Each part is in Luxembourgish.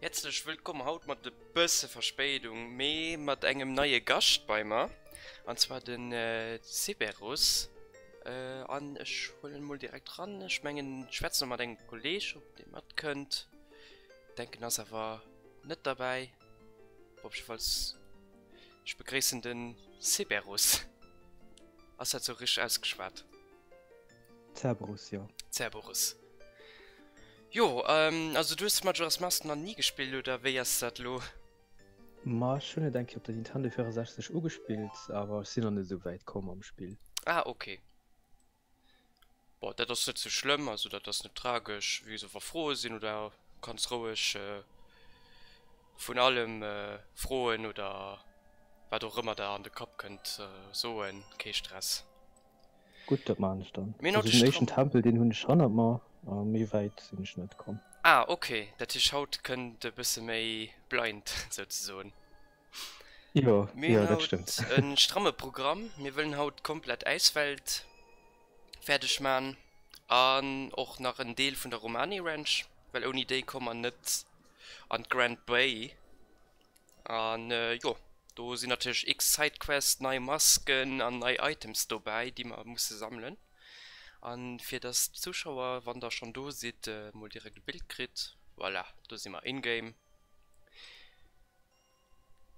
Häerzlech wëllkomm haut mat e bësse Verspéidung, mee mat engem neie Gascht bei mer, an zwar den Cerberus. An ech huelen en mol direkt ran. Ech mengen ech schwätzen och mat engem Kolleg, ob dee matkënnt. Denken ass awer net derbäi. Op jiddefalls ech begréissen den Cerberus. Ass dat sou richteg ausgeschwat? Cerberus, jo. Cerberus. Jo, also du hues Majora's Mask nach ni gespillt, oder wéi ass dat lo? Ma ech hunn et eng Kéier op der Nintendo 64 ugespillt, awer ech sinn nach net esou wäit komm am Spill. Ah ok. Bon, dat ass net sou schlëmm, also dat ass net tragesch. Wéi gesot, wa Froe sinn oder kanns roueg vun allem froen oder wat och ëmmer der an de Kapp kënnt soen, kee Stress. Gutt, dat maan ech dann. Also den éischten Tempel deen hunn ech hannert mer, a méi wäit sinn ech net komm. Ah ok, dat heescht haut kënnt e bësse méi blind souzesoen. Jo, Mir jo hunn dat haut stëmmt. e stramme Programm, mir wëllen haut komplett Äiswelt fäerdeg man an och nach en Deel vun der Romani Ranch, well ouni déi komme mer net an d'Grand Bay. An jo, do sinn natierlech x Sidequests, nei Masken an nei Items dobäi, déi mer musse sammelen. An fir dass d'Zuschauer, wann der schonn do sidd, mol direkt e Bild kritt, voilà, do si mer in-game.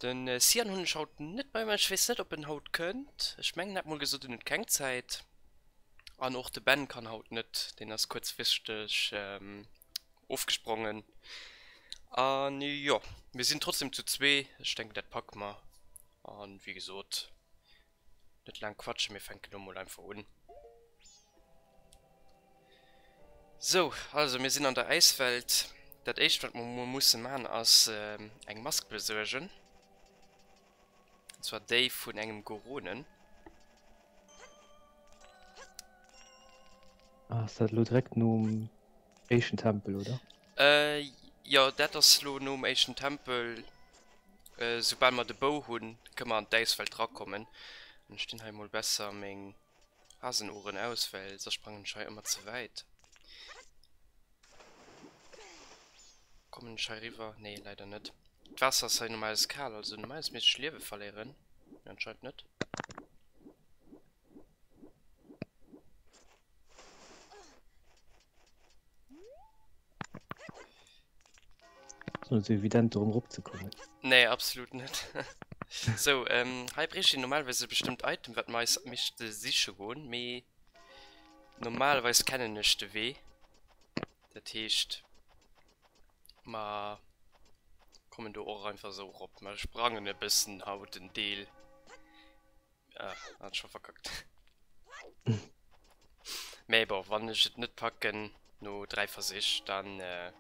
Den Cyan hunn ech haut net bei mer, ech weess net ob en haut kënnt. Ech mengen en hat mol gesot en huet keng Zäit. An och de Ben kann haut net, deen ass kuerzfristeg Ofgesprongen. An jo, mir sinn trotzdem zu zwee. Ech denken dat packe mer. An wéi gesot, net laang quatschen, mir fänken elo mol einfach un. Sou, also mir sinn an der Äiswelt. Dat éischt wat mer mol musse man ass eng Mask besuergen. An zwar déi vun engem Goronen. Ass dat elo direkt nom éischten Tempel, oder? Äh, jo, dat ass lo nom éischten Tempel. Äh, soubal mer de Bou hunn, kënne mer an d'Äiswelt rakommen. An ech dinn hei mol besser meng Hasenohren aus, well soss sprangen ech hei ëmmer ze wäit. Kommen ech hei riwwer? Nee, leider net. D'Waasser ass hei normalerweis kal, also normalerweis misst ech Liewe verléieren. Mee anscheinend net. Ass net sou evident dorëm rop ze kommen. Nee, absolut net. Sou, ähm, hei bréicht een normalerweis e bestëmmt Item, wat mer eis misste siche goen, mee normalerweis kennen ech de Wee. Dat heescht, mer kommen do och einfach sou rop. Mer sprangen e bëssen haut en Deel. Ah, hat scho verkackt. Mee bon, wann ech et net packen no 3 Versich, dann äh,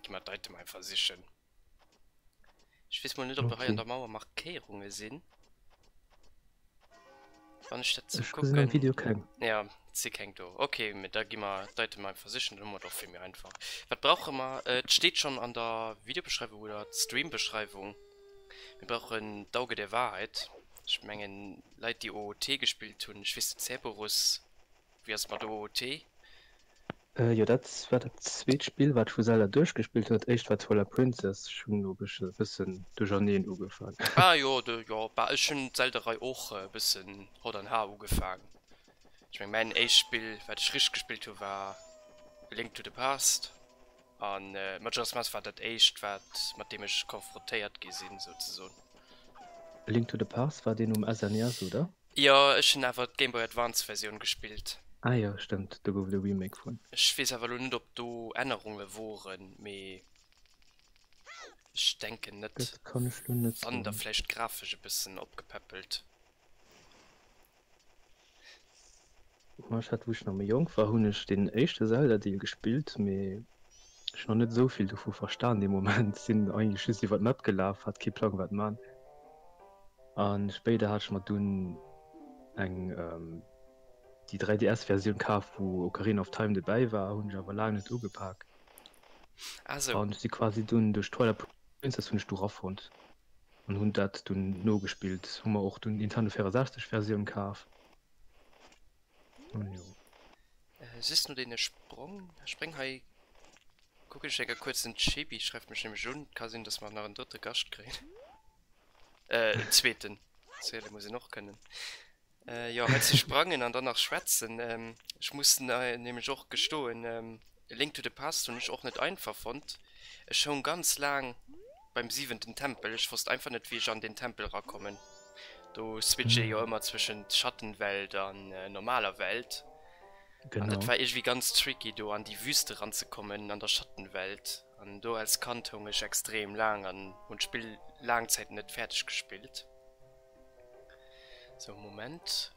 gi mer d'Item einfach sichen. Ech weess mol net, ob do hei an Okay. der Mauer Markéierunge sinn. Wann ech dat sou Ech gesinn am kucken. Video keng. Ja, et si keng do. Okay, mee da gi mer d'Item einfach sichen, dann hu mer et och vill méi einfach. Wat brauche mer? Äh, et steet schonn an der Videobeschreiwung oder Streambeschreiwung. Mir brauchen d'Auge der Wahrheit. Ech mengen Leit déi OOT gespillt hunn, ech weess net Cerberus, wéi ass et mat OOT? Jo dat war dat zweet Spill wat ech vu Zelda duerchgespillt hunn. Dat éischt war Twilight Princess. Ech hunn elo e bëssen duercherneen ugefaang. Ah jo de jo bah ech hunn d'Zelda-Rei och e bëssen hott an har ugefaang. Ech meng mäin éischt Spill wat ech richteg gespillt hu war A Link to the Past. An Majora's Mask war dat éischt wat mat deem ech konfrontéiert gi sinn souzesoen. A Link to the Past war deen um SNES oder? Jo, ech hunn awer d'Game Boy Advance Versioun gespillt. Ah jo, stëmmt, do gouf et e Remake vun. Ech weess awer elo net op do Ännerunge woren, mee ech denken net. Dat kann ech lo net Wann da soen. vläicht grafesch e bëssen opgepäppelt. Ma ech hat wou ech nach méi jonk war hunn ech deen éischte Zelda Deel gespillt, mee ech hunn nach net esou vill dovu verstan dee Moment, sinn eigentlech just iwwer d'Map gelaf, hat kee Plang wat man. An spéider hat ech mer dunn eng déi 3DS Versioun kaf wou Ocarina of Time dobäi war, hunn ech awer laang net ugepak. Ah sou. An ech si quasi dunn duerch Twilight Princess hunn ech du rafonnt. An hunn dat dunn nogespillt. Hu mer och dunn Nintendo 64 Versioun kaf. An jo. Just no deene Sprong, Spréng hei. Kucken ech enker kuerz, den Chibi schreift mech nämlech un. Ka sinn, dass mer nach en drëtte Gascht kréien. Äh, en zweeten. Ziele muss een och kënnen. Äh, jo, hei ze sprangen an dann nach schwätzen. Ähm, ech muss nämlech och gestoen, ähm, A Link to the Past hunn ech och net einfach fonnt. Ech houng ganz laang beim siwenten Tempel. Ech wosst einfach net, wéi ech an deen Tempel erakommen. Do switcht ee jo ëmmer zwëschent Schattenwelt an normaler Welt. An dat war iergendwéi ganz tricky, do an déi Wüste ranzekommen an der Schattenwelt. An do als Kand houng ech extrem laang an hunn d'Spill laang Zäit net fäerdeg gespillt. Sou, Moment.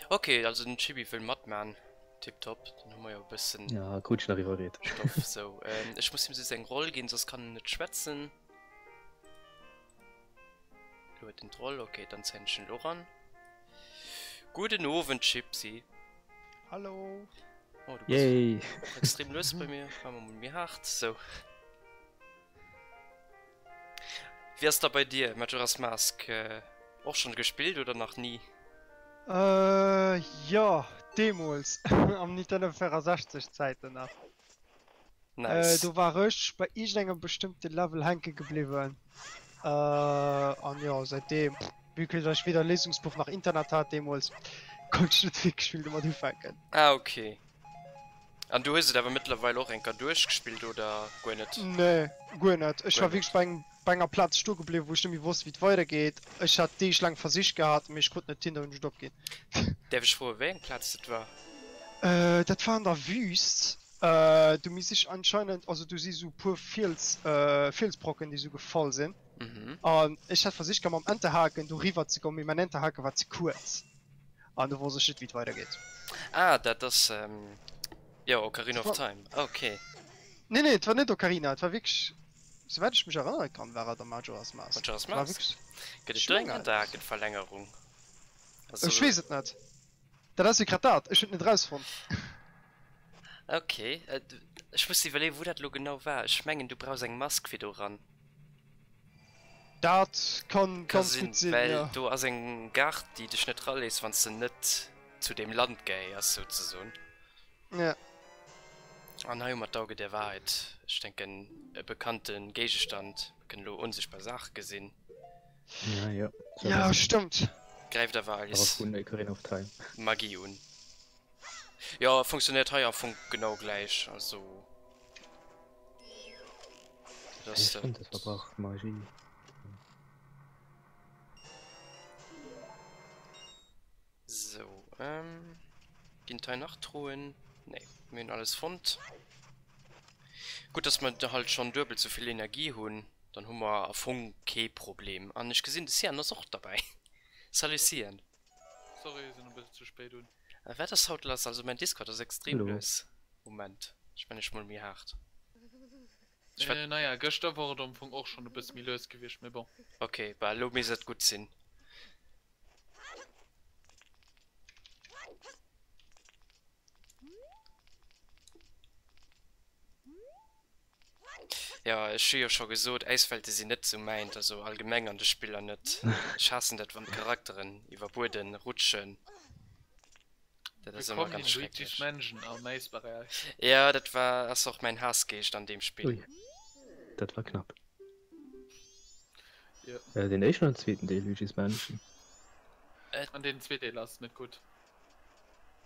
Ok, also den Chibi wëll matman. Tiptop, dann hu mer jo e bëssen Ja, krut ech nach iwwerreet. Stoff. Sou, ech muss him sou seng Roll ginn, soss kann en net schwätzen. Lo huet en d'Roll, ok, dann zéien ech en elo ran. Gudden Owend, Chipsy. Hallo. Oh, du Yay. bist och extrem lues bei mir. Maache mer mol méi haart. Sou. Wéi ass da bei dir, Majora's Mask? Och schonn gespillt oder nach ni? Äh, jo, deemools am Nintendo 64 Zäiten nach. Nice. Do war ech bei iergendengem bestëmmte Level hänke gebliwwen. An jo, säitdeem, vue que ech weder Léisungsbuch nach Internet hat deemools, konnt ech net wierklech vill domat ufänken. Ah ok. An du hues et awer mëttlerweil och enker duerchgespillt oder guer net? Nee, guer net. Ech war wierklech bei engem bei enger Plaz stoe gebliwwen, wou ech net méi wosst, wéi et weidergeet. Ech hat deeglaang Versich gehat, mee ech krut net hin, da hunn ech et opginn. Däerf ech froen, wéi eng Plaz dat war? Dat war an der Wüst. Do misst ech anscheinend, also do si sou puer Fiels, Fielsbrocken, déi sou gefall sinn. An ech hat versicht gehat, mam Enterhaken do riwwer ze goen, mee mäin Enterhake war ze kuerz. An do wosst ech net, wéi et weidergeet. Ah, dat ass, jo, Ocarina of Time. Ok. Nee, nee, et war net Ocarina, et war wierklech. Souwäit ech mech erënnere kann, war et am Majora's Mask. Majora's Mask? Gëtt et do eng Enterhaken-Verlängerung? Ech weess et net. Dat ass jo grad dat, ech hunn et net erausfonnt. Ok, ech muss iwwerleeën, wou dat elo genau war. Ech mengen, du brauchs eng Mask fir do eran. Dat kann Ka ganz sinn, gutt sinn, well jo. do ass eng Gard, déi dech net eraléisst, wann s de net zu deem Land gehéiers, souzesoen. Ja. An hei hu mer d'Auge der Wahrheit. Ech denken e bekannte Géigestand. Mir kënnen elo onsichtbar Saache gesinn. Ja, ja. Ja, stëmmt. Gräift awer Awer eis vun Ocarina of Time. Magie un. Jo, funktionéiert hei am Fong genau gläich. Also. Dat Ja, ass stëmmt, dat dat. verbraucht Magie. Sou, ginn et hei nach Truhen? Nee, mir hunn alles fonnt. Gutt, dass mer halt schonn duebel sou vill Energie hunn, dann hu mer a Fong kee Problem. An ech gesinn, de Cyan ass och derbäi. Salut Cyan. Sorry, sinn e bësse ze spéit un. Wat ass haut lass? Also mäin Discord ass extrem Hallo. lues. Moment, ech man ech mol méi haart. Ech war. Naja, gëschter wor et am Fong och schonn e bësse méi lues gewiescht, mee bon. Ok, bah elo misst et gutt sinn. Jo, ech hu jo scho gesot, Äiswelte sinn net sou mäint, also allgemeng an de Spiller net. Ech haassen dat wann d'Charakteren iwwer Bueden rutschen. Dat ass ëmmer Willkommen ganz in Luigi's schrecklech. Mansion am Äisberäich. Jo, dat war ass och mäin Haassgeescht an deem Spill. Ui, dat war knapp. Jo. Äh, den éischten oder den zweeten Deel Luigi's Mansion? An den zweeten Deel ass net gutt.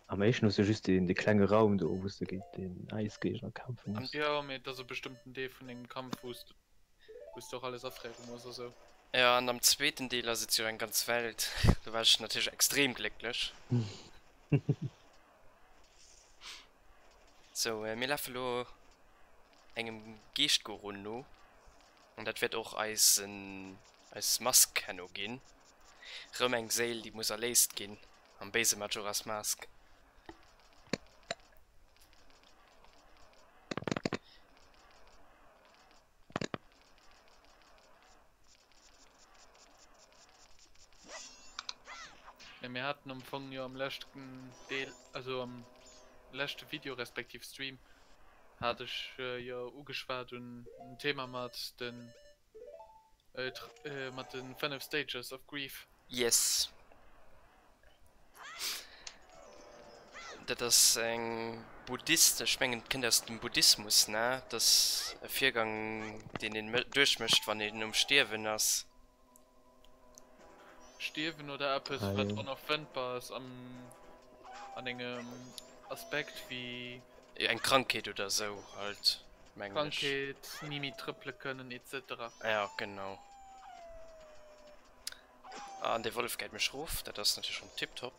Am éischten hues du just deen dee klenge Raum do, wou s de géint den Äisgéigner kämpfe muss. Jo, mee et ass e bestëmmten Deel vun engem Kampf, wou s de wou s de och alles afréiere muss a sou. Jo, an am zweeten Deel ass et jo eng ganz Welt. Do war ech natierlech extrem glécklech. Sou, mir lafe lo engem Geeschtgoron no. An dat wäert och eisen, eis Mask herno ginn. Rëm eng Séil, déi muss erléist ginn am béise Majora's Mask. Ja, mir haten am Fong jo am leschten Deel, also am leschte Video respektiv Stream, hat ech jo ugeschwat un en Thema mat den mat den 5 Stages of Grief. Yes. Dat ass eng Buddhist, ech mengen et kënnt aus dem Buddhismus, ne? Dat ass e Virgang, deen een duerchmécht, wann een um Stierwen ass. Stierwen oder eppes, Ah, wat jo. onofwendbar ass am, an engem Aspekt wéi. Eng Krankheet oder esou halt, mengen ech. Krankheet, ni méi trëppele kënnen, etc. Ja, genau. An dee Wollef gäit mech rof, dat ass natierlech schonn tiptop.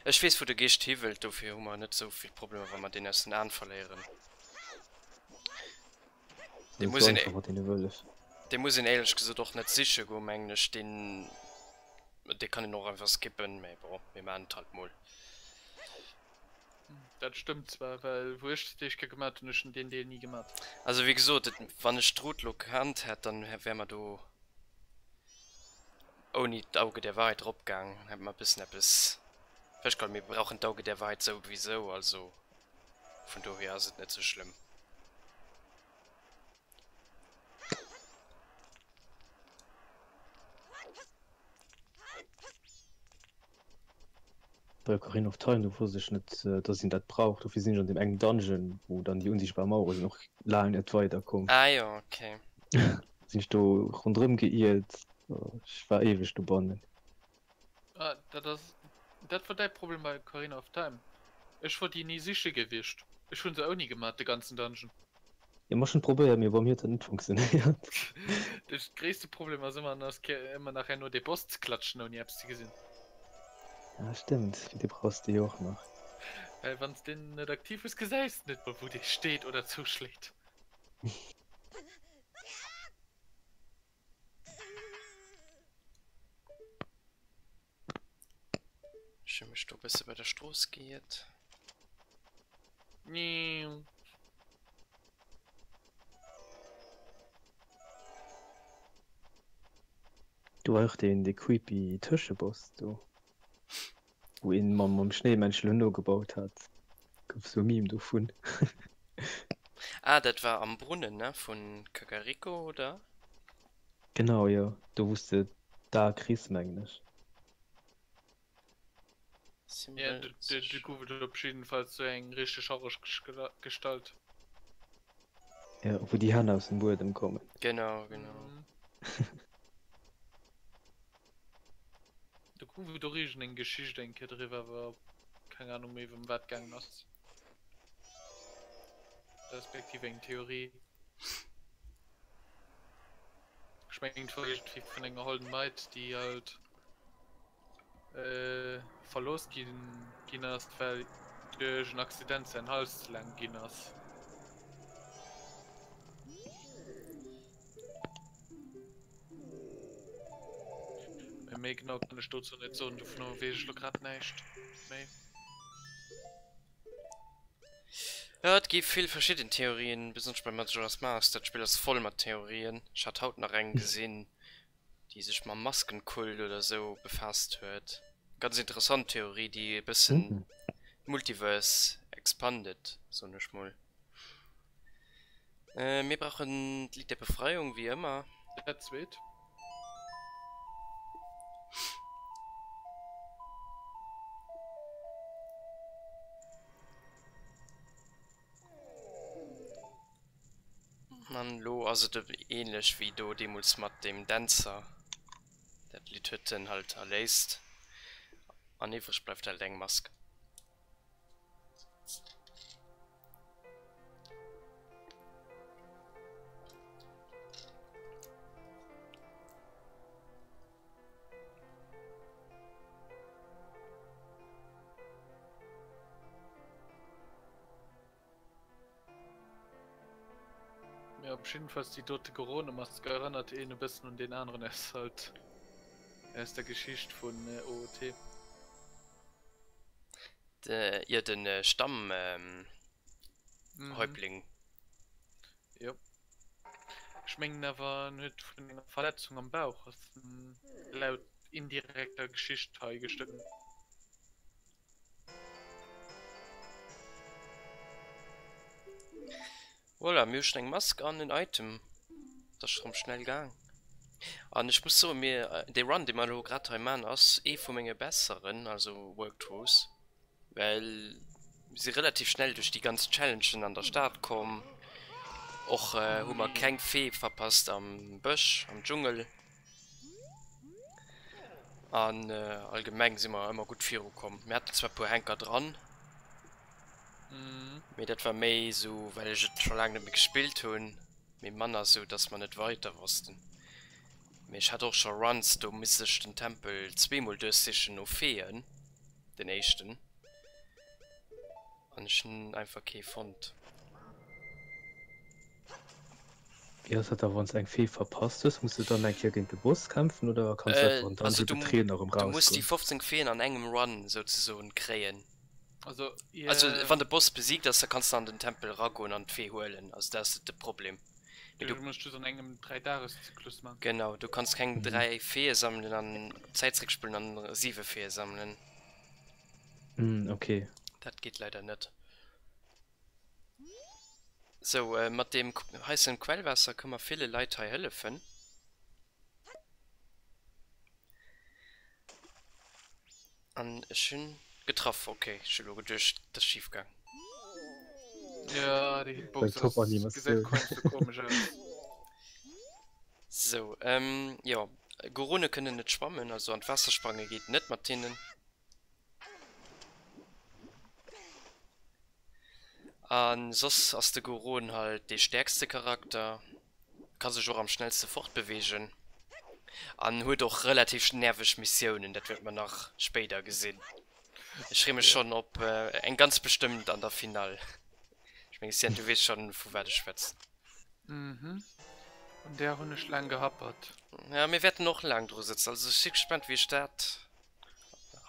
Ech weess wou de Geescht hi wëllt, dofir hu mer net esou vill Problemer wa mer deen aus den Aen verléieren. Dee Net muss sou een, einfach mat deene Wëllef. dee muss een éierlech gesot och net siche goen, mengen ech. Deen, dee kann een och einfach skippen, mä bon, mir maachen et halt mol. Dat stëmmt zwar, well wou ech dat éischt Kéier gemat hunn, ech hunn deen Deel ni gemat. Also wéi gesot, et, wann ech d'Route lo kannt hätt, dann wär mer do ouni d'Auge der Wahrheit drop gaang, hätt mer e bëssen eppes festgehalten. Mir brauchen d'Auge der Wahrheit souwisou, also vun dohier ass et net sou schlëmm. Bei Ocarina of Time, do wosst ech net, dass een dat brauch. Dofir sinn ech an deem engen Dungeon, wou dann déi unsichtbar Mauere sinn, och laang net weider komm. Ah jo, okay. Sinn ech do ronderëm geiert. Ech war éiweg dobannen. Ah, dat ass, dat war däi Problem bei Ocarina of Time. Ech wor déi ni siche gewiescht. Ech hunn se ouni gemat, de ganzen Dungeon. Jo, ma ech hunn probéiert, mee bei mir huet dat net funktionéiert. De gréisste Problem ass ëmmer nach, ëmmer nach herno dee Boss ze klatschen ouni eppes ze gesinn. Ja, stimmt, fir dee brauchs de jo och nach. Well wann s deen net aktiv hues, gesäis de net mol wou dee steet oder zouschléit. Ech hu mech do bësse bei der Strooss geiert. Do war och deen dee creepy Tëscheboss do, wou een mam mam Schnéimännchen elo nogebaut hat. Gouf sou e Meme dovun. Ah, dat war am Brunnen, ne, vun Kakariko, oder? Genau, jo, do wous de d'A kriss, mengen ech. Ja, du gouf et op jiddefalls sou eng richteg horreg Gestalt. Ja, wou déi Hänn aus dem Buedem kommen. Genau, genau. Do gouf et och iergendeng Geschicht eng Kéier driwwer, awer keng Ahnung méi ëm wat gaangen ass. Respektiv eng Theorie. Ech mengen et war iergendwéi vun enger holden Maid, déi halt verlooss ginn ginn ass, well duerch en Accident säin Hals ze laang ginn ass. Mee méi genau kann ech dozou net soen, dovunner weess ech lo grad näischt méi. Jo, et gi vill verschidden Theorien, besonnesch bei Majora's Mask. Dat Spill ass voll mat Theorien. Ech hat haut nach eng gesinn, déi sech mam Maskenkult oder sou befaasst huet. Ganz interessant Theorie, déi e bëssen d'Multiverse expanded, soen ech mol. Mir brauchen d'Lidd der Befreiung, wéi ëmmer. Dat zweet. An elo ass et ähnlech wéi do deemools mat dem Dänzer. Dat Lidd huet en halt erléist an iwwreg bleift halt eng Mask. Mee op jiddefalls déi dote Goronemask erënnert een e bëssen un deen aneren aus halt aus der Geschicht vun OOT. De, jo, den Stamm-Häuptling. Jo. Ech mengen awer en huet vun enger Verletzung am Bauch ass en laut indirekter Geschicht hei gestuerwen. Voilà, mir hu schon eng Mask an en Item. Dat ass rëm schnell gaang. An ech muss soen, mir, dee Run, dee mer elo grad hei man, ass ee vu menge besseren, also Walkthroughs. Well mir si relativ schnell duerch déi ganz Challengen an der Stad komm. Och hu mer keng Fee verpasst am Bësch, am Dschungel. An allgemeng si mer ëmmer gutt virukomm. Mir haten zwar e puer Hänker dran, mee dat war méi esou, well ech et scho laang net méi gespillt hunn, mee manner esou, dass mer net weider wossten. Mee ech hat och scho Runs, do misst ech den Tempel zweemol duerchsichen no Feeën, den éischten, an ech hunn einfach kee fonnt. Wéi ass dat da wanns eng Fee verpasst hues? Muss de dann eng Kéier géint de Boss kämpfen oder kanns du einfach en Dungeon betrieden a rëm rausgoen? Du muss déi 15 Feeën an engem Run souzesoen kréien. Also Also wann de Boss besiegt ass, da kanns de an den Tempel ragoen an d'Fee huelen. Also dat ass net de Problem. Mee du muss just an engem 3 Dageszyklus man. Genau, du kanns keng 3 Feeë sammelen an d'Zäit zréckspullen an 7 Feeë sammelen. Ok. Dat geet leider net. Sou, mat deem heissen Quellwaasser kënne mer ville Leit hei hëllefen. An ech hunn getraff. Ok, ech hu lo geduecht, et ass schif gaang. Jo, déi Hitbox ass, gesäit komesch komesch aus. Sou, jo, Gorone kënnen net schwammen, also an d'Waasser sprange geet net mat hinnen. A soss ass de Goron halt dee stäerkste Charakter, ka sech och am schnellste fortbeweegen an huet och relativ nerveg Missiounen, dat wäerte mer nach spéider gesinn. Ech freeë mech schonn op eng ganz bestëmmt an der Finall. Ech mengen Sian, du weess schonn vu wat ech schwätzen. Mhm. Un där hunn ech laang gehappert. Ja, mir wäerten och laang dru sëtzen, also ech si gespaant wéi ech dat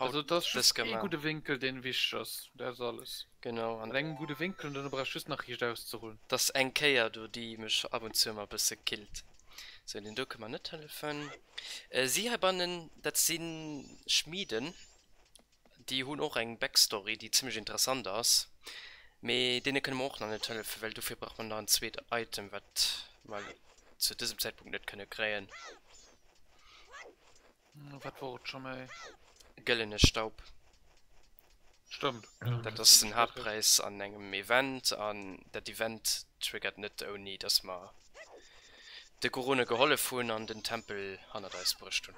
Haut Also et ass dës just ee gemaach. gudde Wénkel deen wichteg ass, dat ass alles. Genau, an Mat engem gudde Wénkel an duerno brauchs just nach riicht auszerullen. 't ass eng Kéier do déi mech ab und zu emmer e bësse killt. Sou, den do kënne mer net hëllefen. Si heibannen, dat si Schmieden, déi hunn och eng Backstory déi zimmlech interessant ass, mee deene kënne mer och nach net hëllefen, well dofir brauch mer nach en zweet Item, wat mer zu dësem Zäitpunkt net kënne kréien. Wat wor et scho méi? Gëllene Staub. Stëmmt. Dat ass den Haaptpräis an engem Event an dat Event triggert net ouni dass mer de Gorone gehollef hunn an den Tempel hannert eis bruecht hunn.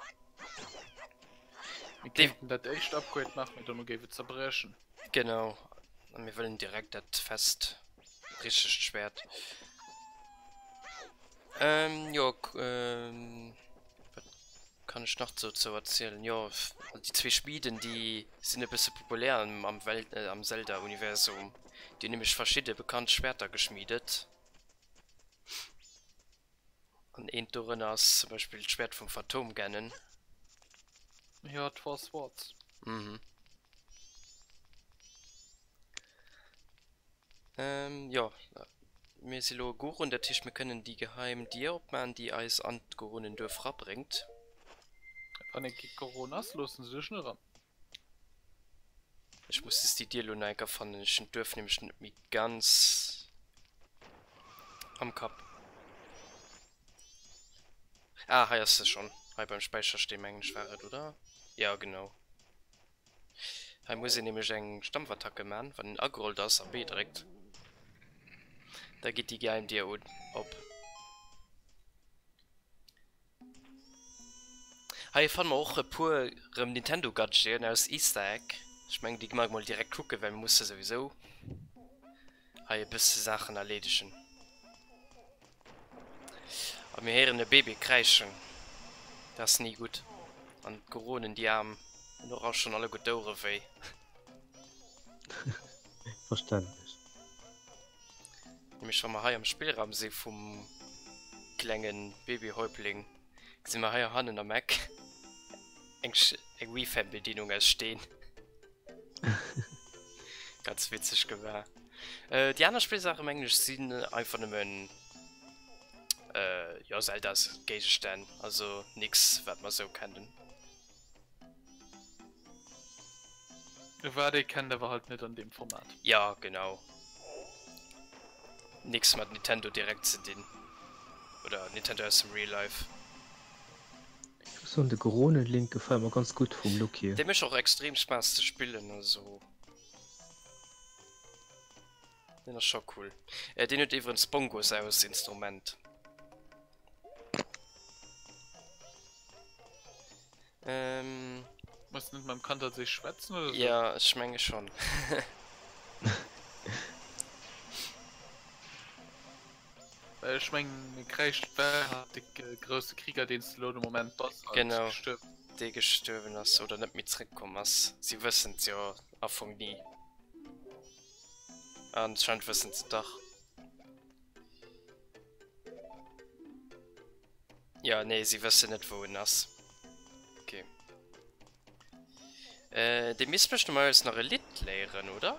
Mir kéinten dat éischt Upgrade maachen, mee dono géif et zerbriechen. Genau, a mir wëllen direkt dat fest richtegt Schwert. Jo, wat kann ech nach dozou erzielen? Jo, déi zwee Schmieden, déi sinn e bësse populär am Welt, am Zelda-Universum. Déi hunn nämlech verschidde bekannt Schwerter geschmiedet. An eent dorënner ass zum Beispill d'Schwert vum Phantom Ganon. Jo, d'Four Swords. Mhm. Ähm, jo, mir si lo e Goron, dat heescht mir kënnen déi geheim Dier opman, déi eis an d'Goronenduerf rabréngt. Wann ee kee Goron ass, loossen se dech net eran. Ech muss just déi Dier lo nach eng Kéier fannen, ech hunn d'Duerf nämlech net méi ganz am Kapp. Ah, hei ass se schonn, hei beim Späichersteen mengen ech war et, oder? Jo, genau. Hei muss een nämlech eng Stampfattacke man, wann een agerollt ass a B dréckt. Da geet déi geheim Dier un op. Hei fanne mer och e puer rem Nintendo Gadgeten aus Easter Egg. Ech mengen déi gi mer mol direkt kucken, well mir musse souwisou hei e bësse Saachen erleedegen. A mir héieren e Baby kräischen. Dat ass ni gutt. An d'Goronen, déi Aarm, hunn och all schonn alleguer d'Ouere wéi. Verständlech. Nämlech wa mer hei am Spillraum si vum klenge Babyhäuptling, gesi mer hei hannen am Eck eng Wii-Fernbedienung aus Steen. Ganz witzeg gemaach. Äh, déi aner Spillsaache mengen ech sinn einfach nëmmen äh, jo Zeldas Géigestänn, also nix wat mer sou kennen. Wat ee kennt, awer halt net an deem Format. Ja genau. Nix mat Nintendo direkt ze dinn. Oder Nintendo aus dem Real Life. Ech muss soen de Gorone Link gefällt mer ganz gutt vum Look hier. Dee mécht och extrem Spaass ze spillen, also. Deen ass scho cool. Deen huet iwwerens Bongos aus Instrument. Ähm. Muss net mam Kanter sech schwätzen oder so? Ja, ech menge schon. Well ech mengen e kräischt well halt de grousse Krieger deen s de lo de Moment bass halt Genau, gestuerwen. dee gestuerwen ass oder net méi zréckkomm ass. Si wëssen et jo am Fong ni. Anscheinend wëssen se et dach. Ja, nee, si wëssen net wou en ass. Okay. Äh, dee misst mech normalerweis nach e Lidd léieren, oder?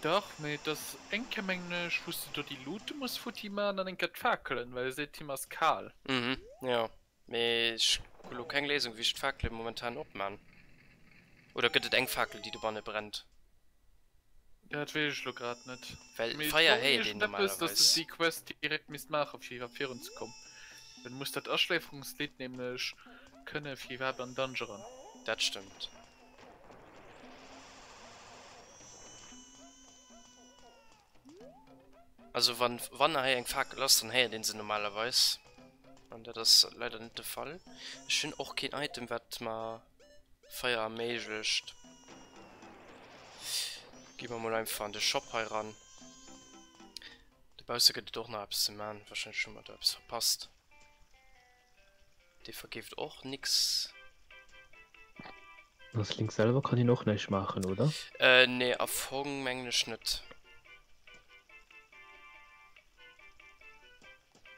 Dach, mee et ass eng Kéier mengen ech wou s de do déi Luute muss futti man an eng Kéier d'Fakelen, well e seet him ass kal. Mhm, jo. Mee ech hu lo keng Léisung wéi ech d'Fakele momentan opman. Oder gëtt et eng Fakel déi dobanne brennt? Dat weess ech lo grad net. Well Mee et Feier wor héiert een iergendeppes, dass de normalerweis. déi Quest direkt misst maachen fir iwwer virun ze kommen. Well du muss dat Aschläiferungslidd nämlech kënne fir iwwerhaapt an den Dungeon eran. Dat stëmmt. Also wann, wann hei eng Fakel ass, dann héiert een se normalerweis. An dat ass leider net de Fall. Ech hunn och keen Item wat mer Feier erméiglecht. Gi mer mol einfach an de Shop hei ran. Dobausse gëtt et och nach eppes ze man. Wahrscheinlech hu mer do eppes verpasst. Dee verkeeft och nix. Als Link selwer kann een och näischt maachen, oder? Äh, nee, a Fong mengen ech net.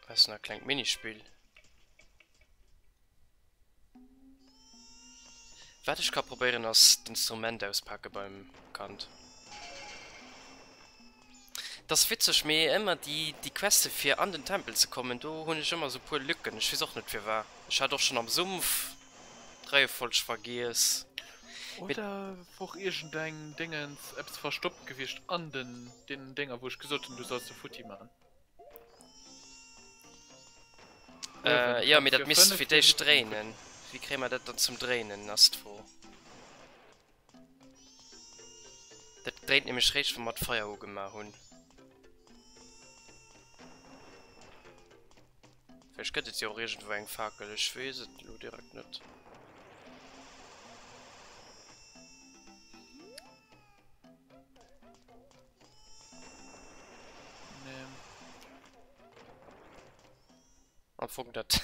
Hei ass nach e klengt Minispill. Wat ech ka probéieren ass d'Instrument auspake beim Kand. D'ass witzeg, mee ëmmer déi déi Queste fir an den Tempel ze kommen, do hunn ech ëmmer sou puer Lücken, ech weess och net firwar. Ech hat och schonn am Sumpf d'Reiefolg vergiess. Mee. Oder wor iergendeng Déngens eppes verstoppt gewiescht an den deenen Dénger wou ech gesot hunn du solls se futti man? Äh, jo, mee dat misst fir d'éischt dréinen. Wéi kréie mer dat dann zum Dréinen, ass d'Fro. Dat dréint nämlech réischt, wa mer d'Feier ugemaach hunn. Vläicht gëtt et jo och iergendwou eng Fakel, ech weess et elo direkt net. Nee. Am Fong dat.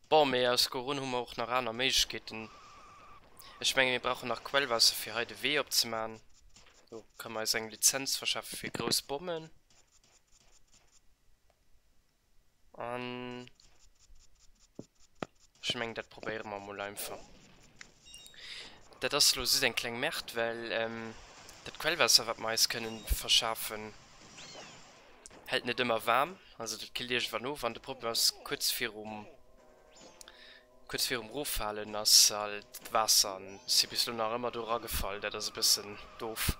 Bon, mee aus Gorun hu mer och nach aner Méiglechkeeten. Ech menge mir brauchen nach Quellwaasser fir hei de Wee opzemaen. Do kënne mer eis eng Lizenz verschafe fir grouss Bommen. An ech mengen dat probéiere mer emol einfach. Dat ass elo just eng kleng Merde, well dat Quellwaasser wat mer eis kënnen verschafen, hält net ëmmer waarm, also dat killt iergendwann of an de Problem ass kuerz virum kuerz virum Roffalen ass halt d'Waasser an ech si bis elo nach ëmmer do eragefall, dat ass e bëssen doof.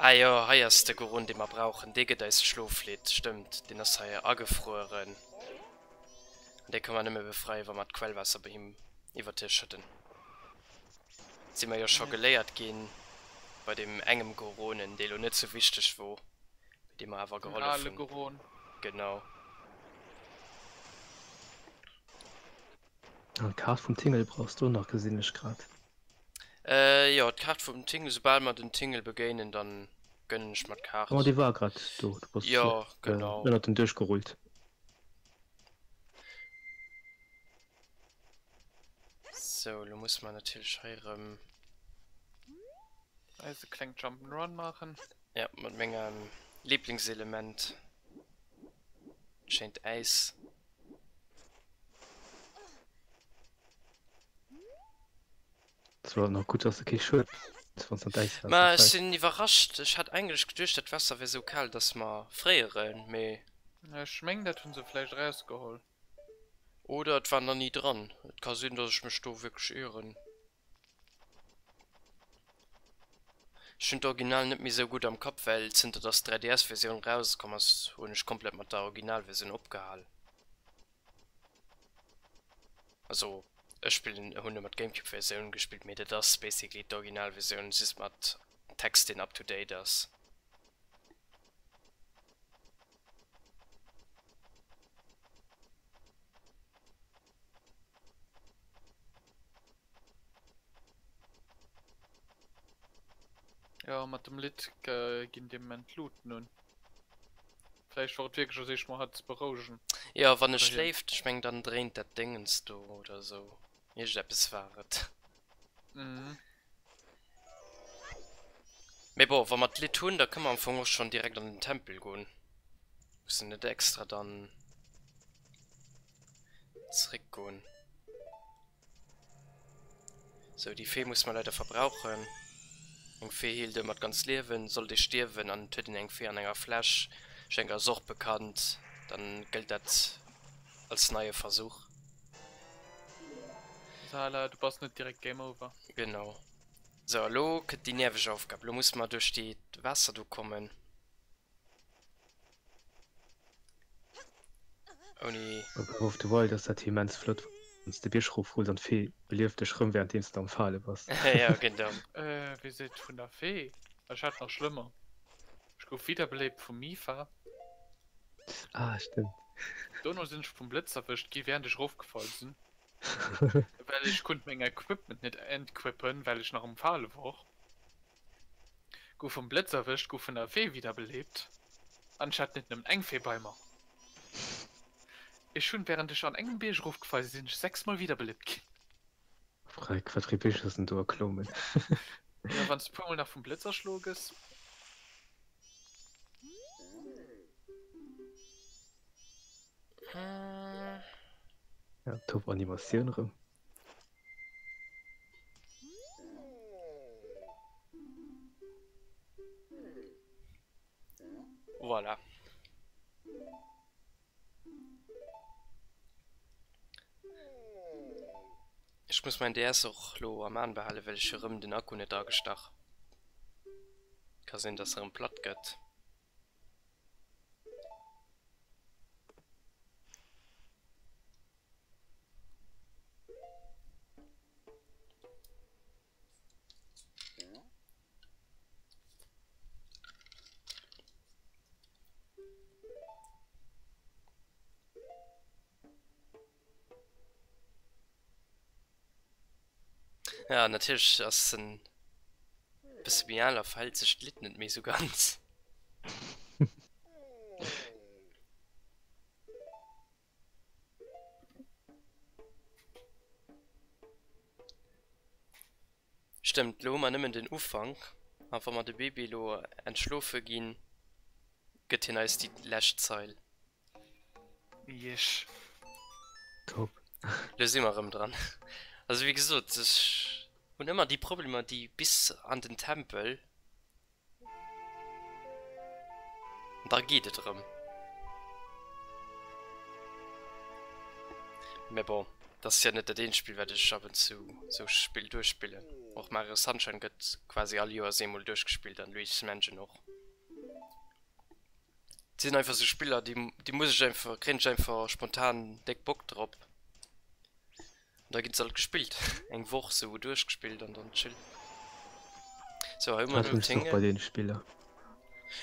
Ah jo, hei ass de Goron dee mer brauchen. Dee gëtt eis d'Schloflidd. Stëmmt, deen ass hei agefrueren. An dee kënne mer nëmme befreien, wa mer d'Quellwaasser bei him iwwert hie schëdden. Si mer jo scho geléiert ginn bei deem engem Goronen, dee lo net sou wichteg wor. Mee dee mer awer Den gehollef ale hunn. Goron. Genau. An d'Kaart vum Tingel brauchs du och nach, gesinn ech grad. Äh, jo, d'Kaart vum Tingel, soubal mer den Tingel begéinen, dann gönnen ech mer d'Kaart. Oh, dee war grad do, du bass Jo, genau. ënnert en duerchgerullt. Sou, elo musse mer natierlech hei erëm. Eise kleng Jump'n'Run maachen. Ja, mat mengem Lieblingselement, d'schéint Äis. Zwar nach gutt, dass de kee Schued hues, wann s an d'Äiswaasser Ma ech fäls. sinn iwwerrascht, ech hat eigentlech geduecht, dat Waasser wär sou kal, dass mer fréieren, mee. Ech meng dat hunn se vläicht erausgeholl. Oder et war nach ni dran. Et ka sinn, dass ech mech do wierklech ieren. Ech hunn d'Original net méi sou gutt am Kapp, well zënter dass d'3DS-Versioun rauskomm ass, hunn ech komplett mat der Originalversioun opgehal. Also ech spillen, hunn ëmmer d'Gamecube-Versioun gespillt, mee dat ass basically d'Originalversioun, just mat Text deen up to date ass. Jo, mat dem Lidd ginn dee Moment d'Luuten un. Vläicht wor et wierklech als éischt mol hei ze berouegen. Jo, wann e schléift, ech mengen dann dréint dat Déngens do oder esou. Iergendeppes war et. Mhm. Mee bon, wa mer d'Lidd hunn, da kënne mer am Fong och schonn direkt an den Tempel goen. Mussen net extra dann zréckgoen. Sou, déi Fee musse mer leider verbrauchen. Eng Fee heelt ëmmer d'ganz Liewen. Sollt ee stierwen an et huet een eng Fee an enger Fläsch, ech denken dat ass och bekannt, dann gëllt dat als neie Versuch. Sala, du bass net direkt Game Over. Genau. Sou, a lo kënnt déi nerveg Aufgab. Lo musse mer duerch déi Waasser do kommen. Ouni. Bei Breath of the Wild ass dat immens flott, wann s de Bierg erof rulls an d'Fee belieft dech rëm währenddeems de am Fale bass. Ja, genau. Wie seet vun der Fee? Ech hat nach schlëmmer. Ech gouf wiederbelebt vum Mipha. Ah, stëmmt. Dono sinn ech vum Blëtz erwëscht gi während ech erofgefall sinn, well ech konnt meng Equipment net entquippen, well ech nach am Fale wor. Gouf vum Blëtz erwëscht, gouf vun der Fee widderbelebt an ech hat net nëmmen eng Fee bei mer. Ech hunn, während ech an engem Bierg erofgefall sinn, sinn ech 6 mol widderbelebt ginn. Freck, wat fir ee Bierg ass denn do erklommen? Jo, wann s de puer mol nach vum Blëtz erschloe gëss. Ja, top Animatioun erëm. Voilà. Ech muss mein DS och lo am Aan behalen, well ech hu rëm den Akku net agestach. Ka sinn, dass e rëm platt gëtt. Ja, natierlech ass en bësse méi al a verhält sech d'Lidd net méi sou ganz. Stëmmt, lo hu mer nëmmen den Ufank, a wa mer de Baby lo entschlofe ginn, gëtt hien eis déi lescht Zeil. Jesch. Top. Lo si mer erëm dran. Also wéi gesot, ech hunn ëmmer déi Problemer, déi bis an den Tempel. Da geet et erëm. Mä bon, dat ass jo net dat eenzegt Spill, wat ech ab und zu sou spill duerchspillen. Och Mario Sunshine gëtt quasi all Joers eemol duerchgespillt an Luigi's Mansion och. Et sinn einfach sou Spiller, déi déi muss ech einfach, kréien ech einfach spontan déck Bock drop. An da ginn se alt gespillt. Eng Woch sou duerchgespillt an dann chill. Sou, hei hu mer Dat hunn ech och bei Tingle. deene Spiller.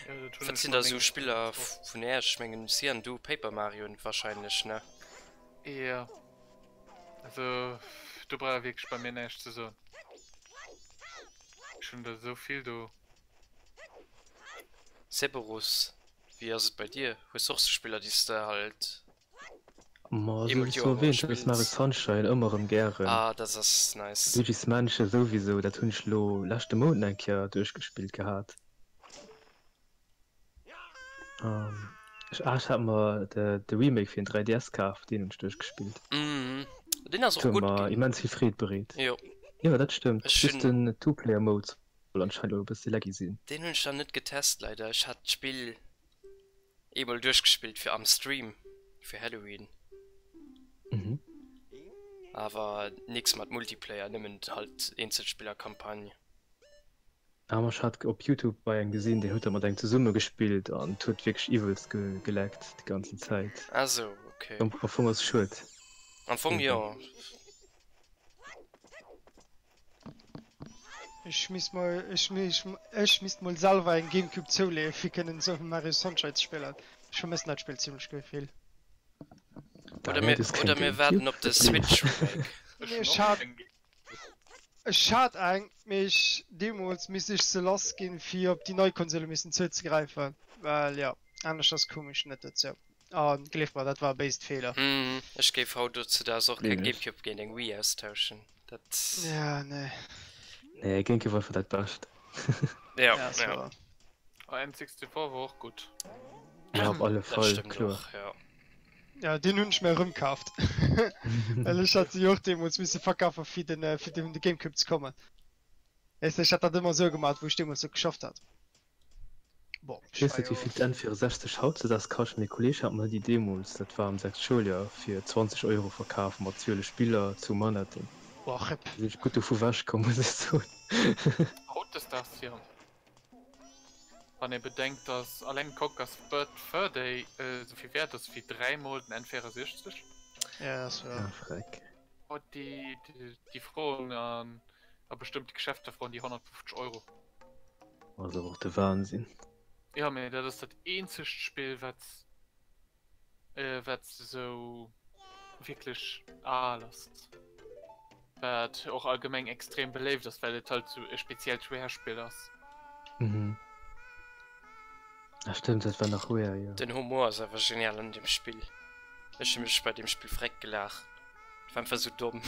Ja, dat hunn Wat ech sinn bei da sou mengem Spiller och. vun Äech? Ech mengen Cyan, du Paper Mario wahrscheinlech, ne? Jo, also do brauch ee wierklech bei mir näischt ze soen. Ech hunn der esou vill do. Cerberus, wéi ass et bei dir? Hues du och sou Spiller déi s de halt Ma sou eemol wéi s du d'Joer emol erwähnt hues, Mario spills? Sunshine ëmmer erëm gären. Ah, dat ass nice. Luigi's Mansion souwisou, dat hunn ech lo leschte Mount eng Kéier duerchgespillt gehat. Ech ah ech hat mer de de Remake fir den 3DS kaf, deen hunn ech duerchgespillt. Mhm, deen ass Dat och huet gutt mer ginn. immens vill Freed bereet. Jo. Jo, dat stëmmt. Ech Just hunn. den Two-Player-Mode soll anscheinend elo e bësse laggy sinn. Deen hunn ech nach net getest leider. Ech hat d'Spill eemol duerchgespillt fir am Stream fir Halloween. Mhm. Awer nix mat Multiplayer, nëmmen halt Eenzelspillerkampagne. Ah ma ech hat op Youtube bei engem gesinn deen huet dat mat engem zesumme gespillt an et huet wierklech iwwelst gelaggt déi ganzen Zäit. Ah sou, ok. Am Fong ass schued. Am Fong jo. Ech misst mol ech ech misst mol selwer eng Gamecube zouleeën fir kënnen Super Mario Sunshine ze spillen. Ech vermëssen dat Spill zimlech vill. Oder mir oder mir waarden op de Switch Remake. Nee ech hat Ech hat eng, mee ech deemols misst ech se lass ginn fir op déi nei Konsole missen zouzegräifen, well jo aneschters koum ech net dozou. A gleeft mer, dat war e béist Feeler. Hm, ech géif hautdesdaags och keng Gamecube géint eng Wii austauschen, dat. Ja, nee. Nee, Gamecube war einfach dat bescht. Ja, ja. A N64 war och gutt. Ja, op alle Fall, kloer. Ja. Ja, deen hunn ech mir erëmkaaft. Well ech hat se jo och deemools misse verkafen, fir den, fir un de Gamecube ze kommen. Weess de, ech hat dat ëmmer esou gemaat, wou ech deemools do geschafft hat. Bon, ech Weess war net, jo. wéivill d'N64 hautzedags kascht, mee e Kolleeg hat mer déi deemools, dat war am 6. Schouljoer, fir 20 Euro verkaf mat 12 Spiller, zwou Manetten. Boah, rip. Da sinn ech gutt dovu wechkomm, muss ech soen. Hautdesdaags, jo. Wann ee bedenkt, dass alleng Conker's Bad Fur Day esouvill wäert ass wéi 3 mol den N64. Ja, dat ass wuer. Ah, freck. Oh, déi, déi froen an a bestëmmte Geschäfter froen déi 150 Euro. Ass awer och de Wahnsinn. Jo, mee dat ass dat eenzegt Spill, wat wat esou wierklech al ass, wat och allgemeng extrem beléift ass, well et halt esou e speziellt Rare-Spill ass. Mhm. Ah stëmmt, dat war nach Rare, jo. Den Humor ass awer genial an deem Spill. Ech hu mech bei deem Spill freck gelaach. Et war einfach esou domm.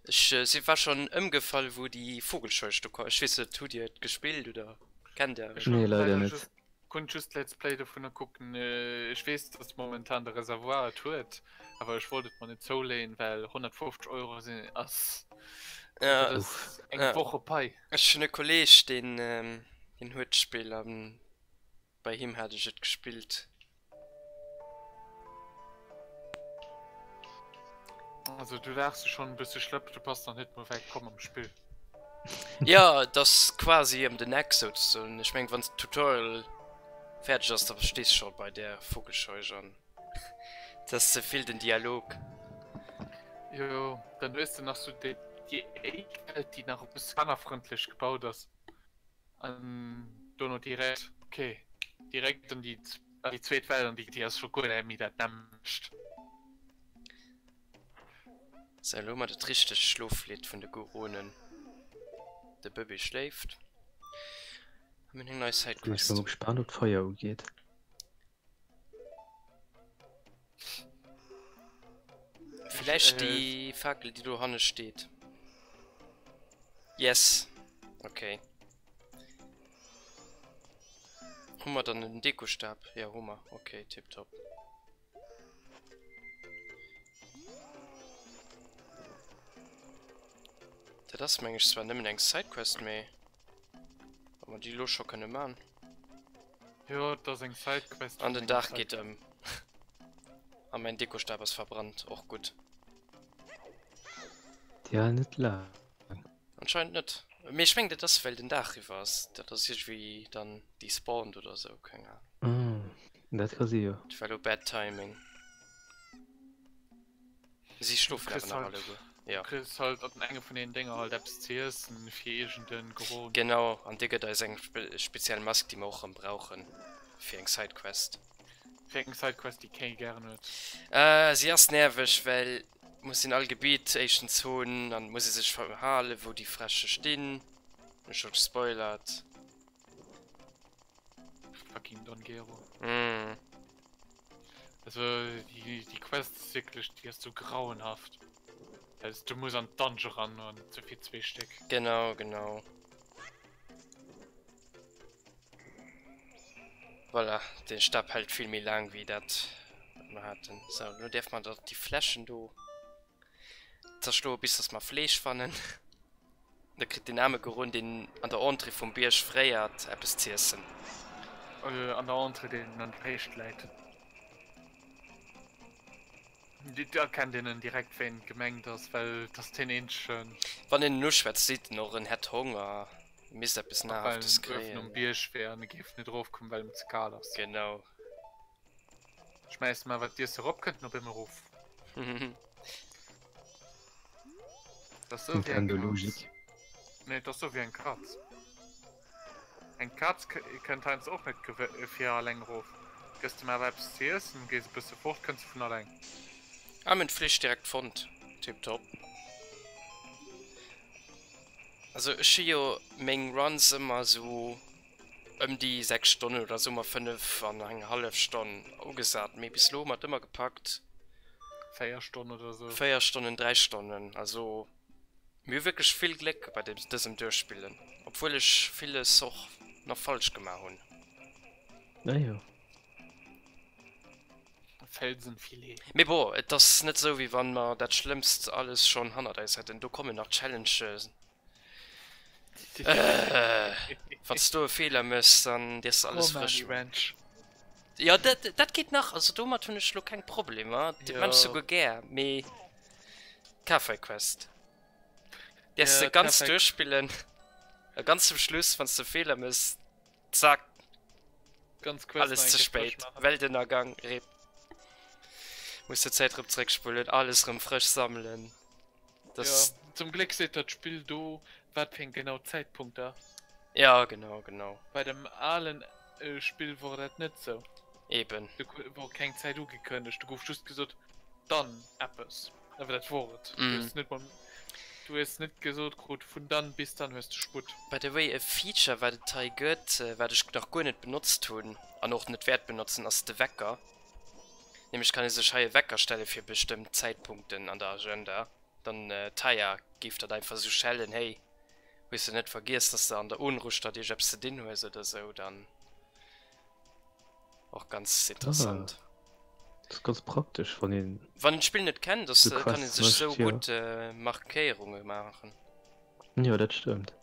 Ech si war schonn ëmgefall wou déi Vogelscheuch do komm. Ech weess net, hutt Dir et gespillt oder kennt Dir et? Nee, leider net. Konnt just Let's Play dovunner kucken. Ech weess dass momentan de Reservoir et huet, awer ech wollt et mer net zouléen, well 150 Euro sinn ass Ja, eng Woche Pai. Ech hunn e Kolleeg deen deen huet d'Spill an bei him hat ech et gespillt. Also du laachs dech schon e bësse schlëpp, du bass nach net mol wäit komm am Spill. Jo, et ass quasi ëm den Eck souzesoen. Ech mengen wann d'Tutorial fäerdeg ass, da stees de scho bei där Vogelscheuch an et ass ze vill den Dialog. Jo, dann hues de nach sou déi éischt Welt, déi nach e bësse kannerfrëndlech gebaut ass. An dono direkt, ok, direkt an déi an déi zweet Well, an déi déi ass scho guer net méi dat nämmlecht. Sou, elo hu mer dat richtegt Schloflidd vun de Goronen. De Bëbee schléift. A mir hunn eng nei Sinn ech Sidequest. mol gespaant ob d'Feier ugeet. Villäicht déi Fakel déi do hanne steet. Yes! Okay. Hu mer dann den Dekostab? Ja hu mer. Okay, tipptopp. Dat ass meng ech zwar nëmmen eng Sidequest, mee wa mer déi elo scho kënne man. Jo, et ass eng Sidequest. An den Dag geet ëm. A mäin Dekostab ass verbrannt. Och gutt. Déi halen net laang. Anscheinend net. Mee ech mengen dat ass well den Dag riwwer ass. Dat ass iergendwéi dann despawned oder sou, keng Ahnung. Ah, dat ka si jo. Dat war elo bad timing. Si schlofen awer nach alleguer. Ja. Du kriss halt an engem vun deenen Dénger halt eppes ze iessen fir iergend e Goron. Genau, an dee gëtt eis eng speziell Mask, déi mer och erëm brauchen fir eng Sidequest. Fir eng Sidequest, déi kee gären huet. Si ass nerveg, well et muss een all Gebitt éischtens hunn an et muss ee sech verhalen, wou déi Fräsche stinn. Hunn ech scho gespoilert. Fucking Don Gero. Mm. Also déi, déi Quest ass wierklech, déi ass sou grauenhaft. Also, du muss an d'Dungeon ran an zu fir zwee Stéck. Genau, genau. Voilà, den Stab hält vill méi laang wéi dat wat mer haten. So, lo däerf mer da déi Fläschen do zerschloe bis dass mer Fleesch fannen. Da kritt den aarme Goron, deen an der Entrée vum Bierg fréiert, eppes z'iessen. An der Entrée, deen an der Héicht läit. Et erkennt een en direkt wéi en gemengt ass, well et ass deen eenzegen. Wann een en uschwätzt seet en och en hätt Honger, e misst eppes Well en Nahrhaftes uewen kréien. um Bierg wär an e géif net erofkommen well em ze kal ass. Genau. Schmäiss em awer d'Iesse erop, kënnt en op eemol erof. Dat ass sou wéi eng Nintendo Kaz. Logik. Nee, et ass sou wéi eng Kaz. Eng Kaz kënnt heiansdo och net fir alleng erof. Gëss de awer eppes ze iessen, gees e bësse fort, kënnt se vun alleng. Ah, mir hunn d'Fleesch direkt fonnt. Tiptop. Also ech hu jo meng Runs ëmmer esou ëm déi 6 Stonnen oder soe mer 5 an eng hallef Stonn ugesat, mee bis elo hu mer et ëmmer gepackt. 4 Stonnen oder esou. 4 Stonnen, 3 Stonnen, also Mir hu wierklech vill Gléck bei dësem Duerchspillen, obwuel ech villes och nach falsch gemaach hunn. Najo. Felsenfilet. Mee bon, et ass net esou wéi wann mer dat Schlëmmst alles schonn hannert eis hätten. Do kommen nach Challenges. Wann s du e Feeler méchs, dann dierfs de alles frësch Romani Ranch. Jo, dat, dat geet nach. Also domat hunn ech lo keng Problemer. Dat maan ech souguer gär. Mee Café Quest däerfs de ganz duerchspillen a ganz zum Schluss, wann s de Feeler mëss, zack, alles ze spéit, Weltennergang, rip. Muss de Zäit rëm zréckspullen, alles rëm frësch sammelen. Das ja, zum Gléck seet dat Spill do wat fir eng genau Zäitpunkter. Ja, genau, genau. Bei dem alen äh, Spill wor dat net sou. Eben. Do wor keng Zäit ugekënnegt, do gouf just gesot, dann eppes. Awer dat wor et. Mm. Du hues net mal, du hues net gesot krut, vun dann bis dann hues de Sputt. By the way, e Feature wat et hei gëtt, äh, wat ech nach guer net benotzt hunn an och net wäert benotzen, ass de Wecker. Nämlech kann ee sech hei e Wecker stelle fir bestëmmt Zäitpunkten an der Agenda. Dann d'Taya géif dat einfach esou schellen, hey, hues de net vergiess, dass de an der Ohnruschtert iergeppes ze dinn hues oder esou. Dann och ganz interessant. Ah, dat ass ganz praktesch, wann een. Wann een d'Spill net kennt, ass, sou kann ee Quests sech mécht, esou jo. gutt Markéierunge maachen. Jo, dat stëmmt.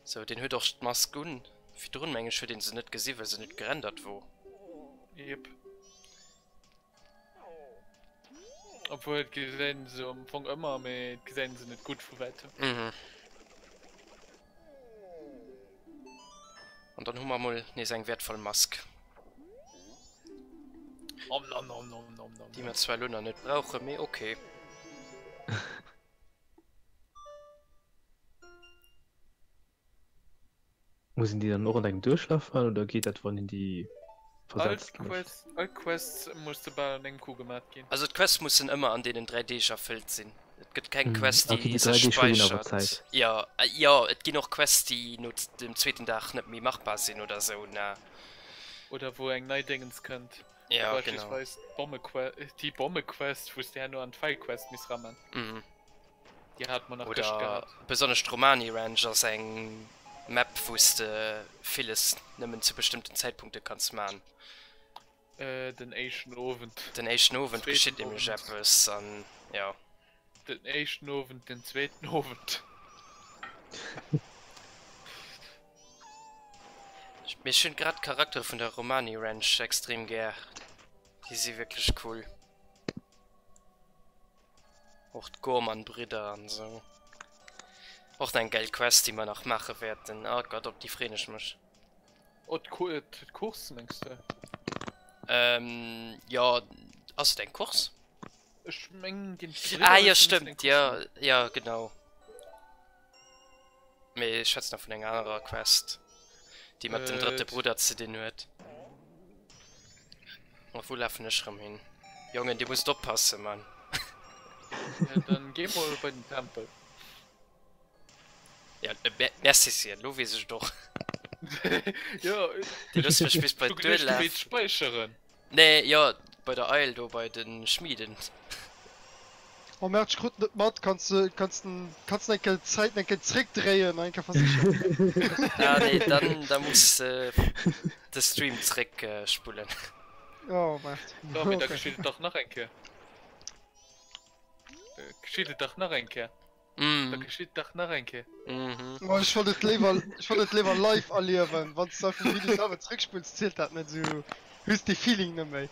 Sou, deen huet och d'Mask un. Virdrun meng ech huet een se net gesi well se net gerendert wor. Jep. Obwuel et gesäit een se am Fong ëmmer, mee et gesäit een se net gutt vu wäitem. Mhm. An dann hu mer mol nees eng wertvoll Mask. Om nom nom nom nom nom. Déi mer zwar elo nach net brauchen, mee okay. Muss een déi dann och an engem Duerchlaf maachen oder geet dat wann een déi versetzt mécht? All Quests musse bal an engem Coup gemat ginn. Also d'Quests mussen ëmmer an deenen 3 Deeg erfëllt sinn. Et gëtt keng Quest Okay, déi déi 3 sech Deeg huet een awer späichert. Zäit. Jo, jo, et ginn och Quests déi no dem zweeten Dag net méi machbar sinn oder sou, na. Oder wou eng nei Déngens kënnt. Ja, genau. Beispillsweis d'Bommequest, déi Bommequest wou s de herno an d'Feilquest misst rammen. Mhm. Déi hat mer nach gëscht Oder gehat. besonnesch d'Romani Ranch ass eng Map wou s de villes nëmmen zu bestëmmten Zäitpunkte kanns man. Den éischten Owend. Den éischten Owend Zweeten geschitt nämlech Owend. eppes an jo. Den éischten Owend, den zweeten Owend. Mee ech hunn grad d'Charaktere vun der Romani Ranch extrem gär. Déi si wierklech cool. Och d'Gorman-Bridder an esou. Och eng geil Quest, déi mer nach maache wäerten. Oh Gott, op déi freen ech mech. Oh, d'Course mengs de? Ähm, jo, ass et eng Course? Ech mengen géint d'Bridder Ah jo, hues de missen eng stëmmt, Course jo, maachen. jo, genau. Mee ech schwätzen nach vun enger anerer Quest, déi mat dem drëtte Brudder ze dinn huet. A wou lafen ech rëm hin? Jongen, dir musst oppassen, Mann. Ja, dann geh mol bei den Tempel. Ja, äh, merci, Sir, lo weess ech et och. Jo, Dir loosst mech bis bei du d'Duer geduecht, du wéilst lafen. speicheren. Nee, jo, bei der Eil do bei de Schmieden. Oh merde, ech krut net mat, kanns de kanns den kanns den eng Kéier d'Zäit eng Kéier zréck dréien an eng Kéier versichen? Ah nee, dann da muss de de Stream zréck spullen. Oh merde. Jo, mee da Okay. geschitt et dach nach eng Kéier. Geschitt et dach nach eng Kéier. Da Mm. geschitt et dach nach eng Kéier. Mhm. Oh, ech wollt et léiwer ech wollt et léiwer live erliewen. Wann s de einfach Video selwer zréckspulls, zielt dat net esou. Hues dee Feeling net méi.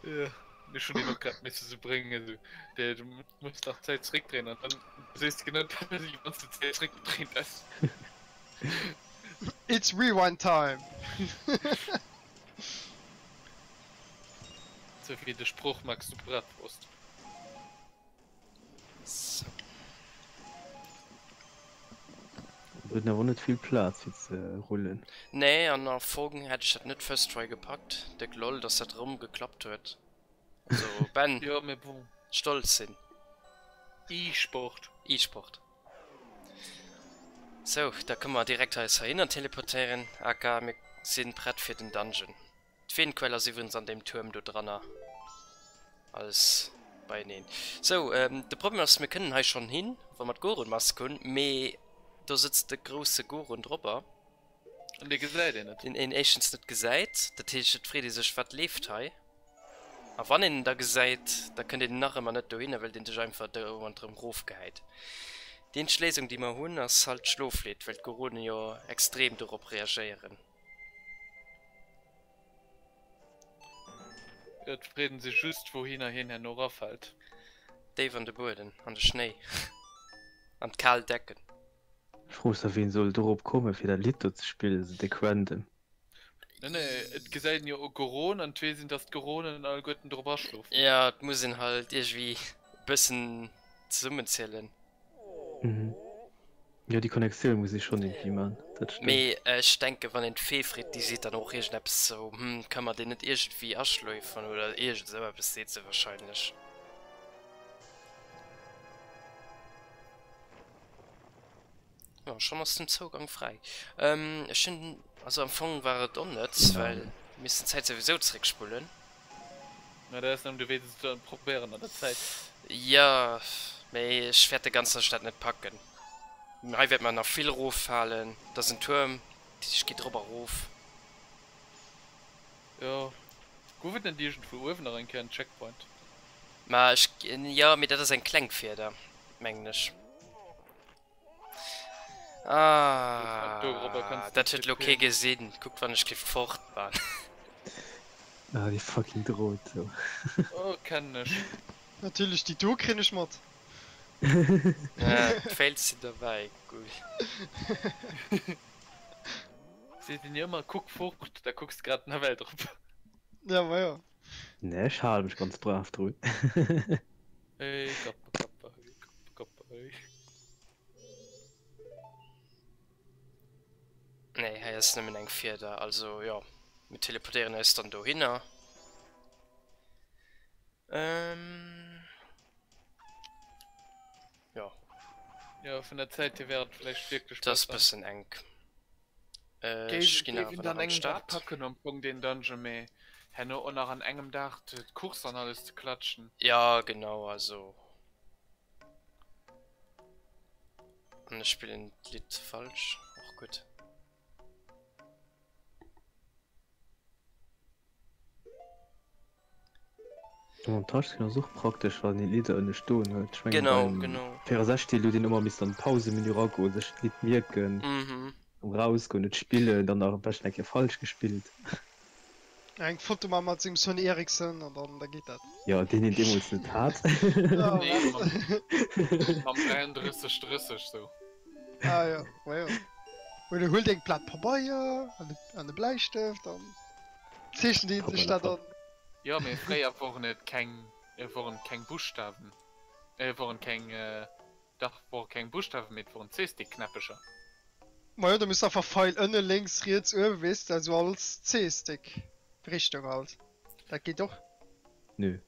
Jo. Ech hunn deen och grad misse sou bréngen, sou de du muss nach d'Zäit zréckdréinen an dann sees de genau dat, wat déi ganze Zäit zréckgedréint ass. It's rewind time! Sou wéi de Sproch Max du Bratwurst. So. Huet awer net vill Plaz fir ze rullen. Nee, an am Fong hätt ech dat net first try gepackt. Déck lol dass dat rëm geklappt huet. Also Ben, Jo, mee bon. stolz sinn. E-Sport. E-Sport. Sou, da kënne mer direkt eis heihinner teleportéieren. Aka mir sinn prett fir den Dungeon. D'Feenquell ass iwwregens an deem Tuerm do dranner. Alles beieneen. Sou, de Problem ass, mir kënnen hei schonn hin, wa mer d'Goron-Mask hunn, mee do sëtzt de grousse Goron dropper. An dee gesäit een net. Deen een éischtens net gesäit. Dat heescht, et freet ee sech, Wat leeft hei? A wann een en da gesäit, da kënnt een nach ëmmer net dohinner, well deen dech einfach dauernd erëm rofgehäit. Déi eenzeg Léisung, déi mer hunn, ass halt d'Schloflidd, well d'Goronen jo extrem dorop reagéieren. Et freet en sech just wouhinner hien herno rafällt. Déif an de Bueden, an de Schnéi, an d'kal Decken. Ech froe mech da ween soll dorop kommen fir dat Lidd do ze spillen, esou déck random. Nee nee, et gesäit een jo e Goron an et weess een dass d'Goronen alleguerten dorop aschlofen. Jo, et muss een halt iergwéi e bëssen zesummenzielen. Mhm. Jo, déi Connectioun muss ee schonn iergendwéi man, dat stëmmt. Mee ech denken, wann een d'Fee freet, déi seet dann och iergendeppes sou, hm, ka mer deen net iergendwéi aschläufern oder iergend esou eppes seet se wahrscheinlech. Jo, schonn ass den Zougang fräi. Ech hunn, also am Fong war et onnëtz, well mir missten d'Zäit souwisou zréckspullen. Mä dat ass nëmmen, du wéilts et dann probéieren an der Zäit. Jo, mee ech wäert de ganz sécher dat net packen. Hei wäert mer nach vill eroffalen. Dat ass en Tuerm, ech gi drop erof. Jo, gouf et net iergendwou uewen nach eng Kéier en Checkpoint? Ma ech, jo, mee dat ass eng kleng Fieder, mengen ech. Ah, dat huet lo kee gesinn. Kuckt wann ech géif fort man. Ah, déi fucking Drot do. Oh, kennen ech. Natierlech, déi do kréien ech mat. D'Fails sinn derbäi, guy. Seet een jo ëmmer, kuck fort, da kucks de grad nawell drop. Ja, ma jo. Nee, ech hale mech ganz brav drun. Hey, kappa, kappa, hey, kappa, kappa, hey. Nee, hei ass nëmmen eng Fieder, also jo, mir teleportéieren eis dann dohinner. Ähm, jo. Jo, vun der Zäit hier wär et vläicht wierklech besser. Dat ass bëssen enk. Ech ginn awer nach an d'Stad. Packen am Fong deen Dungeon, mee herno och nach an engem Dag d'Course an alles ze klatschen. Ja genau, also an ech spillen d'Lidd falsch, och gutt. Mam Touchscreen ass och praktesch wann een d'Lidder ënne stoen huet. Ech mengen Genau, beim genau. 64 Deel huet een ëmmer missten an d'Pausemenu ragoen, sech d'Lidd mierken, Mhm. erëm rausgoen, et spillen, dann nach e beschten eng Kéier falsch gespillt. Eng Foto man mat sengem Sony Ericsson an dann da geet dat. Jo, deen een deemools net hat. Ja, Nee, wat? mam, mam 33 30 sou. Ah jo, ma jo. Oder huelt eng Plat Pabeier an e, an e Bläistëft an zeechent een sech dat an. Jo, mee fréier woren et keng, woren et keng Buschtawen, äh, woren keng, dach, wore keng Buschtawen, mee et woren C-Stick-Knäppecher. Majo, da muss einfach Feil ënne, lénks, riets, uewen, weess de, also als C-Stick Richtung halt. Dat geet och. Nö.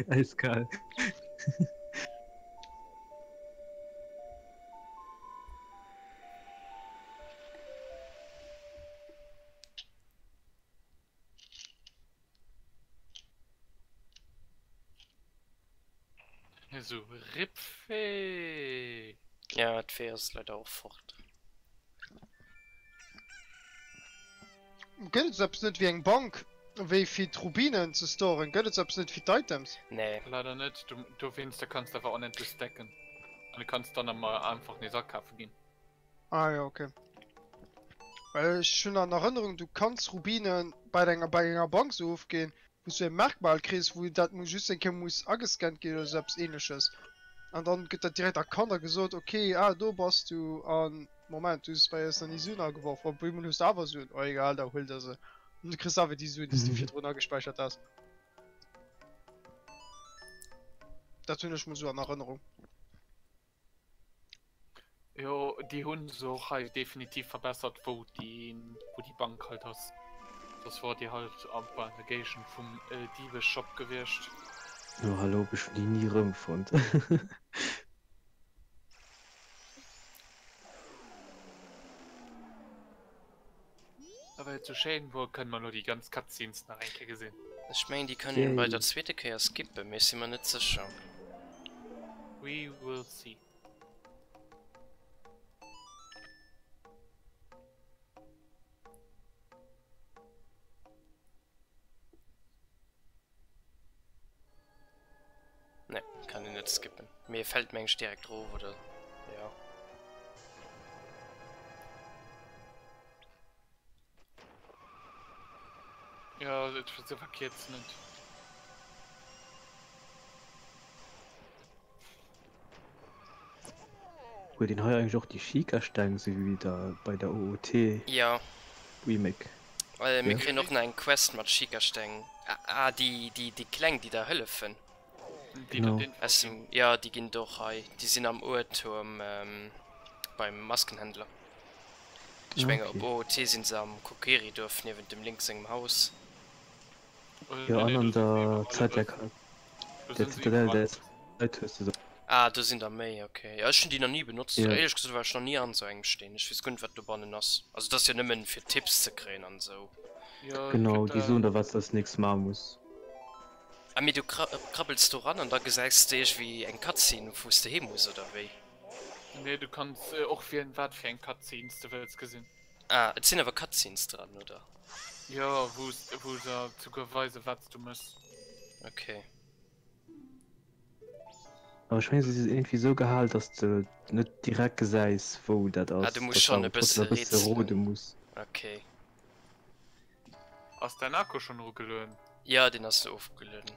Eiskal. Esou, RIP Fee! Ja, d'Fee ass leider och fort. Gëtt et sou eppes net wéi eng Bank, wéi fir d'Rubinen ze storen? Gëtt et sou eppes net fir d'Items? Nee. Leider net, dowéinster kanns de awer onendlech stacken. An du kanns dann emmer einfach nees akafe ginn. Ah jo, okay. Well ech hunn an Erënnerung, du kanns Rubinen bei denger bei enger Bank sou ofginn, wou s du e Merkmal kriss, wou dat mu just eng Kéier muss agescannt ginn oder sou eppes Ähnleches. An dann gëtt dat direkt erkannt a gesot, ok, ah do bass du an Moment, du hues bei eis nach ni Suen ageworf, op eemol hues de awer Suen, oh egal, da huel der se. An du kriss awer déi Suen, déi s du virdrun agespäichert has. Dat hunn ech mol sou an Erënnerung. Jo, déi hunn se och hei definitiv verbessert, wou déi, wou déi Bank halt ass. Soss wor déi halt an der Géigend vum Diebesshop gewiescht. Jo hallo, ech hunn déi ni erëmfonnt. A well et sou schéin wor, kënne mer elo déi ganz Cutscenes nach eng Kéier gesinn. Ech mengen déi kann een bei der zweete Kéier skippen, mee ech si mer net sécher. We will see. Ne, kann een net skippen. Mee e fällt meng ech direkt rof oder jo. Ja, et se verkierzen et. Huet een hei eigentlech och déi Sheikah-Steng, sou wéi der bei der OOT Ja. Remake? Mir kréien och nach eng Quest mat Sheikah-Steng. Ah, déi, déi, déi kleng, déi der hëllefen. Déi der d'Info Aus dem, ginn. ja, déi ginn et och hei. Déi sinn am Uhrturm beim Maskenhändler. Ech Ah, menge op okay. OOT sinn se am Kokiri-Duerf niewent dem Link sengem Haus. Jo, Nee, an nee, an do sinn se der iwwerall e Zäit der bëssen. Kal Do der sinn se Zitadelle iwwerall e der bëssen. Zäit hues de se. Ah, do sinn der méi, ok. Jo, ech hunn déi nach ni benotzt. Ja. Éierlech gesot war ech nach ni an esou engem Steen. Ech weess guer net, wat dobannen ass. Also, et ass jo nëmmen fir Tipps ze kréien an esou. Jo, et Genau, gëtt déi der. soen der, wat s de als nächst maache muss. Ah, mee du krabbels do ran an da gesäis de iergwéi eng Cutscene, wou s de hi muss, oder wéi? Nee, du kanns och wielen, wat fir eng Cutscene s de wëlls gesinn. Ah, et sinn awer Cutscenes dran, oder? Jo, wou s, wou se der souguer weisen, wat s du mëss. Ok. Awer ech mengen, se si iergendwéi esou gehal, dass de net direkt gesäis, wou dat Ah, ass, du muss dass de schonn e awer trotzdem bësse e bësse rätselen. rode muss. Ok. Ass däin Akku schonn erogelueden? Jo, deen ass ofgelueden.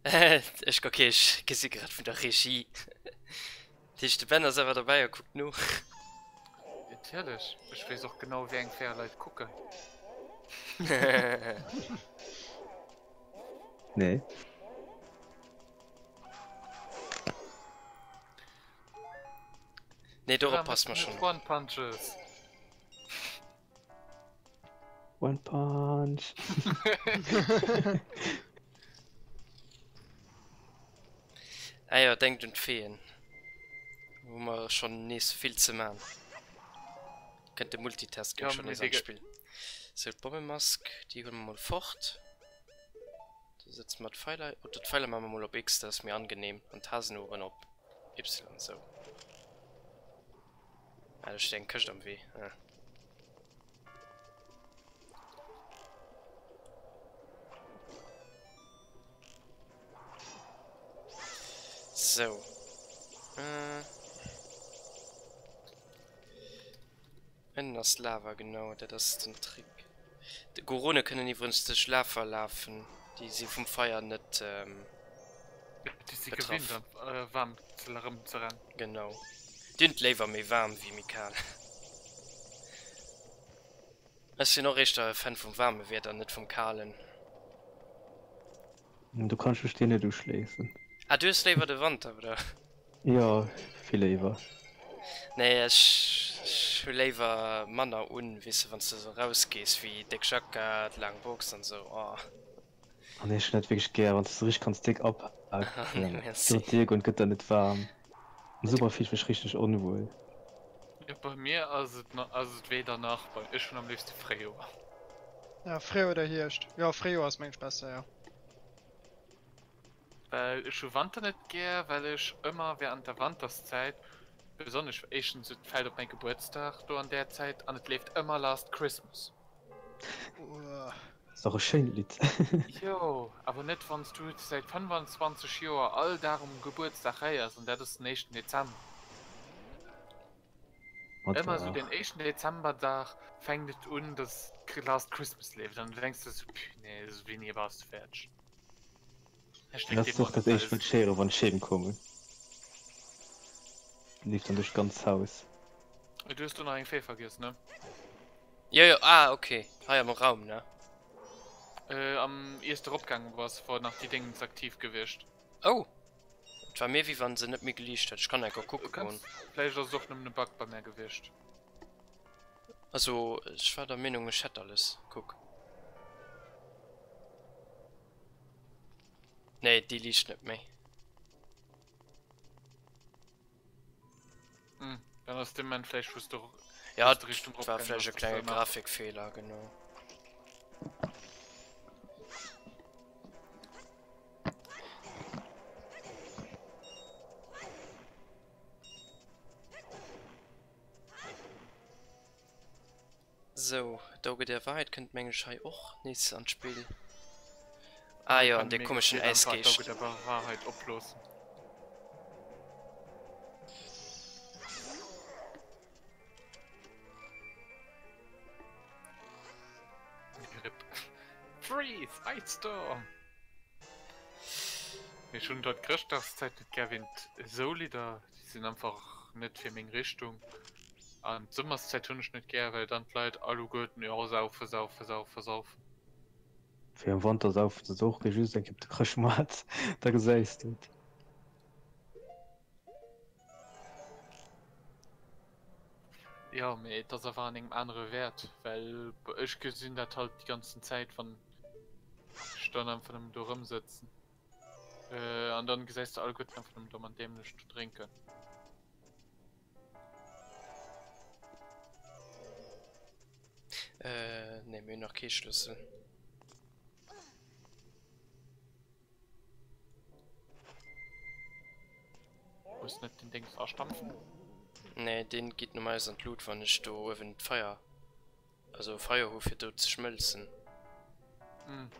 Ech, ok, ech gesi grad vun der Regie. Dat heescht, de Ben ass awer derbäi a kuckt no. Natierlech, ech weess och genau, wéi eng 4 Leit kucken. Nee. Nee, dorop passe mer schonn op. One Punches. One Punch. Ah jo, denkt un d'Feeën. Hu mer schonn nees vill ze man. Kënnt de Multitasking Ja, schonn mee nees an déi ge- d'Spill. Sou, d'Bommemask, déi huele mer mol fort. Do setze mer d'Pfeiler, oder d'Pfeiler maache mer mol op X, dat ass méi angenehm. An d'Hasenoueren op Y, sou. Ah, do steet eng Këscht am Wee. Ah. So. Äh. Ënnen ass Lava, genau, dat ass den Trick. De Gorone kënnen iwwregens duerch Lava lafen, déi si vum Feier net ähm, Déi si betraff. gewinnt an äh, waarm ze erëmzerennen. Genau. Déi hunn et léiwer méi waarm wéi méi kal. Ech sinn och éischter e Fan vum waarme Wieder, net vum kalen. Do kann ech mech dir net uschléissen. Ah, du hues léiwer de Wanter, oder? Jo, vill léiwer. Nee, ech hu léiwer manner un, weess de, wann s de esou rausgees, wéi déck Jackett, laang Box an esou, oh. Ah nee, ech hunn dat wierklech gär, wann s de se richteg kanns déck apaken. Nee, merci. Iwwer d'Dier goen, et gëtt der net waarm. Am Summer fill ech mech richteg onwuel. Jo, bei mir ass et ass et weder nach, bei ech hunn am léifste Fréijoer. Ja, Fréijoer oder Hierscht. Jo, Fréijoer ass mengt besser, jo. Well ech hu Wanter net gär, well ech ëmmer während der Wanterszäit, besonnesch éischtens et fält op mäi Gebuertsdag do an där Zäit an et leeft ëmmer Last Christmas. Ass dach e schéint Lidd. Jo, awer net wann s du et säit 25 Joer all Dag um Gebuertsdag héiers an dat ass den éischten Dezember. Ëmmer esou den éischten Dezemberdag fänkt et un, dass Last Christmas leeft an du denks der esou, Punaise, wéini bass de fäerdeg? Dat ass och dat éischt wat ech héieren, wann ech heem kommen. Leeft dann duerch d'ganz Haus. Du hues do nach eng Fee vergiess, ne? Jo, jo, ah, ok. Hei am Raum, ne? Am, iers de eropgaange bass, wor nach déi Déngens aktiv gewiescht. Oh! Et war mir wéi wann se net méi geliicht hätt. Ech kann enker kucke goen. Vläicht ass et och nëmmen e Bug bei mär gewiescht. Also ech war der Meenung ech hätt alles. Kuck. Nee, déi liicht net méi. Hm, dann ass de Moment vläicht wous de Ja, et war vläicht e klenge Grafikfeeler, genau. Sou, d'Auge der Wahrheit kënnt mengen ech hei och nees an d'Spill. Ah jo, an dee komeschen Äisgeescht. D'Auge der Wahrheit oploossen. Freeze! Ice Storm! Ech hunn dort Chrëschtdagszäit net gär wéint esou Lidder, déi sinn einfach net fir meng Richtung. An d'Summerszäit hunn ech net gär, well dann d'Leit alleguerten, jo saufe, saufe, saufe, saufen. Wéi am Wanter saufen se och, géi just eng Kéier op de Chrëschtmaart, da gesäis de et. Jo, mee et ass awer an engem anere Wäert, well ech gesinn dat halt déi ganzen Zäit, wann ech dann einfach nëmmen do erëmsëtzen. An dann gesäis de alleguerten einfach nëmmen domm an dämlech do drénken. Nee, mir hunn nach kee Schlëssel. Muss net den Dings astampfen? Nee, deen geet normalerweis an d'Lut, wann ech do uewen d'Feier, also Feier hu fir do ze schmëlzen. Mm.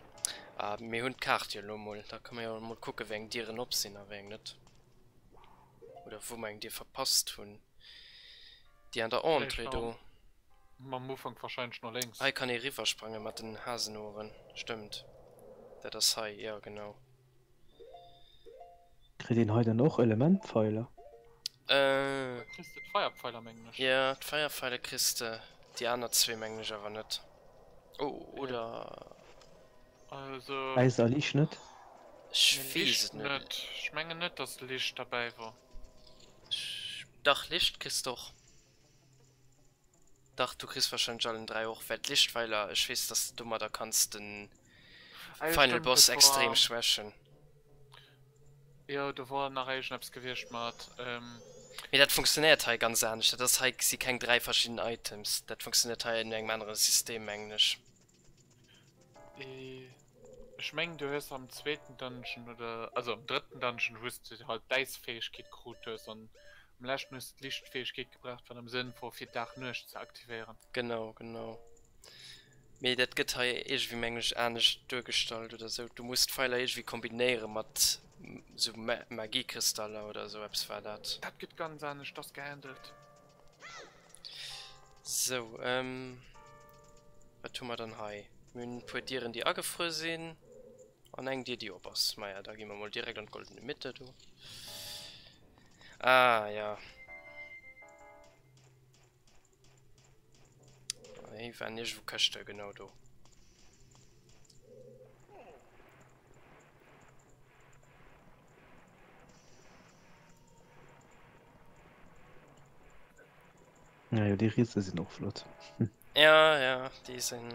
Ah, mir hunn d'Kaart jo elo mol, da ka mer jo mol kucke wéi eng Dieren op sinn a wéi eng net. Oder wou mer eng Dier verpasst hunn. Déi an der Entrée do. Mam Ufank wahrscheinlech no lénks. Hei kann ee riwwersprange mat den Hasenohren, stëmmt. Dat ass hei, jo genau. Kritt een hei dann och Elementpfeiler? Äh. Da kriss de d'Feierpfeiler mengen ech. Jo, d'Feierpfeile kriss de, déi aner zwee mengen ech awer net. Oh, oder. Also. Äis a Liicht net? Ech weess et net. Ech mengen net, dass Licht derbäi wor. Dach, Licht kriss de och. Dach, du kriss wahrscheinlech allen 3 och, well d'Lichtweiler, ech weess dass de domadder kanns den Ah jo, Final stimmt, Boss dat extrem war, schwächen. jo do war nach iergendeppes gewiescht mat, ähm. Mee dat funktionéiert hei ganz anescht, dat ass hei si keng 3 verschidden Items, dat funktionéiert hei no engem anere System mengen ech. Ech mengen du hues am zweeten Dungeon oder also am drëtten Dungeon wous de halt d'Äisfäegkeet krut hues an am leschten hues de d'Lichtfäegkeet gebraucht wat am Sënn wor fir Dag-Nuecht ze aktivéieren. Genau, genau. Mee dat gëtt hei iergendwéi mengen ech anescht duergestallt oder sou. Du muss d'Pfeiler iergendwéi kombinéiere mat sou Magiekristaller oder sou eppes war dat. Dat gëtt ganz aneschters gehandelt. Sou, ähm, wat hu mer dann hei? Mir hunn e puer Dieren, déi agefruer sinn an eng Dier, déi op ass. Maja, da gi mer mol direkt an d'Goldene Mitte do. Ah, ja. Hei waren iergendwou Këschte, genau do. Ja, jo, déi Riese sinn och flott. Ja, ja, déi sinn.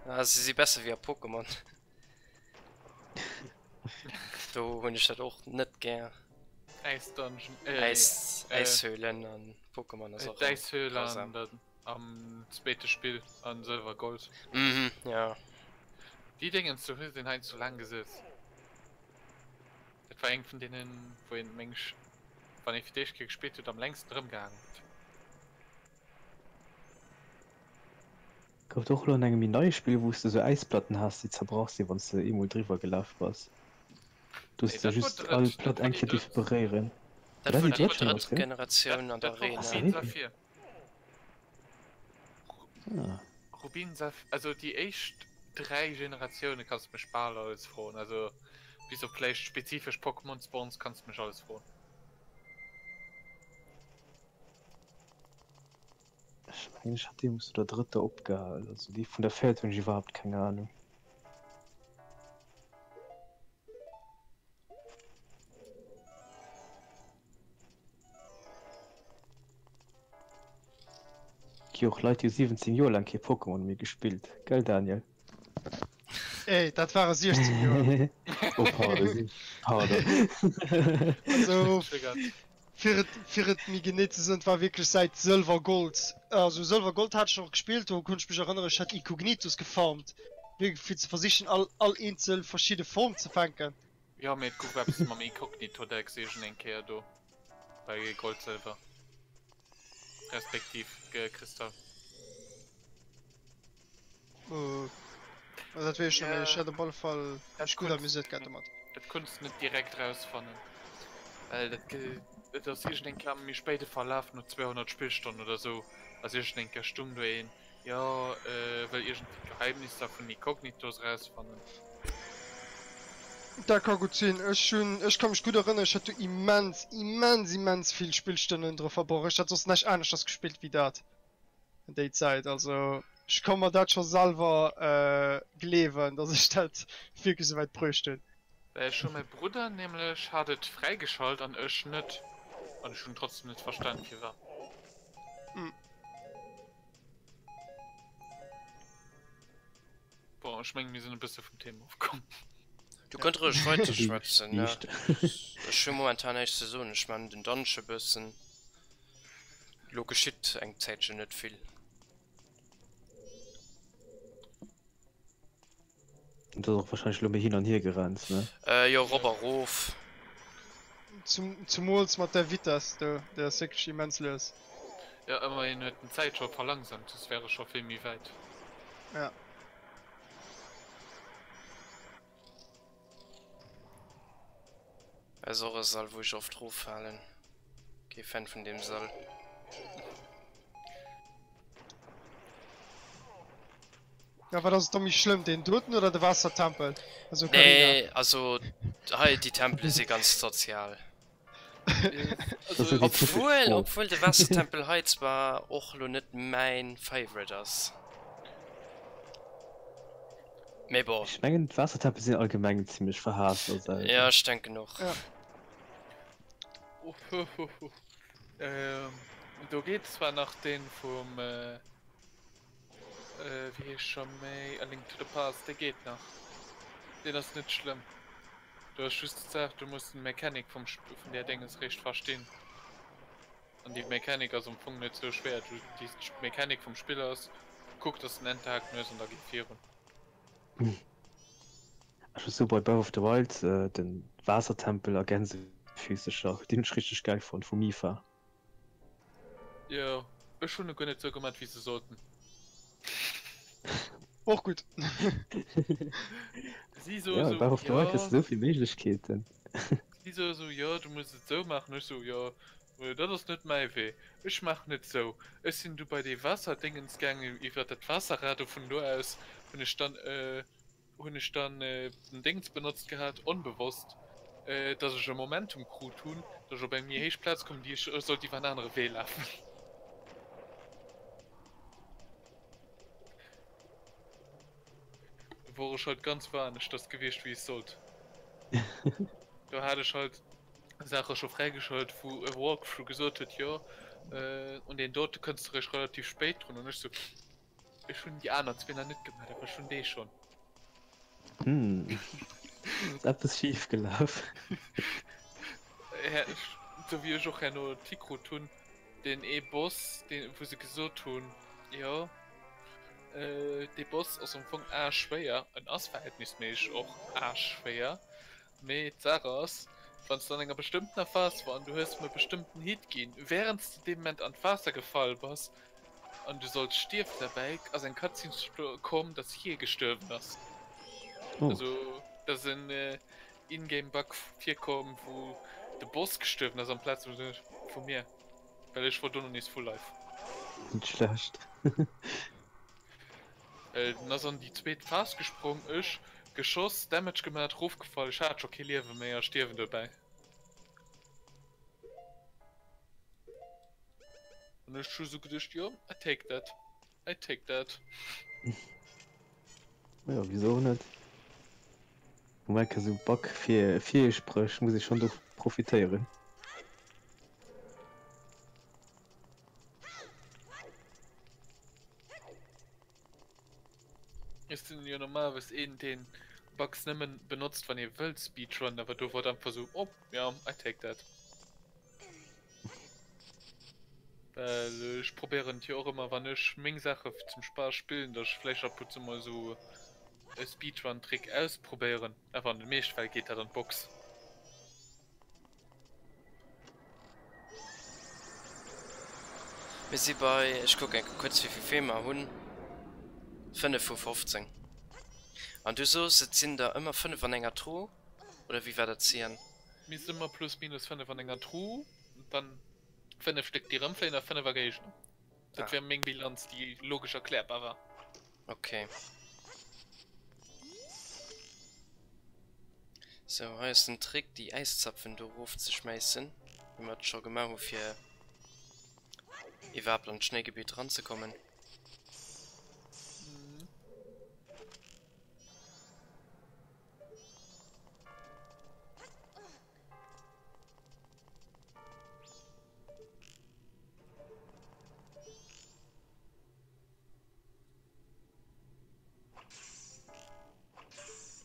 Ah, se si besser wéi a Pokémon. Do hunn ech dat och net gär. Äisdungeon, äh, Äis, äh, Äishöhlen an Pokémon ass och D'Äishöhle an grausam. der, am zweete Spill an Silver Gold. Mhm, ja. Déi Déngens do hu sinn hei zu laang geséss. Dat war eng vun deenen, wou een, meng ech, wann ee fir d'éischt Kéier gespillt huet, am längsten erëmgehaangen huet. Gouf et och elo an engem méi neie Spill, wou s de sou Äisplatten has, déi zerbrach sinn, wann s de eemol driwwer gelaf bass? Do hues Nee, de dat wor just all d'drëtt. Dat Platt wor eng déi Kéier dierfe drëtt. beréieren. Dat War wor dat déi déi drëtt drëtt Generatioun? Generatioun Dat, an der dat wor Arena. Ass Rubin dat Saphir. Ah. Rubin, Saf, also déi éischt 3 Generatioune kanns de mech bal alles froen, also bis op vläicht spezifesch Pokémon Spawns kanns de mech alles froen. Ech mengen ech hat deemools no der drëtter opgehal, also déi vun der véierter hunn ech iwwerhaapt keng Ahnung. Gi och Leit déi hu 17 Joer laang kee Pokémon méi gespillt, gell Daniel? Ey, dat ware 16 Joer. Oh pardon, pardon. Also fir et fir et méi genee ze soen, et war wierklech säit Sëlwer Gold. Also Sëlwer Gold hat ech nach gespillt, do konnt ech mech erënneren, ech hat Incognitus gefarmt, wierklech fir ze versichen all all eenzel verschidde Form ze fänken. Jo, mee et gouf eppes mam Incognito-Deck iergendeng Kéier do bei Gold Sëlwer. Respektiv Kristall. Uh, dat weess ech net méi. Ech hat op alle Fall mech gutt amuséiert gehat domat. Dat konns de net direkt rausfannen. Well dat dat ass iergendeng Kéier am méi spéide Verlaf, no 200 Spillstonnen oder sou, ass iergendeng Kéier stung do een, jo, wëll iergendwéi d'Geheimnisser vun Incognitos rausfannen. Dat ka gutt sinn. Ech hunn, ech ka mech gutt erënneren, ech hat do immens, immens, immens vill Spillstonnen dru verbruecht. Ech hat soss näischt aneschters gespillt wéi dat déi Zäit. Also ech ka mer dat scho selwer gleewen, datt ech dat wierklech esou wäit bruecht hunn. Well ech hu mäi Brudder nämlech hat et fräigeschalt an ech net. An ech hunn trotzdem net verstan firwat. Bon, ech mengen mir sinn e bësse vum Thema ofkomm. Du kënnt roueg weider schwätzen, ne? Ech hu momentan näischt ze soen, ech man den Dungeon e bëssen. Lo geschitt eng Zäitchen net vill. Et ass och wahrscheinlech elo méi hin an hier gerennt, ne? Äh jo, rop a rof. Zum, zumools mat där Vitess do, déi ass wierklech immens lues. Jo, ëmmerhin huet en d'Zäit scho verlangsamt, soss wär e scho vill méi wäit. Ja. Ass och e Sall wou ech oft roffalen. Kee Fan vun deem Sall. Ja, wat ass et da méi schlëmm, deen doten oder de Waassertempel? Also Ocarina. Nee, also hei déi Tempele si ganz sozial. Das ass déi typesch Obwuel, Fro. obwuel de Waassertempel hei zwar och lo net mäin Favorite ass. Mee bon. Ech mengen d'Waassertempel sinn allgemeng zimmlech verhaasst a Zelda. Ja, ech denken och. Ja. Do geet zwar nach deen vum. Wéi heescht scho méi? A Link to the Past, dee geet nach. Deen ass net schlëmm. Do ass just d'Saach, du muss den Mechanic vum vun där Dénges réischt verstinn. An déi Mechanic ass am Fong net sou schwéier. Du, déi Mechanic vum Spill ass, kuck dass den Enterhaken hues an da geet virun. Ech muss soen, bei Breath of the Wild, den Waassertempel a Gänsefüßecher, deen hunn ech richteg gäil fonnt vum Mipha. Jo, ech hunn e guer net sou gemat wéi se sollten. Och gutt. Si soe Ja, sou, Breath of the Wild jo. hues de sou vill Méiglechkeeten. Si soe sou, jo, du muss et sou maachen. Ech sou, jo, dat ass net mäi Wee. Ech maachen et sou. Ech sinn du bei dee Waasserdéngens gaangen, iwwer dat Waasserrad, a vun do aus hunn ech dann hunn ech dann den Déngs benotzt gehat, onbewosst, dass ech e Momentum krut hunn, dass ech op eng méi héich Plaz komm, déi ech sollt iwwer en anere Wee lafen. Do wor ech halt ganz woaneschters gewiescht wéi ech sollt. Do hat ech halt Saache scho fräigeschalt, wou e Walkthrough gesot huet, jo, un deen dote kënns de réischt relativ spéit drun, an ech sou, Ech hunn déi aner zwee nach net gemaach, awer ech hunn dee schonn. Hm. Ass eppes schif gelaf. Sou wéi ech och herno d'Hi krut hunn, deen ee Boss, deen, wou se gesot hunn, jo, dee Boss ass am Fong aarschschwéier, en ass verhältnisméisseg och aarschschwéier, mee d'Saach ass, wann s de an enger bestëmmtener Phas war an du hues em e bestëmmten Hit ginn, wärend s de dee Moment an d'Waasser gefall bass, An du solls stierwen derbäi ass eng Cutscene komm dass hie gestuerwen ass. Oh. Also dat ass en in-game Bug virkomm wou de Boss gestuerwen ass amplaz vu mir, well ech wor dono nees full life. Net schlecht. Den ass an déi zweet Phas gesprong, ech geschoss, Damage gemat, rofgefall, ech hat scho kee Liewe méi a stierwen dobäi. An ech hu sou geduecht, jo, I take that, I take that. Jo, wisou och net? Wou enke sou Bug fir Virspréch muss ee schonn do profitéieren. Ech sinn jo normalerweis een deen Bugs nëmmen benotzt wann ee wëllt speedrunnen, awer do wor et einfach sou oh ja I take that. Well ech probéieren et jo och ëmmer wann ech meng Saache zum Spaass spillen, datt ech vläicht ab und zu mol sou e Speedrun Trick ausprobéieren, awer an de meeschte Fäll geet dat an d'Box. Mir si bei, ech kucken eng Kéier kuerz wéivill Fee mer hunn, 5 vu 15. An du soos et sinn der ëmmer 5 an enger Tru, oder wéi war dat Cyan? Mir sinn ëmmer plus minus 5 an enger Tru, dann 5 Stéck déi erëmfléien a 5 a Géigner. Dat wär meng Bilanz déi logesch erklärbar war. Ok. Sou, hei ass den Trick déi Äiszapfen do erof ze schmäissen, wéi mer et scho gemaach hu fir iwwerhaapt an d'Schnéigebitt eranzekommen.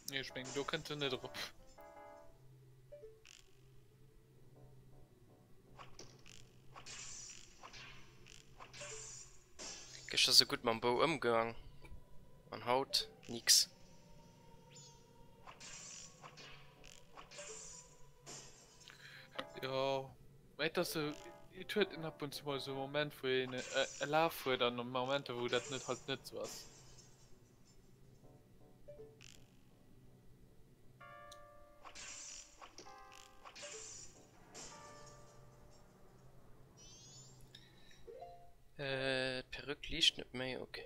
Nee, ech mengen do kënnt en net erop. Gëschter sou gutt mam Bou ëmgaang an haut nix. Jo. Mä et ass esou, et huet een ab und zu mol esou e Moment wou een e Laf huet an Momenter wou dat net halt net esou ass. D'Perruque liicht net méi, ok.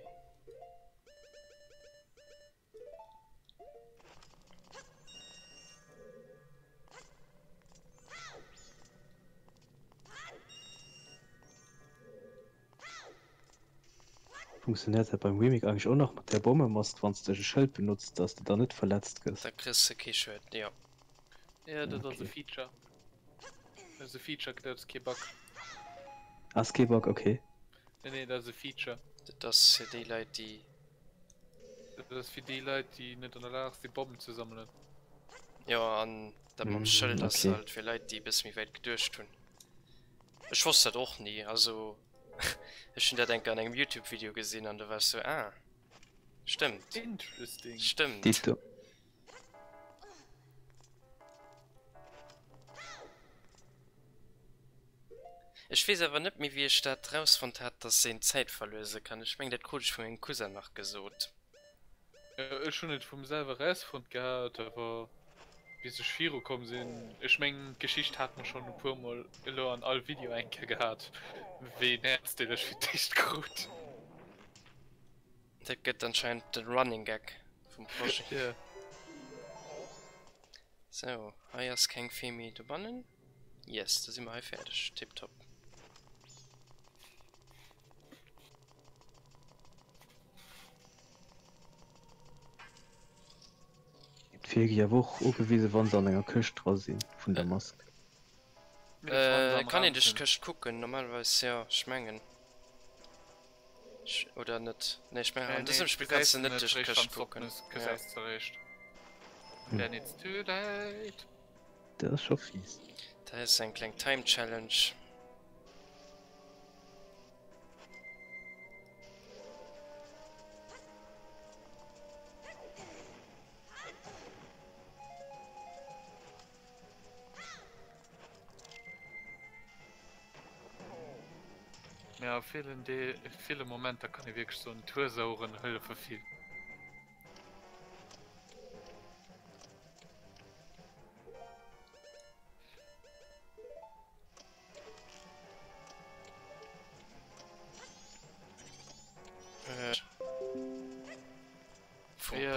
Funktionéiert dat beim Remake eigentlech och nach mat där Bommemask, wann s de e Schëld benotz, dass de dann net verletzt gëss? Da kriss de kee Schued, jo. Jo, dat ass e Feature. Dat ass e Feature, dat ass kee Bug. Ass kee Bug, okay. Nee, nee, dat ass e Feature. Dat ass fir déi Leit, déi. Dat ass fir déi Leit, déi net an der Lag si Bommen ze sammelen. Jo, an dat mam Schëld ass halt fir Leit, déi e bësse méi wäit geduecht hunn. Ech wosst dat och ni, also ech hunn dat eng Kéier an engem Youtube-Video gesinn an do war ech sou, ah, stëmmt. Interesting. Stëmmt. Dito. Ech weess awer net méi wéi ech dat rausfonnt hat dass een Zäit verluese kann. Ech mengen dat krut ech vu mengem Cousin nach gesot. Ech hunn et vum selwer rausfonnt gehat, awer bis ech viru komm sinn, ech mengen d'Geschicht hat mer schonn e puer mol elo an all Video eng Kéier gehat, wéi en Häerz deen ech fir d'éischt krut. Dat gëtt anscheinend de Running Gag vum Projet. Jo. Sou, hei ass keng Fee méi dobannen. Yes, da si mer hei fäerdeg. Tiptop. D'Fee gi awer och ugewisen, wa se an enger Këscht dra sinn, vun der Mask. Äh, kann een duerch d'Këscht kucken? Normalerweis jo, ech mengen. Oder net? Nee, ech mengen, an dësem Spill kanns de net duerch d'Këscht kucken. Gesäis de réischt. Then it's too late. Dat ass scho fies. Dat ass eng kleng Time Challenge. Mä a villen De ville Momenter kann ee wierklech soen, d'Huesoueren hëllefe vill.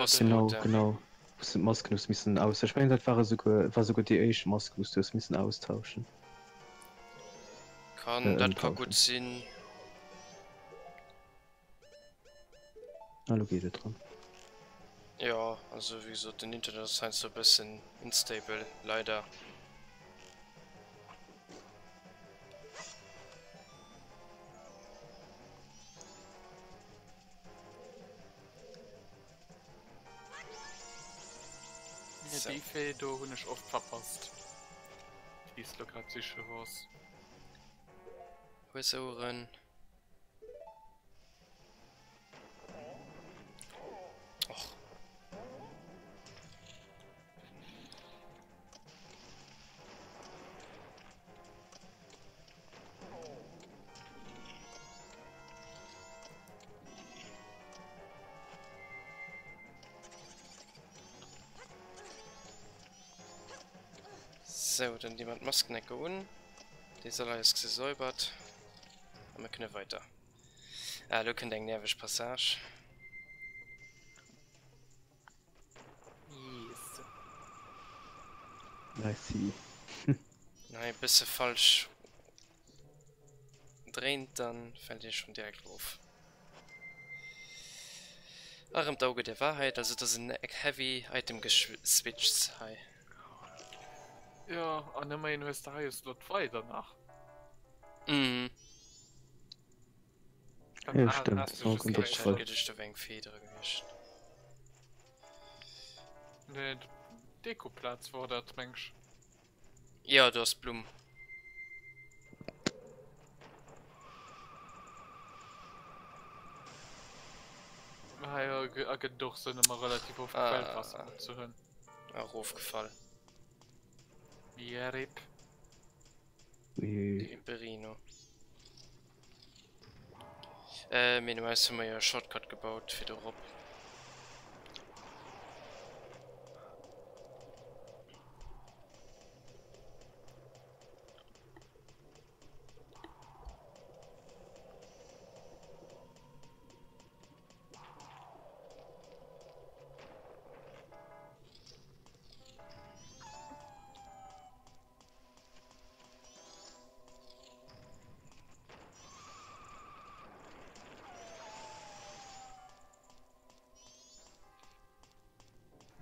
Genau, genau. Wou s de d'Masken hues missen aus. Ech mengen dat war esouguer, war esouguer déi éischt Mask wou s du hues missen austauschen. Kann, dat ka gutt sinn. Ah, lo geet et erëm. Jo, also wéi gesot, den Internet ass heiansdo e bëssen instable, leider. Nee, déi Fee do hunn ech oft verpasst, déi s lo grad siche wors. Huesoueren. Och. Sou, dann di mer d'Masken enke un. Déi soll eis gesäubert. A mir kënne weider. Ah, elo kënnt eng nerveg Passage. Yes. Merci. Nei e bësse falsch dréint, dann fällt Dir schon direkt of. A rem d'Auge der Wahrheit, also et ass en heavy Item geswitchts hei. Jo, an ëmmerhin hues de hei e Slot weider nach. Mhm. Jo stëmmt, so kommt dat zrëck. Geduecht do wär eng Fee dra gewiescht. Nee, Dekoplaz wor dat meng ech. Jo, do ass d'Blumm. Hei ergëtt och Sënn ëmmer relativ oft Quellwaasser mat ze hunn. Erofgefall. Yeah, rip. De Imperino. Äh, mee normalerweis hu mer jo e Shortcut gebaut fir do rop.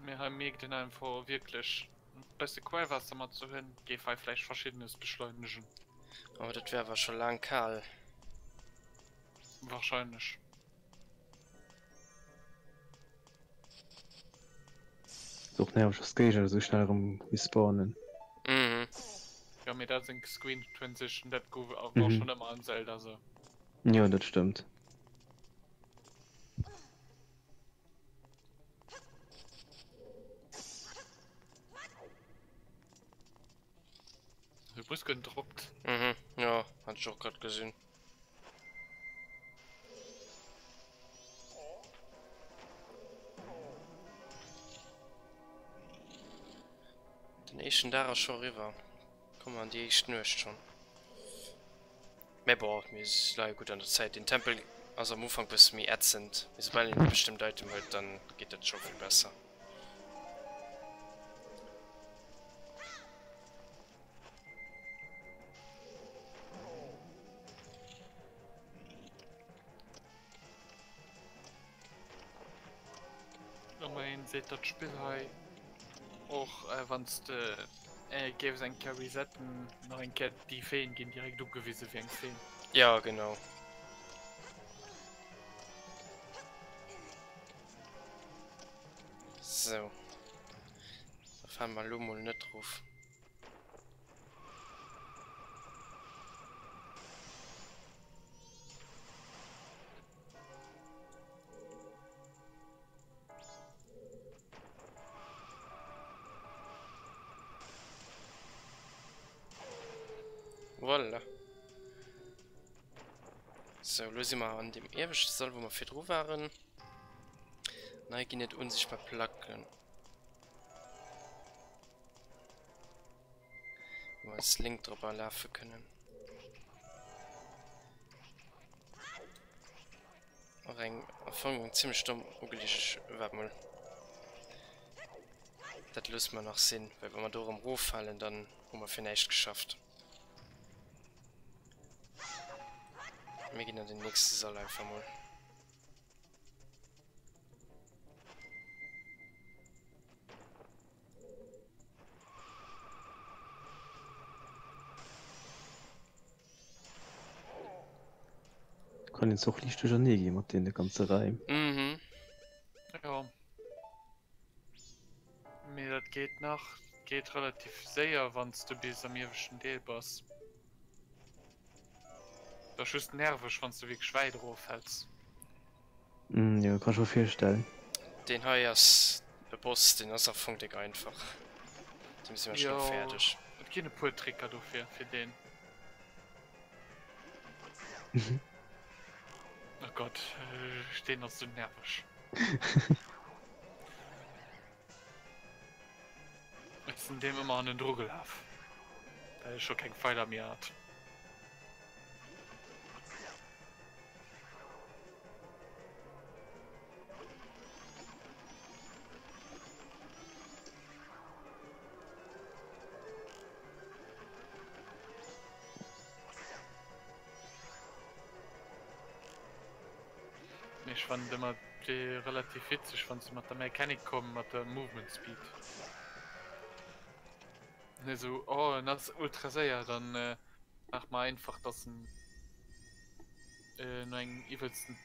Mee hei mierkt een einfach wierklech, e bësse Quellwaasser mat ze hunn, géif hei vläicht verschiddenes beschleunegen. Oh, dat wär awer scho laang kal. Wahrscheinlech. Ass och nerveg dass d'Géigner esou schnell erëm respawnen. Mhm. Jo mee dat seng Screen Transition dat gouf war schon ëmmer an Zelda sou. Jo dat stëmmt. De Bus gedroppt. Mhm, jo, hat ech och grad gesinn. Den éischten Dag ass scho eriwwer. Komme an déi éischt Nuecht schonn. Mä bon, mir leie gutt an der Zäit. Den Tempel ass am Ufank bësse méi ätzend, mee soubal een e bestëmmt Item huet, dann geet dat scho vill besser. Ëmmerhin seet dat Spill hei och wann s de géifs eng Kéier resetten, nach eng Kéier déi Feen ginn direkt ugewise wéi eng Feen. Ja genau. Sou. Da fale mer elo mol net erof. Voilà. Sou, elo si mer an deem ieweschte Sall, wou mer virdru waren. An hei ginn et unsichtbar Placken. Wou mer als Link drop erlafe kënnen. Och eng am Fong eng zimmlech domm ugelegeg. Waart mol. Dat loosse mer nach sinn, well wa mer do erëm eroffalen, dann hu mer fir näischt geschafft. Mir ginn an den nächste Sall einfach mol. Kann een och liicht duerchernee gi mat deene ganze Räim. Mhm. Jo. Mee dat geet nach, geet relativ séier wann s de bis am ieweschten Deel bass. Et ass just nerveg wann s de wierklech wäit eroffäls. Jo, kann ech mer virstellen. Deen hei ass e Boss, deen ass am Fong déck einfach. Deem si mer schnell fäerdeg. Jo, et ginn e puer Tricker dofir, fir deen. Oh Gott, deen ass sou nerveg. Ech sinn deem ëmmer hannendru gelaf, well ech scho keng Pfeiler méi hat. Mee ech fannen et ëmmer relativ witzeg wann se mat der Mechanic kommen mat der Movement Speed. Ne sou oh en ass ultra séier, dann maache mer einfach dass en no engem iwwelsten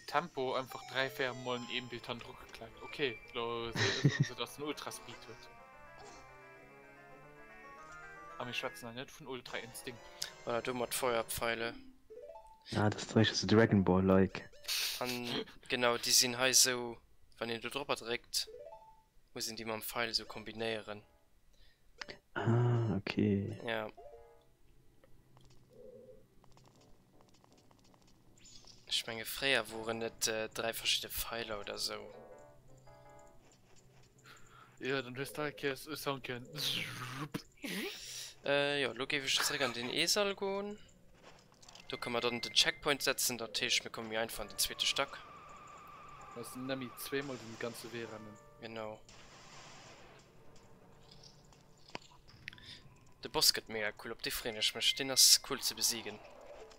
Tempo einfach 3, 4 mol en eem Bild hannendru geklaakt. Ok lo soen se dass en Ultra Speed huet. A mir schwätzen hei net vun Ultra Instinct. Voilà, do mat Feuerpfeile. Ah, dat ass dann éischter sou Dragon Ball like. An genau, déi sinn hei sou, wann een do dropper dréckt, muss een déi mam Pfeil sou kombinéieren. Ah, okay. Ja. Ech menge fréier woren et 3 verschidde Pfeiler oder sou. Jo, dann hues de all Kéiers e Sound gehören. Äh, jo, lo géif ech zréck an den E-Sall goen. Do kënne mer dann den Checkpoint setzen, dat heescht mir komme méi einfach an den zweete Stack. Muss nemmi zweemol den ganze Wee rennen. Genau. De Boss gëtt mega cool, op dee freeën ech mech. Deen ass cool ze besiegen.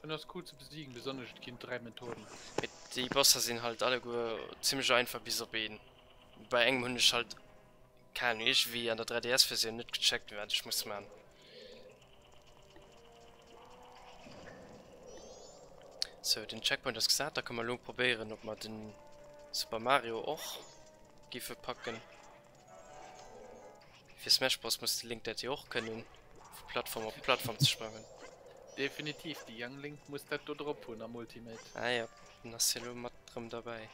En ass cool ze besiegen, besonnesch et ginn 3 Methoden. Mee déi Bosser sinn halt alleguer zimmlech einfach bis op een. Bei engem hunn ech halt, keng Ahnung, iergendwéi an der 3DS Versioun net gecheckt wat ech muss man. Sou, den Checkpoint ass gesat, da kënne mer elo probéieren ob mer den Super Mario och giffe packen. Fir Smash Bros muss de Link dat jo och kënnen, vu Plattform op Plattform ze sprangen. Definitiv, de Young Link muss dat do drop hunn am Ultimate. Ah jo, den ass jo elo mat rëm derbäi.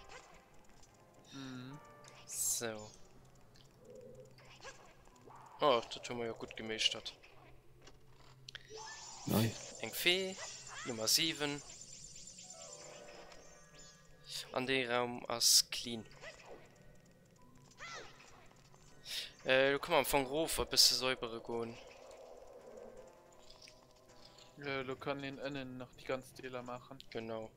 Mhm. Sou. Oh, dat hu mer jo gutt gemeeschtert. Nice. Eng Fee, Nummer 7. An dee Raum ass clean. Äh, lo kënne mer am Fong rof e bësse säubere goen. Jo, lo kann een ënnen nach déi ganz Deeler maachen. Genau.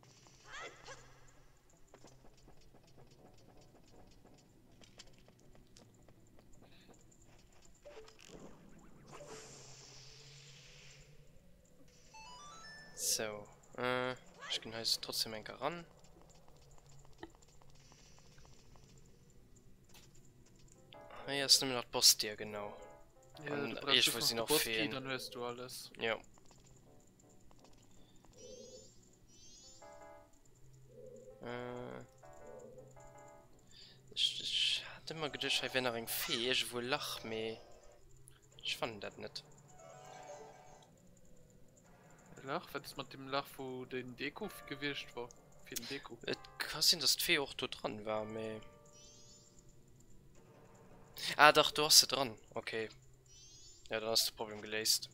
Sou, äh, ech ginn hei trotzdem eng Kéier ran. Hei ass nëmmen nach d'Bossdier, genau. Ja, An du brauchst irgendwo just noch sinn de och Bosskey, Feen. dann hues du alles. Jo. Äh. Ech, ech hat ëmmer geduecht, hei wär nach eng Fee, iergendwou e Lach, mee ech fannen dat net. E Lach? Wat ass mat dem Lach, wou den Deku gewiescht wor? Fir den Deku? Et ka sinn, dass d'Fee och do dran war, mee. Ah dach, do ass se dran. Okay. Ja, dann ass de Problem geléist.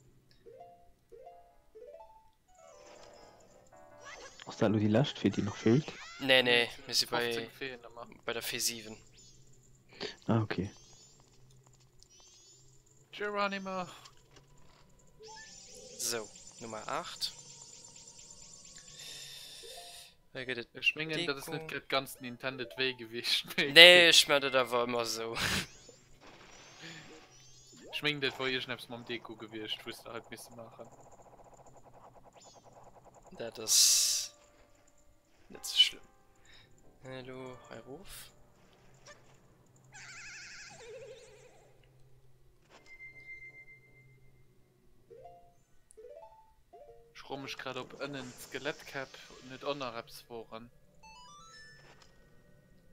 Ass dat elo déi lescht Fee, déi nach feelt? Nee, nee, mir si bei, 15 Feeën ëmmer. bei der Fee 7. Ah, okay. Geronimo! Sou, Nummer 8. Hei gëtt et Ech mengen, dat ass net Deko. grad ganz den intended Wee gewiescht, mee Nee, okay. ech man dat awer ëmmer sou. Ech mengen dat wor iergendeppes mam Deku gewiescht wous de halt misse maachen. Dat ass net sou schlëmm. Elo hei erof. Ech froe mech grad op ënnen d'Skelettkäpp net och nach eppes woren.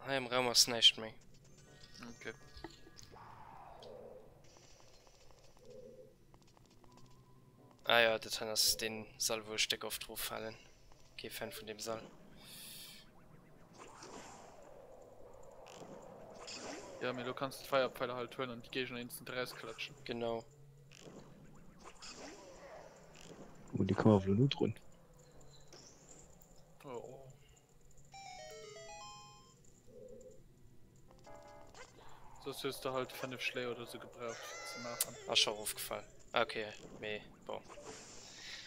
Hei am Raum ass näischt méi. Okay. Ah ja, dat hei ass deen Sall wou ech déck oft roffalen. Kee Fan vun deem Sall. Ja, mee lo kanns de d'Feierpfeiler halt huelen an déi Géigner instant erausklatschen. Genau. Oh, déi komme awer elo drun. Oh. Soss hues de halt 5 Schléi oder sou gebraucht fir ze maachen. Ass scho erofgefall. Ah ok, mee bon.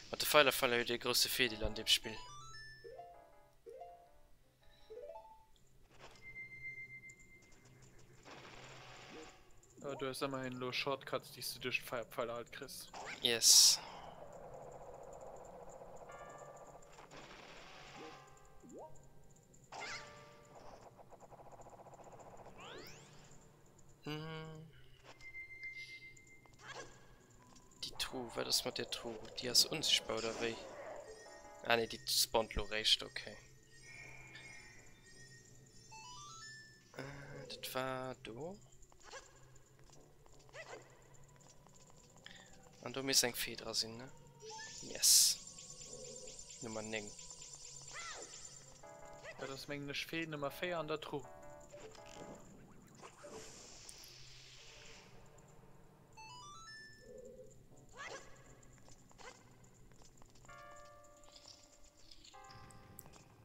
Mat de Feilerfaller huet ee grousse Virdeel an deem Spill. Ja, du hues ëmmerhin elo Shortcuts déi s de duerch d'Feierpfeiler halt kriss. Yes. Déi Truh, wat ass mat där Truh? Déi ass unsichtbar oder wéi? Ah nee, déi spawnt lo réischt, okay. Äh, dat war do. An do misst eng Fee dra sinn, ne? Yes. Nummer 9. Dat ass mengen ech Fee Nummer 4 an der Truh.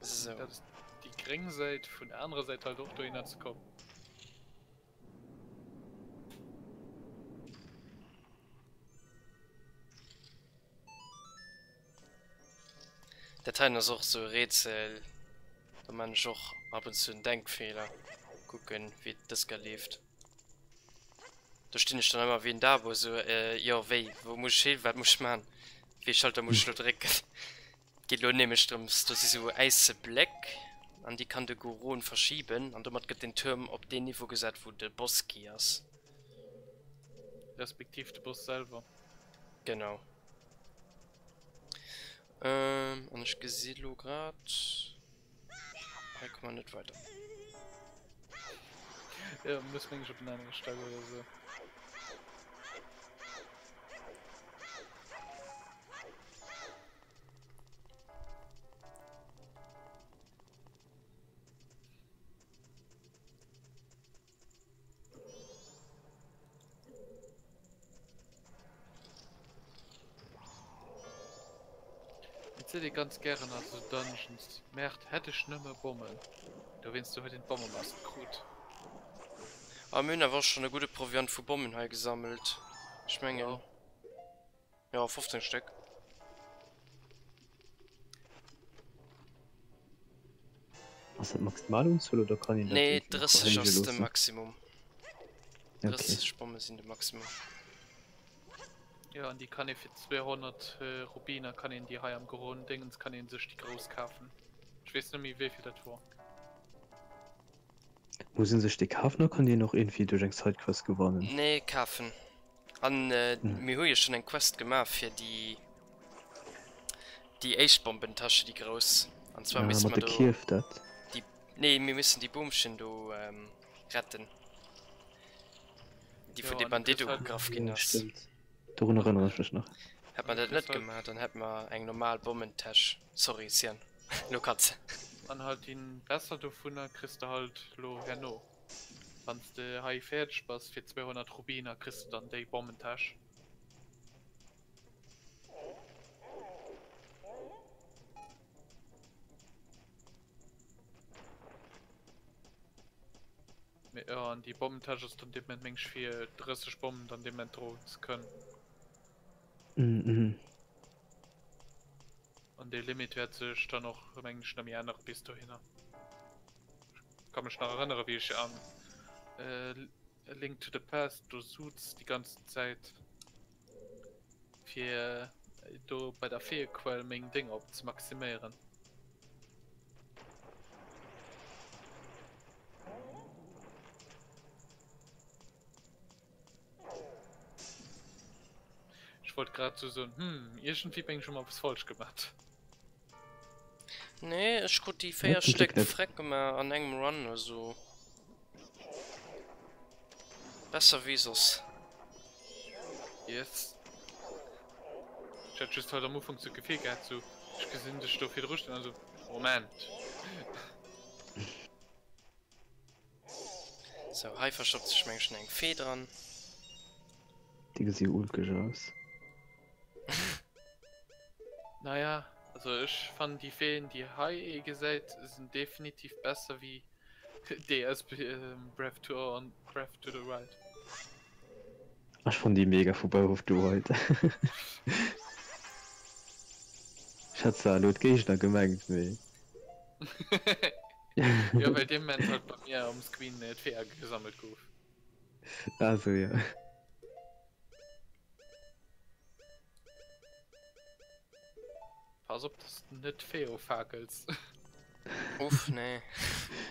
So. Dat ass déi gréng Säit, vun der anerer Säit halt och dohinner ze kommen. Dat heien ass och sou e Rätsel, do man ech och ab und zu en Denkfehler. Kucken wéi et dës Kéier leeft. Do stinn ech dann ëmmer wéi en Dabo sou, jo wéi, wou muss ech hin, wat muss ech man, wéi ee Schalter muss ech lo drécken. Et geet elo nämlech drëms, do si sou äisse Bléck an déi kann de Goron verschiben an domat gëtt den Tuerm op deen Niveau gesat wou de Boss gi ass. Respektiv de Boss selwer. Genau. Ähm, an ech gesi lo grad, hei komme mer net weider. Jo, muss meng ech op en anere Stack oder sou. Et seet ee ganz gären a sou Dungeons, Merde, hätt ech nëmme Bommen. Dowéinst huet een d'Bommemask krut. Ah, mir hunn awer och schonn e gudde Proviant vu Bommen hei gesammelt. Ech mengen, jo, 15 Stéck. Ass dat d'Maximalunzuel oder kann een dat Nee, irgendwie nach 30 erhéije ass de loossen? Maximum. Okay. 30 Bomme sinn de Maximum. Jo, an déi kann ee fir 200 Rubiner kann een déi hei am Goron Dingens kann een sech déi grouss kafen. Ech weess net méi wéivill dat wor. Muss een sech déi kafen oder kann déi een och irgendwie duerch eng Sidequest gewannen? Nee, kafen. An mir hu jo schon eng Quest gemaach fir déi déi éischt Bombentasche, déi grouss. An zwar Ah, misste mat mer de do Kierf dat? déi, nee, mir müssen déi Boomchen do retten, déi Jo, vun de an du kriss Bandido halt ugegraff ginn Jo, ass. stimmt. Dorun erënnere ech mech nach. Hätt mer An du dat kriss net halt gemaach, dann hätt mer eng normal Bommentäsch. Sorry Cyan, lo kanns. An halt déi besser dovunner kriss de halt lo herno. Wanns de hei fäerdeg bass fir 200 Rubiner kriss de dann déi Bommentäsch. Mee jo, an déi Bommentäsch ass dann dee Moment meng ech fir 30 Bommen dann dee Moment droen ze kënnen. Mhm. An dee Limit wäert sech dann och mengen ech net méi ännere bis dohinner. Ech ka mech nach erënnere wéi ech am. A Link to the Past do suz déi ganzen Zäit fir do bei der Feeëquell meng Dénger op ze maximéieren. Ech wollt grad sou soen, hm, iergendwéi meng ech hu mer eppes falsch gemat. Nee, ech krut déi 4 Stéck freck gemaach an engem Run, also besser wéi soss. Yes. Ech hat just haut am Ufank sou d'Gefill gehat, sou ech gesinn dech do virdru stoen an sou, Moment. Sou, hei verstoppt sech meng schon eng Fee dran. Déi gesi ulkeg aus. Naja, also ech fannen déi Feen déi hei ee gesäit sinn definitiv besser wéi déi aus Breath to Breath to the Wild. Ech fannen déi mega vu Breath of the Wild. Ech hat zwar elo d'Géigner gemengt, mee. Jo, well dee Moment halt bei mir um Screen d'Fee agesammelt gouf. Ah sou, jo. Pass op, dass de net d'Fee offakels. Uff, nee.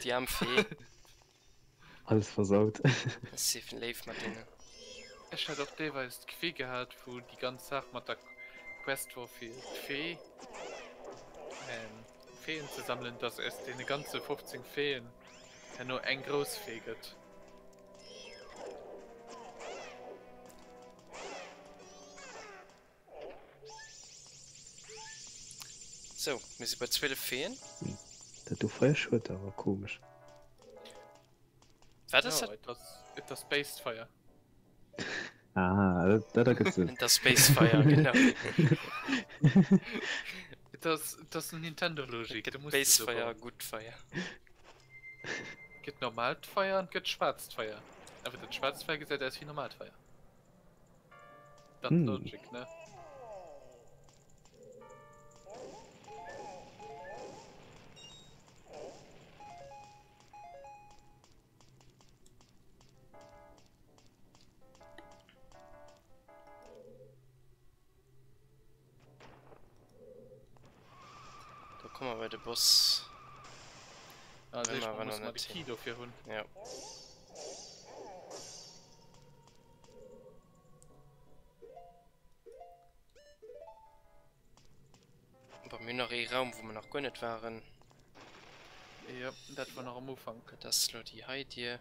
Déi aarm Fee. Alles versaut. Ech si léif mat deenen. Ech hat och deelweis d'Gefill gehat, wou déi ganz Saach mat der Quest wor fir d'Fee, Feeën ze sammelen, dass aus deene ganze 15 Feeën herno eng grouss Fee gëtt. Sou, mir si bei 12 Feeën. Dat do Feier schued awer komesch. Wat ass dat? Et ass, et ass Space Fire. Ah, dat, dat ergëtt Sënn. Et ass Space Fire, genau. Et ass, et ass Nintendo-Logik. Et gëtt Space Fire a gutt Feier. Et gëtt normaalt Feier an et gëtt schwaarzt Feier. Awer dat schwaarzt Feier gesäit aus wéi normaalt Feier. Dat hm. Logic, ne? Da komme mer bei de Boss. Also ich muss mal de Key dofir hunn. Ja. Bon, mir hunn nach ee Raum, wou mer nach guer net waren. Ja, dat war nach am Ufank. Dat ass lo déi hei Dier.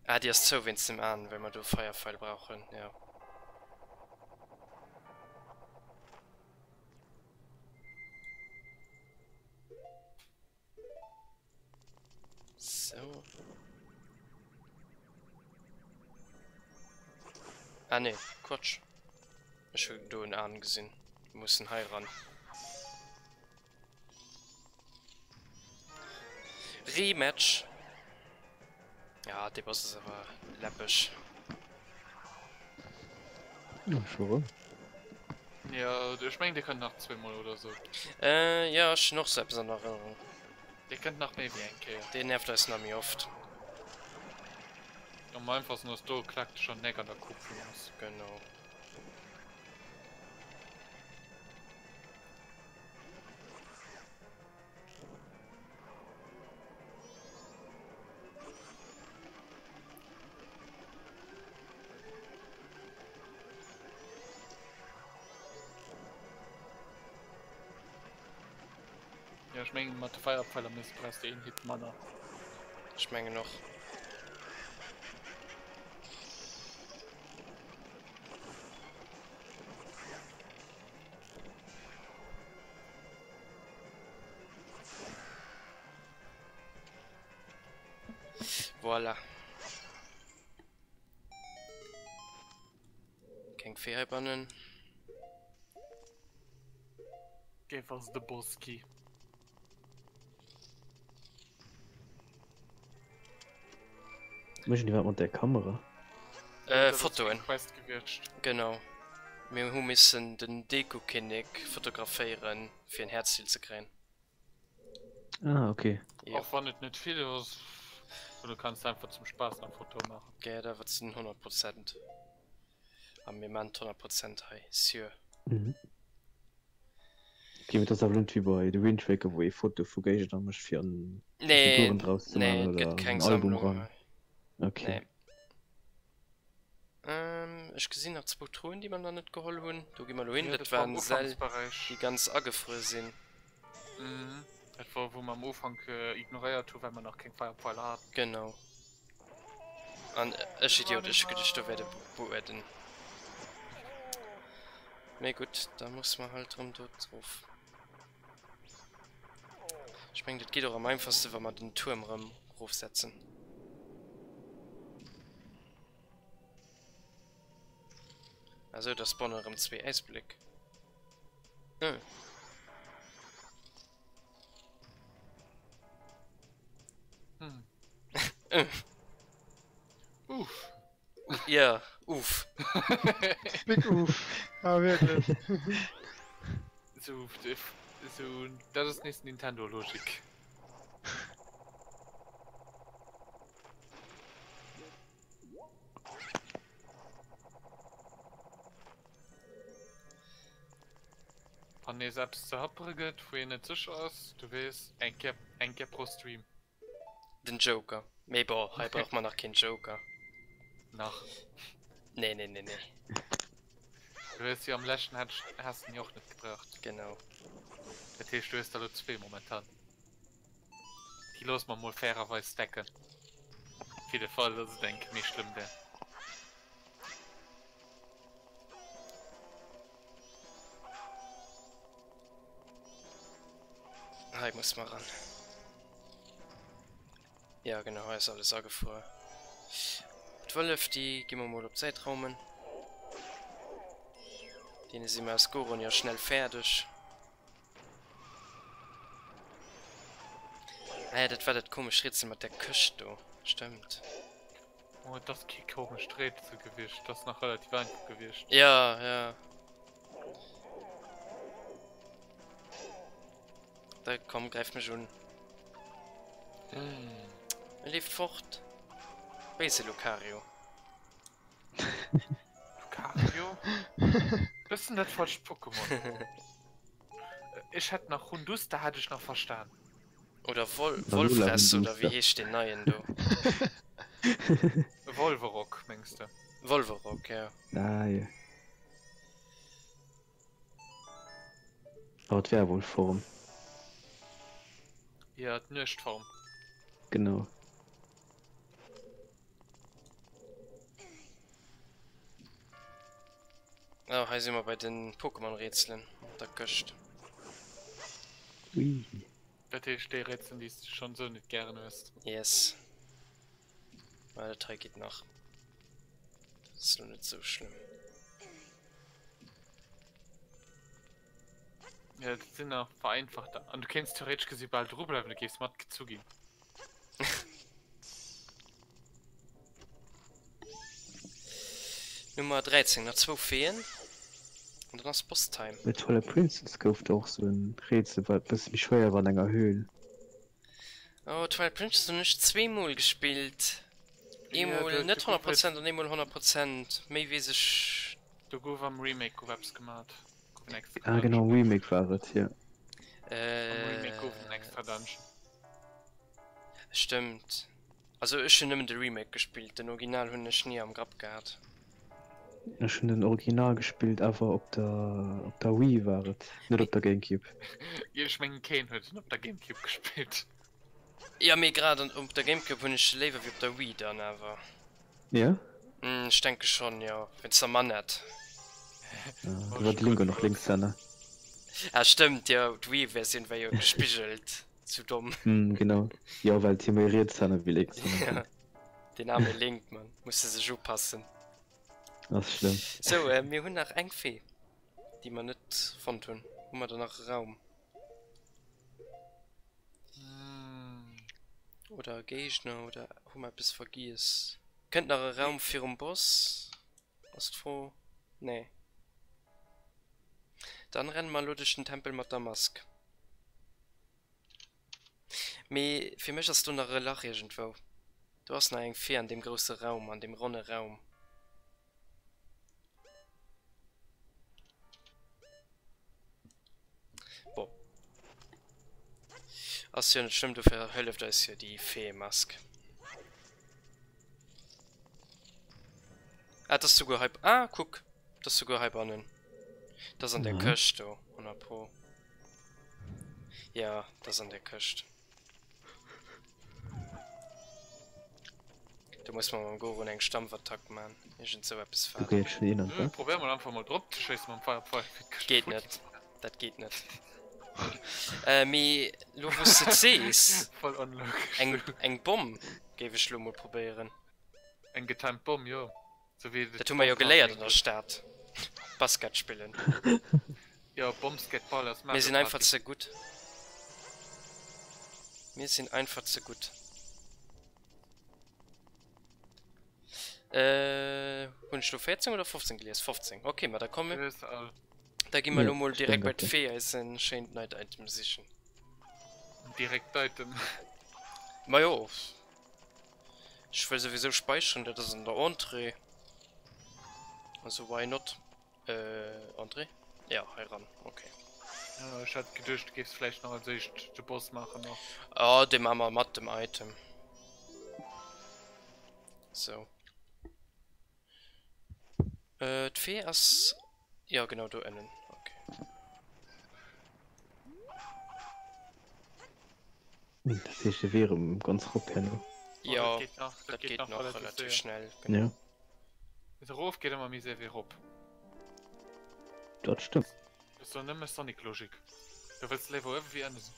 Ah, déi ass zou wéinst dem Aan, well mer do Feierfeil brauchen, jo. Sou. Ah nee, Quatsch. Ech hu do en Aan gesinn. Mir mussen hei ran. Rematch! Ja, dee Boss ass awer läppeg. Ja, scho rëm. Ja, ech mengen, dee kënnt nach zweemol oder sou. Äh, ja, ech hunn och sou eppes an Erënnerung. Dee kënnt nach méi wéi eng Kéier. Deen nervt eis nach méi oft. Am einfachsten ass do, klaakt dech an den Eck an der Kupp vun ass. Genau. Ja, ech mengen mat de Feierpfeiler méchs brauchs de een Hit manner. Ech mengen och. Voilà. Keng Fee heibannen. Give us the boss key. Mécht een iwwerhaapt mat där Kamera? Äh, Fotoen. Quest gewiescht. Genau. Mir hu missen den Deko-Kinnek fotograféieren, fir en Häerzdeel ze kréien. Ah, okay. Jo. Och wann et net vill ass. Du kanns einfach zum Spaass nach Fotoe maachen. Gehéiert awer zu den 100 Prozent. A mir maan d'100 Prozent hei, sûr. Mhm. Ok, mee et ass awer net wéi bei The Wind Waker, wou ee Foto vu Géigner mécht fir an Nee, Figuren draus ze nee, maachen et gëtt oder an keng en Album Sammlung ran. hei. Ok. Nee. Ähm, ech gesinn nach zwou Truhen, déi mer nach net geholl hunn. Do gi mer elo hin. Jo, Dat dat war am waren Säll, Ufanksberäich. déi ganz agefruer sinn. Mhm. Dat war, wou mer am Ufank ignoréiert hu well mer nach keng Feierpfeiler haten. Genau. An ech Idiot, ech hu geduecht, do wär de Bueden. Mee gutt, da musse mer halt erëm do drof. Ech mengen, dat geet och am einfachste, wa mer den Tuerm erëm erofsetzen. Ah sou, da spawnen erëm zwee Äisbléck. Hm. Hm. Uff. Ja, uff. Big uff. Ah, wierklech. Sou, sou, dat ass nees Nintendo-Logik. Wann nees eppes ze happere gëtt, wou een net sécher ass, du weess, eng Kéier, eng Kéier pro Stream. Den Joker. Mee bon, hei brauch mer nach keen Joker. Nach. Nee, nee, nee, nee. Du hues jo am leschten hat, has den jo och net gebraucht. Genau. Dat heescht, du hues der elo zwee momentan. Déi loosse mer mol fairerweis stacken. Fir de Fall, dass et eng Kéier méi schlëmm wär. Hei muss mer ran. Ja genau, hei ass alles agefruer. D'Wëllef, déi gi mer mol op d'Säit raumen. Deene si mer aus Goron jo schnell fäerdeg. Ah ja, dat war dat komescht Rätsel mat der Këscht do. Stëmmt. Oh, et ass kee komescht Rätsel gewiescht, et ass nach relativ einfach gewiescht. Ja, ja. Da komm, greif mech un. E leeft fort. Béise Lucario. Lucario? Bëssen dat falscht Pokémon. Ech hätt nach Hunduster hätt ech nach verstan. Oder Wol Wolfress oder wéi heescht deen neien do? Wolwerock mengs de? Wolwerock, ja. Ah jo. Awer d'Werwolf-Form. Jo, d'Nuechtform. Genau. Oh, hei si mer bei den Pokémon-Rätselen mat der Këscht. Ui. Dat heescht déi Rätselen, déi s de schonn esou net gären hues. Yes. Mä dat hei geet nach. Dat ass lo net sou schlëmm. Ja, dat sinn nach vereinfachter. An du kéints theoretesch gesi bal dru bleiwen, du géifs matgezu ginn. Nummer 13, nach zwou Feeën an dann ass Boss Time. Bei Twilight Princess gouf et och sou en Rätsel wat e bësse méi schwéier war an enger Höhl. Oh, Twilight Princess hunn ech zweemol gespillt. Eemol net 100 Prozent an eemol 100 Prozent. Méi weess ech. Do gouf am Remake gouf eppes gemat. Gouf en extra Ah genau, am Remake war et, jo. Am Remake gouf en extra Dungeon. Stëmmt. Also ech hunn nëmmen de Remake gespillt, den Original hunn ech ni am Grapp gehat. Ech hunn den Original gespillt, awer op der op der Wii war et, net op der Gamecube. Jo ech mengen keen huet en op der Gamecube gespillt. Jo mee grad an op der Gamecube hunn ech se léiwer wéi op der Wii dann awer. Jo? Ech denke schonn, jo, wéinst der Manette. Do war de Link och nach Linkshänner. Ah stëmmt, jo, d'Wii-Versioun war jo gespigelt. Zu domm. Mm, genau. Jo, well et si méi Rietshänner wéi Lénkshänner Ja. sinn. Den arme Link, Mann. Muss e sech upassen. Ass schlëmm. Sou, äh, mir hunn nach eng Fee, déi mer net fonnt hunn. Hu mer da nach e Raum? Oder e Géigner? Oder hu mer eppes vergiess? Kënnt nach e Raum virum Boss? Ass d'Fro. Nee. Dann renne mer elo duerch den Tempel mat der Mask. Mee fir mech ass do nach e Lach iergendwou. Do ass nach eng Fee an deem grousse Raum, an deem ronne Raum. Bon. Ass jo net schlëmm, dofir hëlleft eis jo déi Feeëmask. Ah, dat ass souguer hei. Ah, kuck, dat ass souguer heibannen. Dat ass an der Këscht do, 100 pro. Ja, dat ass an der Këscht. Do muss mer mam Goron eng Stampfattack man. Iergend sou eppes war dat. Probéier mol einfach mol drop ze schéissen mam Feierpfeil fir d'Këscht Geet net. Dat geet net. Mee lo wou s de et sees, Voll onlogesch. eng eng Bomm géif ech lo mol probéieren. Eng getimed Bomm, jo. Sou wéi Dat hu mer jo geléiert an der Stad. Basket spillen. Jo, Bommsketball aus Mario Mir sinn einfach ze gutt. Mir sinn einfach ze gutt. Äh, hunn ech lo 14 oder 15 gelies? 15. Okay, ma da komme. Da gi mer lo mol direkt bei d'Fee eisen schéint neit Item sichen. Direkt d'Item. Ma jo. Ech wëll souwisou speicheren, dat ass an der Entrée. Also why not? Äh, Entrée? Ja, hei ran, okay. Ja, ech hat geduecht, du géifs vläicht nach als éischt de Boss maachen nach. Ah, dee maache mer mat dem Item. Sou. Äh, d'Fee ass... Ja, genau do ënnen. Okay. Dat heescht, de Wee erëm ganz rop herno. Jo, dat geet nach relativ schnell. Ja. Erof geet ëmmer méi séier wéi erop. Dat stëmmt. Dat ass jo nëmme Sonic-Logik. Du wëlls léiwer uewe wéi ënne sinn.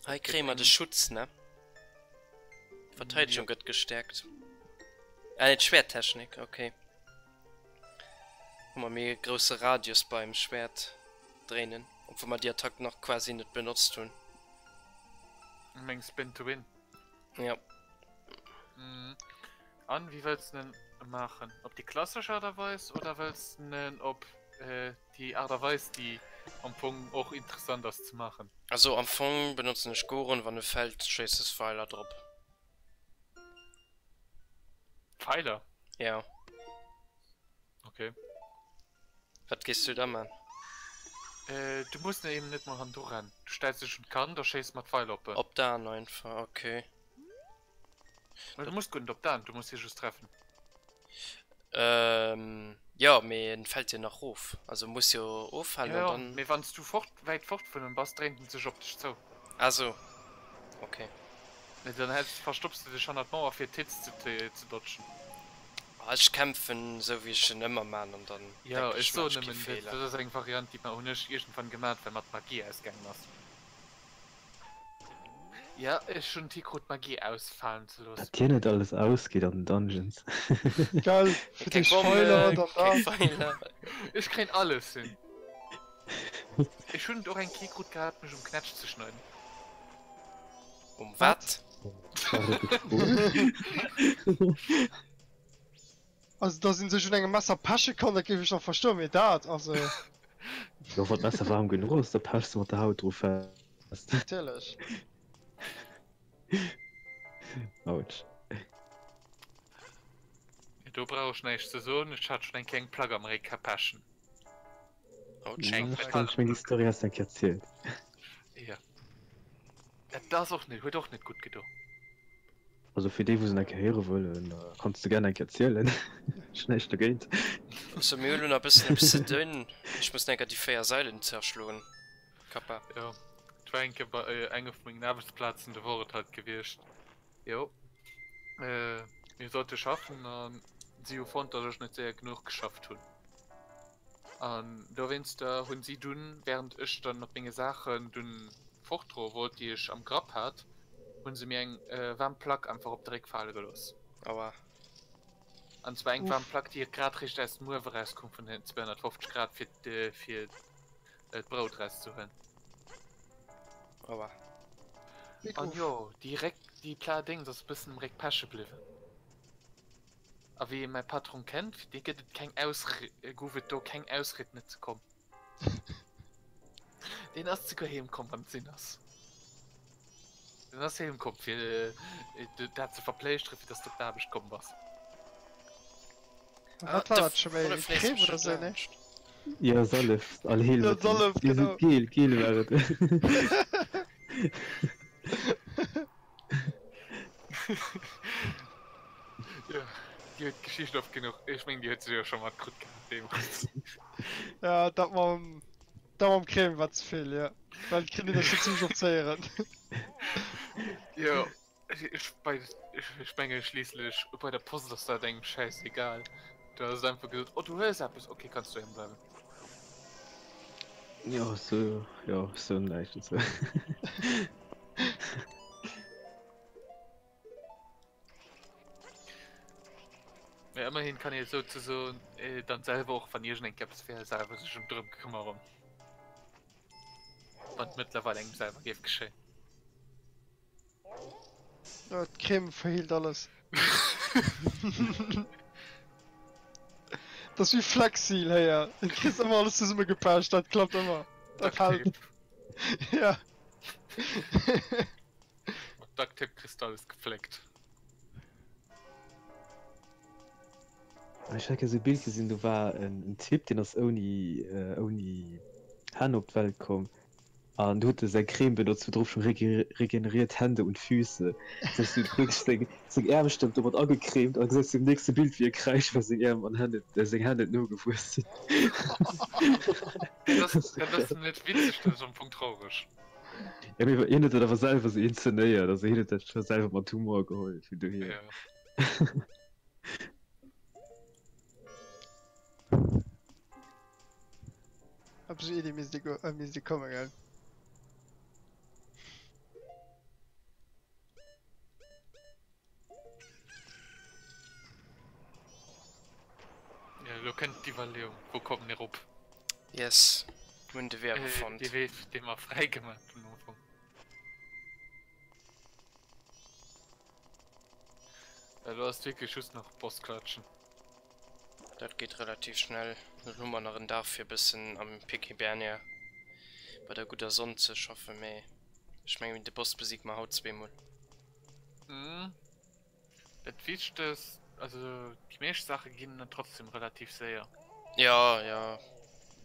Hei kréie mer de Schutz, ne? D'Verteidegung gëtt gestäerkt. Ah nee, d'Schwerttechnik, okay. Hu mer méi e grousse Radius beim Schwert dréinen, obwuel mer déi Attack nach quasi net benotzt hunn. Du mengs Spin to Win? Ja. An wéi wëlls de en maachen? Op déi klassesch Aart a Weis oder wëlls de en op déi Aart a Weis déi am Fong och interessant ass ze maachen? Also am Fong benotzen ech Goron, wann e fällt schéisses Pfeiler drop. Pfeiler? Ja. Okay. Wat géifs du da man? Du muss eben net mol hannendru rennen. Du stells dech un d'Kant a schéiss mat Pfeil op en. Op d'Aen einfach, okay. Du muss guer net op d'Aen, du muss hie just treffen. Ähm, jo, mee en fällt jo nach rof. Also muss jo offalen an dann. Jo, mee wann s du fort, wäit fort vun em bass, dréint en sech op dech zou. Ah sou, ok. Mee dann häls, verstopps de dech hannert d'Mauer fir d'Hits ze dodgen. Ah, ech kämpfen sou wéi ech en ëmmer man an dann Jo, ech soen nëmmen, dat ass eng Variant déi mer hunn ech iergendwann gemat well mer d'Magie ausgaangen ass. Ja, ech hunn et hikrut d'Magie ausfalen ze loossen. Wat dir net alles ausgeet an den Dungeons. Gell, fir Keng déi Bommen, Spoiler dann keng da. Pfeiler. Ech kréien alles hin. Ech hunn et och eng Kéier krut gehat mech um Knätsch ze schneiden. Um wat? War et gefroen? Also dass een sech un engem Messer peche kann, dat géif ech nach verstoen, mee dat, also. Jo, wann d'Messer waarm genuch ass, da pechs de mat der Haut dru fest. Natierlech. Autsch. Do brauch ech näischt ze soen, ech hat schon eng Kéier eng Plack am Réck ka pechen. Autsch. Eng Ech meng déi Story has de eng Kéier erzielt. Jo. Dat ass och net, huet och net gutt gedo. Also fir déi wou se nach eng Kéier héiere wëllen, kanns de gär nach eng Kéier erzielen. Ech hunn näischt dogéint. So mir hunn elo nach e bëssen eppes ze dinn. Ech muss nach eng Kéier déi 4 Sailen zerschloen. Kappa. Jo, et war eng Kéier bei enge vu mengen Aarbechtsplazen, do wor et halt gewiescht. Jo, mir sollte schaffen a si hu fonnt, datt ech net séier genuch geschafft hunn. An dowéinster hunn si dunn, während ech dann mat menge Saachen dunn fortdroe wollt, déi ech am Grapp hat, hunn se mir eng waarm Plack einfach op de Réck fale gelooss. Aua. An zwar eng waarm Uff. Plack, déi grad riicht aus dem Uewe rauskoum vun den 250 Grad, fir fir d'Brout rauszehuelen. Aua. Big An Uff. jo, déi Réck, déi Pla Déngs ass e bëssen um Réck peche bliwwen. A wéi ee mäi Patron kennt, fir dee gëtt et keng Ausried, gouf et do keng Ausried net ze kommen. Deen ass zeguer heem komm wann et sinn ass. Den ass heem komm fir dat ze verpléischteren, fir dass de op d'Aarbecht komm bass. Wat war dat scho méi? Crème oder sou, ne? Jo, Sallef, Allheelmëttel. Ja, Sallef, genau. Gel, Gel war et. Jo, déi huet d'Geschicht oft genuch. Ech meng, déi huet se jo scho matkrut gehat deemools. Ja, dat mam, dat mam Crème war ze vill, jo. Well et kritt een dat scho zimmlech oft ze héieren. Jo, ech, bei, ech menge schliisslech, bei der Post ass dat engem schäissegal. Du hues einfach gesot, oh du hues eppes, okay, kanns doheem bleiwen. Jo, sou, jo, sou näischt. Mee ëmmerhin kann ee souzesoen dann selwer och, wann iergendeng eppes wär, selwer sech ëm drëm këmmeren. Wann et mëttlerweil engem selwer géif geschéien. Ja, d'Crème verheelt alles. Dat ass wéi Flexil héier. Du kriss ëmmer alles zesummegepecht, dat klappt ëmmer. Dat hält. Ja. Mat Duct Tape kriss du alles gefléckt. Ech hat esou e Bild gesinn, do war en Typ, deen ass ouni ouni Hänn op d'Welt komm an do huet e seng Crème benotzt, wou drop stoung regeneriert Hände und Füße. Dat heescht, en huet wierklech seng seng Äerm stëmmt domat agecremt a gesäis du um nächste Bild, wéi e kräischt, well seng Äerm an Hänn net seng Hänn net nogewuess sinn. Dat ass dat ass net witzeg, dat ass am Fong traureg. Ja, mee hien huet dat awer selwer sou inzenéiert, also hien huet dat scho selwer mat Humor geholl, vun dohier. Ja. Op sou Iddie misst ee go äh, misst ee kommen, gell? Ja, lo kënnt d'Iwwerleeung, wou kommen mir erop? Yes, mir hunn de Wee awer fonnt. Dee Wee, dee mer fräi gemaach hunn am Ufank. Elo ass wierklech just nach Boss klatschen. Dat geet relativ schnell. Dann hu mer nach en Dag fir e bëssen am Pic Hibernia bei der gudder Sonn ze schaffen, mee ech mengen de Boss besiege mer haut zweemol. Dat Wichtegst, also déi meescht Saache ginn trotzdem relativ séier. Jo, jo,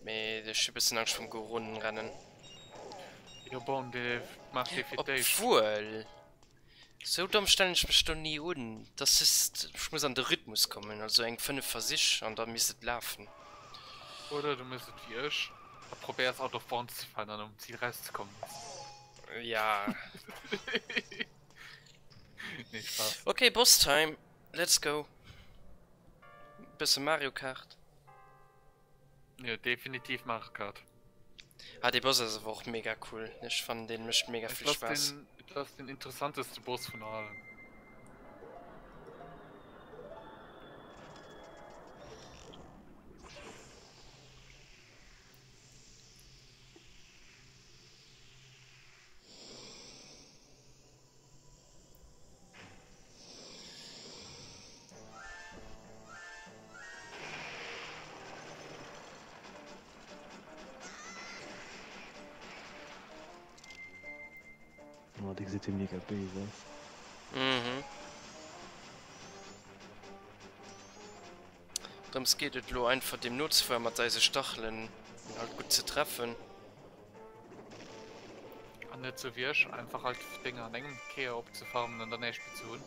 mee ech hu bëssen Angscht vum Goronenrennen. Jo bon, dee maacht ee fir d'éischt. Obwuel, sou domm stellen ech mech do ni un. Et ass just, ech muss an de Rhythmus kommen, also eng 5 Versich an da misst et lafen. Oder du méchs et wéi ech a probéiers out of bounds ze falen an um Zil rauszekommen. Ja. Nee, Spaß. Ok, Boss Time, let's go. Bësse Mario Kart. Jo, definitiv Mario Kart. Ah, dee Boss ass awer och mega cool. Ech fannen deen mécht mega vill Spaass. Et ass den interessanteste Boss vun allen. Oh, dee gesäit jo mega béis aus. Mhm. Drëms geet et elo einfach deem nozefueren mat eise Stachelen an halt gutt ze treffen. An net sou wéi ech, einfach all d'Dénger an engem Kéier opzefarmen an dann näischt méi ze hunn.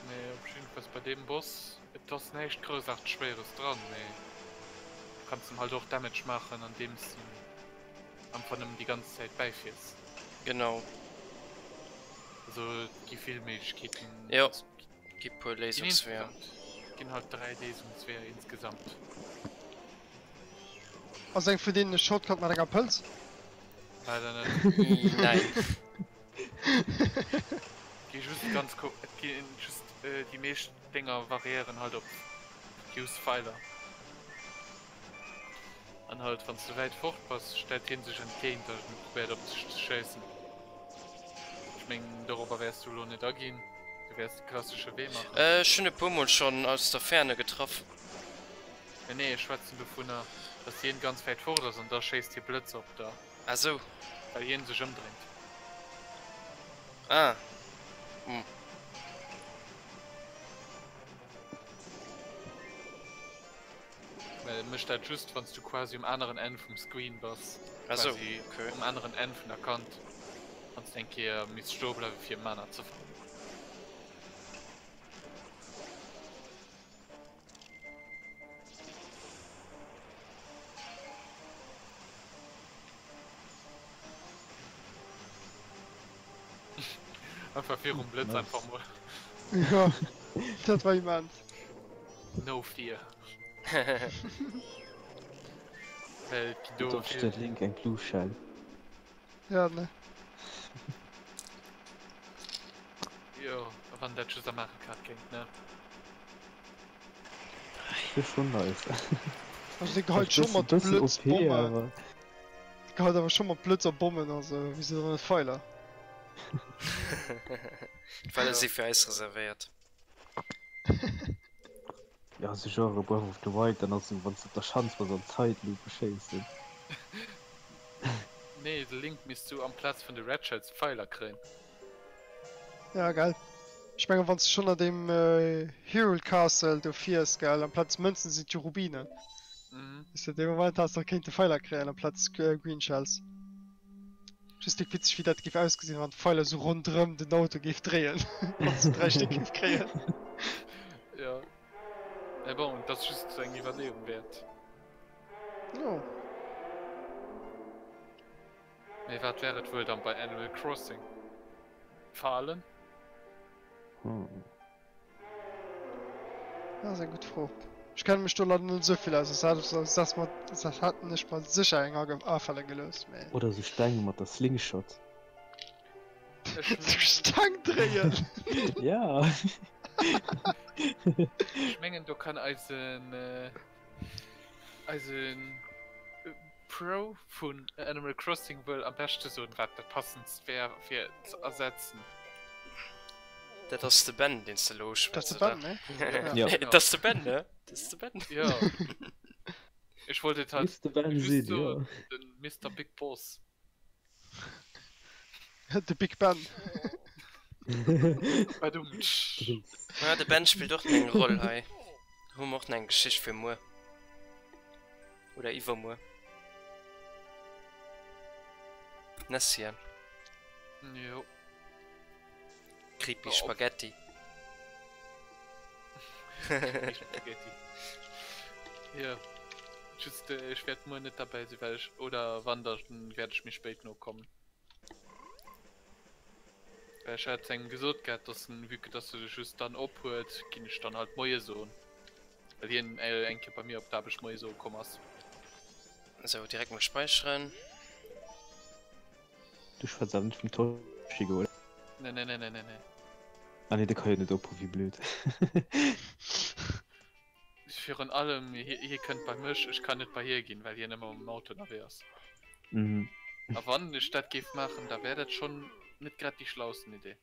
Nee, op jiddefalls bei deem Boss, et ass näischt groussaarteg Schwéieres dran, mee du kanns em halt och Damage maachen andeems de einfach nëmmen déi ganz Zäit bäifiers. Genau. Also et gi vill Méiglechkeeten. Jo. Gi puer Léisungsweeër. ginn halt 3 Léisungsweeër insgesamt. Ass eng vun deenen e Shortcut mat enger Pëlz? Leider net. Nein. Gi just ganz ko et ginn just déi meescht Dénger variéieren halt op Use Pfeiler. An halt wanns de wäit fort bass, stellt hien sech entgéint a probéiert op dech ze schéissen. Ech mengen dorobber wäers du elo net aginn, du wäers de klassesche Wee maachen. Ech hunn e puer mol schonn aus der Ferne getraff. Nee nee, ech schwätzen dovunner, dass hien ganz wäit fort ass an da schéisst hie Blëtzer op der. Ah sou. Well hien sech ëmdréint. Ah. Hm. Well en mécht dat just wanns du quasi um aneren Enn vum Screen bass. Ah sou, Quasi okay. um aneren Enn vun der Kant. Wanns de eng Kéier misst stoe bleiwe fir Mana ze farmen. Einfach virum Blëtz einfach mol. Ja, dat war immens. No fear. Well et gi do Dodgt vill. de Link eng Blue Shell. Ja, ne. Jo, wann dat just am Mario Kart géing, ne? Wier schon nice. Also dee geheit scho mat Bëssen Blëtz OP, Bommen. awer. Dee geheit awer scho mat Blëtz a Bommen, also wisou dann net Pfeiler? D'Pfeiler si fir eis reservéiert. Ja, sou genre Breath of the Wild, dann ass sou wanns de op der Schanz bass an Zäitlupe schéissen. Nee, de Link misst sou amplaz vun de Red Shells Pfeiler kréien. Ja gell. Ech mengen wanns de schon an deem Hyrule Castle do fiers gell, amplaz Mënzen sinn et jo Rubinen. Mhm. Weess de, dee Moment has de kéinte Pfeiler kréien amplaz Green Shells. Just déck witzeg wéi dat géif ausgesinn wann d'Pfeiler sou rondrëm den Auto géif dréien, wann se 3 Stéck géif kréien. Jo. Mee bon, et ass just eng Iwwerleeung wäert. Jo. Mee wat wär et wuel dann bei Animal Crossing? Falen? Hm. Dat ass eng gutt Fro. Ech kenne mech do leider net esou vill aus, soss soss hätten ech mer sécher eng afale gelooss, mee. Oder sou Steng mat der Slingshot. Sou Steng dréien? Ja. Ech mengen do kann eisen eisen Pro vun Animal Crossing wuel am beschte soen, wat dat passendst wär fir ze ersetzen. Dat ass de Ben, deen s de elo Dat ass uschwätz, de oder? Ben, ne? Ja. Dat ass de Ben, ne? Dat ass de Ben. Jo. Ech wollt et halt Misst de Ben just sinn, jo. soen, den Mister Big Boss. De Big Ben. Badumtsch. Ja, de Ben spillt och eng Roll hei. Hu mer och nach eng Geschicht fir muer. Oder iwwermuer. Nässchen. Jo. Creepy Spaghetti. Creepy Spaghetti. Jo. Just ech wäert muer net derbäi sinn, well ech, oder wann, da wäert ech méi spéit nokommen. Well ech hat engem gesot gehat, dass en, vue que dass e just dann ophuet, ginn ech dann halt Moie soen. Well hien eng Kéier bei mir op d'Aarbecht Moie soe komm ass. Sou, direkt mol späicheren. Du schwätz awer net vum Toshigo, oder? Nee, nee, nee, nee, nee, nee. Ah nee, de ka jo net ophuelen, wéi blöd. Virun allem, hie kënnt bei mech, ech kann net bei hie ginn, well hien ëmmer mam Auto ënnerwee ass. Mhm. A wann ech dat géif maachen, da wär dat schonn net grad déi schlausten Idee.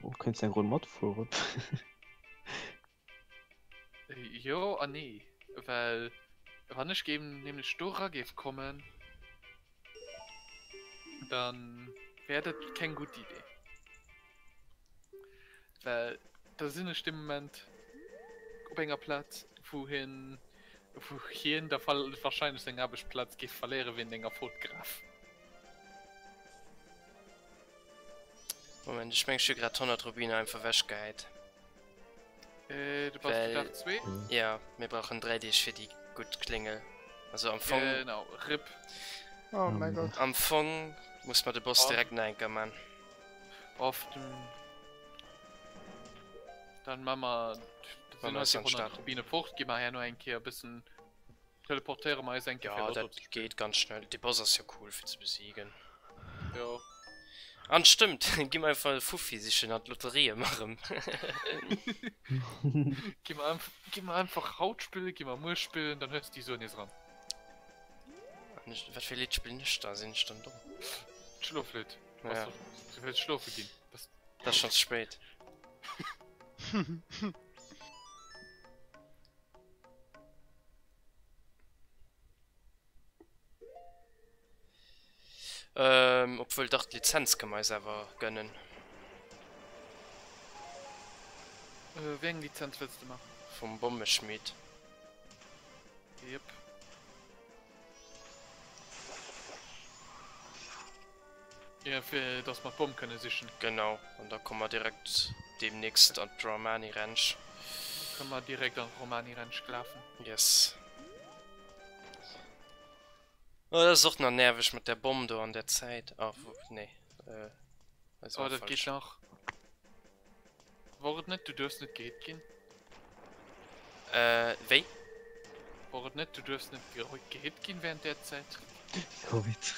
Oh, kéints eng Ronn matfueren. Jo a nee, well wann ech géif nämlech do era géif kommen, dann wär dat keng gutt Idee. Well da sinn ech dee Moment op enger Plaz, wou hien, wou hien da wahrscheinlech seng Aarbechtsplaz géif verléiere wéint enger Faute grave. Moment, ech meng ech hu grad 100 Rubiner einfach wechgehäit. Äh, du bass Well, Dag 2? ja, mir brauchen 3 Deeg fir déi gutt Kléngel. Also am Fong. Genau, RIP. Oh mäi Gott. Am Fong muss mer de Boss direkt nach eng Kéier man. Auf dem. Dann man mer Man mer eis an d'Stad. Rubine fort, gi mer herno eng Kéier e bëssen teleportéiere mer eis eng Kéier Ja, fir Lotto dat ze spillen. geet ganz schnell. De Boss ass jo cool fir ze besiegen. Jo. An stëmmt, gi mer einfach e Fuffi sichen an d'Lotterie ëmmer erëm. Gi mer einf gi mer einfach haut spillen, gi mer muer spillen, dann hues de déi Suen nees erëm. An ech, wat fir Lidd spillen ech da? Sinn ech dann domm? D'Schloflidd. Ja. Du wëlls schlofe ginn. Das Dat ass schonn ze spéit. Ähm, obwuel dach, d'Lizenz kënne mer eis awer gönnen. Äh, wéi eng Lizenz wëlls de maachen? Vum Bommeschmied. Jep. Ja, fir dass mer d'Bomm kënne sichen. Genau, an da komme mer direkt demnächst an d'Romani Ranch. Kënne mer direkt an d'Romani Ranch lafen. Yes. Oh, dat ass och nach nerveg mat der Bomm do an der Zäit. Ah, wo, nee. Äh, oh, dat geet nach. Wor et net, du duerfs net gehit ginn? Äh, wéi? Wor et net, du duerfs net gehit ginn während där Zäit? Covid.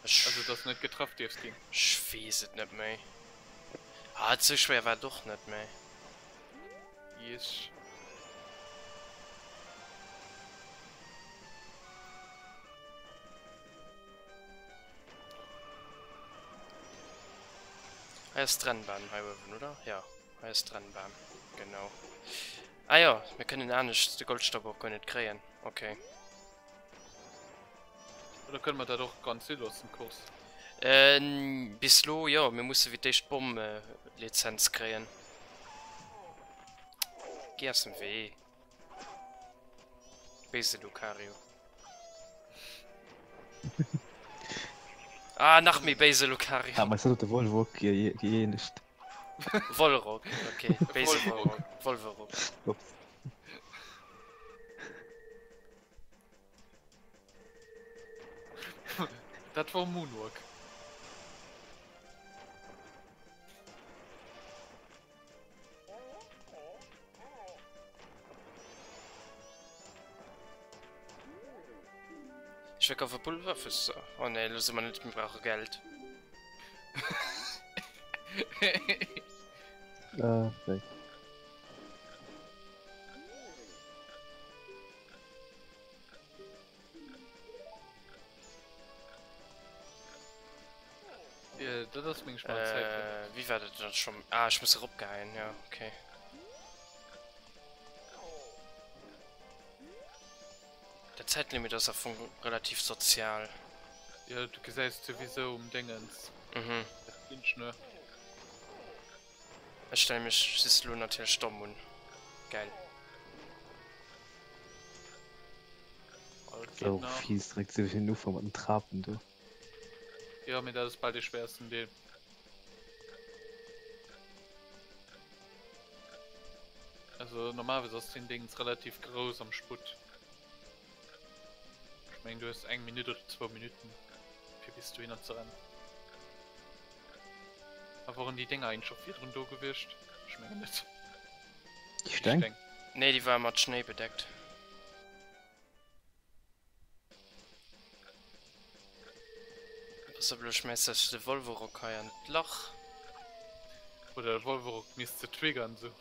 Also, dass du net getraff dierfs ginn. Ech weess et net méi. Ah, sou schwéier war et och net méi. Yes. Hei ass d'Rennbahn hei uewen, oder? Ja, hei ass d'Rennbahn, genau. Ah jo, mir kënnen anescht de Goldstaub och guer net kréien. Okay. Oder kënne mer dat och ganz si loossen, d'Course? Bis lo jo, mir musse fir d'éischt d'Bomm-Lizenz kréien. Géi aus dem Wee. Béise Lucario. Ah, nach méi béise Lucario. Ah, mais hat de Wolwok gëeenegt. Wolrock, okay. Béise Wolrock. Wolwerock. Ups. Dat war Moonwalk. Ech wëll kaufe Pulver fir se. Oh nee, lo si mer net, mir brauche Geld. Ah, wéi. Ja, dat ass meng schmal Zäit. Äh, wéi war dat dann schon? Ah, ech muss eropgeheien, ja, okay. Dat Zäitlimit ass am Fong relativ sozial. Ja, du gesäis souwisou um Déngens. Mhm. Dat Zündschnur. Ech stelle mech just elo natierlech domm un. Geil. Alt Ass och geht nach. fies direkt sou fir den Ufank mat den Trapen do. Jo, mee dat ass bal dee schwéiersten Deel. Also normalerweis ass deen Déngens relativ grouss am Sputt. Ech mengen du hues eng Minutt oder zwou Minutten fir bis dohinner ze rennen. A woren déi Dénger eigentlech scho virdrun do gewiescht? Ech mengen net. Déi Steng? Nee, déi war mat Schnéi bedeckt. Pass op, elo schmäiss ech de Wolwerock hei an d'Lach. Oder de Wolwerock misst se triggern sou.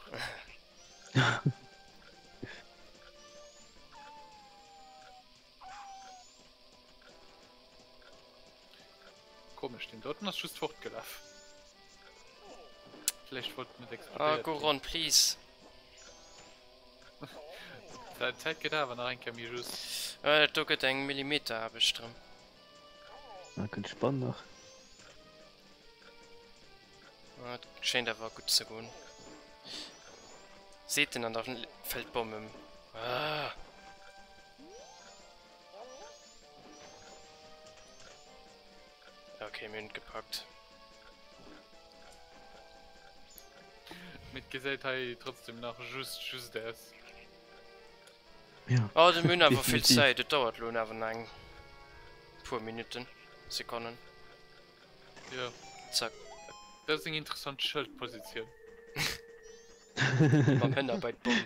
Komesch, deen doten ass just fortgelaf. Vläicht wollt en net Ah, explodéiert ginn. Goron, please. D'Zäit gëtt awer nach eng Kéier méi just. Äh, do gëtt eng Millimeteraarbecht drëm. Da kënnt d'Spann nach. Ah, et schéint awer gutt ze goen. Seet en an da fält d'Bomm ëm. Ah! Okay, mir hunn et gepackt. Mee et gesäit hei trotzdem nach just just aus. Ja. Oh, de mir hunn awer vill Definitiv. Zäit. Et dauert elo awer nach eng puer Minutten, Sekonnen. Jo. Zack. Dat ass eng interessant Schëldpositioun. Mam Hënner bei d'Bomm.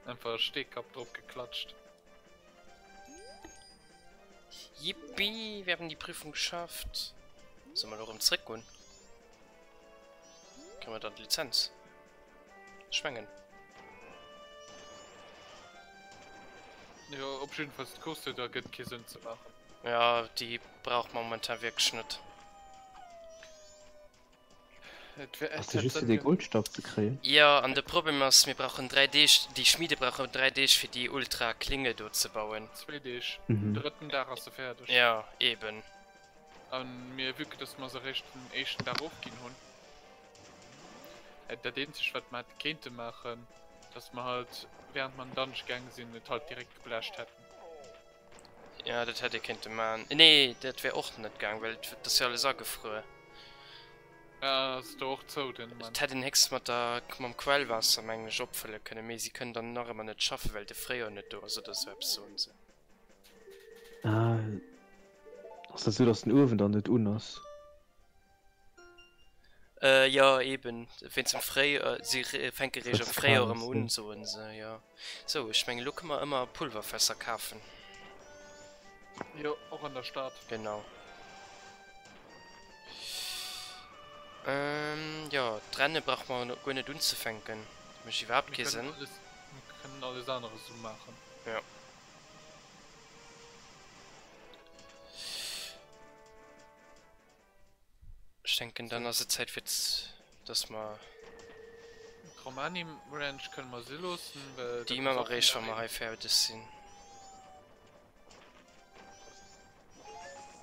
Einfach e Steekapp drop geklatscht. Yippie, wir haben die Prüfung geschafft. Soll mer elo erëm zréck goen? Kréie mer dann d'Lizenz? Ech mengen. Jo, op jiddefalls d'Course da gëtt kee Sënn ze maachen. Ja, déi brauche mer momentan wierklech net. Ass déi just fir dee Goldstab ze kréien? Jo, an de Problem ass, mir brauchen 3 Deeg, déi Schmiede brauchen 3 Deeg fir déi ultra Klinge do ze bauen. Zwee Deeg, den drëtten Dag ass se fäerdeg. Jo, eben. A mir, vue que dass mer se eréischt den éischten Dag ofginn hunn, dat eenzegt wat mer hätte kéinte maachen, dass mer halt während mer an den Dungeon gaange sinn, et halt direkt geblecht hätten. Ja, dat hätt ee kéinte man. Nee, dat wär och net gaang, well et ass jo alles agefruer. Ja, ass do och zou den Moment. Et hätt een héchstens mat der, mam Quellwaasser mengen ech opfëlle kënnen, mee si kënnen dann nach ëmmer net schaffen, well de Fréijoer net do ass oder esou eppes soen se. Ah, ass dat esou, datt den Uewen dann net un ass? Äh, jo, eben, wéinst dem Fréijoer, si fänke réischt am Fréijoer erëm un, soen se, jo. Sou, ech mengen, elo kënne mer ëmmer Pulverfässer kafen. Jo, och an der Stad. Genau. Ähm, jo, d'Renne brauche mer guer net unzefänken, dat mécht iwwerhaapt kee Sënn. Mir kënnen alles aneres esou maachen. Jo. Ech denken dann ass et Zäit fir dass mer. D'Romani Ranch kënne mer si loossen, well Déi maache mer eréischt wa mer hei fäerdeg sinn.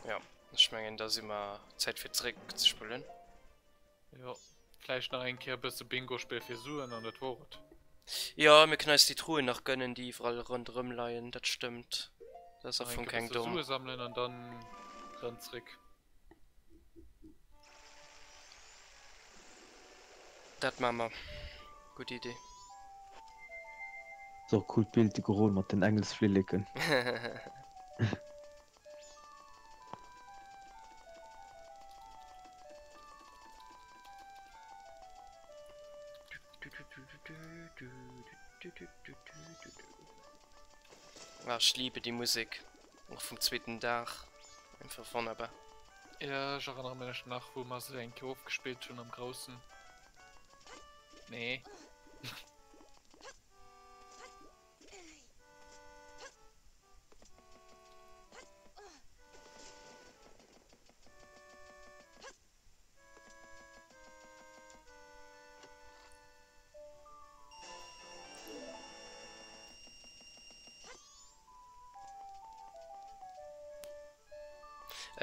Jo, ech mengen da si mer Zäit fir zeréck ze spullen. Jo, vläicht nach eng Kéier e bësse Bingo spille fir Suen an dat wor et. Jo, mir kënnen eis déi Truen nach gönnen déi iwwerall ronderëm leien, dat stëmmt. Dat ass am Fong keng domm. Sue sammelen an dann dann zréck. Dat maa mer. Gutt Idee. Ass och e coolt Bild, de Goron mat den Engelsflilleken. Ah, ech liebe die Musek. Och vum zweeten Dag. Einfach wonnerbar. Jo, ech erënnere mech nach wou mer se eng Kéier ofgespillt hunn am Groussen. Nee.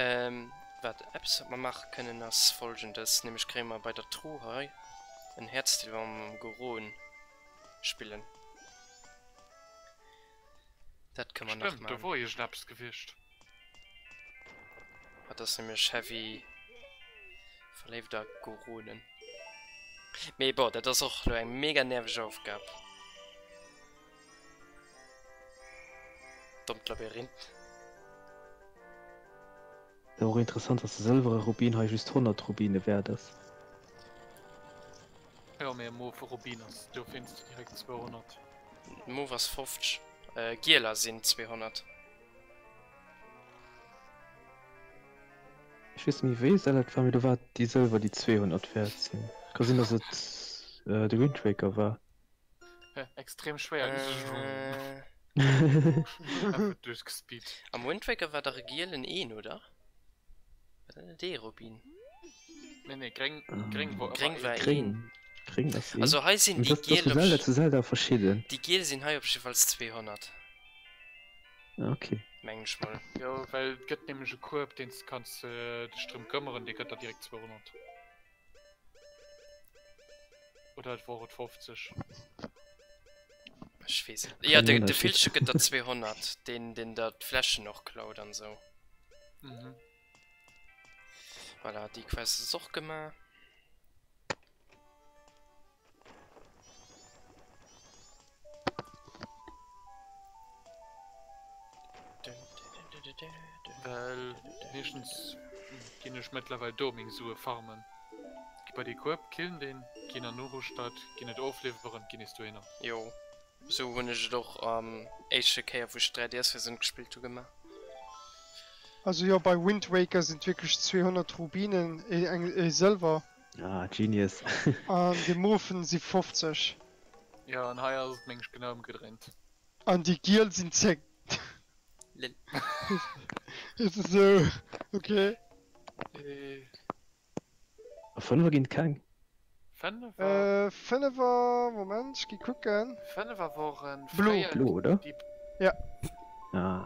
Ähm, wat eppes wat mer maache kënnen ass folgendes, nämlech kréie mer bei der Truh hei en Häerzdeel wa mer mam Goron spillen. Dat kënne mer nach Stëmmt, do maachen. wor iergendeppes gewiescht. Hat ass nämlech heavy verléift a Goronen. Mee bon, dat ass och lo eng mega nerveg Aufgab. Dommt Labyrinth. Ass och interessant dass de sëlwere Rubin hei just 100 Rubine wäert ass. Jo mee e mauve Rubin ass do finns de direkt 200. Mauve ass 50, gieler sinn 200. Ech weess net méi wéi se dat war, mee do war déi sëlwer déi 200 wäert sinn. Ka sinn dass et de Wind Waker war. Extrem schwéier duerchgespeed. Am Wind Waker war dach e gielen een, oder? War dat net ee Rubin? Nee nee, gréng, gréng wor ëmmer een. Gréng war Gréng, een. gréng ass een. Also hei sinn Mee déi dat ass giel vu op Zelda zu Zelda verschidden. Déi giel sinn hei op jiddefalls 200. Ah okay. Mengen ech mol. Jo, well et gëtt nämlech e Kueb, deen s de kanns dech drëm këmmeren, dee gëtt der direkt 200. Oder et wor et 50. Ech weess et. Jo, Keng de, de Ënnerschied. Villche gëtt der 200, deen, deen der d'Fläschen och klaut an esou. Mhm. Voilà, déi Quest ass och gemaach. Well meeschtens. Ginn ech mëttlerweil do meng Sue farmen. Gi bei dee Kueb, killen deen, ginn an Uru-Stadt, ginn et ofliwweren, ginn nees dohinner. Jo, sou hunn ech et och am éischte Kéier wou ech 3DS Versioun gespillt hu gemaach. Also jo, bei Wind Waker sinn et wierklech 200 Rubinen, ee Sëlwer. Ah, genius. An déi Mofen si 50. Jo, an hei ass et meng ech genau emgedréint. An déi giel sinn 10. Lil. Et ass esou, ok. A Fënnefer ginn et keng? Fënnefer? Fënnefer, Moment, ech gi kucken. Fënnefer woren Blo. fréier Blo, oder? déi. Ja. Ah.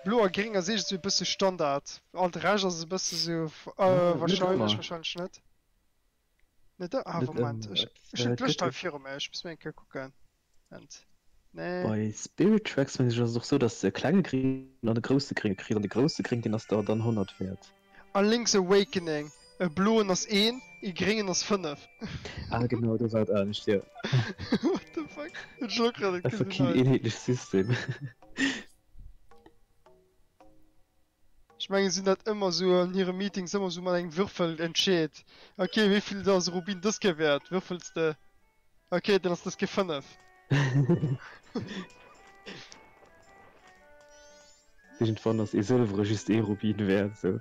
Blo a gréng ass iergendwéi e bësse Standard. All de Rescht ass e bësse sou, Net wahrscheinlech, ëmmer. wahrscheinlech net. Net ëmmer? Ah, Net Moment, ëmmer. ech, ech hunn Et d'Lëscht gëtt hei viru mir, ech muss mir eng Kéier kucken. Moment. Nee. Bei Spirit Tracks mengen ech ass et och sou, dass de e klenge Gring an e grousse Gringe kriss an de grousse Gring deen ass der dann 100 wäert. A Link's Awakening, e bloen ass een, e gréngen ass 5. Ah genau, do war et anescht, jo. What the fuck? Hunn ech elo grad net Einfach gesinn keen hei. eenheetlecht System. Ech mengen si hunn dat ëmmer sou an hire Meetings ëmmer sou mat engem Würfel entscheet. Ok, wéi vill ass e Rubin dës Kéier wäert? Würfels de. Ok, dann ass dës Kéier 5. Iergendwann ass ee Sëlwere just ee Rubin wäert, sou.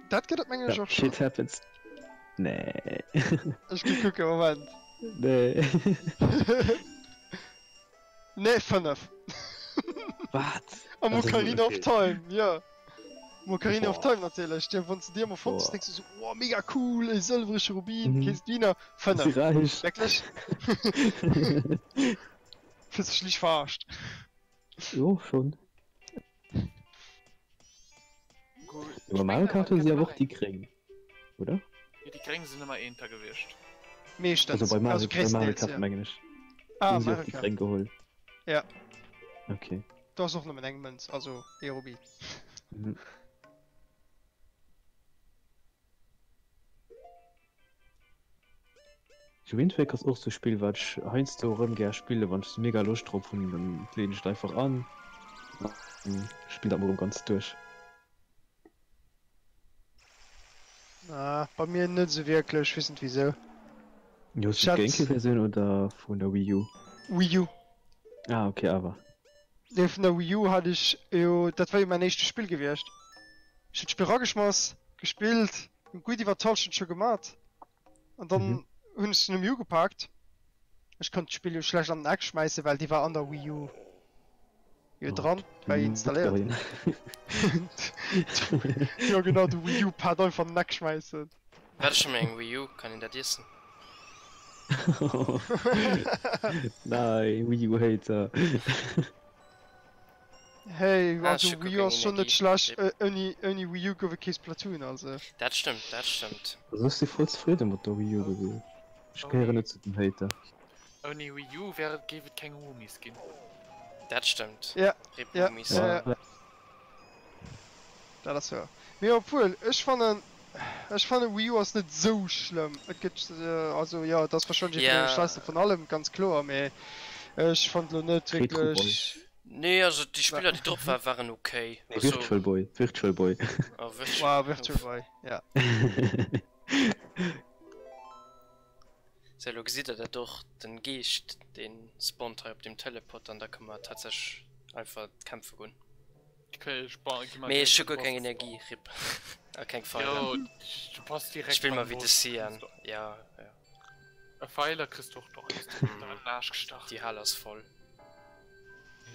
Dat gëtt et mengen ech Ja, och schonn. shit happens. Nee. Ech gi kucken, Moment. Nee. Nee, 5. Wat? Am Also, Ocarina of okay. Time, jo. Am Ocarina of Boah. Time natierlech. Dee, wann s de déi ëmmer fonnt hues, Boah. denks du sou, oh, mega cool, e sëlwerege Rubin, Mhm. kees d'Wiener. Si 5. räich. Wierklech? Fills dech liicht verarscht. Jo, schon. Gut. Bei Mario Kart hu si awer och déi gréng, oder? Jo, déi gréng sinn ëmmer eenter gewiescht. Meeschtens. Also bei Mario, Also bei Mario gréisstendeels, Kart jo. mengen ech. Ah, Hu si och Mario déi Kart. gréng geholl. Ja. Okay. Do ass och nëmmen eng Mënz, also ee Rubin. Mhm. The Wind Waker ass och sou Spill wat ech heiansdo erëm gär spillen, wann ech sou mega Loscht drop hunn, dann leeën ech et einfach an an spillen dat mol erëm ganz duerch. Ah, bei mir net sou wierklech, weess net wisou. Jo, hues du d'Gamecube Versioun oder vun der Wii U? Wii U. Ah ok, awer. Nee, vun der Wii U hat ech jo, dat war jo mäin éischte Spill gewiescht. Ech hunn d'Spill rageschmass, gespillt, hunn gutt iwwer d'Hallschent scho gemat. An dann mhm. hunn ech den Wii U gepaakt. Ech konnt d'Spill jo schlecht an den Eck schmeissen, well déi war an der Wii U jo oh, dran, war installéiert. Jo genau, de Wii U Pad einfach an den Eck schmeissen. Wat schon eng Wii U, kann een dat iessen? Nein, Wii U Hater. Hey, Ah, also ech hu guer Wii U keng ass schon net Energie. schlecht. Ouni, ouni Wii U gouf et kee Splatoon, also. Dat stëmmt, dat stëmmt. Also ech si voll zefridde mat der Wii U gewiescht. Ech gehéieren net zu den Hater. Ouni Wii U wär et, géif et keng Roomies ginn. Dat stëmmt. Ja, Rip ja, Roomies. ja, ja. Dat ass wouer. Mee obwuel, ech fannen, ech fannen Wii U ass net sou schlëmm. Et gëtt, also jo, et ass wahrscheinlech ee vun deene Ja. schlechtste vun allem, ganz kloer, mee ech fannt lo net Retro Boy. wierklech. Nee, also déi Spiller déi drop waren, waren ok. Nee, Also, Virtual Boy, Virtual Boy. oh, Virtual, Wow, Virtual Boy, ja. Sou, elo gesitt der dat och, den Geescht deen spawnt hei op dem Teleport an da kënne mer tatsächlech einfach kämpfe goen. Mee ech hu guer keng Energie, rip. A keng Pfeiler. Jo, du bass direkt Ech spill beim mer wéi de Boss. Cyan, ja, ja. E Pfeiler kriss du och noch alles an den Aarsch gestach. Déi Hal ass voll.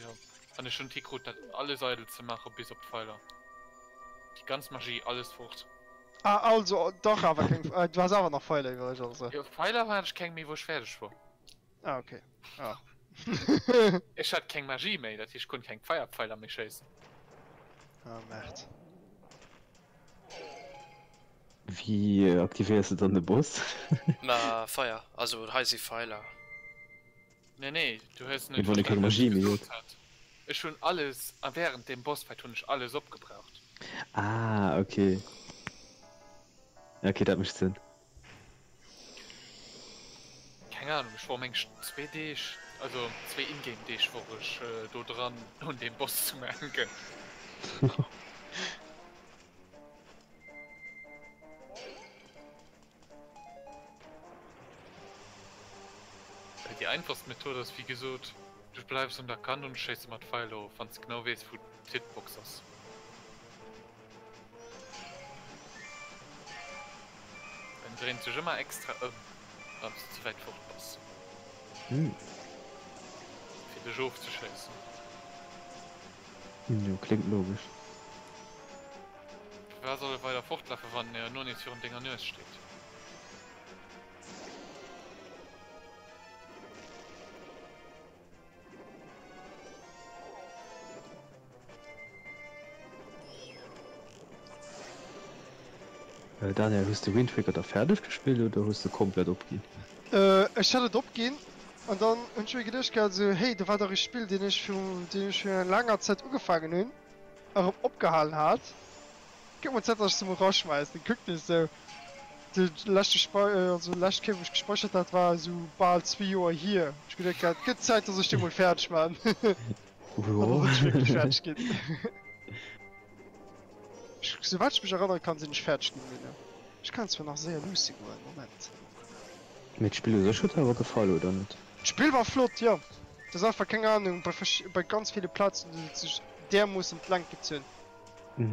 Jo, an ech hunn d'Hikrut dat alles eidel ze maachen, bis op d'Pfeiler. Déi ganz Magie, alles fort. Ah, also dach awer keng, du has awer nach Pfeiler iwwereg also? Jo, Pfeiler hat ech keng méi wou ech fäerdeg wor. Ah, okay. Ah. Ech hat keng Magie méi, dat heescht ech konnt keng Feierpfeiler méi schéissen. Ah, Merd. Wéi aktivéiers de dann de Boss? Ma Feier, also hei si Pfeiler. Nee, nee, du hues net Mee wann e keng verstanen, wat ech Magie méi gesot huet. hat. Ech hunn alles, a während dem Bossfight hunn ech alles opgebraucht. Ah, okay. Okay, dat mécht Sënn. Keng Ahnung, ech wor meng zwee Deeg, also zwee Ingame Deeg wor ech do dran un deem Boss ze mengen. einfachst Method ass wéi gesot, du bleifs un der Kant an du schéiss ëmmer d'Feiler of, wann s de genau weess wou d'Hitbox ass. En dréint sech ëmmer extra ëm, wann s de ze wäit fort bass. Fir dech ofzeschéissen. Jo, kléngt logesch. Firwat soll e weider fortlafen, wann en herno nees virun denger Nues steet? Daniel, hues de Wind Waker da fäerdeg gespillt oder hues de komplett opginn? Ech hat et opginn an dann hunn ech mir geduecht gehat esou, hey do war dach e Spill deen ech virun deen ech virun laanger Zäit ugefaangen hunn a rëm opgehalen hat, gëtt mol Zäit dass ech se mol raschmäissen. Kucken ech esou de leschte Spei also lescht Kéier wou ech gespeichert hat war esou bal zwee Joer hier. Ech geduecht gehat gëtt Zäit dass ech dee mol fäerdeg man. An dann sinn ech wierklech fäerdeg ginn. Souwäit ech mech erënnere kann, sinn ech fäerdeg ginn duerno. Ech kann zwar nach séier luusse goen, Moment. Mee d'Spill u sech huet der awer gefall, oder net? D'Spill war flott, jo. Et ass einfach, keng Ahnung, bei versch bei ganz ville Plazen huet et sech därmoossen d'Längt gezunn,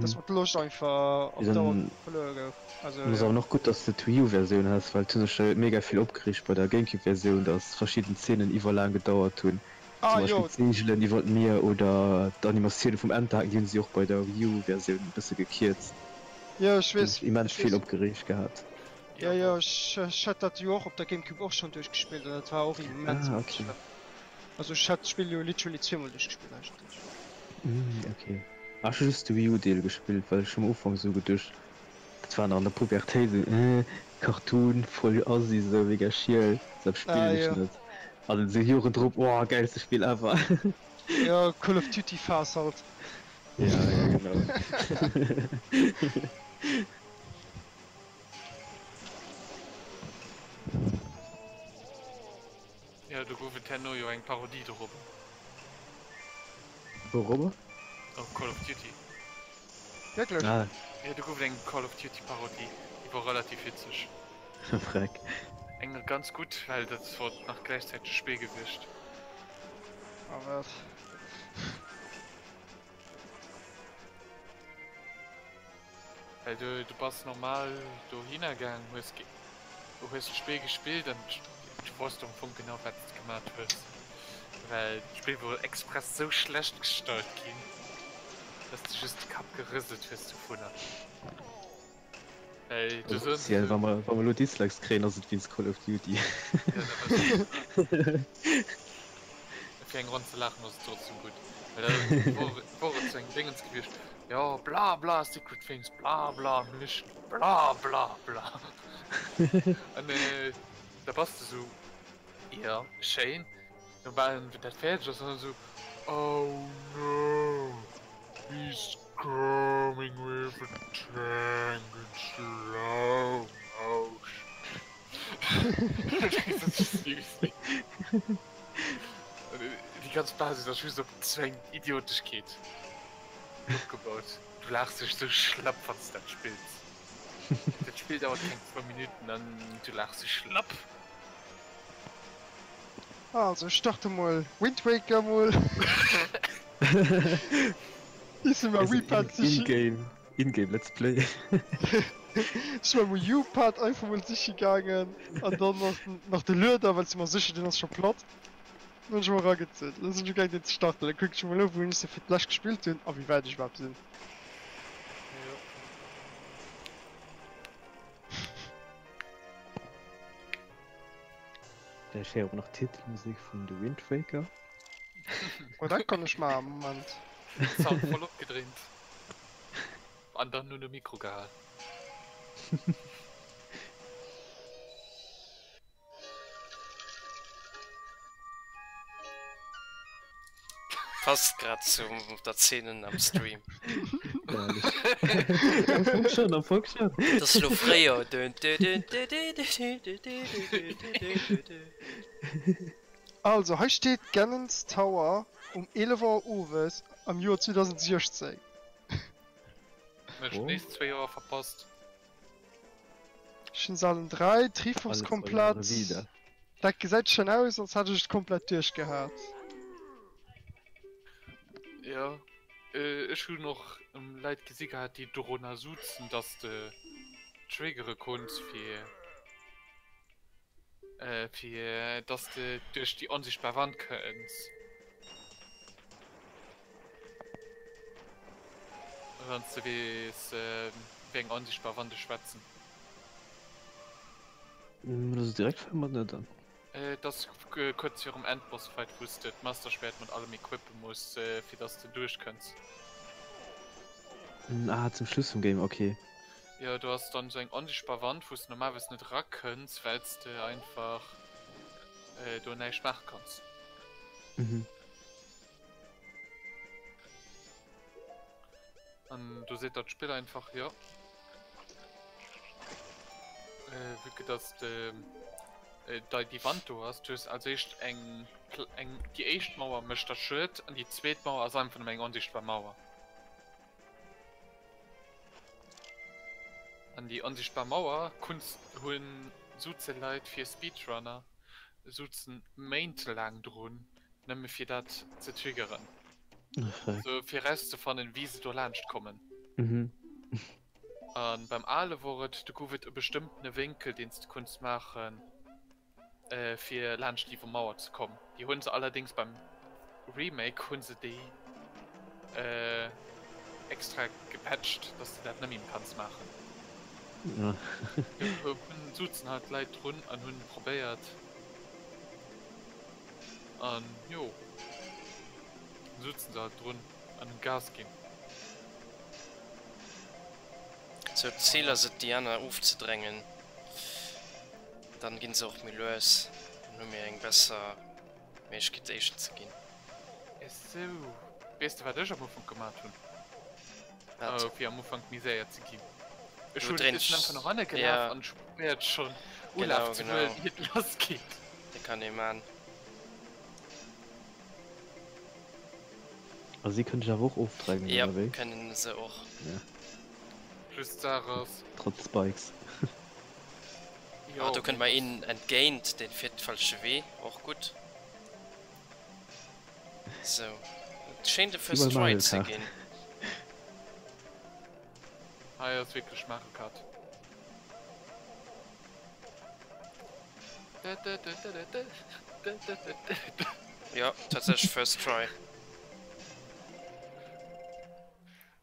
dass mer d'Loscht einfach op Dauer verluer gouf. Also, jo. Ass awer och gutt, dass de d'Wii U-Versioun has, well et hu sech mega vill opgereegt bei der Gamecube-Versioun, dass verschidden Zeenen iwwerlaang gedauert hunn. Ah, Zum jo. Beispill d'Seegelen iwwer d'Mier oder d'Animatioune vum Enterhaken, déi hunn si och bei der Wii U-Versioun e bësse gekierzt. Jo, ech Do hunn weess, sech immens ech vill weess. opgereegt gehat. Jo, jo, ech hat dat jo och op der Gamecube och schonn duerchgespillt an dat war och immens Ah, okay. schlëmm. Also ech hat d'Spill jo literally zweemol duerchgespillt eigentlech. Mm, okay. Ah, ech hu just de Wii U-Deel gespillt, well ech hu am Ufank esou geduecht, dat war nach an der Pubertéit, esou, äh, Cartoon, voll assi, esou mega schiel, dat Ah, spillen ech jo. net. An esou Joren drop, oh, gäilste Spill ever. Jo, Call of Duty Phase halt. Ja, ja, genau. Jo, do gouf et herno jo eng Parodie dorobber. Wourobber? Op Call of Duty. Wierklech? Ah. Jo, do gouf et eng Call of Duty Parodie, déi wor relativ witzeg. Freck. Eng ganz gutt, well dat wor nach gläichzäiteg Spill gewiescht. Ah wat? Well du, du bass normal dohinner gaang, hues ge hues d'Spill gespillt an du wosst am Fong genau wat s de gemat hues. Well d'Spill wor express sou schlecht gestallt ginn, dass de just de Kapp gerëselt hues dovunner. Well du Also soen se offiziell, sou. wa mer, wa mer elo Dislikes kréien, ass et wéinst Call of Duty. Ja, dat ass et. Fir eng Ronn ze laachen ass et trotzdem gutt. Well da wor, wor et sou eng Déngens gewiescht, jo bla bla Secret Things, bla bla Mission, bla bla bla. An da bass de sou, jo schéin, dobäi wéi dat fäerdeg ass, an dann sou, oh no, he's coming with a tank in slow motion. Seriously? Déi ganz Basis ass just op sou eng Idioteschkeet opgebaut. Du laachs dech sou schlapp wann s de dat spills. Dat Spill dauert keng zwou Minutten an du laachs dech schlapp. Also ech starte mol Wind Waker mol. Ech si mam Wii-Pad siche. In-game, in-game Let's Play. Ech si mam Wii U-Pad einfach mol siche gaangen an dann nach, nach de Lueder, well si mer sécher, deen ass scho platt. Dann hunn ech mol eragezunn. Dann sinn ech ugaangen deen ze starten. Dann kucken ech mol no wou ech se fir d'lescht gespillt hunn a wéi wäit ech iwwerhaapt sinn. Jo. Vläicht héiere mer nach d'Titelmusek vun The Wind Waker. Oh, dat kann ech maachen, Moment. Sound voll opgedréint an dann un de Mikro gehal. Passt grad zu der Szenen am Stream. Am Fong schon, am Fong schon. Dat ass lo fréier. Also, hei steet Ganon's Tower um 11 Auer owes am Joer 2016. Ech nees zwéi Joer verpasst. Ech hunn se allen 3, Triforce Alle zwei Jahre komplett. wieder. Dat gesäit schon aus, als hätt ech et komplett duerchgehat. Jo, ech hunn och Leit gesi gehat, déi dorunner suzen, dass de triggere konns fir fir dass de duerch déi onsichtbar Wand kënns. Wann s de weess, wéi eng onsichtbar Wand ech schwätzen. Dat ass direkt virum mat net dann. Et ass kuerz virum Endboss-Fight, wou s de d'Master-Schwäert mat allem equippe muss, fir dass de duerchkënns. Ah, zum Schluss vum Game, ok. Jo, do ass dann esou eng onsichtbar Wand, wou s de normalerweis net erakënns, well s de einfach do näischt maache kanns. Mhm. An do seet dat Spill einfach, jo, vue que dass de dei déi Wand do ass, du hues als éischt eng eng déi éischt Mauer mécht der Schued an déi zweet Mauer ass einfach nëmme eng onsichtbar Mauer. An déi onsichtbar Mauer kunns hunn suze Leit fir Speedrunner suzen méintelaang drun nëmme fir dat ze triggeren. So fir rauszefannen wéi se do laanscht kommen. Mhm. An beim ale wor et, do gouf et e bestëmmtene Wénkel deen s de konns maachen fir laanscht déi Mauer ze kommen. Déi hunn se allerdéngs beim Remake hunn se déi extra gepatcht, dass de dat net méi kanns maachen. Ja. Do hunn suzen halt Leit drun an hunn probéiert. An jo, sutzen se halt drun an hunn Gas ginn. Sou, d'Zil ass et déi aner ofzedrängen, dann ginn se och méi lues, dann hu mir eng besser Méiglechkeet éischten ze ginn. Esou, weess de wat ech am Ufank gemat hunn? Wat? Fir am Ufank méi séier ze ginn. Ech Du hunn dréins ech sinn einfach no hanne gelaf ja. an ech hu probéiert schonn Genau, Ulaf ze genau. huelen ier et lass geet. Dat kann ee man. A si kënnen dech awer och ofdrängen, Ja, oder wéi? kënnen se och. Ja. Just d'Saach ass. Trotz Spikes. Ah, Jo, do kënnt mee mer dass. een entgéint, dee fiert de falsche Wee. Och gutt. Sou. Et schéint e Wéi First bei Try Mario ze Kart. ginn. Hei ass wierklech Mario Kart. Jo, tatsächlech First Try.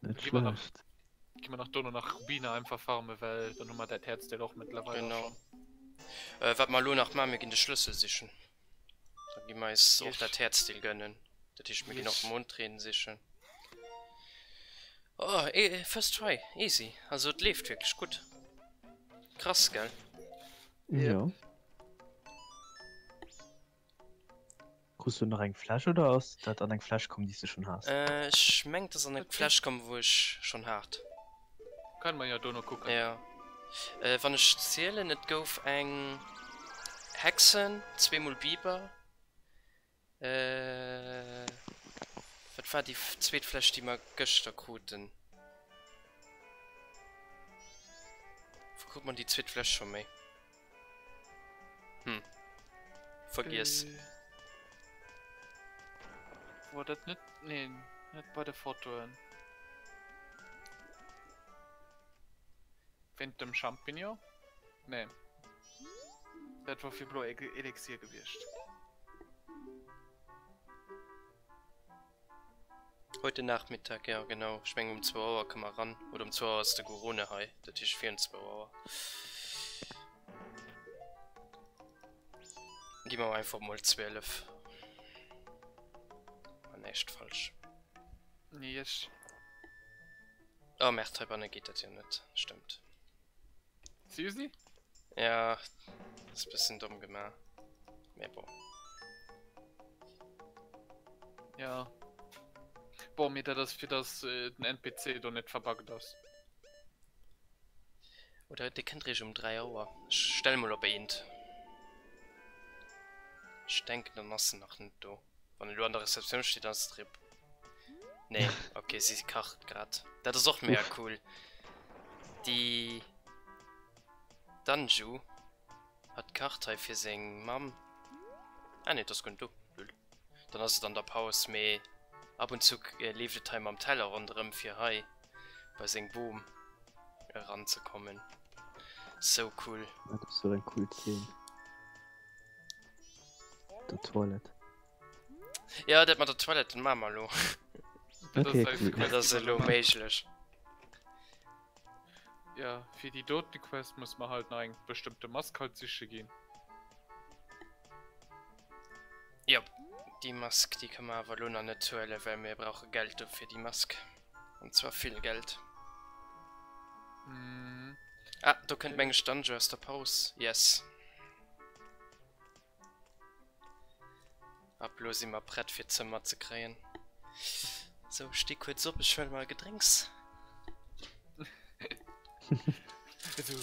Net Gi mer nach, schlecht. gi mer nach dono nach Rubine einfach farmen, well dann hu mer dat Häerzdeel och mëttlerweil Genau. schonn. Äh, wat mer elo nach maachen, mir ginn de Schlëssel sichen. Da gi mer eis och Yes. dat Häerzdeel gönnen. Dat heescht, mir ginn och Yes. Mondreen sichen. Oh, eh, first try, easy. Also et leeft wierklech gutt. Krass, gell? Ja. Krus du nach eng Fläsch oder ass dat an eng Fläsch komm, déi s du schonn has? Äh, ech mengen, et ass an eng Fläsch komm, wou ech schonn hat. Kënne mer jo dono kucken. Ja. Äh, wann ech zielen, et gouf eng Hexen, zweemol Biber, Äh, wat war déi zweet Fläsch, déi mer gëschter kruten? Wou krut mer déi zweet Fläsch scho méi? Hm. Vergiess. Äh, war dat net, nee, net bei de Fotoen. Wéint dem Champignon? Nee. Dat war fir blo Elixier gewiescht. Heute Nachmittag, ja genau. Ech mengen um 2 Auer komme mer ran. Oder um 2 Auer ass de Gorone hei. Dat heescht virun 2 Auer. Gi mer einfach mol 12. War näischt falsch. Nee, ech. Oh merde, heibanne geet dat jo net. Stëmmt. Seriously? Ja, ass bëssen domm gemaach. Mee bon. Ja. Bon, mee dat ass fir dass äh, den NPC do net verbuggt ass. Oder dee kënnt réischt um 3 Auer. Ech stelle mol op eent. Ech denken, dann ass en nach net do. Wann elo an der Receptioun steet, dann ass et RIP. Nee, okay, si kacht grad. Dat ass och mega cool. Déi Danju hat kacht hei fir seng Mamm. Ah nee, et ass guer net do. Lul. Dann ass et an der Paus, mee ab und zu leeft et hei mam Teller ronderëm fir hei bei seng Boom eranzekommen. Sou cool. Dat ass sou eng cool Zeen. Der Toilette. Ja, dat mat der Toilette, dat maache mer elo. Okay, cool. Dat ass elo méiglech. Ja, fir déi dote Quest muss mer halt nach eng bestëmmte Mask halt siche ginn. Jop, déi Mask, déi ka mer awer elo nach net huelen, well mir brauche Geld do fir déi Mask. An zwar vill Geld. Mhm. Ah, do kënnt meng ech d'Anju aus der Paus. Yes. Ab lo si mer prett fir d'Zëmmer ze kréien. Sou, ech sti kuerz op, ech huele mer e Gedrénks. Esou,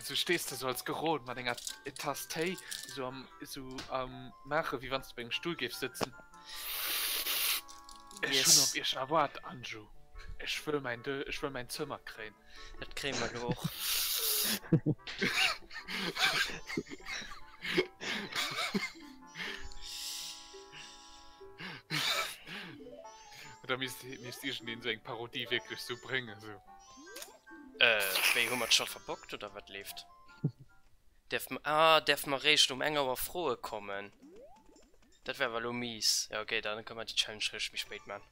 esou stees de sou als Geron mat enger Tass Téi esou am, esou am maache wéi wann s de op engem Stull géifs sëtzen. Ech hunn op iech erwaart, Anju. Ech wëll mäin, ech wëll mäin Zëmmer kréien. Dat kréie mer elo och. Da misst, misst iergendeen sou eng Parodie wierklech sou bréngen, sou. Äh, wéi, hu mer et scho verbockt oder wat leeft? Däerf mer, ah, däerf mer réischt um eng Auer Froe kommen? Dat wär awer elo mies. Ja, okay, dann kënne mer déi Challenge réischt méi spéit man.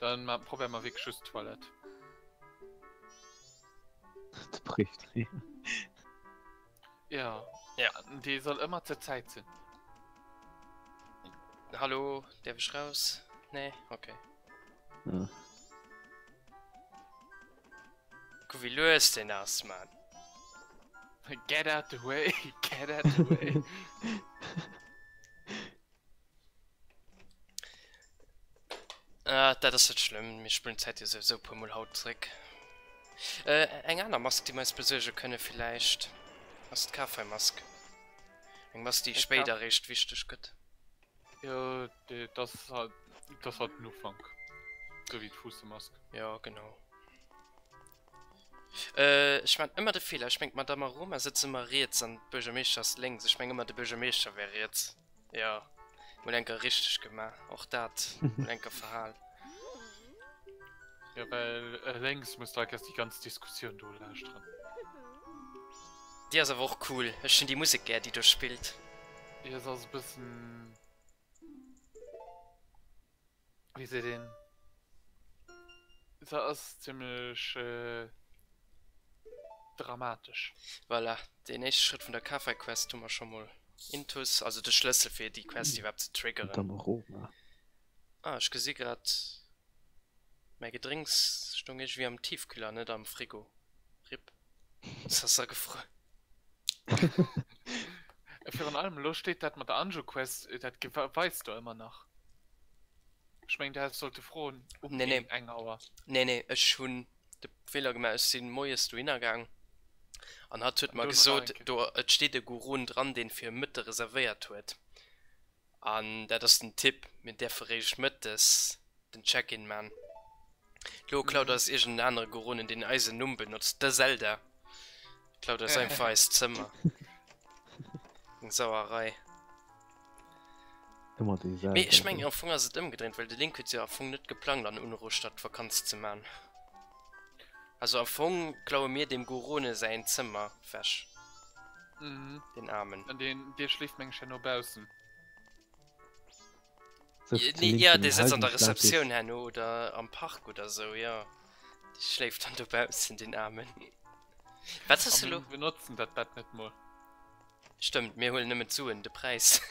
Dann probéiere mer wierklech just d'Toilette. De Bréifdréier. Ja. Ja. Dee soll ëmmer zur Zäit sinn. Hallo, däerf ech raus? Nee? Okay. Ja. Kuck wéi lues deen ass, Mann. Get out the way, get out the way. Ah, dat ass net schlëmm, mir spullen d'Zäit jo souwisou e puer Mol haut zréck. Äh, eng aner Mask, déi mer eis besuerge kënne villäicht, ass d'Kafei-Mask. Eng Mask, déi spéider eréischt wichteg gëtt. Jo, dat ass halt, dat ass halt den Ufank. Sou wéi d'Fuussemask. Jo, genau. Äh, ech maan ëmmer de Feeler, ech mengen d'Madame Aroma sëtzt ëmmer riets an d'Buergermeeschter ass lénks. Ech mengen ëmmer de Buergermeeschter wär riets. Jo, mol enker richteg gemaach, och dat mol enker verhal. Jo, well lénks muss de eis déi ganz Diskussioun do lauschteren. Déi ass awer och cool, ech hunn déi Musek gär déi do spillt. Jo, se ass e bëssen, wéi seet een, se ass zimmlech dramatesch. Voilà, deen éischte Schrëtt vun der Kafei-Quest hu mer scho mol intus, also de Schlëssel fir déi Quest iwwerhaapt ze triggeren. Damaroma. Ah, ech gesi grad, mäi Gedrénks stoung iergendwéi am Tiefkühler, net am Frigo. Rip, se ass agefruer. Virun allem elo steet dat mat der Anju-Quest, dat weist do ëmmer nach. Ech mengen, du häss sollte froen um Nee, nee. eng Auer. Nee, nee, ech hunn de Feeler gemaach, ech sinn moies dohinner gaang an hatt huet An mer duerno nach gesot, eng Kéier. do et steet e Gurun dran, deen fir Mëtte reservéiert huet. An dat ass den Tipp, mir däerfe réischt mëttes den Check-in man. Lo klaut Mhm. eis iergend en anere Gurunen, deen eisen Numm benotzt, de Zelda klaut eis einfach eist Zëmmer. Eng Sauerei. Ëmmer déi Mee ech selwer. mengen am Fong ass et ëmgedréint, well de Link huet jo am Fong net geplangt an Unruhstadt Vakanz ze man. Also am Fong klaue mir dem Gorone säin Zëmmer wech. Mhm. Den Aarmen. An deen dee schléift meng ech herno baussen. Sëtzt de Nee, Link ja, sengem dee sëtzt an der Heldenstatus. Receptioun herno oder am Park oder sou, jo. Dee schléift dann dobaussen, den Aarmen. Wat hues A de mir lo? benotzen dat Bett net mol. Stëmmt, mir huelen nëmmen d'Suen, de Präis.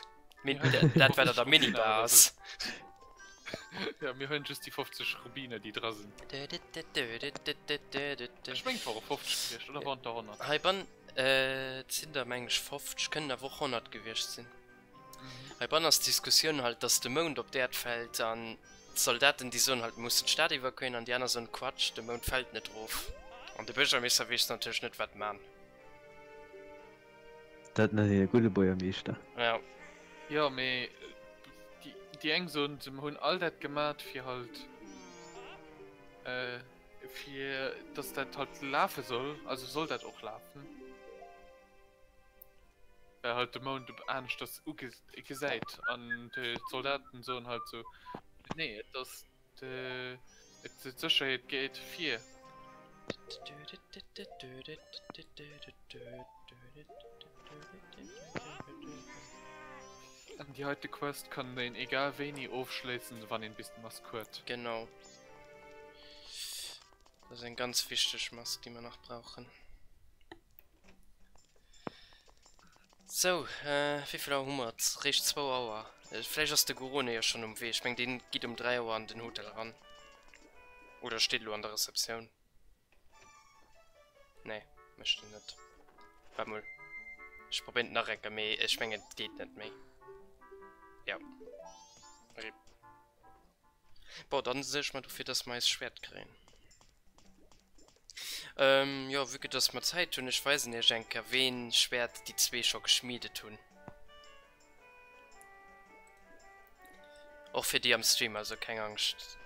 Min Ja, dat wat an der 50 Rubiner Minibar oder ass. sou. Ja, mir huelen just déi 50 Rubiner, déi dra sinn. Ech mengen, et ware 50 gewiescht, oder waren et der 100? Heibann, äh, et sinn der meng ech 50, kënnen awer och 100 gewiescht sinn. Heibann ass d'Diskussioun halt, dass de Mound op d'Äerd fält an d'Soldaten, déi soen halt, mir mussen d'Stad evakuéieren an déi aner soen, Quatsch, de Mound fält net erof. An de Buergermeeschter weess natierlech net, wat man. Dat nennt een e gudde Buergermeeschter. Ja. Jo, mee déi eng soen, se hunn all dat gemat fir halt, fir dass dat halt lafe soll, also soll dat och lafen. Well halt de Mound aneschters ugesäit an d'Soldaten soen halt sou, nee et ass d'Sécherheet geet vir. An déi heite Quest kann een egal wéini ofschléissen, wann een bis d'Mask huet. Genau. Dat ass eng ganz wichteg Mask, déi mer nach brauchen. Sou, wéivill Auer hu mer et? Réischt zwou Auer. Vläicht ass de Gorone jo schonn um Wee. Ech meng, dee geet um 3 Auer an den Hotel eran. Oder steet elo an der Receptioun. Nee, mécht en net. Waart mol, ech probéieren et nach eng Kéier, mee ech mengen, et geet net méi. Jo. Rip. Bon, dann suerge mer dofir, dass mer eis Schwäert kréien. Ähm, jo, vue que dass mer Zäit hunn, ech weisen iech eng Kéier, ween Schwäert déi zwee scho geschmiedet hunn. Och fir déi am Stream, also keng Angscht.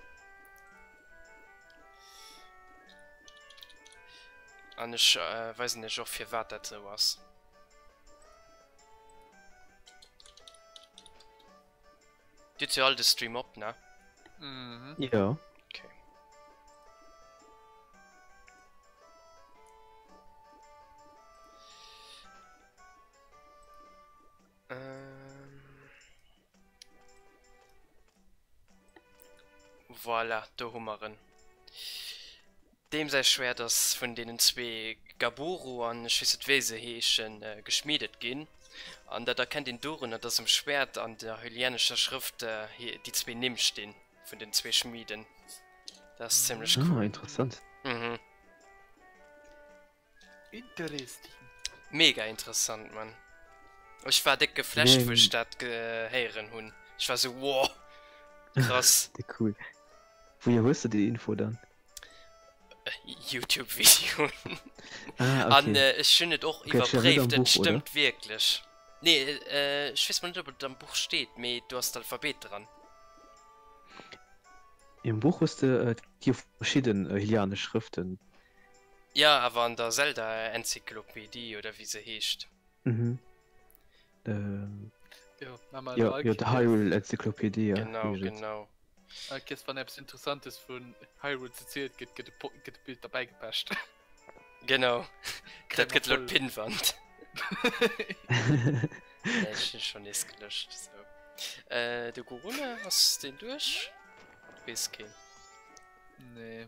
An ech weisen iech och, firwat dat esou ass. Dir hutt jo all de Stream op, ne? Mhm. Jo. Okay. Ähm. Voilà, do hu mer en. Deem säi Schwäert ass vun deenen zwee Gaburu an ech weess net wéi se heeschen, geschmiedet ginn. An dat erkennt een dorunner, dass um Schwäert an der hylianescher Schrëft déi zwee Nimm stinn vun den zwee Schmieden. Dat ass zimmlech cool. Ah, interessant. Mhm. Interesting. Mega interessant, Mann. Ech war déck geflasht, wou ech dat héieren hunn. Ech war sou, wow, krass. Déck cool. Wouhier hues de déi Info dann? Youtube-Videoen. Ah, okay. An ech hunn et och Okay, dat steet net iwwerpréift, am et Buch, oder? stëmmt wierklech. Nee, ech weess mol net, ob et am Buch steet, mee do ass d'Alphabet dran. Am Buch hues de, et gi jo verschidden hylianesch Schrëften. Jo, awer an der Zelda-Enzyklopädie, oder wéi se heescht. Mhm. Ähm, Jo, ma mal jo, all jo, de Kéiers, Hyrule Enzyklopädie Genau, heescht et. genau. all Kéiers wann eppes Interessantes vun Hyrule ziziert gëtt, gëtt e Po-, gëtt e Bild derbäi gepecht. Genau. Kréie Dat mer gëtt elo voll. d'Pinnwand. Nee, ech hunn schonn nees gelöscht. Sou. Äh, de Gorone, ass deen duerch? Weess keen. Nee.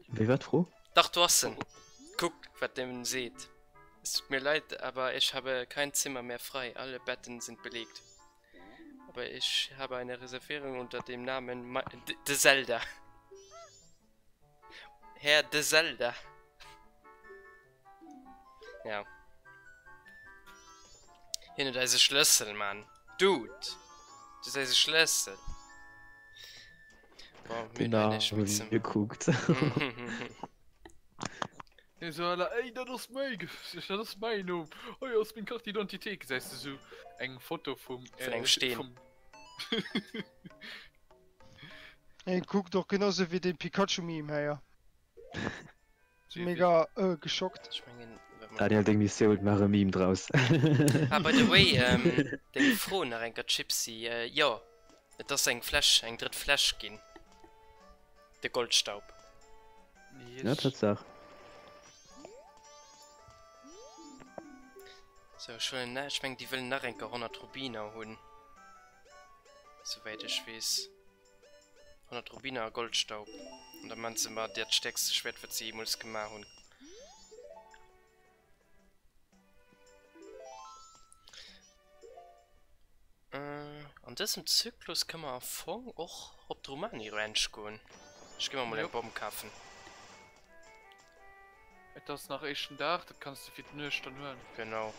Wéi war d'Fro? Dach, do ass en! Kuck, wat deen seet, Es tut mir leid, aber ich habe kein Zimmer mehr frei, alle Betten sind belegt. Aber ich habe eine Reservierung unter dem Namen Ma de Zelda. Herr de Zelda. Ja. Hien huet eise Schlëssel, Mann. Dude! Du hues eise Schlëssel. Bon, mir hunn hei näischt méi ze Genau, gekuckt. Hie sou à la, Ey, dat ass mäi, dat ass mäin Numm. Hei ass meng Carte d'identité. Gesäis de sou eng Foto vum, Vun engem Steen. vum. Hien kuckt och genau sou wéi dee Pikachu-Meme héier. Mega äh, geschockt. Ech mengen, wa mer. Daniel, deng Missioun, maach e Meme draus. Ah, by the way, deng Fro nach eng Kéier, Chipsy. Jo, et ass eng Fläsch, eng drëtt Fläsch ginn. De Goldstaub. Ja, Tatsaach. Sou, ech huelen na, ech mengen, déi wëllen nach eng Kéier 100 Rubiner hunn. Souwäit ech weess. 100 Rubiner a Goldstaub. An da man se mer dat stäerkste Schwert, wat se jeemools gemaach hunn. An dësem Zyklus kënne mer am Fong och op d'Romani Ranch goen. Ech gi mer mol eng Bomm kafen. Et ass nach éischten Dag, dat kanns de fir d'Nuecht dann huelen. Genau.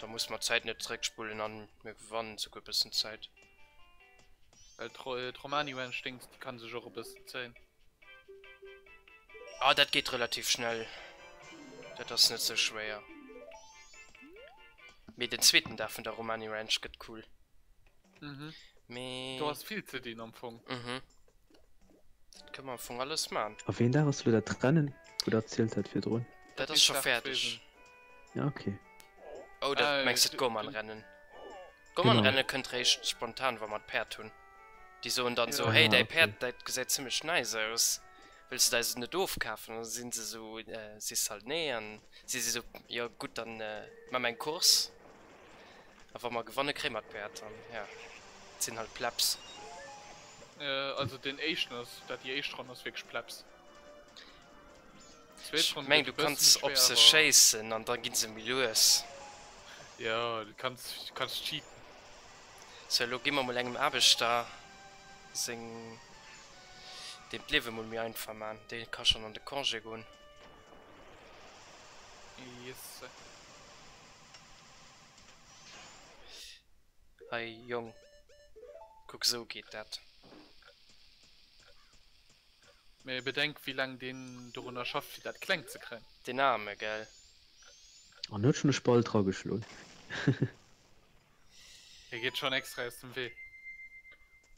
Da musse mer d'Zäit net zeréckspullen an mir gewannen souguer e bëssen Zäit. Well d'Romani Ranch Dings, déi kann sech och e bëssen zéien. Ah, dat geet relativ schnell. Dat ass net sou schwéier. Mee den zweeten Dag vun der Romani Ranch gëtt cool. Mhm. Mee. Do ass vill ze dinn am Fong. Mhm. Dat kënne mer am Fong alles man. A ween Dag ass elo dat Rennen, wou der erzielt hat virdrun? Dat ass scho fäerdeg. Ja, okay. Oh, dat mengs de d'Gorman-Rennen? D'Gorman-Renne kënnt réischt spontan, wa mer d'Päerd hunn. Déi soen dann esou, Hey, däi Päerd, dat gesäit zimmlech nice aus, wëlls de eis et net ofkafen? An da sinn se esou, sees halt nee. An si si esou, Jo gutt, dann maache mer eng Course a wa mer gewanne kréie mer d'Päerd. An ja, et sinn halt Plebs. Also deen éischten ass, dat déi éischt Ronn ass wierklech Plebs. Ech meng du kanns op se schéissen an da ginn se méi lues. Jo du kanns du kanns cheaten. Sou elo gi mer mol engem Aarbechter seng deem d'Liewe mol méi einfach man. Dee ka schonn an de Congé goen. Yes sir. Hei Jong, kuck esou geet dat. Mee bedenk wéi laang deen dorunner schafft fir dat kleng ze kréien. Deen Aarme, gell? An huet schon e Spalt drageschloen. Hie geet schon extra aus dem Wee.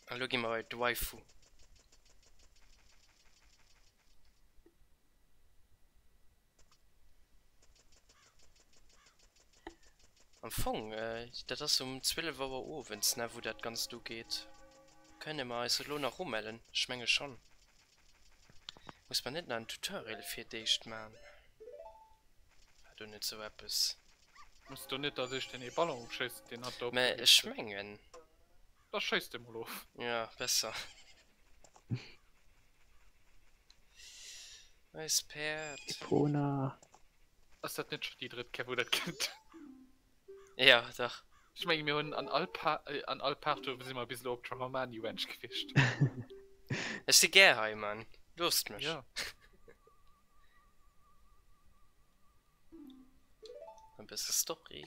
An elo gi mer bei d'Waifu. Am Fong, dat ass um 12 Auer owends, ne, wou dat Ganzt ugeet. Kënne mer eis elo nach umellen? Ech menge schonn. Muss mer net nach en Tutorial fir d'éischt man? War do net sou eppes? Muss do net als éischt deen ee Ballon ofschéissen, deen hatt do Mä ech opgehieft huet? mengen. Da schéiss dee mol of. Jo, besser. Eis Päerd. Epona. Ass dat net scho déi drëtt Kéier wou dat kënnt? Ja, dach. Ech menge mir hunn an all Pa an all Part do si mer bis elo op d'Romani Ranch gewiescht. Ech si gär hei, Mann. Loosst mech. Ja. E bësse Story.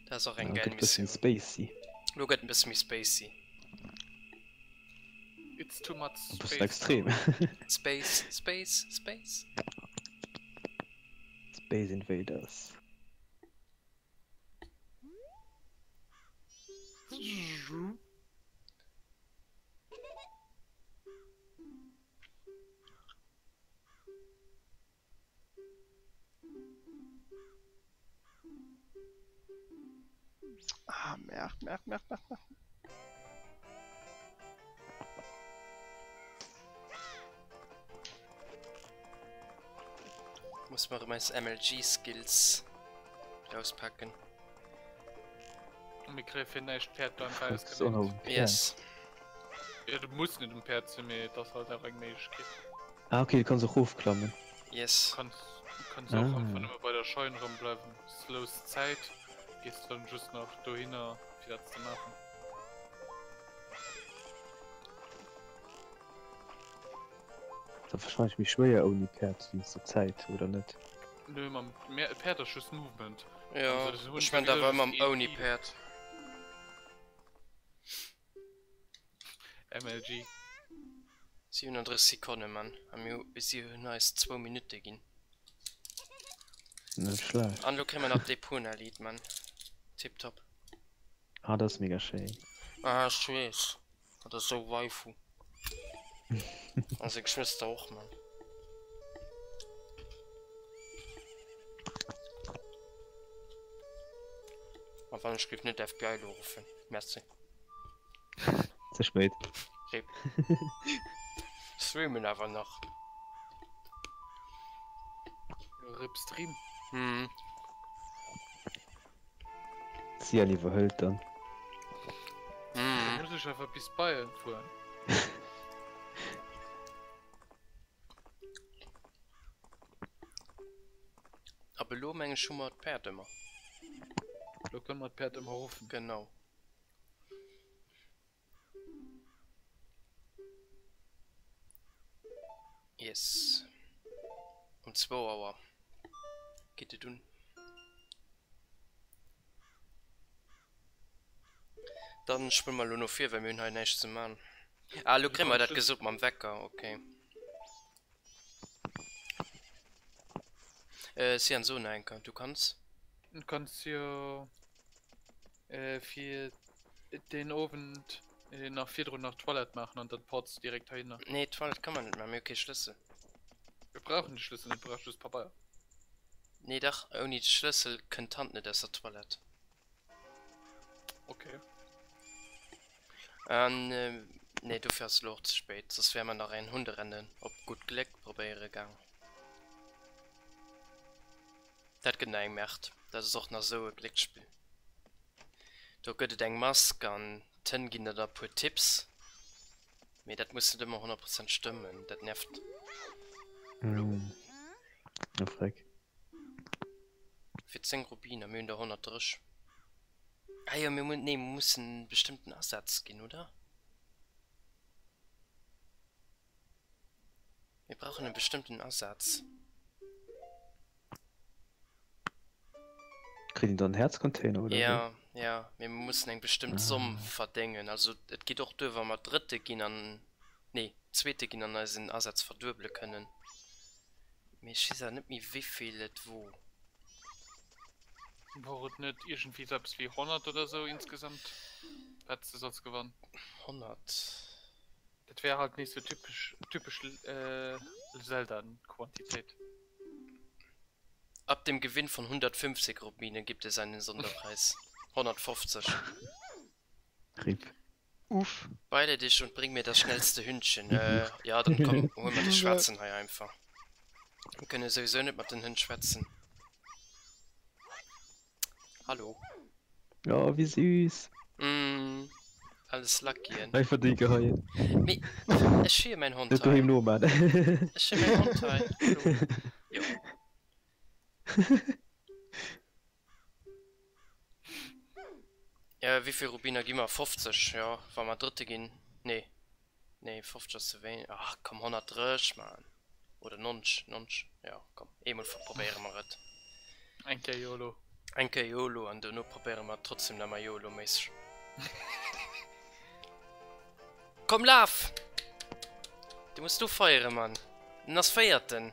Dat ass och eng geil Missioun. Spacey. Lo gëtt en bësse méi spacey. It's too much space. E bëssen extrem. Space, space, space. Space Invaders. Ah, merde, merde, merde, merde, merde. Muss mer erëm eis MLG Skills rauspacken. Mir kréie fir näischt d'Päerd beim Preis geléint. Yes. Ja, du muss net um Päerd sinn, mee et ass halt awer eng Méiglechkeet. Ah okay, du kanns och rofklammen. Yes. Du kanns, du kanns och einfach nëmme bei der Scheun erëmbleiwen. Slowst Zäit, gees dann just nach dohinner fir dat ze maachen. Ass wahrscheinlech méi schwéier ouni Päerd wéinst der Zäit, oder net? Nö, mam Päerd ass just Movement. Jo, ech man dat awer ëmmer ouni Päerd. MLG. 37 Sekonne man, a mir hu si hunn eis zwou Minutte ginn. Net schlecht. An elo kréie mer nach d'Epona-Lidd man. Tiptop. Ah, dat ass mega schéin. Ah, ech weess. Dat ass sou Waifu. An seng Schwëster och, Mann. A wann ech géif net FBI elo ruffen. Merci. Ze spéit. Rip. Streamen awer nach. Rip Stream. Hm. Ciel iwwerhëlt dann. Da muss ech awer bis Bayern fueren. Ab elo meng ech hu mer d'Päerd ëmmer. Elo kënne mer d'Päerd ëmmer ruffen. Genau. Yes. Um zwou Auer geet et un. Dann spullen mer elo no vir, well mir hunn hei näischt ze man. Ah, elo kréie mer dat gesot mam Wecker, okay. Äh, Sian, so nach eng Kéier, du kanns. Du kanns jo fir den Owend. Nee, nach virdrun nach Toilette maachen an dann Ports direkt heihinner. Nee, Toilette kann man net maachen, mir hu kee Schlëssel. Wir brauchen de Schlëssel net, brauch just Pabeier. Nee dach, ouni de Schlëssel kënnt d'Hand net aus der Toilette. Okay. An nee, dofir ass elo och ze spéit, soss wäre mer nach een Hunderennen op gutt Gléck probéiere gaang. Dat gëtt nach eng Merde, dat ass och nach esou e Glécksspill. Do gëtt et eng Mask an d'Hënn ginn der da puer Tipps, mee dat muss net ëmmer 100 Prozent stëmmen, dat nervt elo. Oh freck. Fir 10 Rubiner, mir hunn der 130. Ah jo, mir nee, mir mussen bestëmmten Asaz ginn, oder? Mir brauchen e bestëmmten Asaz. Kritt een dann Häerzcontainer oder Ja, ja, mee mir mussen eng bestëmmt Somm verdéngen. Also et geet och duer wa mer Drëtte ginn an, nee, Zweete ginn an eisen Asaz verduebele kënnen. Mee ech weess awer net méi wéivill et wor. Wor et net iergendwéi sou eppes wéi 100 oder sou insgesamt wat s de solls gewannen? 100? Dat wär halt nees sou typesch, typesch Zelda-Quantitéit. Ab dem Gewinn von 150 Rubinen gibt es einen Sonderpreis. 150. Rip. Uff. Beeile dich und bring mir das schnellste Hündchen. Äh, ja, dann komm, hol mer de Schwaarzen hei einfach. Mir kënne souwisou net mat den Hënn schwätzen. Hallo. Oh, wéi süß. Mm, alles Luckyen. Einfach déi geheien. Mee, ech hu jo mäin Hond Net doheem hei. noman. Ech hu mäin Hond hei. Hallo. Jo. Ja, wéi vill Rubiner gi mer? 50, jo, wa mer Drëtte ginn. Nee. Nee, 50 ass ze wéineg. Ach komm, 130, man. Oder 90, 90. Jo, komm, eemol probéiere mer et. Eng Kéier YOLO. Eng Kéier YOLO an duerno probéiere mer et trotzdem nach mei YOLO-méisseg. Komm, laf! Du muss du feieren, Mann. En ass Véierten.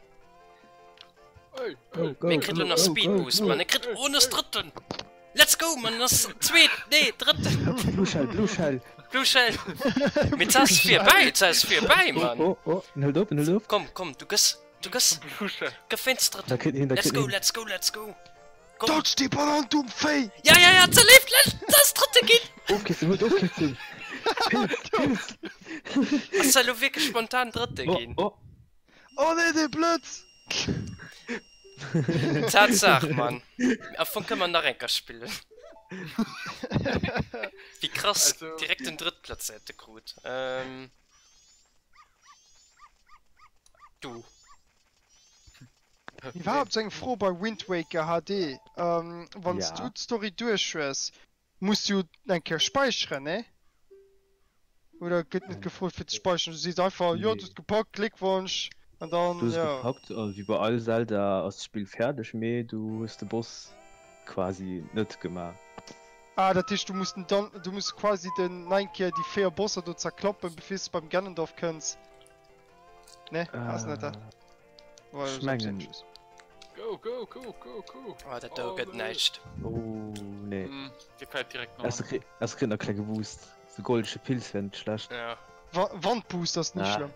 Go, go, Mee kritt go, lo nach go, Speed go, Boost, go. Mann. E kritt, oh, en ass Drëtten. Let's go, Mann, en ass Zweet, nee, Drëtten. Blue Shell, Blue Shell. Blue Shell. Mee d'Ass virbäi, d'Ass virbäi, Oh, Mann. oh, oh, en hëlt op, en hëlt op. Komm, komm, du gëss, du gëss, Blue Shell. gëff wéinst Da Drëtten. kritt en hin, da Let's kritt en go, hin. let's go, let's go. Komm. Dodge déi Ballon, dumm Véi! Ja, ja, ja, ze leeft, let's, d'Ass Drëtte ginn. Ofkierzen, huet Ofkierzung. Pilz, Pilz. Ass se elo wierklech spontan Drëtte Oh, ginn? oh. Oh nee, dee Blëtz! Tatsaach, Mann. Am Fong kënne mer nach eng Kéier spillen. Wéi krass, Also- direkt den Drëttplazéierte krut. Ähm, du. Iwwerhaapt sou eng Fro bei Wind Waker HD, ähm, wann s Ja. du d'Story duerch hues, Muss du eng Kéier speicheren, nee? Oder gëtt net gefrot fir ze speicheren? Du sees einfach, jo, du hues gepackt, Gléckwonsch, an dann, Du hues jo. gepackt, wéi bei all Zelda ass d'Spill fäerdeg, mee du hues de Boss quasi net gemaach. Ah, dat heescht du muss den dann, du muss quasi den nach eng Kéier déi 4 Bosser do zerklappen, bevir s du beim Ganondorf kënns, ne? Ass net dat? Ech mengen. Go, go, go, go, go. Oh, dat do gëtt näischt. Oh, nee. Mm, Dir fält direkt no. Aus aus kritt nach klenge Boost. So goldege Pilz wär net schlecht. Ja. Wa Wandboost ass nicht Ah. schlimm.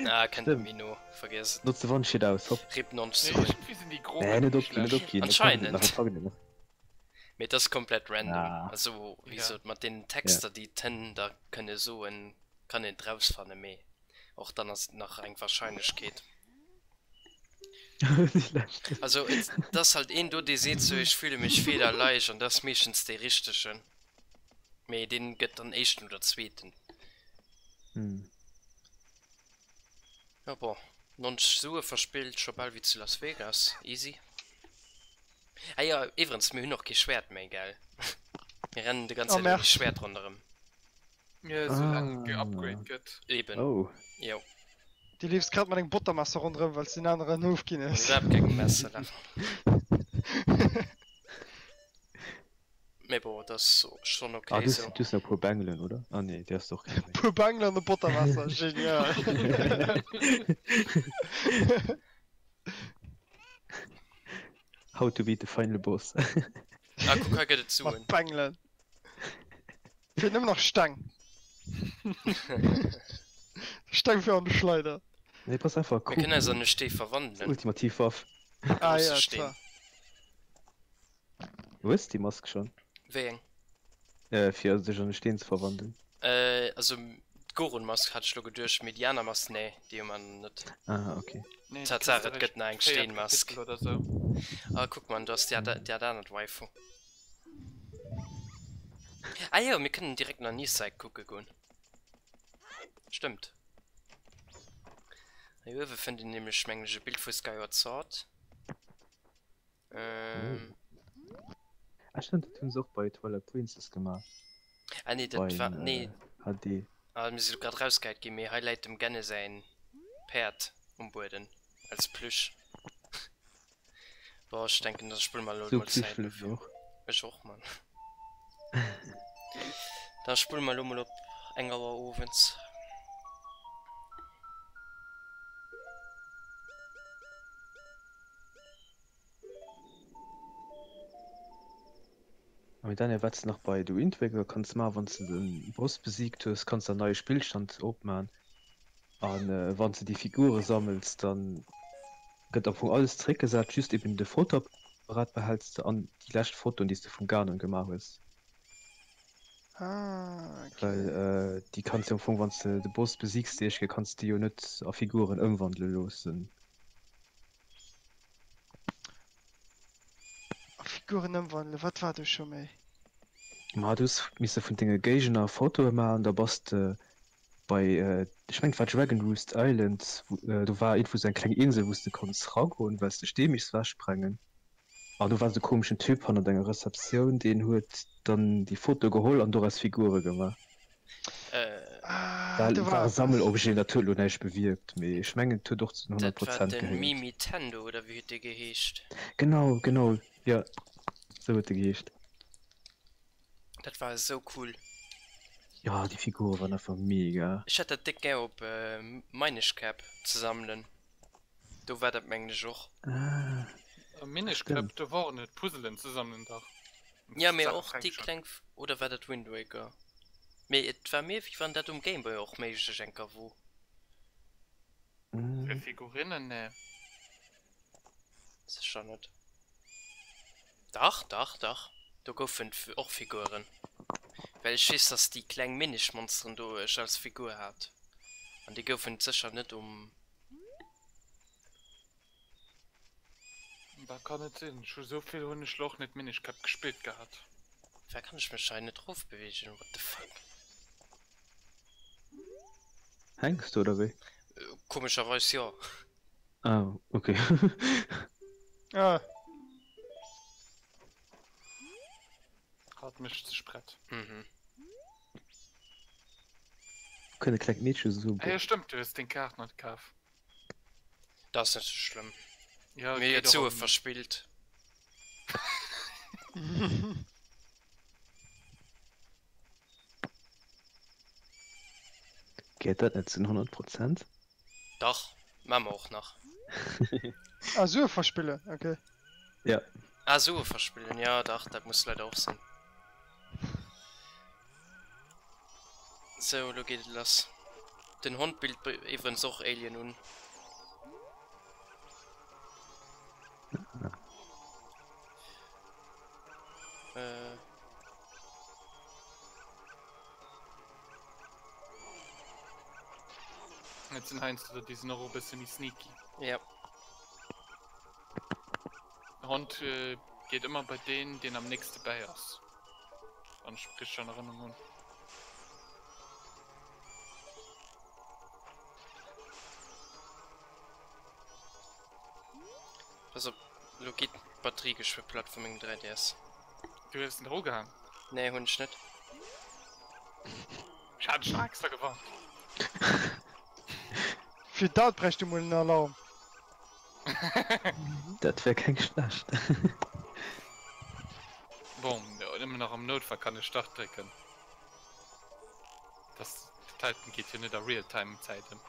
Ah, kennt Stimmt. méi no. Vergiss et. Notz de Wandschit aus, hopp. Rip 90 Nee, Suen. irgendwie sind die gro Nee, net opginn, net opginn. Anscheinend. Nach, packen et nach. Mee et ass komplett random. Ah. Also, wéi Ja. gesot, mat deenen Texter, déi d'Hënn da kënne soen, kann een et rausfannen, mee och dann ass et nach eng Wahrscheinlechkeet. Also et ass halt een do dee seet sou ech fühle mech federleicht an dat ass meeschtens dee richtegen, mee deen gëtt dann éischten oder zweeten. Jo bon, 90 Sue verspillt, scho bal wéi zu Las Vegas, easy. Ah jo, iwwerens mir hunn och kee Schwäert méi, gell? Mir rennen de ganz Oh Zäit ouni merde. Schwäert ronderëm. Ja, soulaang geupgrade gëtt. Eben. Oh. Jo. Du leefs grad mat engem Bottermesser ronderëm, well s den aneren ofginn hues. Iwwerhaapt keng Messer lafen. Mee bon, dat ass schonn ok Ah, du esou. du hues nach e puer Bengelen, oder? Ah nee, déi has de och keng méi. Puer Bengelen an e Bottermesser, genial. How to beat the final boss. Ah, kuck, hei gëtt et Mat Suen. Bengelen. Feelt nëmmen nach Steng. Steng fir an de Schleider. Nee, brauchs einfach e Mir kënnen eis Kuchen. an e Stee verwandelen. Ultimativ Waff. E Ah grousse ja, Steen. zwar. Du hues déi Mask schon. Wéi eng? Äh, fir sech an e Steen ze verwandeln. Äh, also d'Goron-Mask hat ech lo geduecht, mee déi aner Mask, nee, déi hu mer net. Ah, okay. Nee, déi kriss Tatsaach, de et gëtt réischt nach eng véiert Steenmask. Kapitel oder sou. Ah, kuck mol, do ass déi dat anert Waifu. Ah jo, mir kënnen direkt nach Eastside kucke goen. Stëmmt. Hei uewe fënnt een nämlech, mengen ech, e Bild vu Skyward Sword. Ähm. Ah stimmt, dat hunn se och bei Twilight Princess gemaach. Ah nee, dat war, nee. HD. Ah, mir si lo grad rausgehäit ginn, mee hei läit dem Genne säin Päerd um Bueden als Plüsch. Boah, ech denken, da spulle mer elo Sou mol d'Zäit Plüsch wëll ech dofir. och. Ech och, Mann. Da spulle mer elo mol op eng Auer owends. Mee Daniel, wat s de nach bei The Wind Waker kanns maachen, wann s de den Boss besiegt hues, kanns de en neie Spillstand opmaachen an wann s de déi Figure sammels, dann gëtt am Fong alles zeréckgesat, just eben de Fotoapparat behälls de an déi lescht Fotoen déi s de vum Ganon gemaach hues. Ah, okay. Well déi kanns de am Fong, wann s de de Boss besigs déi éischt Kéier, kanns de déi jo net a Figuren ëmwandele loossen. A Figuren ëmwandelen, wat war do scho méi? Ma du hues misse vun denge Géigner Fotoe maachen, da bass de bei, ech mengen et war Dragon Roost Island, do war iergendwou sou eng kleng Insel wou s de konns ragoen, well s de Stee misst wechsprengen. An do war sou e komeschen Typ hannert enger Receptioun, deen huet dann déi Foto geholl an doraus Figure gemaach. Ah, War do war war e eppes. Sammelobjet, dat huet elo näischt bewierkt, mee ech mengen et huet och zu den 100 Dat war Prozent de gehéiert. Mimitendo, oder wéi huet dee geheescht? Genau, genau, jo, sou huet e geheescht. Dat war esou cool. Jo, déi Figure waren einfach mega. Ech hätt dat déck gär op Minish Cap ze sammelen. Do war dat mengen ech och. Ah, Minish Cap, do woren et Puzzelen ze sammelen dach. Ja mee och déi kleng, oder war dat Wind Waker? Mee et war mir wéi wann dat um Gameboy och méiglech enker wor. Fir Figurinnen? Nee. Sécher net. Dach, dach, dach, do goufen och Figuren. Well ech weess dass déi kleng Minish Monsteren do ech als Figur hat. An déi goufen et sécher net um. Dat kann net sinn, ech hu sou vill hunn ech lo och net Minish Cap gespillt gehat. Firwat kann ech mech hei net erofbeweegen? What the fuck? Hänks du oder wéi? Komescherweis jo. Ah, okay. Ah. Hatt mécht sech prett. Mhm. Kënnt e klengt Meedche sou. Ah jo stëmmt, du hues deng Kaart net kaf. Dat ass net sou schlëmm. Ja, Mir geet huet och Sue am. verspillt. Geet dat net zu 100 Prozent? Dach, maa mer och nach. Ah, Sue verspillen, okay. Ja. Ah, Sue verspillen, jo dach, dat muss leider och sinn. Sou, elo geet et lass. Den Hond billt iwwrens och Alien un. Äh. Et sinn heiansdo der, déi sinn och e bësse méi sneaky. Ja. Den Hond geet ëmmer bei deen, deen am nächste bäi ass, wann ech et richteg an Erënnerung hunn. Pass op, lo geet d'Batterie geschwë platt vu mengem 3DS. Du hues en erugehaang? Nee, hunn ech net. Ech hat dech nach extra gewarnt. Fir dat bräicht du mol en Alarm. Dat wär keng schlecht. Bon, ëmmer nach am Noutfall kann ech Start drécken. Das Titan geet jo net a Realtime Zäiten.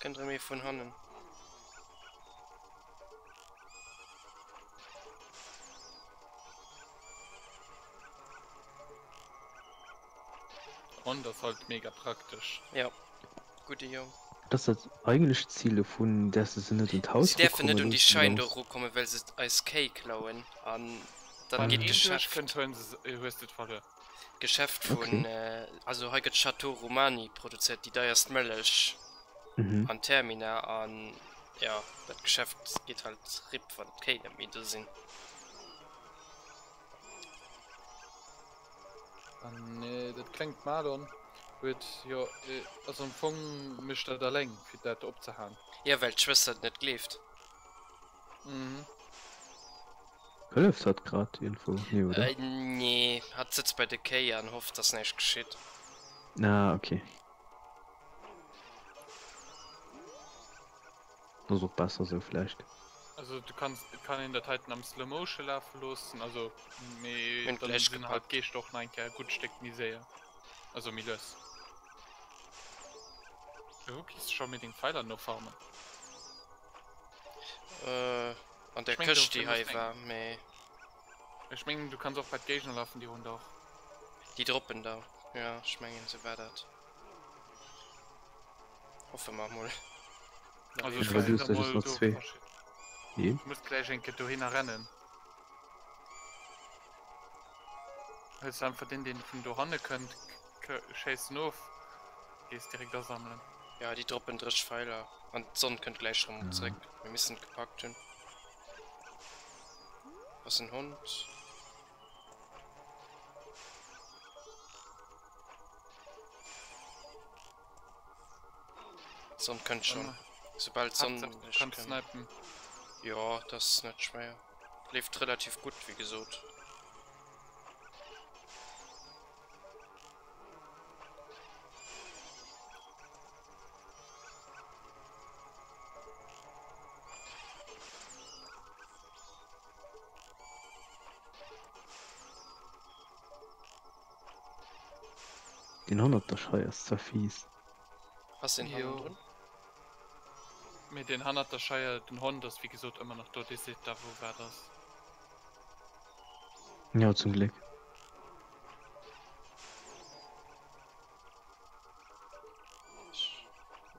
Kënnt erëm ee vun hannen. Hond ass halt mega praktesch. Jo, gudde Jong. Dat ass dat eigentlecht Zil dovun, däerfs de se net un d'Haus Si däerfen erukomme net un déi loossen, Schein do oder? erukommen, well se eis Kéi klauen an dann Wann geet een d'Geschäft. duerchkënnt, huelen se se, hues de et verluer. D'Geschäft vun, Okay. also hei gëtt Château Romani produzéiert, déi deierst Mëllech Mhm. an Termina an jo, dat Geschäft geet halt rip, wann d'Kéi net méi do sinn. An dat klengt Marlon huet jo, also am Fong mécht dat alleng fir dat opzehaen. Jo, well d'Schwëster et net gleeft. Mhm. Hëlleft hatt grad iergendwou? Nee, oder? Nee, hatt sëtzt bei de Kéi an hofft, dass näischt geschitt. Ah, okay. Ass och besser sou vläicht. Also du kanns, et kann een dat heiten am Slow Motion lafe loossen, also mee Hunn dann gläich sinn halt gepackt. d'Geeschter och nach eng Kéier e gutt Stéck méi séier, also méi lues. Wou gees de scho méi deng Pfeiler nofarmen? Äh, an der Ech mengen, Këscht déi dofir hei muss eng. war, mee. Ech mengen du kanns och bei d'Géigner lafen, déi hunn der och. Déi droppen der, jo ech mengen sou war dat. Hoffe mer mol. Also ech Ja, du muss hues der just mol nach do zwee. Nee. Ech muss gläich eng Kéier dohinner rennen. Hëls einfach deen deen vun dohanne kënnt, schéiss en of, gees direkt asammelen. Ja déi droppen 30 Pfeiler an d'Sonn kënnt gläich rëm zréck. Mir missen et gepackt hunn. Ass en Hond. D'Sonn kënnt schon. Soubal d'Sonn Haaptsaach du kanns snipen. Jo, dat ass net schwéier. Leeft relativ gutt, wéi gesot. Deen hannert der Scheier ass zwar fies. Ass deen Jo. hannendrun? Mee deen hannert der Scheier, den Hond ass wéi gesot ëmmer nach do, dee seet da wou wat ass. Jo, zum Gléck.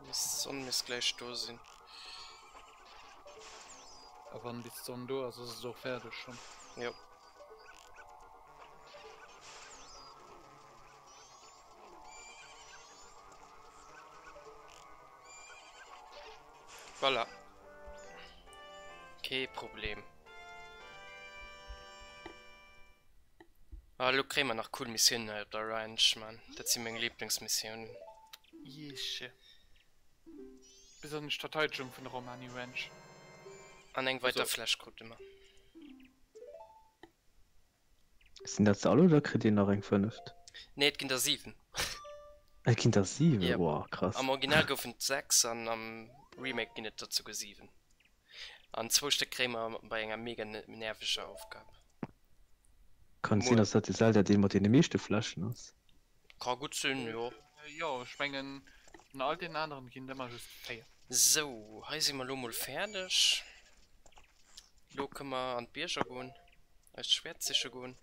D'Sonn misst gläich do sinn. A wann bis d'Sonn do ass, ass et och fäerdeg schonn. Jo. Voilà. Kee Problem. Ah, elo kréie mer nach cool Missiounen hei op der Ranch, man. Dat si meng Lieblingsmissiounen. Jeeche. Besonnesch d'Verteidegung vun der Romani Ranch. An eng weider Fläsch krute mer. Sinn dat se all oder kritt een nach eng fënneft? Nee, et ginn der 7. Et ginn der 7? Yep. Wow, krass. Am Original goufen et 6 an am Remake ginn et der souguer 7. An zwou Stéck kréie mer bei enger mega nerveger Aufgab. Kann et sinn, Muer. dass dat de Zelda deen mat deene meeschte Fläschen ass? Ka gutt sinn, jo. Jo, ech mengen vun all deenen aneren ginn et ëmmer just 4. Sou, hei si mer lo mol fäerdeg. Lo kënne mer an d'Bierger goen, eist Schwäert siche goen.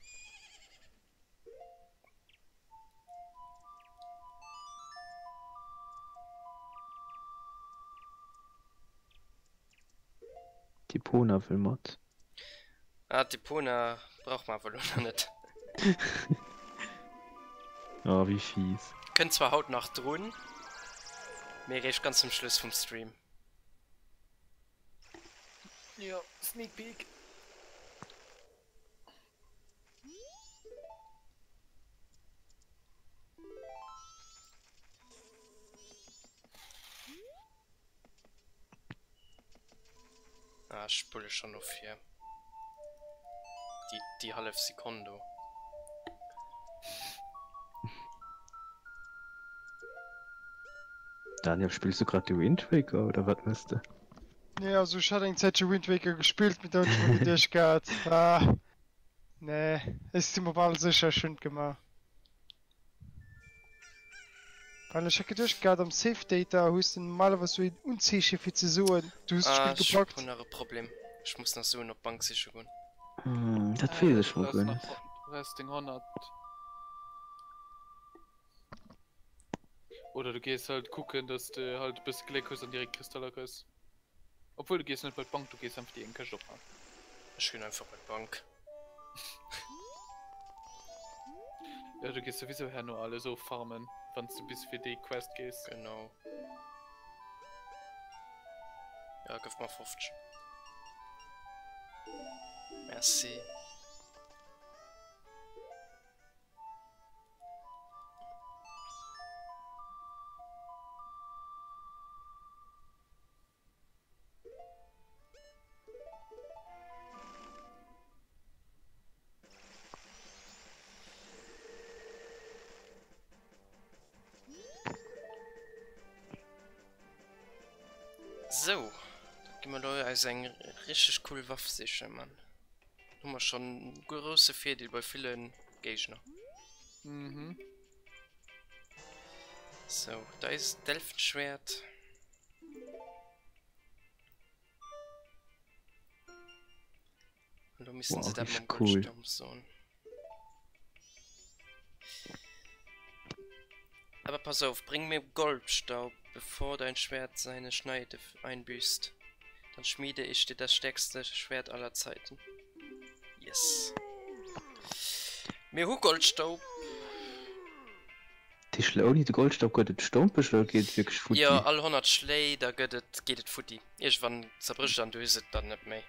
D'Epona wëll mat. Ah, d'Epona brauch mer awer elo nach net. Oh, wéi fies. Kënnt zwar haut nach drun, mee eréischt ganz zum Schluss vum Stream. Jo, Sneak Peek. Ah, ech spulle schon no vir. Déi, déi hallef Sekonn do. Daniel, spills du grad de Wind Waker oder wat mëss de? Nee, also ech hat eng Zäitche Wind Waker gespillt, mee da hunn ech mer geduecht gehat, ah, nee, ech si mer bal sécher, ech hunn et gemaach. Well ech hat geduecht gehat, am Save Data hues de normalerweis sou een Unzeeche fir ze soen, du hues Ah, d'Spill ech gepackt. hunn nach e Problem. Ech muss nach Suen op d'Bank siche goen. Dat weess ech mol guer net. Du brauchs deng 100. Oder du gees halt kucken, dass de halt e bësse Gléck hues an direkt Kristaller kriss. Obwuel, du gees net bei d'Bank, du gees einfach déi eng Këscht opman. Ech ginn einfach bei d'Bank. Jo, du gees souwisou herno alles offarmen, wann s du bis fir déi Quest gees. Genau. Ja, gëff mer 50. Merci. Sou, da gi mer elo eis eng richteg cool Waff sichen, Mann. Hu mer schonn e grousse Virdeel bei ville Géigner. Mhm. Sou, da is d'Elfenschwert. Und da müssen sie Wow, dat richtig mam cool. Goldsturm soen. Aber pass auf, bring mir Goldstaub, bevor dein Schwert seine Schneide einbüßt. Dann schmiede ich dir das stärkste Schwert aller Zeiten. Yes. Mir hu Goldstaub. Tischler, ouni de Goldstaub gëtt et stompeg oder geet et wierklech futti? Jo, all 100 Schléi da gëtt et, geet et futti. Iergendwann zerbrécht et an du hues et dann net méi.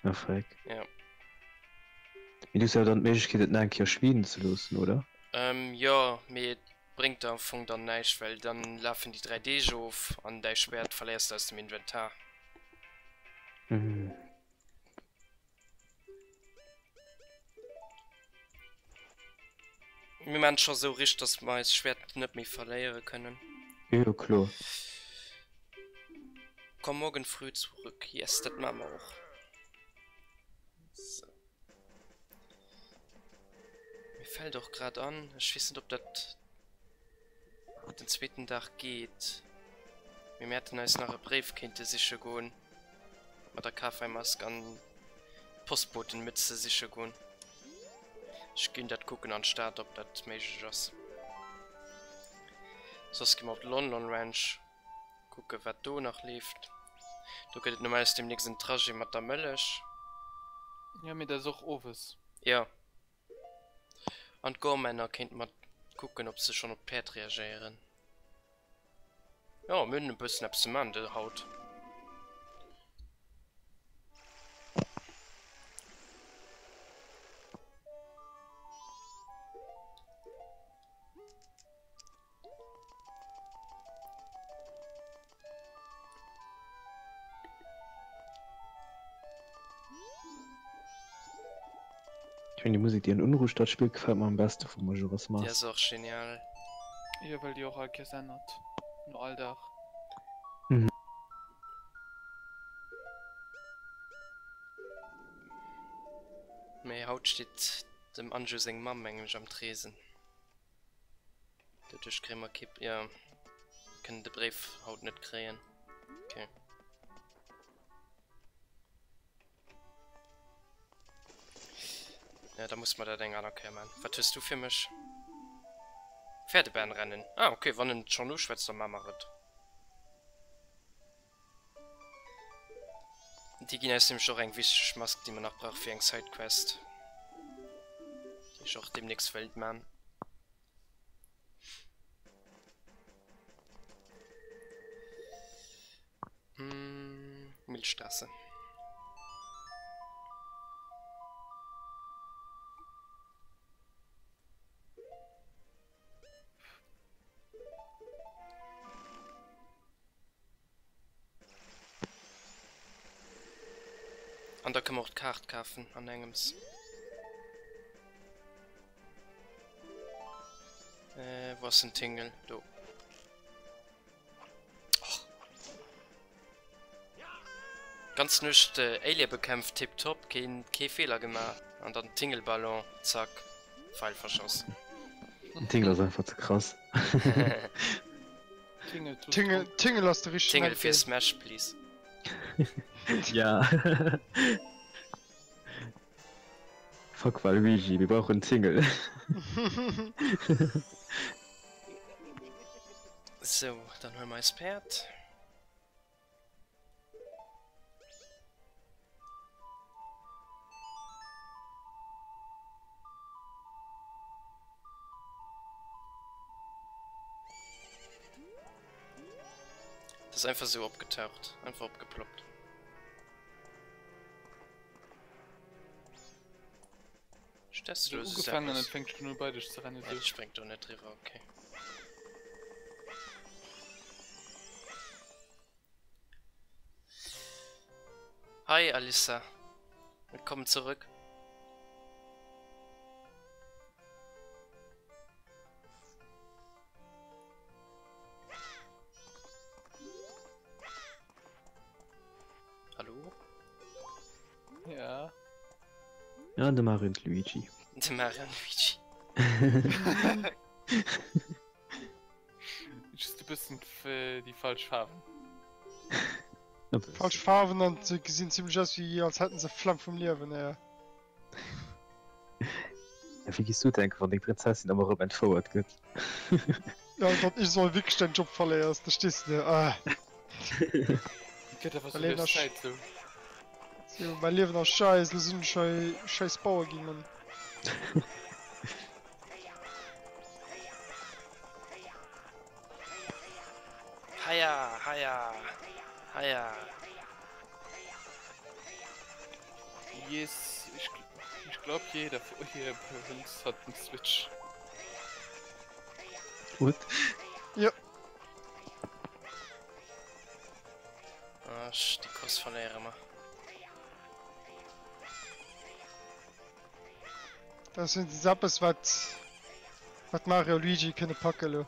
Ah freck. Jo. Mee du hues awer dann d'Méiglechkeet et nach eng Kéier schmieden ze loossen, oder? Jo, mee et bréngt der am Fong dann näischt, well dann lafen déi 3 Deeg of an däi Schwäert verléiers de aus dem Inventar. Mhm. Mir maan et scho sou richt, dass mer eist Schwäert net méi verléiere kënnen. Jo, kloer. Komm morgen früh zurück. Yes, dat maa mer och. So. Mir fällt och grad an, ech weess net ob dat den zweeten Dag geet, mee mir hätten eis nach e Bréif kéinte siche goen, mat der Kafeimask an Postbotenmütze siche goen. Ech ginn dat kucken an d'Stad ob dat méiglech ass. Soss gi mer op d'Lon Lon Ranch kucke wat do nach leeft. Do gëtt et normalerweis demnächst en Trajet mat der Mëllech. Jo, mee dat ass och owes. Jo. An d'Gormänner kéinte mer kucken ob se schonn op d'Päerd reagéieren. Jo, mir hunn e bëssen eppes ze man haut. Ech mengen déi Musek déi an Unruhstadt spillt gefält mer am beste vum Majora's Déi ass Mask. och genial. Jo well déi och all Kéiers ännert no all Dag. Mhm. Mee haut steet dem Anju seng Mamm mengen ech am Tresen. Doduerch kréie mer kee, jo, mir kënnen de Bréif haut net kréien. Okay. Ja, da muss mer dat eng aner Kéier man. Wat hues du fir mech? Pferdebahnrennen. Ah, okay, wann en et schonn uschwätzt, da man mer et. Déi ginn eis nämlech och eng wichteg Mask, déi mer nach brauche fir eng Sidequest, déi ech och deemnächst wëilt man. Milchstraße. An da kënne mer och d'Kaart kafen an engems. Äh, wou ass den Tingle? Do. Och. Ganz Nuecht äh, Alien bekämpft, tipptopp, keen, kee Feeler gemaach. An dann Tingle-Ballon, zack, Pfeil verschoss. Den Tingle ass einfach ze krass. Tingle, Tingle ass de richtegen Tingle fir Smash, please. Ja. Fuck Waluigi, mir brauchen Tingle. Sou, dann huele mer eist Päerd. Das ist einfach so opgetaucht, einfach opgeploppt. Stess du ugefangen an fängt schon bei dich zu rennen. Ja, springt doch nicht drüber, okay. Hi Alissa, willkommen zurück. Hallo? Ja. Ja, de Mario und Luigi. De Mario und Luigi. Just e bëssen déi falsch Faarwen. Falsch Faarwen an se gesinn zimmlech aus wéi als hätten se Flemm vum Liewen, ja. Ja, wéi giss du denken, wann deng Prinzessin ëmmer erëm entfouert gëtt? Ja, an datt ech soll wierklech däin Job verléiers, da stees de do, ah. Gëtt awer sou lues Zäit, sou. Sou, mäi Liewen ass scheiss, lo sinn ech hei scheiss Bauer ginn, Mann. Heia, heia, heia. Yes, ich, ich glaub jeder hier bei uns hat den Switch. What? Ja. Ah, déi Course verléiere mer. Dat ass wéinstens eppes wat wat Mario a Luigi kënne packe lo.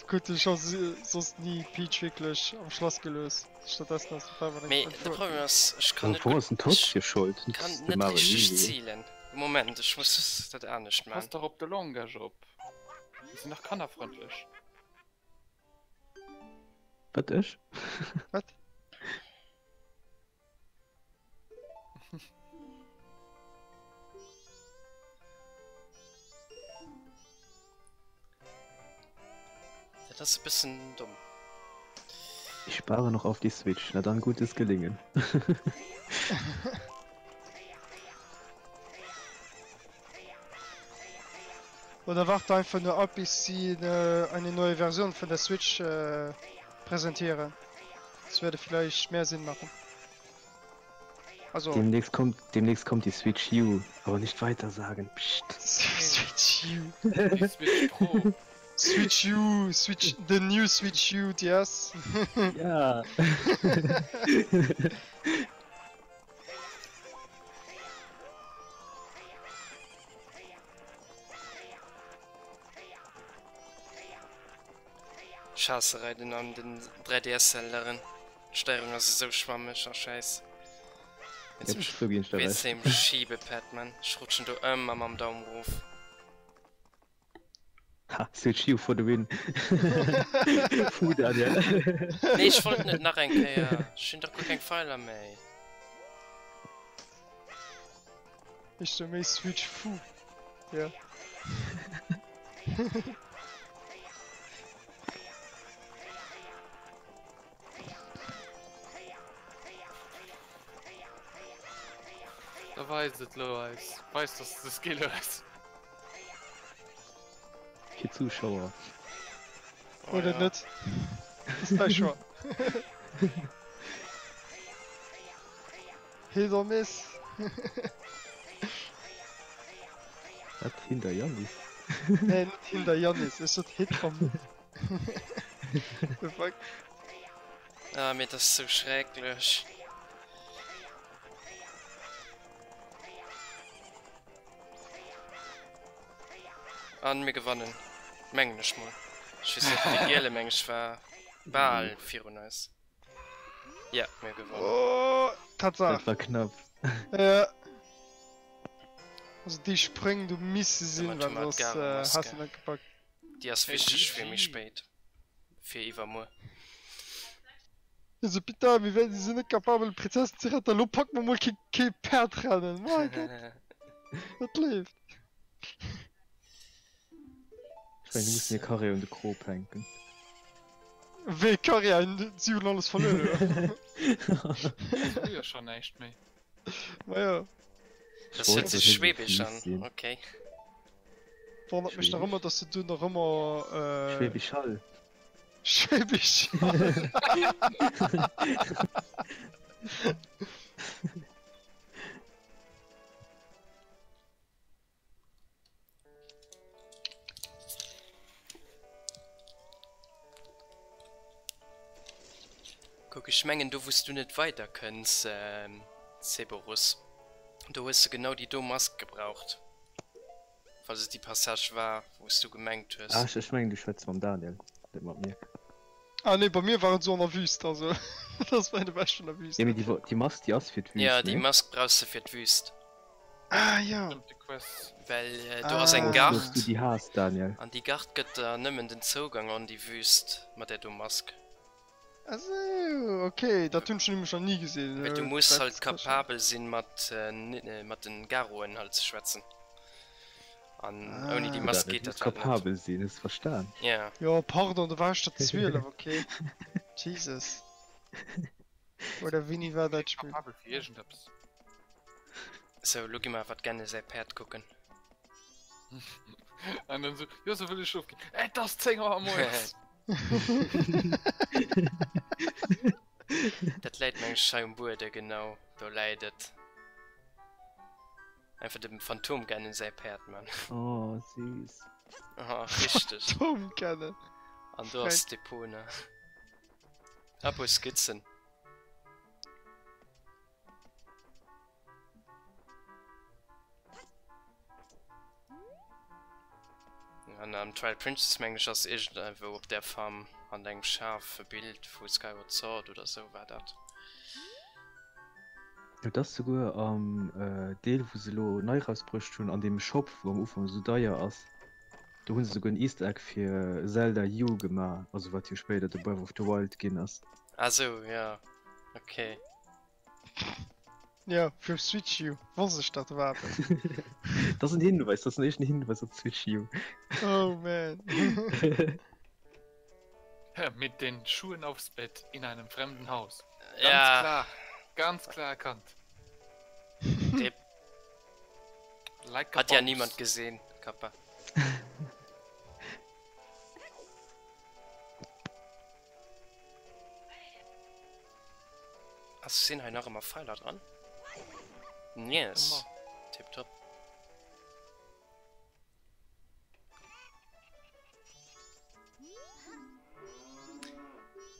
Krute scho soss ni Peach wierklech am Schlass gelooss. Stattdessen ass de Pawer Mee de Problem ass, ech kann net Wo ass den Todd fir Schold? Ech kann net richteg zilen. Moment, ech muss dat anescht man. Pass dach op de Langage op. Déi sinn dach kannerfrëndlech. Wat ech? Wat? Dat ass e bëssen domm. Ich spare noch auf die Switch, na dann gutes Gelingen. Oder wart einfach nur ab bis sie eine neue Version vun der Switch präsentieren. Das würde vielleicht mehr Sinn machen. Also demnächst kommt demnächst kommt die Switch U, aber nicht weiter sagen. Psst. Switch U. Die Switch Pro. Switch U, Switch the new Switch U DS. Ja. Ech haasse Reiden an den 3DS Zeldaen. D'Steierung ass esou schwammeg a schäiss. Wéinst dem Schiebepad man. Ech rutschen do ëmmer mam Daum rof. Ha, Switch U for the win. Puh Daniel. Nee ech wollt net nach eng Kéier. Ech hunn dach guer keng Pfeiler méi. Ech sou méi Switch Fu. Ja. Da weis et lo eis. Weis dass du de Skill hues. Fir Zuschauer. Oh, Oder ja. net. Ass däi Choix. Hit or miss. Wat Hinder Jannis? Nee, net Hinder Jannis, ech sot Hit or miss. The fuck? Ah, mee dat ass sou schrecklech. An mir gewannen, mengen ech mol. Ech weess net, dee giele meng ech war bal virun eis. Ja, mir gewonnen. Oh, Tatsaach. Dat war knapp. Ja. Also déi Spréng do misse sinn, Domat hu well mer soss d'Garo-Maske. has de net gepackt. Déi ass wichteg fir méi spéit, fir iwwermuer. Also putain, mir wären sinn net capabel Prinzessin ze retten, elo packe mer mol kee kee Päerdrennen, mein Gott, dat leeft. Ech mengen, du muss mir Carré un de Krop hänken. Wéi Karriär, si hunn alles verluer. Si hu jo schonn näischt méi. Ma jo. Das hört sich schwäbisch an, okay. Wonnert mech nach ëmmer, dass se do nach ëmmer. Schwäbisch Hall. Schwäbisch Hall. Kuck, ech mengen do wous du net weider kënns, Ceborus, do hues de genau déi do Mask gebraucht, falls et déi Passage war wous du gemengt hues. Ah, ech mengen du schwätz mam Daniel, net mat mir. Ah nee, bei mir war et sou an der Wüst, also dat ass wäit ewech vun der Wüst. Jo mee déi Mask déi ass fir d'Wüst, Ja, déi Mask brauchs de fir d'Wüst. Ah ja. Well do ass eng Gard. Wou's du déi has, Daniel. An déi Gard gëtt der nëmmen den Zougang an déi Wüst mat där do Mask. Ah sou, ok, dat hunn ech nämlech nach ni gesinn. Well du muss halt kapabel sinn mat mat den Garoen halt ze schwätzen. An ouni déi Mask geet dat halt net. Kapabel sinn, hues verstan? Ja. Jo, pardon, do war ech der 12, ok. Jesus. Oder wéini war dat Spill? Kapabel fir iergendeppes. Sou, lo gi mer awer d'Genne säi Päerd kucken. An dann sou, jo, sou wëll ech schlof ginn. Et ass 10 Auer moies! Dat läit meng ech hei um Buede, genau, do läit et. Einfach dem Phantomgennen säi Päerd, man. Oh, süß. Oh, richteg. Phantomgennen. An do ass d'Epona. A puer Skizzen. An am Twilight Princess meng ech ass iergendwou op där Farm an engem Schaf e Bild vu Skyward Sword oder sou war dat. Et ass souguer am Deel wou se elo nei rausbruecht hunn an deem Shop wou am Ufank esou deier ass, do hu se souguer en Easter Egg fir Zelda U gemaach, also wat jo spéider de Breath of the Wild ginn ass. Ah sou, jo, ok. Ja, fir Switch U. Wosst ech dat war eppes. Dat ass en Hinweis, dat ass en éischten Hinweis op d'Switch U. Oh man. Mit den Schuhen aufs Bett in einem fremden Haus. Ganz Ja. klar, ganz klar erkannt. Rip. Like a Hat ja boss. niemand gesehen, Kappa. Ass sinn hei nach ëmmer Pfeiler dran? Yes. Ëmmer. Tipptopp.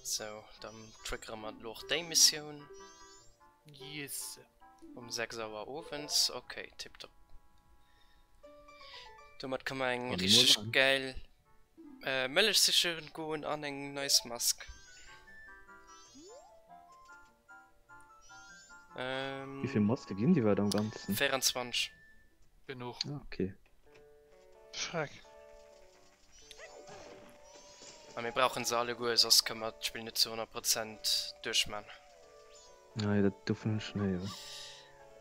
Sou, dann triggere mer elo och déi Missioun. Yes. Um 6 Auer owends. Okay, tipptopp. Domat ka mer eng Wann richteg emol an. gäil Mëllech sicheren goen an eng nice Mask. Ähm, Wéi vill Maske ginn déi iwwerhaapt am Ganzen? 24. Genuch. Ah, okay. Schreck. A mir brauchen se alleguer, soss kënne mer d'Spill net zu 100 Prozent duerchman. Ah, jo, dat dovun hunn ech schonn héieren.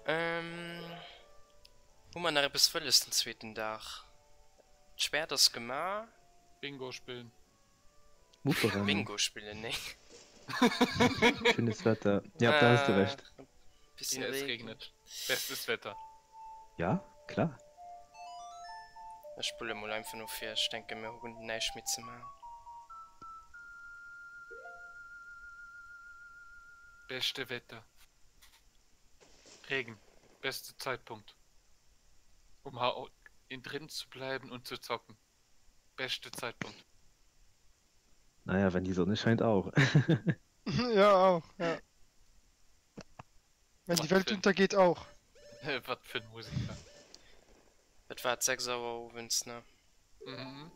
Ähm, hu mer nach eppes wëlles den zweeten Dag? D'Schwert ass gema. Bingo spillen. Muppe rennen. Bingo spillen, nee. Schönes Wetter. Ja, da has de recht. Bisschen Ja, es Regen. regnet. Bestes Wetter. Ja, klar. Ech spulle mol einfach no vir. Ech denke mir hunn näischt méi ze man. Beste Wetter. Regen. Beste Zeitpunkt. Um in drin zu bleiben und zu zocken. Beste Zeitpunkt. Naja, wenn die Sonne scheint auch. Ja, auch, ja. Wenn die Wat Welt fir untergeht auch. wat fir en Musiker. Et war 6 Auer owends, ne? Mhm.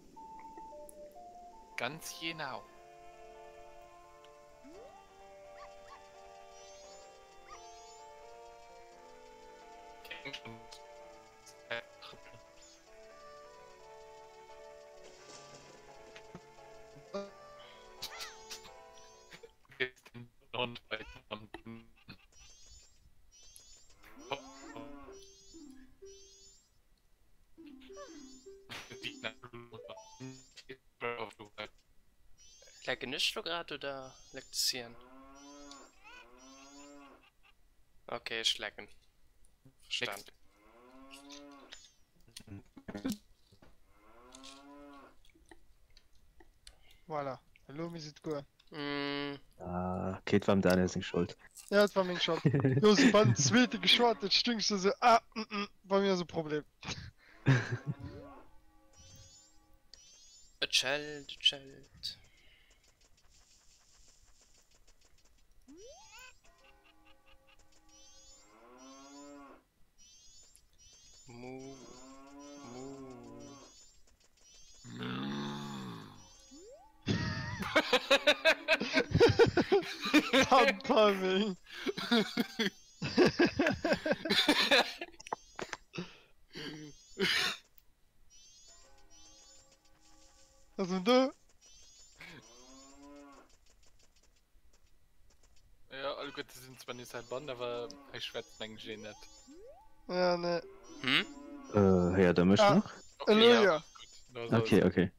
Ganz genau. Lecken ech lo grad oder leckt de Cyan? Okay, ech lecken. Verstan. Voilà, elo misst et goen. Mm. Ah, okay, et war dem Daniel seng Schold. Ja, et war meng Schold. Jo, soubal den zweete geschwat huet, stung ech do sou, ah, mm, mm, bei mir ass e Problem. Et schellt, et schellt. Mu, mu. Pun timing. Ass en do? Ja, alleguerte sinn zwar nees heibann, awer hei schwätzt mengen ech een net. Ja, nee. Hm? Äh, héiert der mech Ah. nach? Okay, Elo ja, jo. gutt. Lo ass alles Okay, gutt. okay.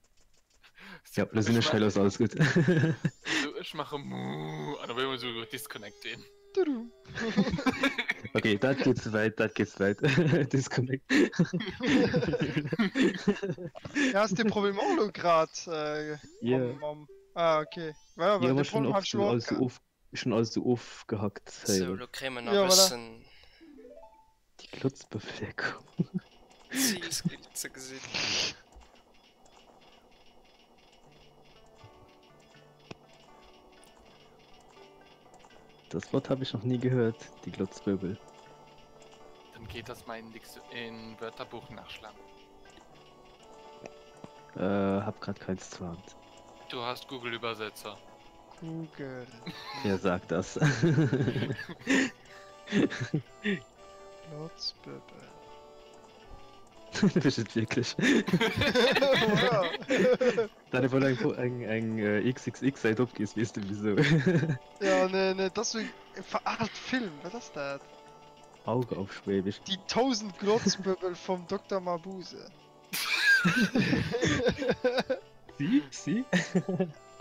So, Ja, lo sinn ech ech hei, lo ass maachen, alles gutt. so, ech maache Muuu an op eemol esou disconnect een. Tudum. Okay, dat geet ze wäit, dat geet ze wäit. Disconnect. Ja, has de Problem och elo grad äh, Ja. mam, mam. Ah, okay. Ja, Ja, well ma de ech hunn Problem och hat ech sou elo och alles sou gehat. of, ech hunn alles sou ofgehackt Sou, héieren. lo kréie mer nach Ja, e voilà. bëssen Die Glotzbefleckung. Zilscreen ze gesinn. Das Wort habe ich noch nie gehört, die Glotzböbel. Dann geht das mal in, Dix in Wörterbuch nachschlagen. Äh, hab grad keins zur Hand. Du hast Google Übersetzer. Google. Wer sagt das? Glotzböbel. Du bist et wierklech. Ja. Dann wann eng eng eng äh, XXX Säit opgees, weess de wieso. Ja, nee, nee, das ist so e veraalt Film. Wat ass dat? Auge auf Schwäbisch. Die 1000 Glotzböbel vom Dr. Mabuse. Si, si.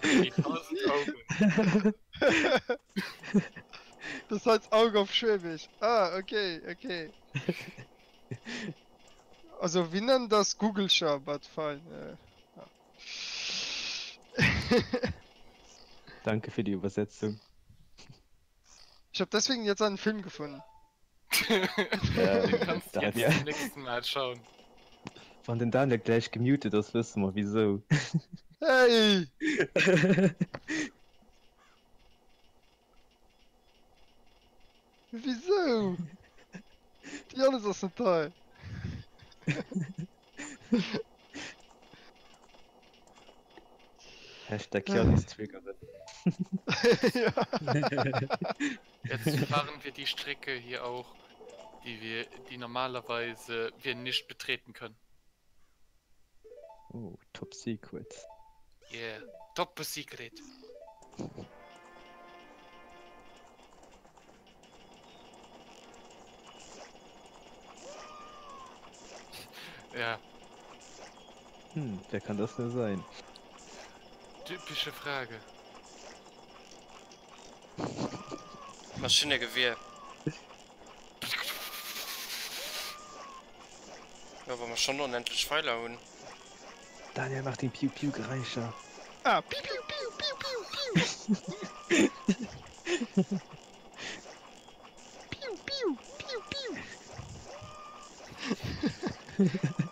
Die 1000 Augen. Das heißt Auge auf Schwäbisch. Ah, okay, okay. Also, wir nennen das Google-Scher, but fine. Äh, ja. Danke für die Übersetzung. Ich habe deswegen jetzt einen Film gefunden. Den kannst du jetzt Daniel. zum nächsten Mal schauen. Wann den Daniel gleich gemutet ass, wësse mer wieso. Hey! Wieso? Die alles ass net hei. Hashtag Janis triggeren. ja. Jetzt fahren wir die Strecke hier auch, die wir, die normalerweise wir nicht betreten können. Oh, top secret. Yeah, top secret. Ja, Hm, wer kann das nur sein? typische Frage. Maschinnegewier. Ja, wa mer schonn onendlech Pfeiler hunn. Daniel macht den Piu Piu Geräischer. Ah, piu piu piu piu piu piu. Piu piu piu piu.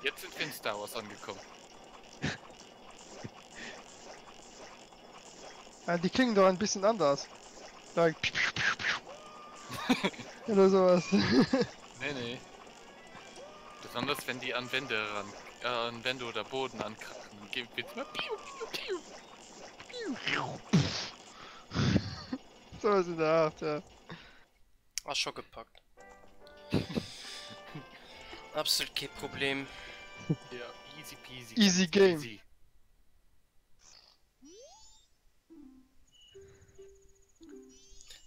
Jetzt sind wir in Star Wars angekommen. Ah, die klingen doch ein bisschen anders. Like piu piu piu piu. Oder sowas. Nee, nee. Besonders wenn die an Wände ran, äh, an Wände oder Boden ankrachen, dann geht wird's immer piu piu piu. Piu. Sowas in der Art, ja. Ass scho gepackt. Absolut kee Problem. Ja, easy peasy. Easy ganz game. Easy.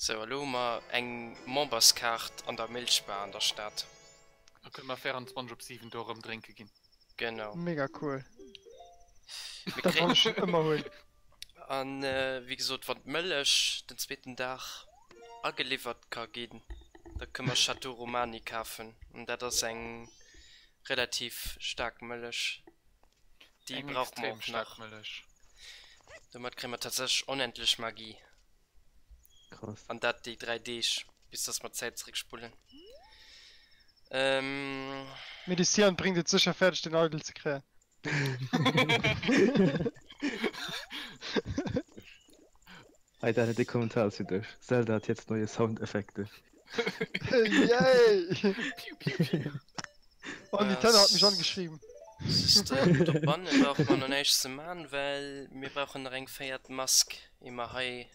Sou, elo hu mer eng Memberskaart an der Milchbar an der Stad. Da kënne mer 24 op 7 do erëm drénke ginn. Genau. Mega cool. Mir Dat wollt kréien ech schon ëmmer hunn. An wéi gesot, wann d'Mëllech den zweeten Dag ageliwwert ka ginn, da kënne mer Château Romani kafen. An dat ass eng relativ staark Mëllech. Déi Eng brauche mer extrem och staark nach. Mëllech. Domat kréie mer tatsächlech onendlech Magie. Krass. An dat déi 3 Deeg, bis dass mer d'Zäit zeréckspullen. Ähm. Mee de Cyan bréngt et sécher fäerdeg den Idol ze kréien. Hei Daniel, dee Kommentar ass fir dech, Zelda hat jetzt neue Soundeffekte. Yay! Piu piu piu. Oh, Nintendo hat mech angeschrieben. System dobanne brauche mer nach näischt ze man, well mir brauchen nach eng véiert Mask, ier mer hei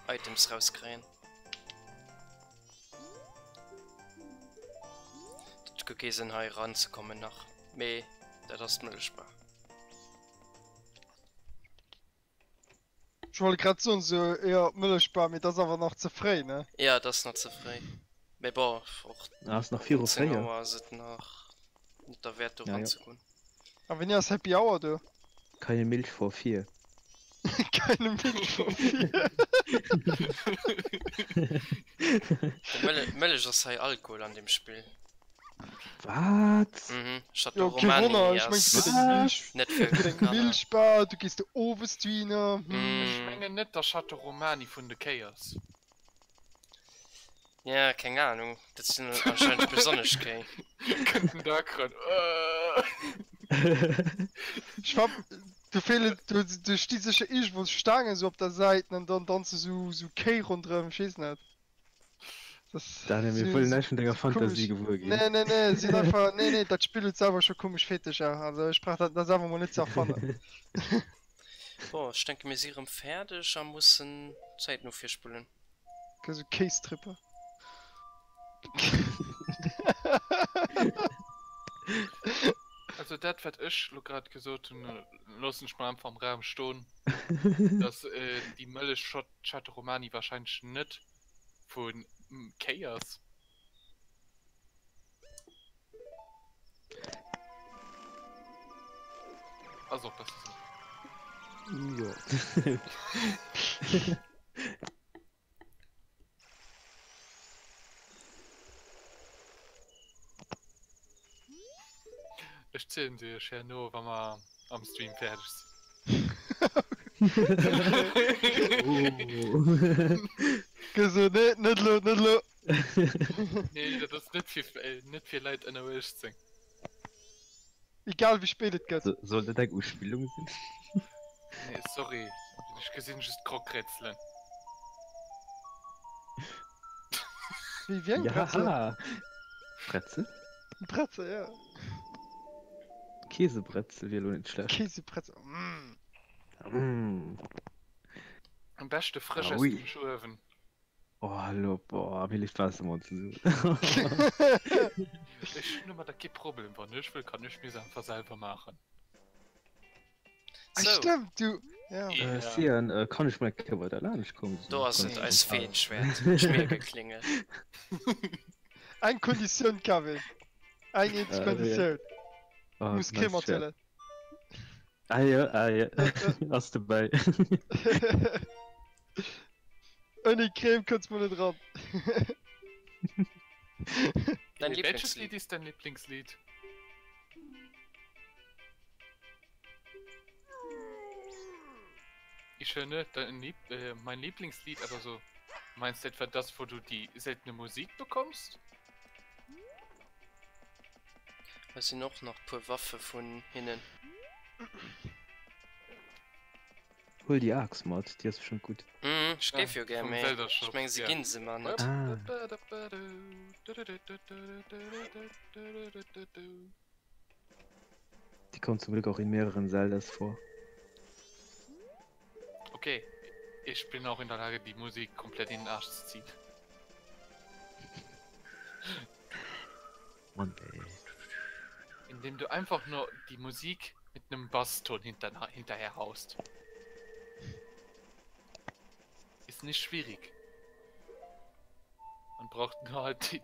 Items rauskréien. Dat huet guer kee Sënn hei eranzekommen nach, mee dat ass d'Mëllechbar. Ech wollt grad soen, sou, jo, d'Mëllechbar, mee dat ass awer nach ze fréi, ne? Jo, et ass nach ze fréi, mee bon, och Ah, ass nach viru 10 4. Auer ass et nach net derwäert do Ja, ja. eranzegoen. A wéini ass Happy Hour do? Keine Milch vor 4. Keine Milch vor 4. De Mëlle Mëllech ass hei Alkohol an deem Spill. Wat? Mhm, Château Jo, kee Romani Wonner, ech mengen, ass du gëtt eng Milch, net fir du gëtt eng Kanner. Milchbar, du gees do owes dohinner, hm. Ech Mm. mengen net, dass Château Romani vun de Kéi ass. Ja, keng Ahnung, dat sinn anscheinend besonnesch Kéi. Kënnt den Dag ran. Ech war, do feelen, do, do sti sécher iergendwou Staangen sou op der Säit an dann danze sou, sou Kéi ronderëm, ech weess net. Das Daniel, mir si wëllen näischt vun denger si Fantasie komesch. gewuer ginn. Nee, nee, nee, sinn einfach, nee, nee, dat Spill huet selwer scho komesch Fetischer, also ech brauch dat, dat selwer mol net ze erfannen. Bon, ech denke mir si rëm fäerdeg a mussen d'Zäit no virspullen. Ke sou Kéistripper. Also dat wat ech lo grad gesot hunn, loossen ech mol einfach am Raum stoen, dass déi Mëllech Château Romani wahrscheinlech net vu Kéi ass. Ass och besser sou. Jo. Ech zielen se iech herno wa mer am Stream fäerdeg sinn. Geso, nee, net lo, net lo. Nee, dat ass net fir, net fir Leit ënner 18. Egal wéi spéit et gëtt. Soll dat eng Uspillung sinn? Nee, sorry, ech gesinn just Krokrätzelen. Wéi, wéi eng Bretzel? Ja! Bretzel? Bretzel, ja. Käsebretzel wier elo net schlecht. Käsebretzel, mm. Mm. Am beschte frësch Ah aus oui. dem Schuewen. Oh, hallo, boah, mir leeft d'Waasser am Mond zesummen. Ech hunn domadder kee Problem, wann ech wëll, kann ech mir se einfach selwer maachen. Ah, Sou. stimmt, du, ja. Äh, Ja. Sian, äh, kann ech mol eng Kéier bei der laanscht kommen? Do ass et, eis Feenschwäert, d'Schmiergeklingel. Eng Konditioun, Kevin. Eng eenzeg Äh, wéi? Konditioun. Oh, Du muss Creme nice Schwert. mathuelen. Ah jo, ah jo, ass dobäi. Ouni Creme kënns mol net ran. Dein Welches Lieblingslied? Lied ist dein Lieblingslied? Ich höre ne, dein Lieb äh, mein Lieblingslied, aber so. Meinst du etwa das, wo du die seltene Musik bekommst? Hei sinn och nach puer Waffe vun hinnen. Huel déi Aax mat, déi ass bestëmmt gutt. Mhm, ech géif jo gär, Vum mee Zelda ech Shop, meng se ja. ginn se mer net. Ah. Die kommt zum Glück auch in mehreren Zeldas vor. Okay, ich bin auch in der Lage, die Musik komplett in den Arsch zu ziehen. Mann ey. Indem du einfach nur die Musik mit einem Basston hinter hinterher haust. Ist nicht schwierig. Man braucht nur halt den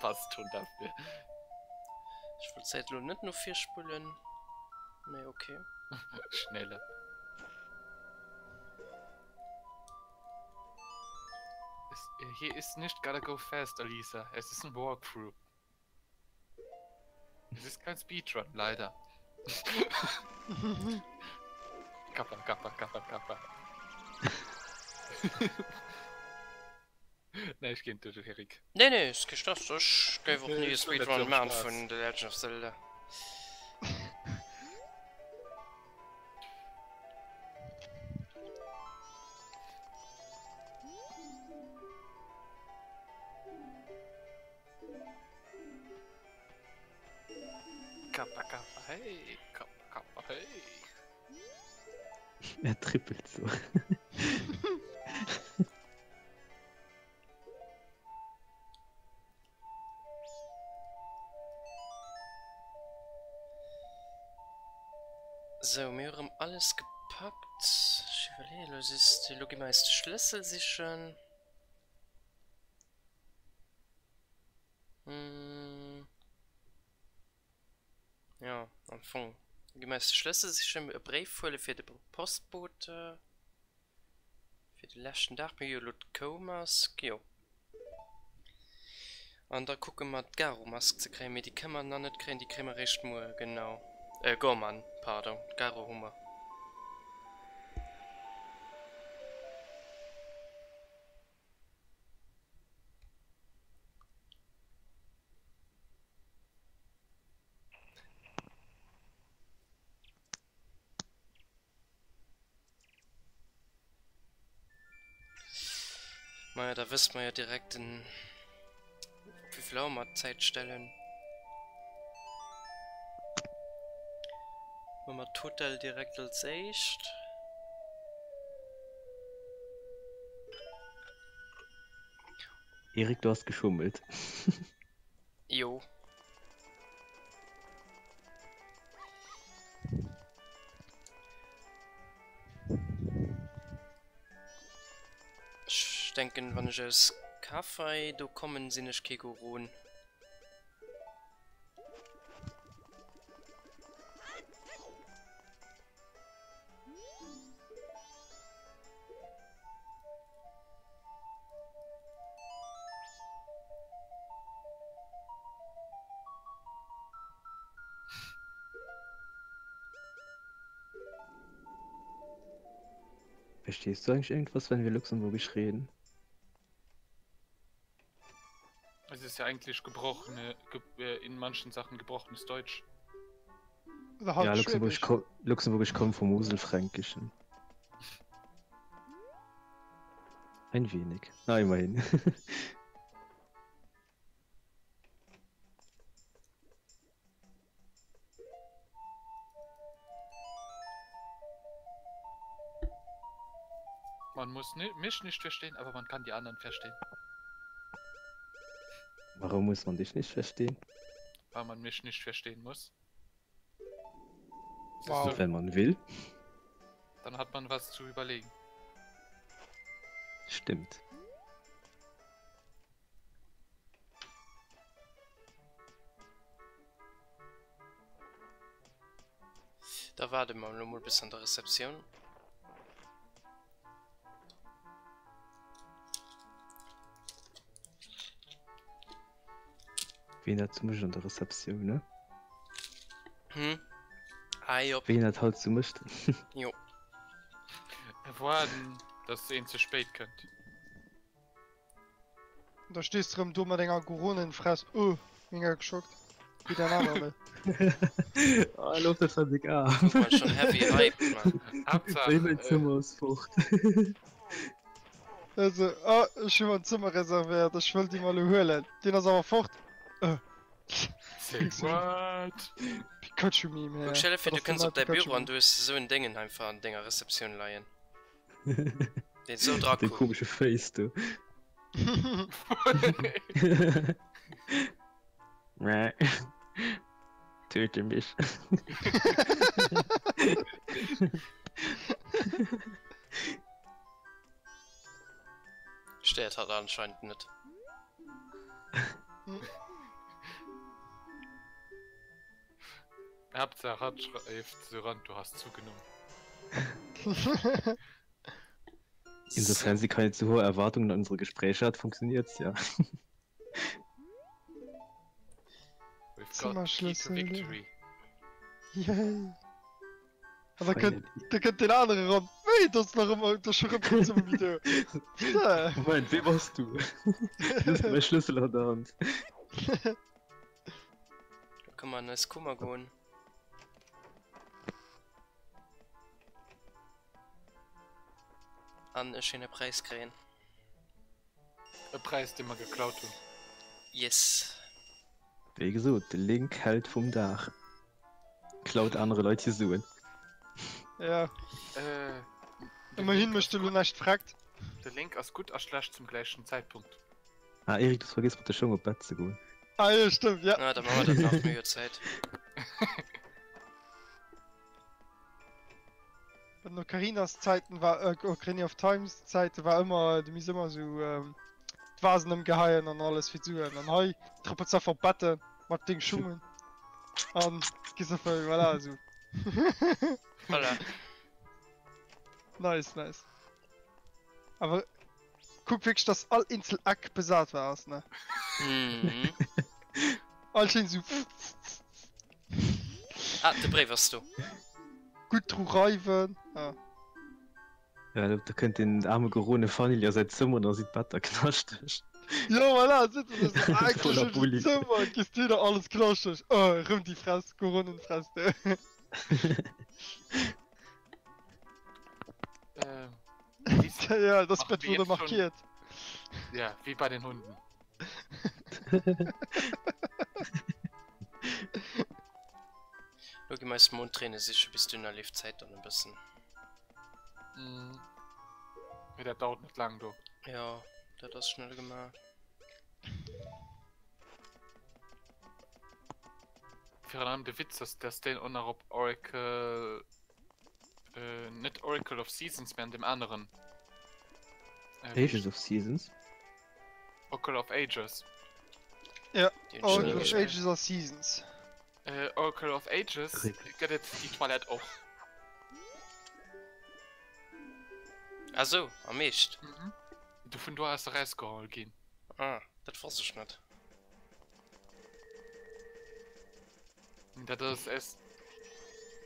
Basston dafür. Ech wollt d'Zäit elo net no vir spullen, mee okay. Schneller. Es, hier ist nicht Gotta Go Fast, Alisa. Es ist ein Walkthrough. Es ist kein Speedrun, leider. Kappa, kappa, kappa, kappa. Nee, ech ginn duerch, Eric. Nee, nee, ist kee Stress. Ech géif och ni e Speedrun man vun The Legend of Zelda. Kappa, kappa, hey, kappa, kappa, hey. Er trippelt so. Sou, mir hu rëm alles gepackt. Ech iwwerleeën elo just, elo gi mer eis de Schlëssel sichen. Jo, am Fong gi mer eis de Schlëssel sichen, e Bréif huele fir de Postbote fir de leschten Dag. Mir hu jo elo d'Koumask, jo. An da kucke mer d'Garo-Mask ze kréien, mee déi kënne mer nach net kréien, déi kréie mer eréischt muer, genau. Äh, Gorman, pardon, d'Garo hu mer. Maja, da wësst mer jo direkt den wéivill Auer mer d'Zäit stellen. Hu mer d'Hotel direkt als éischt. Eric, du hast geschummelt. Jo. Ech denken, wann ech aus Kafei do kommen, sinn ech kee Goron. Verstehst du eigentlich irgendwas, wenn wir Luxemburgisch reden? Es ist ja eigentlich gebrochene, ge äh, in manchen Sachen gebrochenes Deutsch. Oder halt Ja, Luxemburgisch, Schwäbisch. ko Luxemburgisch kommt vom Moselfränkischen. Ein wenig. Na, immerhin. Man muss ni mich nicht verstehen, aber man kann die anderen verstehen. Warum muss man dich nicht verstehen? Weil man mich nicht verstehen muss. Es ist Wow. so, Wenn man will. dann hat man was zu überlegen. Stimmt. Da waarde mer elo mol bis an der Receptioun. Ween dat zu mécht an der Receptioun, ne? Hm? Ah, jo. Ween dat halt sou mécht. Jo. Erwaarden, dass een ze spéit kënnt. Da stees de rëm do mat enger Goronenfress, oh, mega geschockt, wéi dän aneren. Ah, elo op der Physik A. Guck mal, schon heavy hyped, man. Haaptsaach, Wéi mäin äh, Zëmmer ass fort. Also, oh, ech hu mer en Zëmmer reservéiert, ech wëll déi mol elo huelen, deen ass awer fort, oh. Say what? Pikachu-Meme, Guck, hä? stell dir vir, Wat du ass kënns den op däi neie Büro an Pikachu-Meme? du hues esou en Déngen einfach an denger Receptioun leien. Deen esou dra Dee kuckt. komesche Face do. Töte mich. Stéiert hatt anscheinend net. Haaptsaach hatt schreift Syrant, du hast zugenommen. Insofern sie keine zu hohe Erwartungen an unsere Gespräche hat, funktioniert's ja. We've got the key to Zimmerschlüssel. victory. Yay. An da kënnt, da kënnt deen anere ran. Wéi, do ass nach ëmmer, do ass scho rëm keen Zimmer méi do. Putain. Moment, wee bass du? Du hues mäi Schlëssel an der Hand. Da kënne mer an eis Kummer goen. An e schéine Präis kréien. E Präis, dee mer geklaut hunn. Yes. Wéi gesot, de Link hält vum Daach. Klaut anere Leit hir Suen. Ja. Äh, de Ëmmerhin Link mécht ass elo gutt. näischt vreckt. De Link ass gutt a schlecht zum gläichen Zäitpunkt. Ah Eric, du hues vergiess mat de Schong op d'Bett ze goen. Ah jo, stëmmt, ja. Ah, da maache mer dat nach, mir hu jo Zäit. Bei den Ocarinas Zäiten war, äh, Ocarina of Times Zäite war ëmmer, du misst ëmmer esou ähm, d'Vasen ëmgeheien an alles fir d'Suen. An hei trëppels einfach op d'Bette mat deng Schungen an gis einfach, voilà, esou. Voilà. Nice, nice. Awer kuck wierklech, dass all eenzel Eck besat war ass, ne? Mhm. All schéin esou. Ah, de Bréif ass do. Gutt dru reiwen. Ah. Ja, da kënnt den aarme Gorone Fanili a säi Zëmmer an da si d'Better knaschteg. Jo, voilà, sëtzt en esou, ah, Voller knaschteg Bulli. Zëmmer, gis du da alles knaschteg. Oh, erëm déi Fress, Goronenfress, du. Ähm, Ja, das Machen Bett wir wurde jetzt schon- markiert. ja, wie bei den Hunden. Lo gi mer eis Mondträne siche bis dunner leeft d'Zäit dann e bëssen. Mm. Mee dat dauert net laang do. Jo, dat ass schnell gemaach. Virun allem de Witz ass, dass deen och nach op Oracle äh, net Oracle of Seasons, mä an deem aneren. Äh, Ages of Seasons? Oracle of Ages. Ja, Déi hunn ech ni Oracle of gespillt. Ages a Seasons. Äh, Oracle of Ages Rip. gëtt et déi Toilette och. Ah sou, am Eescht? Mhm. Du vun do ass erausgeholl ginn. Ah, dat wosst ech net. Dat ass aus,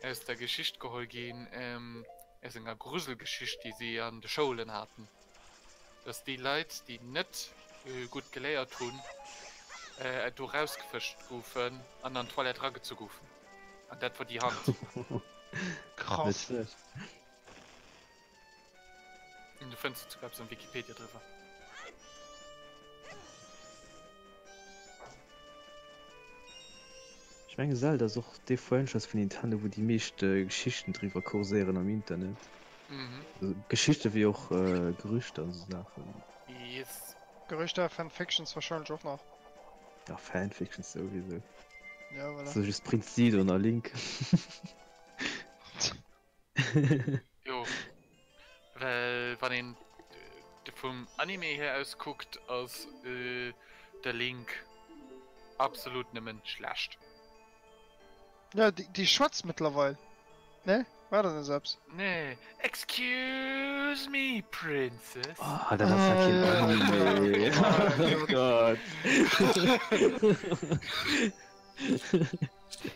aus der Geschicht geholl ginn, ähm, aus enger Gruselgeschicht, déi si an de Schoulen haten. Dass déi Leit, déi net gutt geléiert hunn, do rausgefëscht goufen an an d'Toilette eragezu goufen. An dat wor déi Hand. Krass. Net schlecht. Du fënns souguer eppes am Wikipedia driwwer. Ech menge Zelda ass och dee Franchise vun Nintendo wou déi meescht Geschichten driwwer kurséieren am Internet. Mhm. Geschichte wéi och Gerüchter an esou Saachen. Yes. Gerüchter, Fanfictions wahrscheinlech och nach. Ja Fanfictions souwisou. Ja voilà. Sou just Prinz Sidon a Link. Jo, well wann een vum Anime hier aus kuckt, ass de Link absolut nëmmen schlecht. Ja, déi schwätzt mëttlerweil, ne? War dat net esou eppes? Nee, excuse me, Princess. Oh, dat ass ja keen Anime. Oh Gott.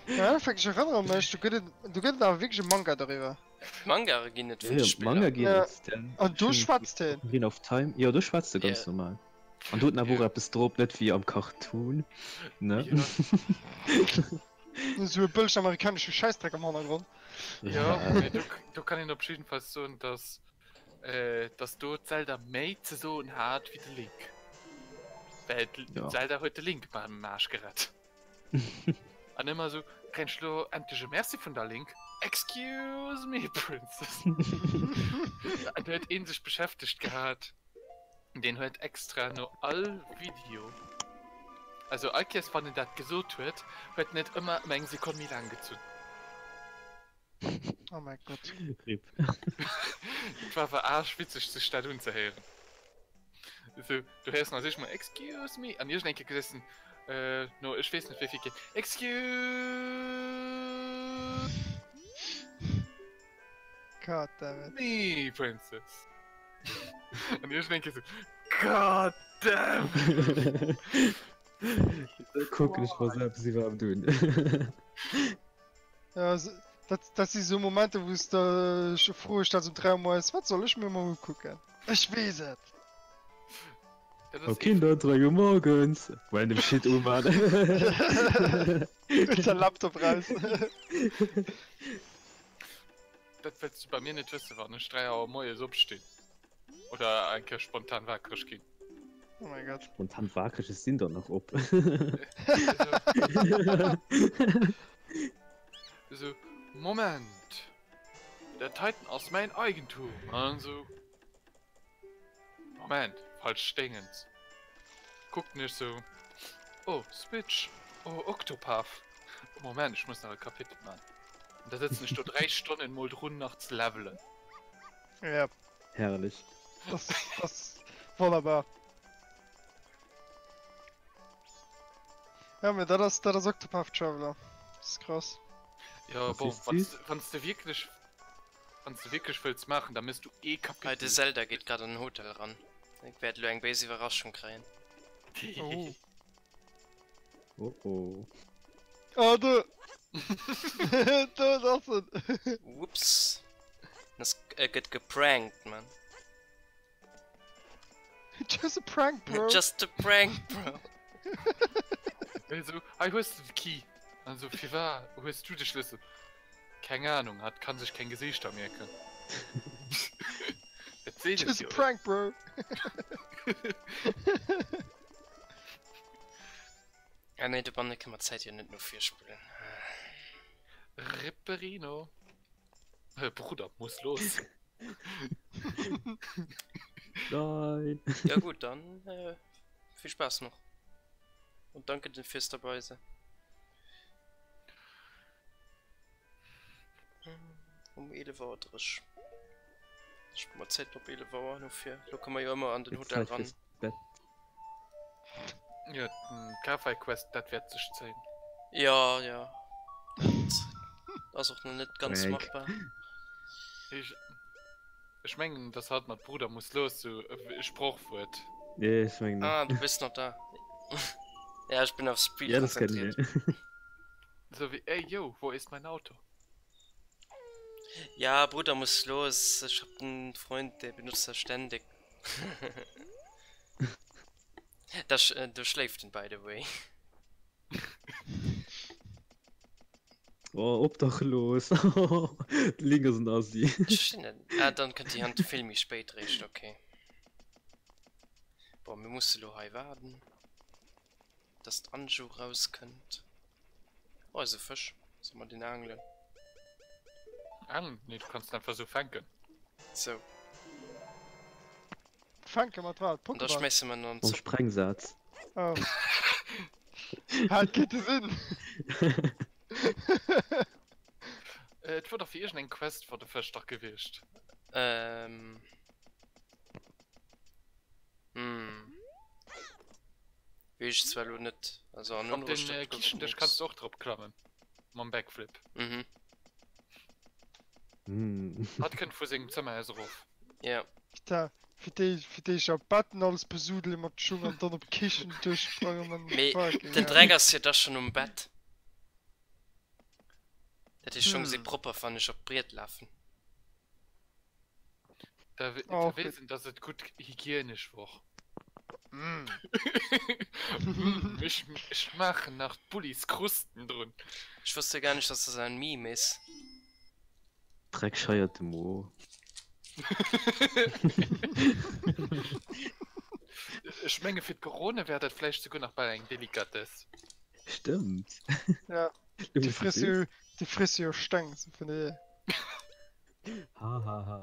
Ja, ech erënnere mech, do gëtt et, do gëtt et awer wierklech e Manga doriwwer. Mangae ginn et vun Ja, de Spiller. Manga ginn Ja. et. Den An do schwätzt hien. Ocarina of Time. Jo, do schwätzt e ganz Ja. normal. An do huet en awer och Ja. eppes drop, net wéi am Cartoon. Ne? Ja. Esou e bëlleg amerikanesche Schäissdreck am Hannergrond. Ja, mee do, do kann een op jiddefalls soen, dass, äh, dass do d'Zelda méi ze soen hat wéi de Link. Well Ja. d'Zelda huet de Link beim Aarsch gerett. An ëmmer esou, Kréien ech lo endlech e Merci vun der Link? Excuse me, Princess. An do huet een sech beschäftegt gehat, deen huet extra no all Video, also all Kéiers wann en dat gesot huet, huet en et ëmmer ëm eng Sekonn méi laang gezunn. Oh mein Gott. Rip. Et war awer aarschwitzeg sech dat unzehéieren. Esou, du héiers nach sech mol Excuse me an iergend eng Kéier gesäis den äh, no ech weess net wéi vill Kéier Excuse God damn it. me, Princess. An iergendeng Kéier sou, God damn! Da kucken ech mer selbst iwwerhaapt un. Ja, dat, dat si sou Momenter, wou s de dech Froe stells um 3 Auer moies, Wat soll ech mir mol ukucken? Ech weess et! Dat Oh ass ee Kinder, 3 Uhr morgens! Random shit uman. Hues de Laptop raus. Dat wëlls du bei mir net wëssen, wann ech 3 Auer moies opstinn. Oder eng Kéier spontan wakereg ginn. Oh mein Gott. Spontan wakereg, ech sinn der nach op. Esou, Moment! Der Titan ass mäin Eigentum! An esou. Moment, falsch Déngens. Kucken ech sou, oh Switch, oh Octopath, oh Moment, ech muss nach e Kapitel man. An da sëtzen ech do 3 Stonnen mol drun nach ze levelen. Ja. Herrlech. Das, das wonnerbar. Ja, mee dat ass, dat ass Octopath Traveler. Das ist krass. Ja, Das bon, ist wann süß. wann du wierklech Wann s de wierklech wëlls maachen, da méchs du ee Hei de Kapitel. Zelda geet grad an den Hotel ran. Ech wäert elo eng béis Iwwerraschung kréien. Oh. Oh oh. Oh do! Do ass en! Whoops. En ass, e gëtt geprankt, man. Just a prank, bro! Just a prank, bro. Also, hei hues de de Key. Also, firwat hues du de Schlëssel? Keng Ahnung, hat kann sech keng Gesiichter mierken. Dat seet et Just a jo. prank, bro! Ah nee, dobanne kënne mer d'Zäit jo net no vir spullen. Ripperino. Bruder, muss los. Nein. Ja gut, dann äh, viel Spaß noch. Und danke dir fürs dabei sein. Um 11 Auer drech. Ich mal Zeit op 11 Auer no fir. Lo kann man jo ëmmer an den Jetzt Hotel Zeit ran. fürs Bett. Ja, den Kaffee-Quest, dat wäert sech zéien. Ja, ja. Dat ass och nach net ganz Prank. machbar. Ech, ech mengen, dass hatt mat Bruder muss los sou e Sprochwuert. Ja, ech mengen och. Ah, du bist noch da. Ja, ich bin auf Speed Ja, das kennen konzentriert. wir. Sou wéi, ey yo, wo ist mein Auto? Ja, Bruder muss los. Ich hab einen Freund, der benutzt das ständig. Da, sch äh, do schléift en, by the way. Oh, obdachlos. De Link ass en Assi. Ech verstinn net. Ah, dann kënnt déi Hand vill méi spéit réischt, okay. Bon, mir musse lo hei waarden, dass d'Anju rauskënnt. Oh, ass e Fësch. Solle mer deen aangelen? Angelen? Nee, du kanns en einfach sou fänken. Sou. Fänke mat wat? An da Pokéball? schméisse mer en an Mam d'Zopp. Sprengsaz. Oh. Hat kéinte sinn. Äh, et wor dach fir iergendeng Quest wor de Fësch dach gewiescht. Ähm. Hm. Weess ech zwar elo net. Also an Op den Unruh äh, gouf et Kichendësch kanns nix. du och drop klammen. Mam Backflip. Mhm. Hm. Hatt kënnt vu sengem Zëmmer aus erof. Ja. Putain, fir déi, fir déi ech am Betten alles besudele mat Schung an dann op Kichendësch sprange man. Mee Fucking den hell. Dreck ass jo da schonn um Bett. Dat heescht, Schong si Hm. propper, wann ech op d'Briet lafen. Da, da Auch weess en, dass et gutt hygienesch wor. Mm. Mm, ech, ech maachen nach d'Bullis Krusten drun. Ech wosst jo gar nicht, dass das ein Meme ist. Dreck scheiert de Mo. Ech menge fir d'Corona wär dat vläicht souguer nach bal eng Delikatess. Stëmmt. Ja, Du déi wous frëss et jo, weess. déi frëss jo Steng, sou vun dohier. Ha ha ha.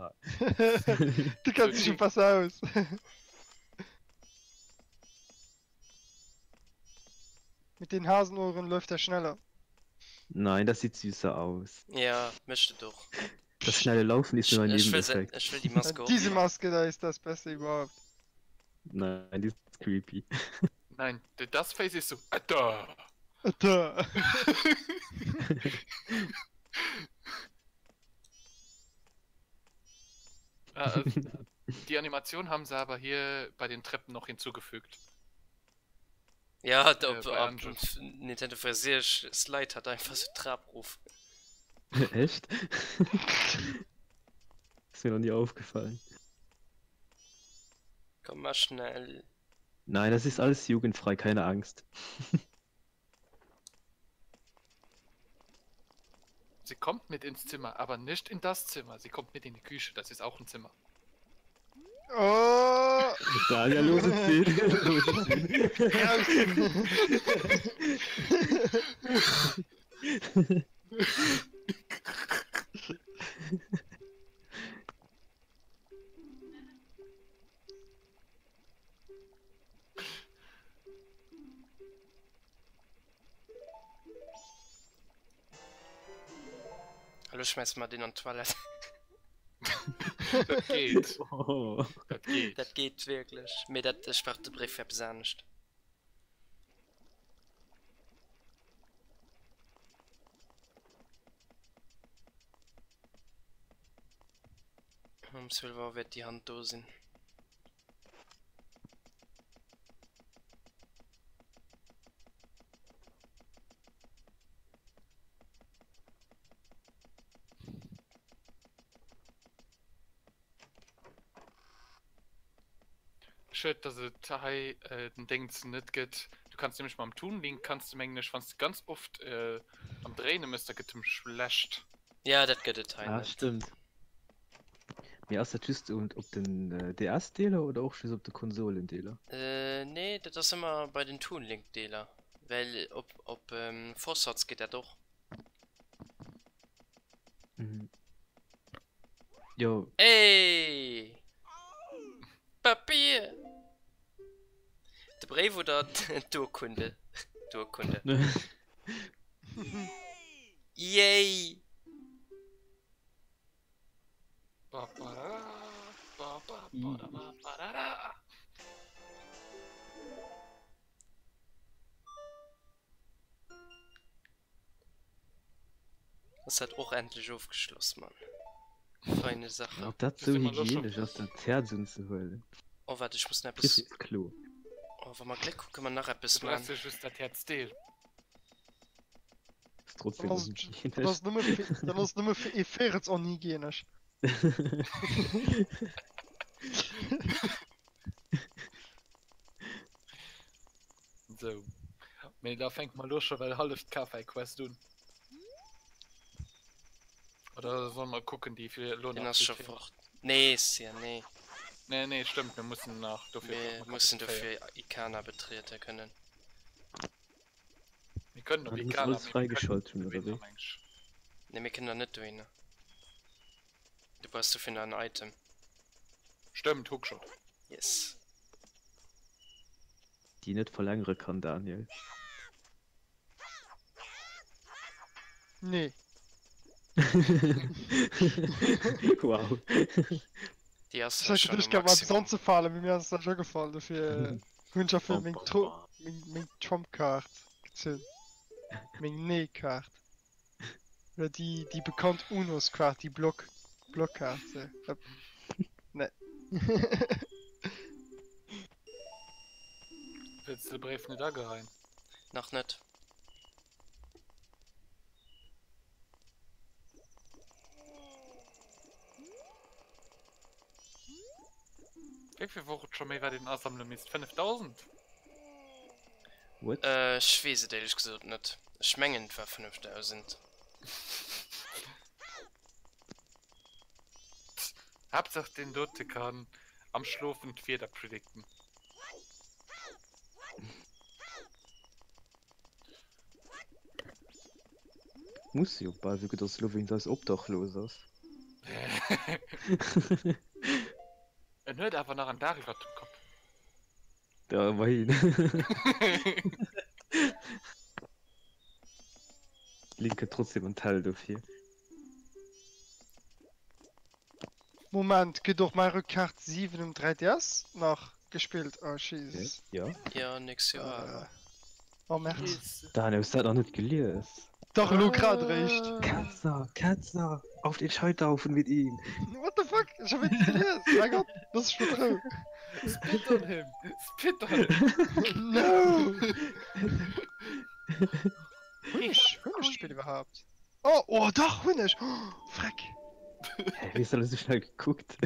Du kenns dech jo besser aus. Mit den Hasenohren läuft er schneller. Nein, das sieht süßer aus. Ja, mécht et och. Das schnelle Laufen ist Ech, nur ein ech wëll se, Nebeneffekt. ech wëll déi Maske och Diese nach. Maske da ist das Beste überhaupt. Nein, die ist creepy. Nein, das Face ist so. Alter! Da. Äh, die Animation haben sie aber hier bei den Treppen noch hinzugefügt. Ja, äh, op, op Nintendo 64 Slide hat einfach so Trap ruf. Echt? Ist mir noch nie aufgefallen. Komm mal schnell. Nein, das ist alles jugendfrei, keine Angst. Sie kommt mit ins Zimmer, aber nicht in das Zimmer. Sie kommt mit in die Küche, das ist auch ein Zimmer. Oh! Daniel, los es geht. Los es geht. Hallo schmeiß mal den an d'Toilette. Dat geet. Oh. Dat geet. Dat geet wierklech. Mee dat ech brauch de Bréif fir eppes anescht. Um 12 Auer wäert déi Hand do sinn. Schued dass et hei den Déngs net gëtt. Du kanns nämlech mam Toon Link kanns de mengen ech wanns de ganz oft am dréine mëss da gëtt em schlecht. Ja dat gëtt et hei Ah net. stëmmt. Mee ass dat just op den DS-Deeler oder och just op de Konsolendeeler? Nee, dat ass ëmmer bei den Toon Link Deeler, well op op Vorsatz geet dat och. Mhm. Jo. Ey! Papier! De Bréif oder d'Urkunde? D'Urkunde. Yay! Ass dat och endlech ofgeschloss, Mann. Feine Sache. Ob dat sou hygienesch ass, dat Häerz unzehuelen? Oh, waart, ech muss nach eppes. Griff ins Klo. Oh, wa mer Gléck hu kënne mer nach eppes Du brauchs man. jo just dat Häerzdeel. Ass trotzdem Dann ass onhygienesch. dann ass nëmme fir, dann ass nëmme fir ee Véirels onhygienesch. Sou. Mee da fänke mer elo scho well hallef d'Kafei-Quest un. Oder solle mer kucken, déi fir elo Den nach ass déi scho fir. fort. Nee, Sir, nee. Nee, nee, stëmmt, mir mussen nach dofir Mir brauche mer mussen Kapitel 4. dofir Ikana betriede kënnen. Mir kënnen op Ah, du muss Ikana, alles mee mir kënnen freigeschalt hunn, net oder dohinner, wéi? meng ech. Nee, mir kënnen da net dohinner. Du brauchs dofir nach en Item. Stëmmt, Hookshot. Yes. Déi net verlängere kann, Daniel. Nee. Wow. Déi ass Ech hat schon geduecht um gehat, mer eppes Maximum. anzefalen, mee mir ass näischt agefall, dofir hunn ech einfach meng Tru meng meng Trump-Kaart gezunn. Meng Nee-Kaart. Oder déi déi bekannt Unos-Kaart, déi Block Blockkaart. Sou. Hop. Nee. Wëlls de de Bréif net ageheien? Nach net. Wéi vill wor et scho méi wat een asammele misst? 5000? What? Ech weess et éierlech gesot net. Ech mengen et war 5000. Haaptsaach deen dote kann am Schlofen d'Wieder predicten. Muss jo bal, vue que dass elo wéinst eis obdachlos ass. En huet awer nach en Daach iwwert dem Kapp. Ja, ëmmerhin. Link huet trotzdem en Tell dofir. Moment, gëtt och Mario Kart 7 um 3DS nach gespillt? Oh Jesus. Ja. Ja, nächst Joer awer. Oh Merd. Daniel, hues dat nach net gelies? Dach elo grad eréischt. Ketzer, Ketzer, auf den Scheiterhaufen mit ihm! What the fuck? Ech hab et gelies! Mein Gott, looss mech mat Rou! Spit on him! Spit on him! No! Hunn ech, hunn ech d'Spill iwwerhaapt? Oh, oh dach, hunn ech! Freck! Hä, wéi hues de alles esou schnell gekuckt?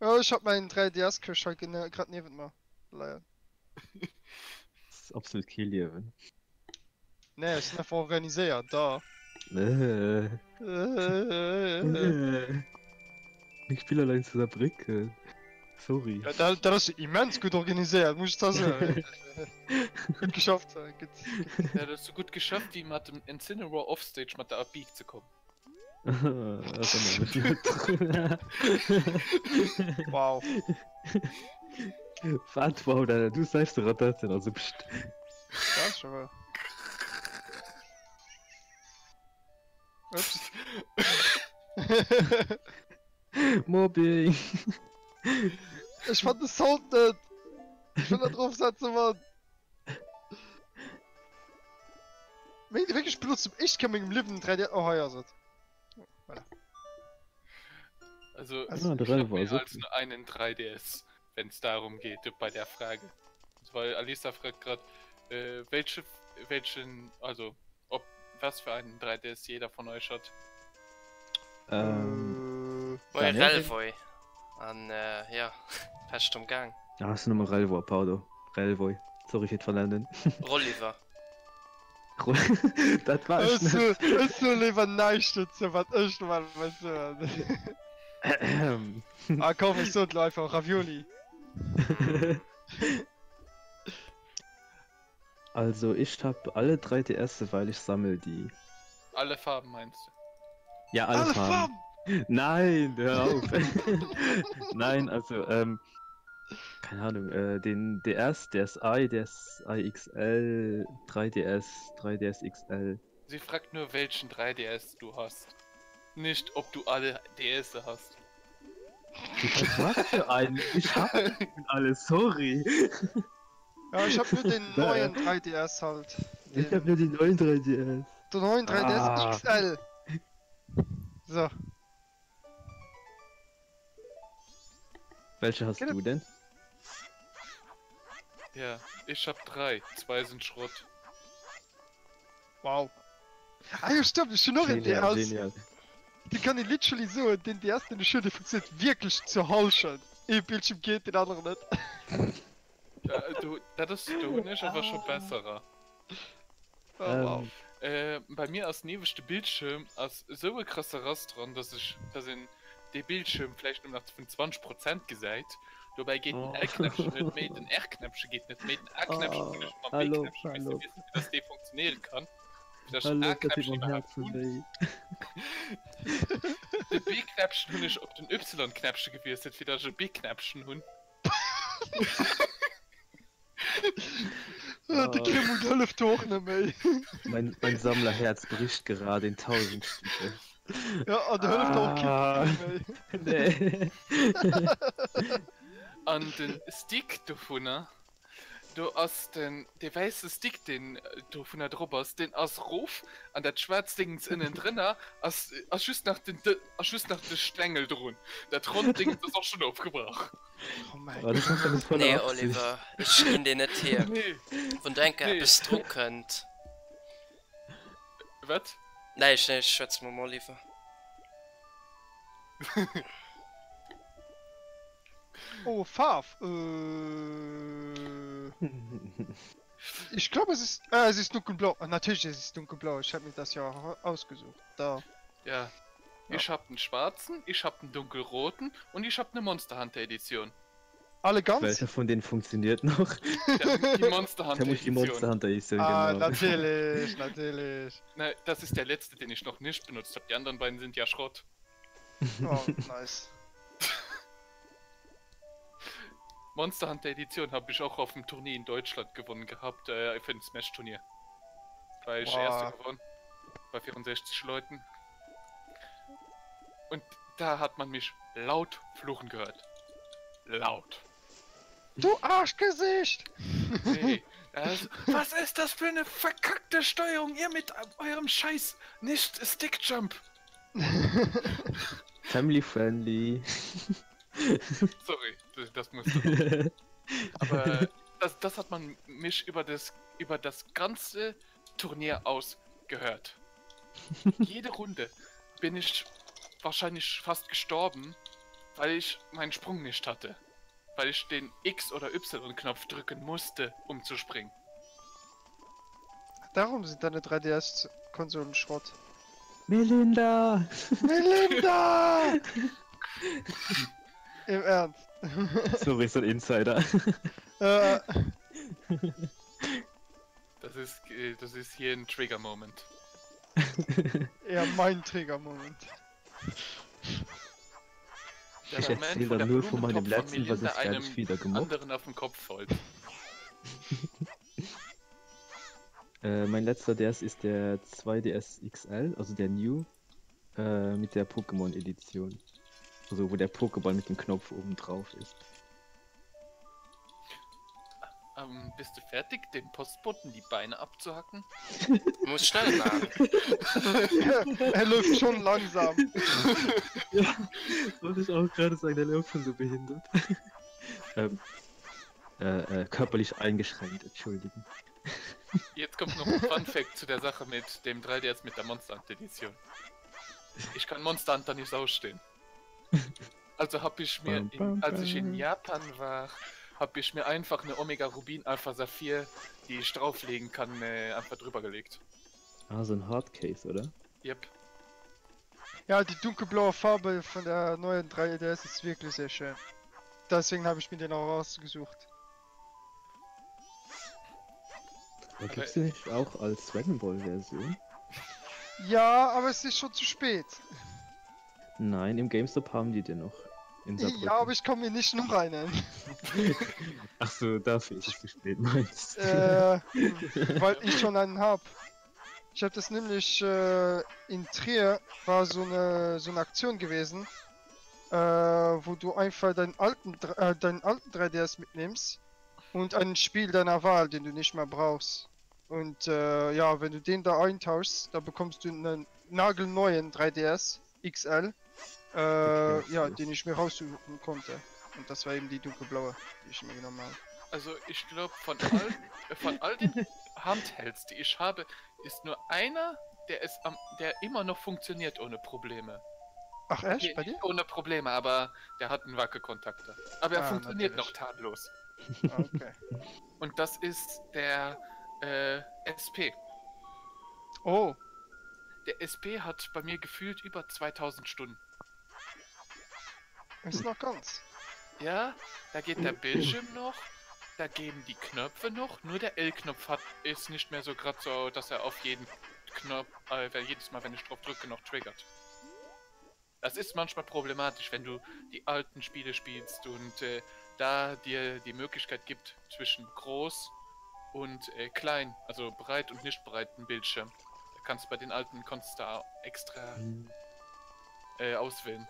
Oh, ech hab mäin 3DS-Këscht hei grad niewent mer leien. Das ist absolut kee Liewen. Nee, ech sinn einfach organiséiert, da. Äh. Äh. Meng Spiller leien zu Saarbrécken. Sorry. Ja, dat, dat ass immens gutt organiséiert, muss ech zwar soen. Gutt geschafft, gutt. Dat ass sou gutt geschafft wéi mat dem Incineroar offstage mat der Up-B ze kommen. Wow. Wat wow, dat du seifst de Ratetten, also pst. Dat ass scho wahr. Ups. Mobbing. Ech fand de Sound net. Ech wëll dat drop setzen, Mann. Mengt Dir wierklech, ech benotzt zum éischte Kéier a mengem Liewen den 3D? Oh, hei ass et. Voilà. Also, Ah, ich de hab Relvo mehr ass och als nur einen 3DS, wenn es darum geht, bei der Frage. Weil Alisa fragt grad, äh, welche, welchen, also, ob, was für einen 3DS jeder von euch hat. Ähm, Äh, Moie Daniel? Relvoy. An äh, ja, Pescht am Gaang. Ah, ass nëmme Relvoy, pardon. Relvoy. Sorry fir d'Vernennen. Rolliver. Dat war ech Ech net. soe ech soe léiwer näischt dozou, wat ech normalerweis soen. Ah komm, ech soen elo einfach Ravioli. Also ich hab alle 3 DS, weil ich sammel die. Alle Farben meinst du? Ja, alle, Alle Farben. Farben! Nein, hör auf. Nein, also, ähm, keine Ahnung, äh, den DS, DSi, DSi XL, 3DS, 3DS XL. Sie fragt nur, welchen 3DS du hast. Nicht, ob du alle DS hast. Was für einen? Ich hab alle, sorry. Ja, ich hab nur den neuen 3DS halt. Ich hab nur den neuen 3DS. Den neuen 3DS Ah. XL. So. Welche hast Genau. du denn? Ja, ich hab drei. Zwei sind Schrott. Wow. Ah jo, stimmt, ech hunn och en Genial, DS. genial. Dee kann ee literally soen, deen DS, deen ech hunn, dee funktioniert wierklech zur Hallschent. Ee Bildschirm geet, deen aneren net. Ja, du, dat ass, do hunn ech awer scho besserer. Oh, wow. Ähm, Äh, bei mir ass nieweschte Bildschirm ass esou e krasse Rass dran, dass ech, dass een dee Bildschirm vläicht nëmmen nach vun 20 Prozent gesäit. Dobäi geet den Oh. L-Knäppchen net méi, den R-Knäppche geet net méi, den A-Knäppchen hunn ech mam Hallo, B-Knäppchen misse hallo. wissen, fir dass dee funktionéiere kann. Fir dass ich den Hallo, dat deet A-Knäppchen mam iwwerhaapt Häerze hunn. wéi. De B-Knäppchen hunn ech op den Y-Knäppche gewiesselt, fir dass ech e B-Knäppchen hunn. De Kreml hëlleft do och net méi. Mein, mein Sammlerherz bricht gerade in tausend Stücke. Ja, an de hëlleft och kee Ah. méi. Nee. An den Stick dovunner, do ass den, dee wäisse Stick, deen dovunner drop ass, deen ass rof an dat schwaarzt Dingens ënnendrënner ass, ass just nach den, ass just nach de Stengel drun. Dat ronnt Dingens ass och schonn ofgebrach. Oh mein Oh, das macht alles voller Nee, Absicht. Oliver, ech ginn dir net hier. Nee. Wann do enke Nee. eppes dru kënnt. Wat? Näischt, näischt, ech schwätze mam Oliver. Oh, Faarf. Äh, ich glaube, es ist, äh, es ist dunkelblau. Ah, natürlich, es ist dunkelblau. Ich habe mir das ja auch ausgesucht. Da. Ja. Ich hab den schwarzen, ich hab den dunkelroten und ich hab ne Monster Hunter Edition. Alle ganz? Welcher von denen funktioniert noch? Ja, die Monster Hunter Vermutlich die Edition. Monster Hunter Edition, Ah, genau. natürlich, natürlich. Na, das ist der letzte, den ich noch nicht benutzt habe. Die anderen beiden sind ja Schrott. Oh, nice. Monster Hunter Edition habe ich auch auf dem Turnier in Deutschland gewonnen gehabt, äh, für ein Smash Turnier. War ich Boah. Erster gewonnen. Bei 64 Leuten. Und da hat man mich laut fluchen gehört. Laut. Du Arschgesicht! Nee. Also, was ist das für eine verkackte Steuerung, ihr mit eurem Scheiß nicht Stick Jump. Family friendly. Sorry, das, das musste. Aber das, das hat man mich über das, über das ganze Turnier aus gehört. Jede Runde bin ich wahrscheinlich fast gestorben, weil ich meinen Sprung nicht hatte. Weil ich den X- oder Y-Knopf drücken musste, um zu springen. Darum sind deine 3DS-Konsolen Schrott. Melinda! Melinda! Im Ernst. Sorry, so ein Insider. Äh, Das ist, äh, das ist hier ein Trigger-Moment. eher mein Trigger-Moment. Der Ich Moment, erzähl wo dann der nur von meinem Blumentopf von letzten, was Melinda ich fertig einem wieder gemobbt. anderen auf den Kopf fällt. Äh, mein letzter DS ist der 2DS XL, also der New, äh, mit der Pokémon-Edition. Also wo der Pokéball mit dem Knopf oben drauf ist. Ähm, bist du fertig, dem Postboten die Beine abzuhacken? Muss schnell machen. Er läuft schon langsam. Ja, wollte ich auch gerade sagen, der läuft schon so behindert. ähm, äh, äh, körperlich eingeschränkt, entschuldigen. Jetzt kommt noch ein Fun Fact zu der Sache mit dem 3DS mit der Monster Hunter Edition. Ich kann Monster Hunter nicht ausstehen. Also hab ich mir, Bam, in, bam, als ich in bam. Japan war, hab ich mir einfach eine Omega Rubin Alpha Saphir, die ich drauflegen kann, äh, einfach drüber gelegt. Ah, so ein Hardcase, oder? Yep. Ja, die dunkelblaue Farbe von der neuen 3DS ist wirklich sehr schön. Deswegen habe ich mir den auch rausgesucht. Aber gibt's den nicht auch als Dragon Ball Version? Ja, aber es ist schon zu spät. Nein, im GameStop haben die den noch. In Saarbrücken. Ja, aber ich komme mir nicht noch einen. Ach so, dafür ist es zu spät, meinst du? Äh, weil ich schon einen hab. Ich hab das nämlich äh, in Trier war so eine so eine Aktion gewesen, äh, wo du einfach deinen alten äh, deinen alten 3DS mitnimmst und ein Spiel deiner Wahl, den du nicht mehr brauchst. Und äh, ja, wenn du den da eintauschst, da bekommst du einen nagelneuen 3DS XL, äh, Okay, ja, nice. den ich mir raussuchen konnte. Und das war eben die dunkelblaue, die ich mir genommen habe. Also ich glaube, von all, äh, von all den Handhelds, die ich habe, ist nur einer, der ist am, der immer noch funktioniert ohne Probleme. Ach echt, Okay, bei dir? nicht ohne Probleme, aber der hat einen Wackelkontakter. Aber er Ah, funktioniert natürlich. noch tadellos. Ah, Okay. Und das ist der äh, SP. Oh, Der SP hat bei mir gefühlt über 2000 Stunden. ist noch ganz. Ja, da geht der Bildschirm noch, da gehen die Knöpfe noch, nur der L-Knopf hat ist nicht mehr so gerade so, dass er auf jeden Knopf, äh, jedes Mal, wenn ich drauf drücke, noch triggert. Das ist manchmal problematisch, wenn du die alten Spiele spielst und äh, da dir die Möglichkeit gibt zwischen groß und äh, klein, also breit und nicht breiten Bildschirm. Da kannst du bei den alten konntest da extra Hm. äh, auswählen.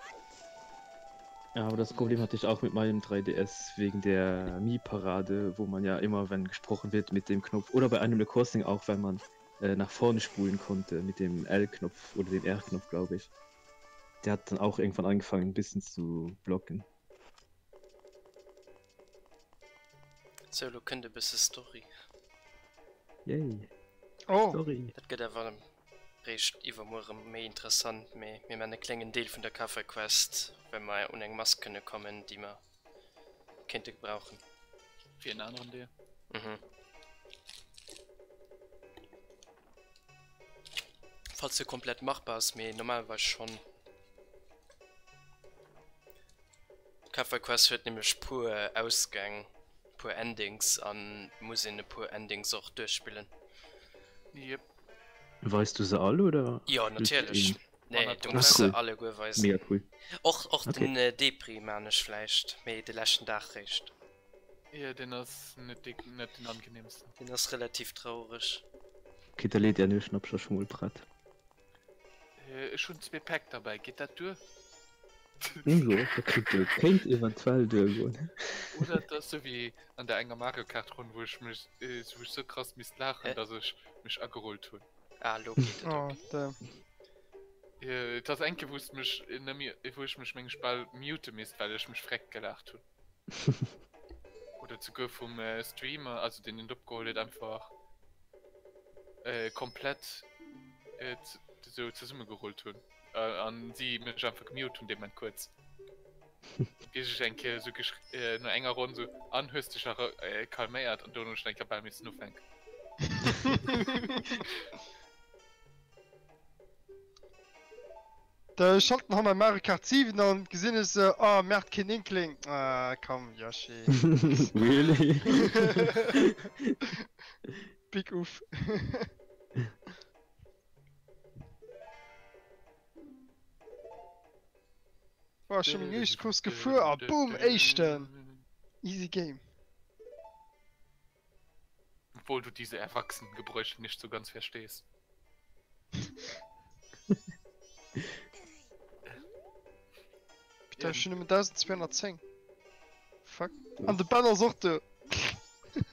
Ja, aber das Problem hatte ich auch mit meinem 3DS wegen der Mii-Parade, wo man ja immer, wenn gesprochen wird, mit dem Knopf oder bei Animal Crossing auch, wenn man äh, nach vorne spulen konnte mit dem L-Knopf oder dem R-Knopf, glaube ich. Der hat dann auch irgendwann angefangen, ein bisschen zu blocken. Sou, lo kënnt e bësse Story. Yay, Oh, sorry. Dat gëtt awer réischt iwwermuer erëm méi interessant, mee mir man e klengen Deel vun der Cover Quest, well mer un eng Mask kënne kommen, déi mer kéinte gebrauchen. Fir en aneren Deel. Mhm. Falls se komplett machbar ass, mee normalerweis schonn. D'Cover Quest huet nämlech puer Ausgäng, puer Endings an muss een e puer Endings och duerchspillen. Yep. Weist du se all oder? Jo natierlech. Nee, du muss Ah, cool. se alleguer weisen. Mega cool. Och och Okay. den äh, Depri man ech vläicht, mee de leschten Dag réischt. Ja, den ass net, de, net den angenehmsten. Den ass relativ traureg. Okay, da leet ja Schnappscher Schmolbrett. Äh, ech hunn zwee Päck dabei, geet dat duer? Jo, dat kéint duer, kéint eventuell duergoen. Oder et ass sou wéi an der enger Mario Kart Ronn, wou ech mech, wou ech sou krass misst laachen, dass ech mech agerullt hunn. Ah, lo geet et, Oh, ok. damn. Et ass eng Kéier, wou s mech nëmme, wou ech mech meng ech bal mute misst, well ech mech freck gelaacht hunn. Oder souguer vum Streamer, also deen en opgeholl huet, einfach komplett sou zesummegerullt hunn. An si mech einfach gemute hunn dee Moment kuerz. Bis ech eng Kéier sou geschri, no enger Ronn sou, an hues dech nach calméiert? An dono hunn ech eng Kéier bal missen ufänken. Da schalten han mei Mario Kart 7 an, gesinn ech se, oh merde keen Inkling, ah komm Yoshi. Really? Big uff. Boah, ech hun meng éischt Course gefuer a boom éischten! Easy game. Obwohl du diese Erwachsenengebräuche nicht so ganz verstehst. Bitte, ech hun nëmmen 1210. Fuck. An de Ben ass och do.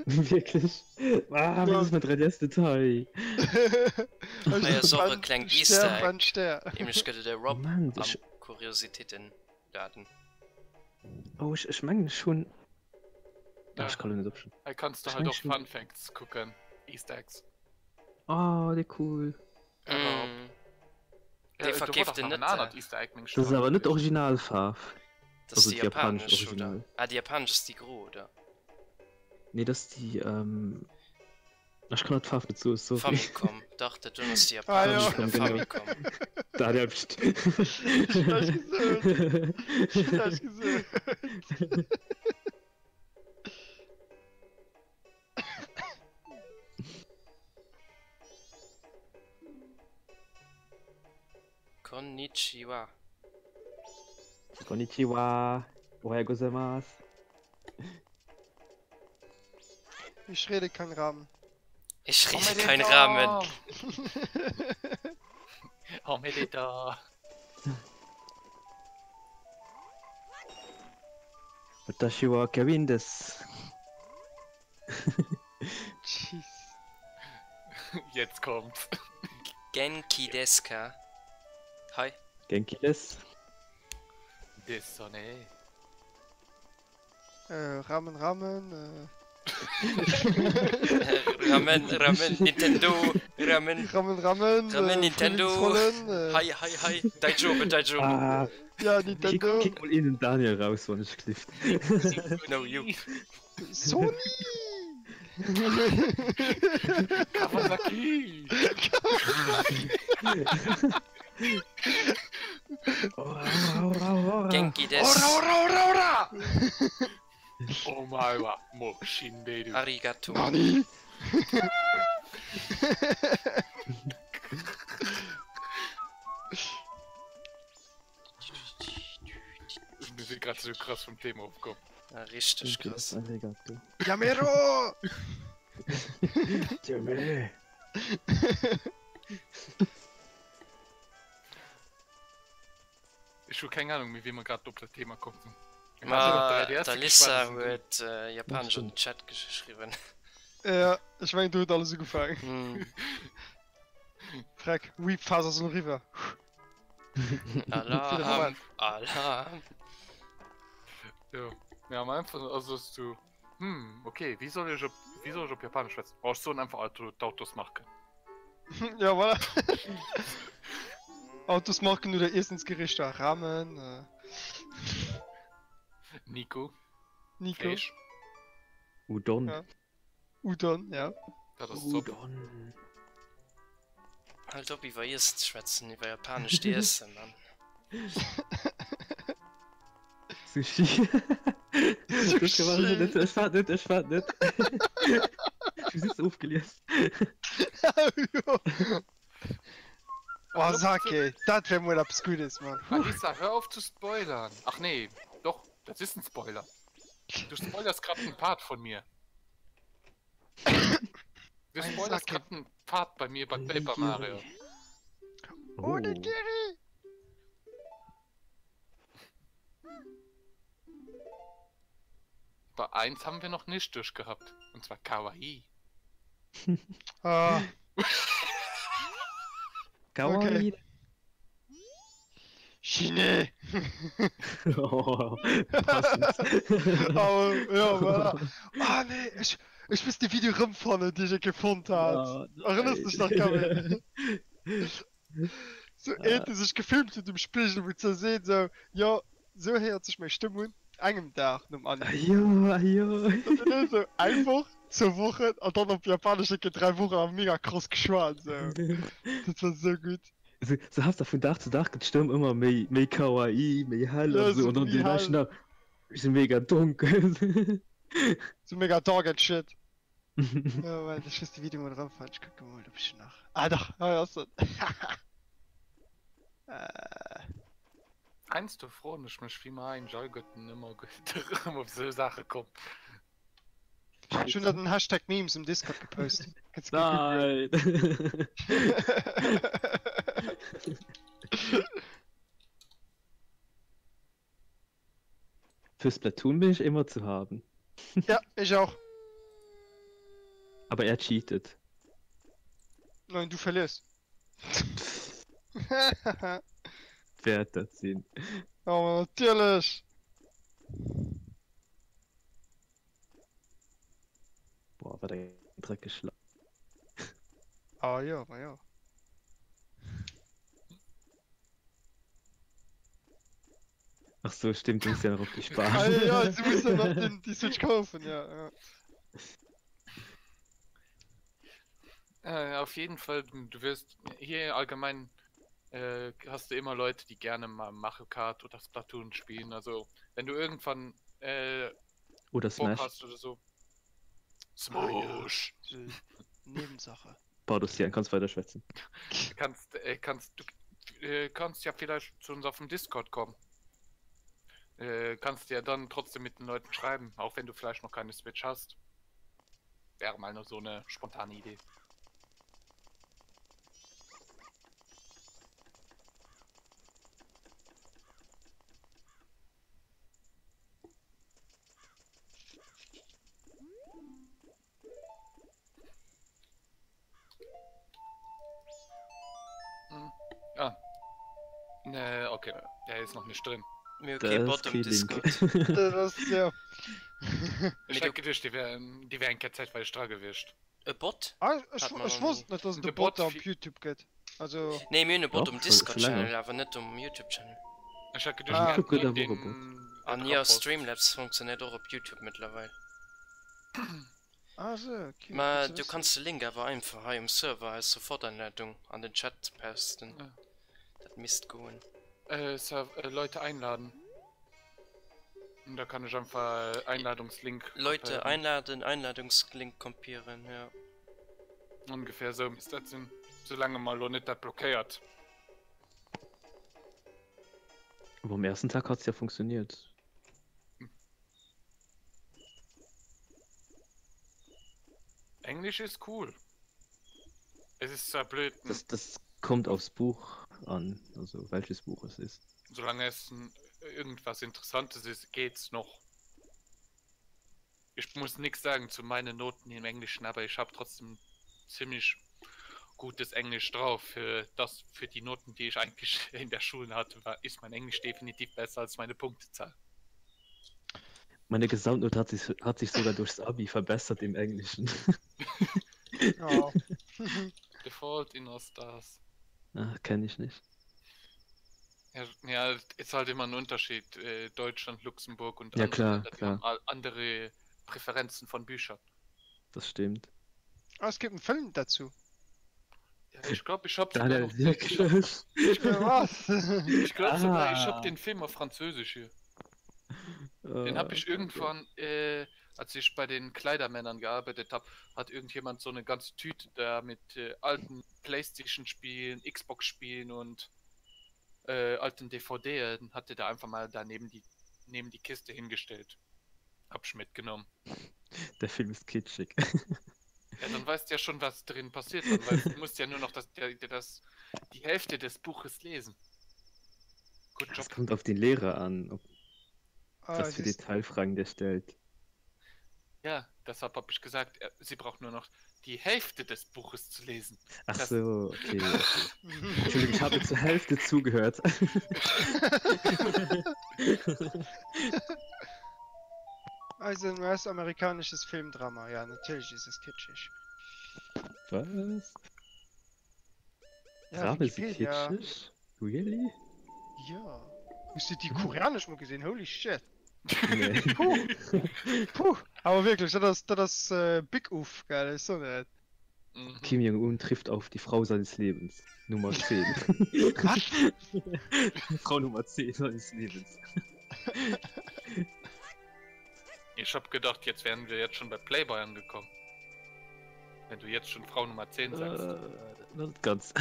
Wierklech? Ah, wéi ass mat 3DS Detail? Hei ass och e klengt Easter Egg. Ben Stär. Nämlech gëtt et e Rob Moment, am ech. Kuriositéitenladen. Oh, ech, ech mengen ech hunn. Ah, ech kann lo net opschreiwen. Hei kanns du Ech halt mengen och ech hunn. Fun Facts kucken, Easter Eggs. Oh, déi cool. Mm. Dee verkeeft en net. Dat ass awer net d'Originalfaarf. Dat ass déi japanesch, oder? Ah, déi japanesch ass déi gro, oder? Nee, dat ass déi. Ech kann der d'Faarf net soen, sorry. Famicom, dach, dat doen ass déi japanesch vun der Famicom. Dat elft. Ech hunn näischt gesot. Ech hunn näischt gesot. Konnichiwa. Konnichiwa. Ohayo gozaimasu. Ich rede kein Ramen. Ich rede kein Ramen. Omelette. Watashi wa Kevin desu. Jeez. Jetzt kommt's. Genki desu ka? Hi. Genki desu. Desu ne. Äh, Ramen, Ramen, äh. Ramen, Ramen, Nintendo, Ramen. Ramen, Ramen, Ramen, äh, Nintendo. Frühlingsrollen, äh. Hi, hi, hi. Daijobe, daijobe. Ah, Ja, kick, Nintendo. kick mol een den Daniel raus, wann ech klifft. No, you. Sony! Kawasaki! Ora, ora, ora, ora. Genki desu. Ora, ora, ora, ora! Omae wa mo shinderu. Arigato. Nani? Mir si grad sou krass vum Thema ofkomm. Ja, richteg Genki krass. desu, arigato. Yamero! Jame. Ech hu keng Ahnung méi wéi mer grad op dat Thema komm sinn. Ma d'Alissa huet Japanesch an den Chat geschriwwen. Ja, ech mengen do huet alles ugefaangen. Hm. Freck, Weep-Phase ass elo eriwwer. Alarm! Alarm! Jo, mee am Anfang ass es du, hm, okay, wéi soll ech op, wéi soll ech op Japanesch schwätzen? Oh, ech soen einfach Auto, d'Autosmarken. Ja, voilà. Autosmarken oder Iessensgerichter, Ramen, äh. Nico. Nico. Fleesch. Udon. Ja. Udon, ja. Dat ass top. Udon. Halt op iwwer Iessen ze schwätzen, iwwer japanescht Iessen, Mann. Sushi. Sushi. Net, ech war net, ech war net. Du sitzt ofgelies. Oh, Sake, dat wär mol eppes Guddes, Mann. Alissa, hör auf zu spoilern. Ach nee, doch, das ist ein Spoiler. Du spoilerst grad einen Part von mir. Du spoilerst grad einen Part bei mir bei Paper Mario. Onigiri! Aber eins haben wir noch nicht durchgehabt. Und zwar Kawaii. Ah. Kawaii. Okay. Chine! Oh, passend. Oh, ja, voilà. Ah, nee, ech, ech muss de Video rëmfannen, dee ech eng Kéier fonnt hat. Oh, Erënners dech nach, nein. Camille? Sou een, dee sech gefilmt huet um Spigel, wou ze seet sou, jo, sou héiert sech meng Stëmm un, engem Dag nom Ah Anime. jo, ah jo. An dann esou eng Woch, zwou Wochen an dann op Japanesch eng Kéier 3 Wochen a mega krass geschwat esou. Dat war sou gutt. Sou, sou has da vun Dag zu Dag gëtt d'Stëmm ëmmer méi, méi kawaii, méi hell Ja, an sou sou an dann méi dee hell. leschten Dag sou mega donkel. Sou mega dark and shit. Jo, well ech muss de Video mol erëmfannen. Ech kucke mol, ob ech en nach. Ah dach, hei ass en. Äh. Heiansdo froen ech mech, wéi mer eigentlech alleguerten ëmmer erëm op esou Saache kommen. Ech hunn der den Hashtag Memes um Discord gepost. Kënns du kucken. Nein! Für Splatoon bin ich immer zu haben. Ja, ich auch. Aber er cheatet. Nein, du verlierst. Wäert dat sinn. Oh, natierlech. Boah, wat eng dreckeg Land. Ah jo, ma jo. Ach so, stimmt, du musst ja nach op déi Ah, sparen. ja, du musst ja nach den, die Switch kaufen, ja. ja. Äh, auf jeden Fall, du wirst hier allgemein äh, hast du immer Leute, die gerne mal Mario Kart oder Splatoon spielen. Also, wenn du irgendwann äh, Oder Bock Smash. hast oder so. Smash! So, Nebensache. Pardon, Sian, kannst weiter schwätzen. Kannst, äh, kannst du äh, kannst ja vielleicht zu uns auf dem Discord kommen. Äh, kannst ja dann trotzdem mit den Leuten schreiben, auch wenn du vielleicht noch keine Switch hast. Wäre mal nur so eine spontane Idee. Hm. Ah. Ne, okay. Der ist noch nicht drin. Mir hu kee Dat Bot ass um kee Link. Discord. Dat ass, ja. Ech Mee hat geduecht, déi wär, déi wär eng Kéier zäitweileg dra gewiescht. E Bot? Ah, ech, Hat mer ech noch wosst nie. net, dass et De e Bot Bot op fi- YouTube gëtt. Also, Nee, mir hunn e Bot Doch, um scho scho Discord-Channel, länger. awer net um YouTube-Channel. Ech hat geduecht, Ah. mir YouTube hätten gëtt een, awer och e Bot. deen An dra jo, post. Streamlabs funktionéiert och op YouTube mëttlerweil. ah sou, okay, Mä gutt ze du wëssen. kanns de Link awer einfach hei um Server als Sofortanleitung an den Chat posten. Ja. Dat misst goen. Äh, Serv äh, Leute einladen. Und da kann ich einfach äh, Einladungslink Leute kopieren. einladen, Einladungslink kopieren, ja. Ungefähr so misst dat sinn. Solange mal lo net dat blockéiert. Aber am ersten Tag hat's ja funktioniert. Englisch ist cool. Es ist zwar blöd, Das, das kommt aufs Buch an, also welches Buch es ist. solange es n- irgendwas Interessantes ist, geht's noch. Ich muss nichts sagen zu meinen Noten im Englischen, aber ich habe trotzdem ziemlich gutes Englisch drauf. Für das, für die Noten, die ich eigentlich in der Schule hatte, war, ist mein Englisch definitiv besser als meine Punktezahl. Meine Gesamtnote hat sich, hat sich sogar durchs Abi verbessert im Englischen. Ja. Default Inner Stars. Ach, kenne ich nicht. Ja, ja, ist halt immer ein Unterschied. Äh, Deutschland, Luxemburg und Ja, andere klar, Länder, die klar. haben all- andere Präferenzen von Büchern. Das stimmt. Ah, es gibt einen Film dazu. Ja, ich glaube, ich habe sogar Daniel, noch, ich, wirklich? Ja, was? ich glaube sogar, ich habe Ah. den Film auf Französisch hier. Den habe Äh, ich irgendwann, äh, als ich bei den Kleidermännern gearbeitet habe, hat irgendjemand so eine ganze Tüte da mit äh, alten PlayStation-Spielen, Xbox-Spielen und äh, alten DVD, hatte da einfach mal daneben die, neben die Kiste hingestellt. Hab ich mitgenommen. Der Film ist kitschig. Ja, dann weißt du ja schon, was drin passiert. Dann weißt, du musst ja nur noch das, der, der, das, die Hälfte des Buches lesen. Good Es job. kommt auf den Lehrer an, ob Ah, was für siehst, Detailfragen der stellt. Ja, deshalb hab ich gesagt, er, sie braucht nur noch die Hälfte des Buches zu lesen. Ach das so, okay. okay. Entschuldigung, ich habe zur Hälfte zugehört. Also ein US-amerikanisches Filmdrama, ja, natürlich ist es kitschig. Was? Ja, Drama ist kitschig? Really? Ja. Hues du déi koreanesch mol gesinn? Holy shit. Nee. Puh. Puh. Awer wierklech, dat ass, dat ass äh, Big Uff, gell? Ech soen et. Mhm. Kim Jong-un trifft auf die Frau seines Lebens. Nummer 10. Was? Frau Nummer 10 seines Lebens. Ich hab gedacht, jetzt wären wir jetzt schon bei Playboy angekommen. Wenn du jetzt schon Frau Nummer 10 sagst. Äh, net ganz.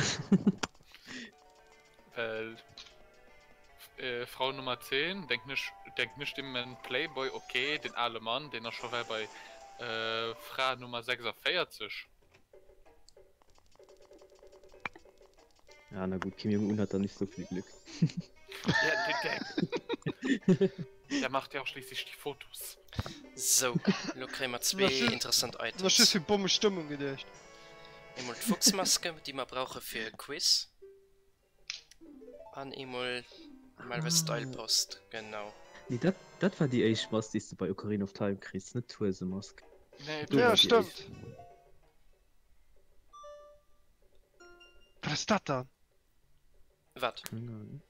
Well äh, Frau Nummer 10 denkt nicht, denkt nicht immer an Playboy, okay, den ale Mann, den ass scho well bei äh, Fra Nummer 46. Ja, na gut, Kim Jong-un hat da nicht so viel Glück. Ja, der, der, der macht ja auch schließlich die Fotos. Sou, lo kréie mer zwee interessant Ech Items. just fir Bommestëmmung geduecht. Eemol d'Fuchsmaske, déi mer brauche fir e Quiz. An eemol normalerweis d'Eilpost, genau. Nee, dat, dat war déi éischt Mask, déi s de bei Ocarina of Time kriss, net d'Huesemask. Nee, Do Ja, war déi stëmmt. éischt. Wat ass dat dann? Wat? Keng Ahnung.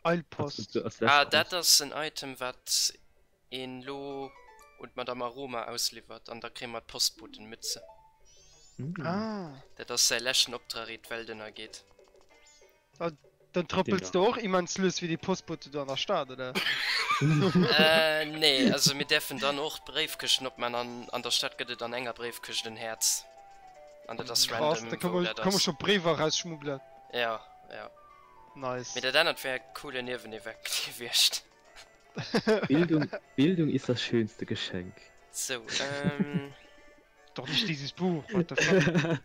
Eilpost. Ah, dat ass en Item, wat een lo un d'Madame Aroma ausliwwert an da kréie mer d'Postbotenmütze. Ah. Dat ass säi leschten Optrag ier d'Welt ënnergeet. Dann trëppels de och immens lues wéi déi Postbote do an der Stad, oder? Äh, nee, also mir däerfen dann och d'Bréifkëschten opman an an der Stad gëtt et an enger Bréifkëscht en Häerz. An dat ass Krass, random, da wou dat kann man ass. scho Bréiwer erausschmuggelen. Ja, ja. Nice. Mee dat anert wär e coolen Nieweneffekt gewiescht. Bildung, Bildung ist das schönste Geschenk. Sou, ähm. Doch nicht dieses Buch, what the fuck.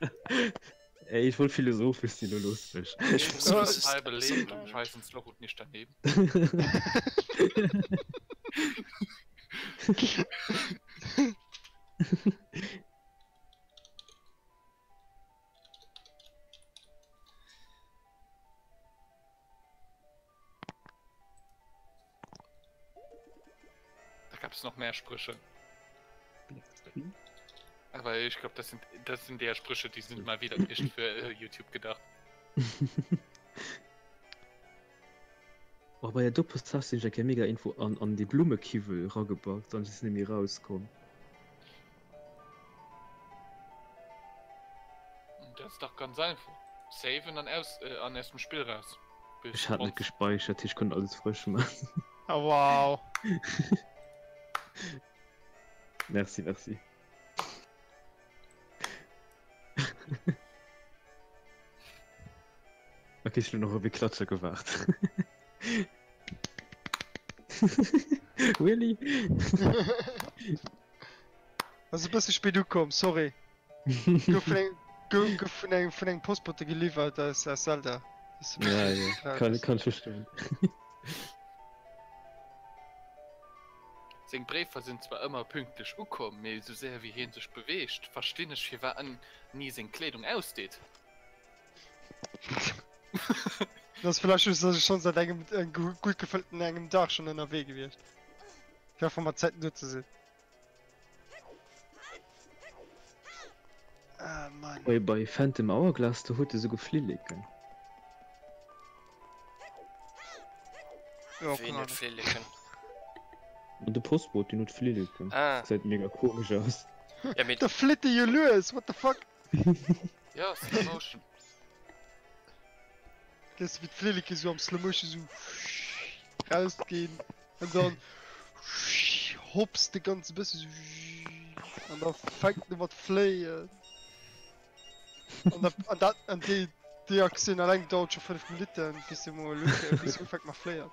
Ey, ich wollt philosophisch sinn, lo looss mech. Ech muss Das just halbe eppes Leben opmaachen. scheiß ins Loch und nicht daneben. Da gab es noch mehr Sprüche. Aber ich glaube, das sind, das sind der Sprüche, die sind mal wieder nicht für äh, YouTube gedacht. Oh, bei der Doppelpass sinn ech eng mega Info an, an déi Blummekiwwel ragebackt an ech sinn net méi rauskomm. Das ist doch ganz einfach. Saven an aus, äh, an aus dem Spiel raus. Ech hat net gespeichert, ech konnt alles frësch maachen. Oh wow. Merci, merci. Okay, ech hunn nach op ee Klatscher gewaart. Really? Ass e bësse spéit ukomm, sorry. Gouf vun engem, gouf, gouf vun engem, vun engem Postbote geliwwert aus, aus Zelda. Ass e Ja, bëssen ja, kann, kann ech verstoen. Seng Bréifer sinn zwar ëmmer pünktlech ukomm, mee esou séier wéi hien sech beweegt, verstinn ech firwat en ni seng Kleedung ausdeet. Dat ass vläicht just, dass ech schonn säit engem gutt gefëllten engem Dag schonn ënnerwee gewiescht, fir einfach mat Zäiten do ze sinn. Ah Mann. Bei, bei Phantom Hourglass, do huet e souguer Flilleken. Ja, Ween keine huet Ahnung. Flilleken? An de Postbot, deen huet Flilleken. Ah. Gesäit mega komesch aus. Ja, mee Da flitt e jo lues, what the fuck? Ja, Slow Motion. Weess de wéi d'Flilleke sou am Slow Motion sou rausginn an dann hops de ganze bësse sou an da fänkt e mat fléien an da an dat an déi déi Aktioun alleng dauert scho 5 Minutten bis e mol bis e ufänkt mat fléien.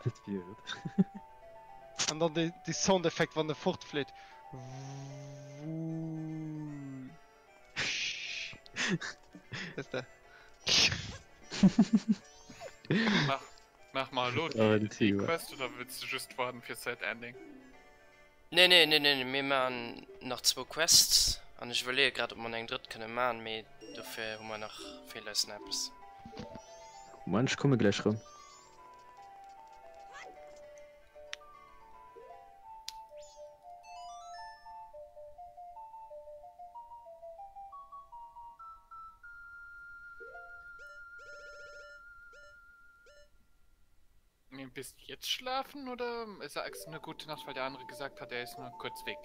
Dat wier et. An dann dee dee Soundeffekt wann e fortfléit. Weess de. Mach, mach mal elo Oh, déi den Theo. Quest oder wëlls de just waarden fir Sad Ending? Nee, nee, nee, nee, mir maachen nach zwou Quests an ech iwwerleeë grad, ob mer eng drëtt kënne maachen, mee dofir hu mer nach, feelt eis nach eppes. Moment, ech komme gläich rëm. Bist jetzt schlafen oder sagst du eine gute Nacht, weil der andere gesagt hat, er ist nur kurz weg?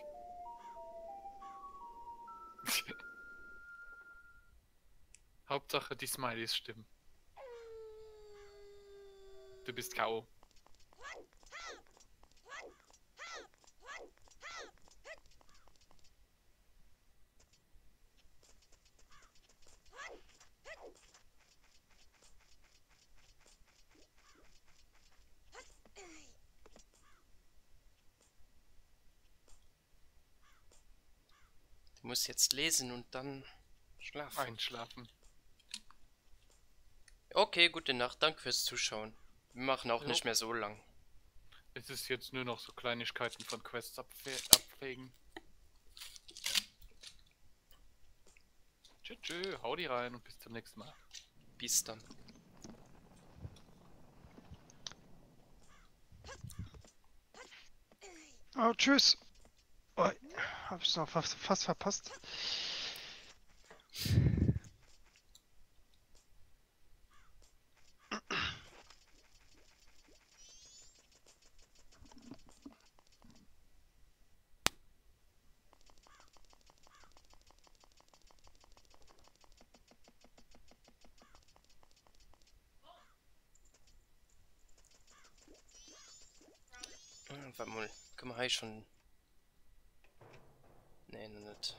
Hauptsache die Smileys stimmen. Du bist K.O. Du musst jetzt lesen und dann schlafen. Einschlafen. Okay, gute Nacht, danke fürs Zuschauen. Wir machen auch jo. nicht mehr so lang. Es ist jetzt nur noch so Kleinigkeiten von Quests abfegen. Tschö, tschö, hau die rein und bis zum nächsten Mal. Bis dann. Oh, tschüss. Oh, hab ich noch fast, fast verpasst. Warte mal, können wir hier schon. Nee, noch nicht.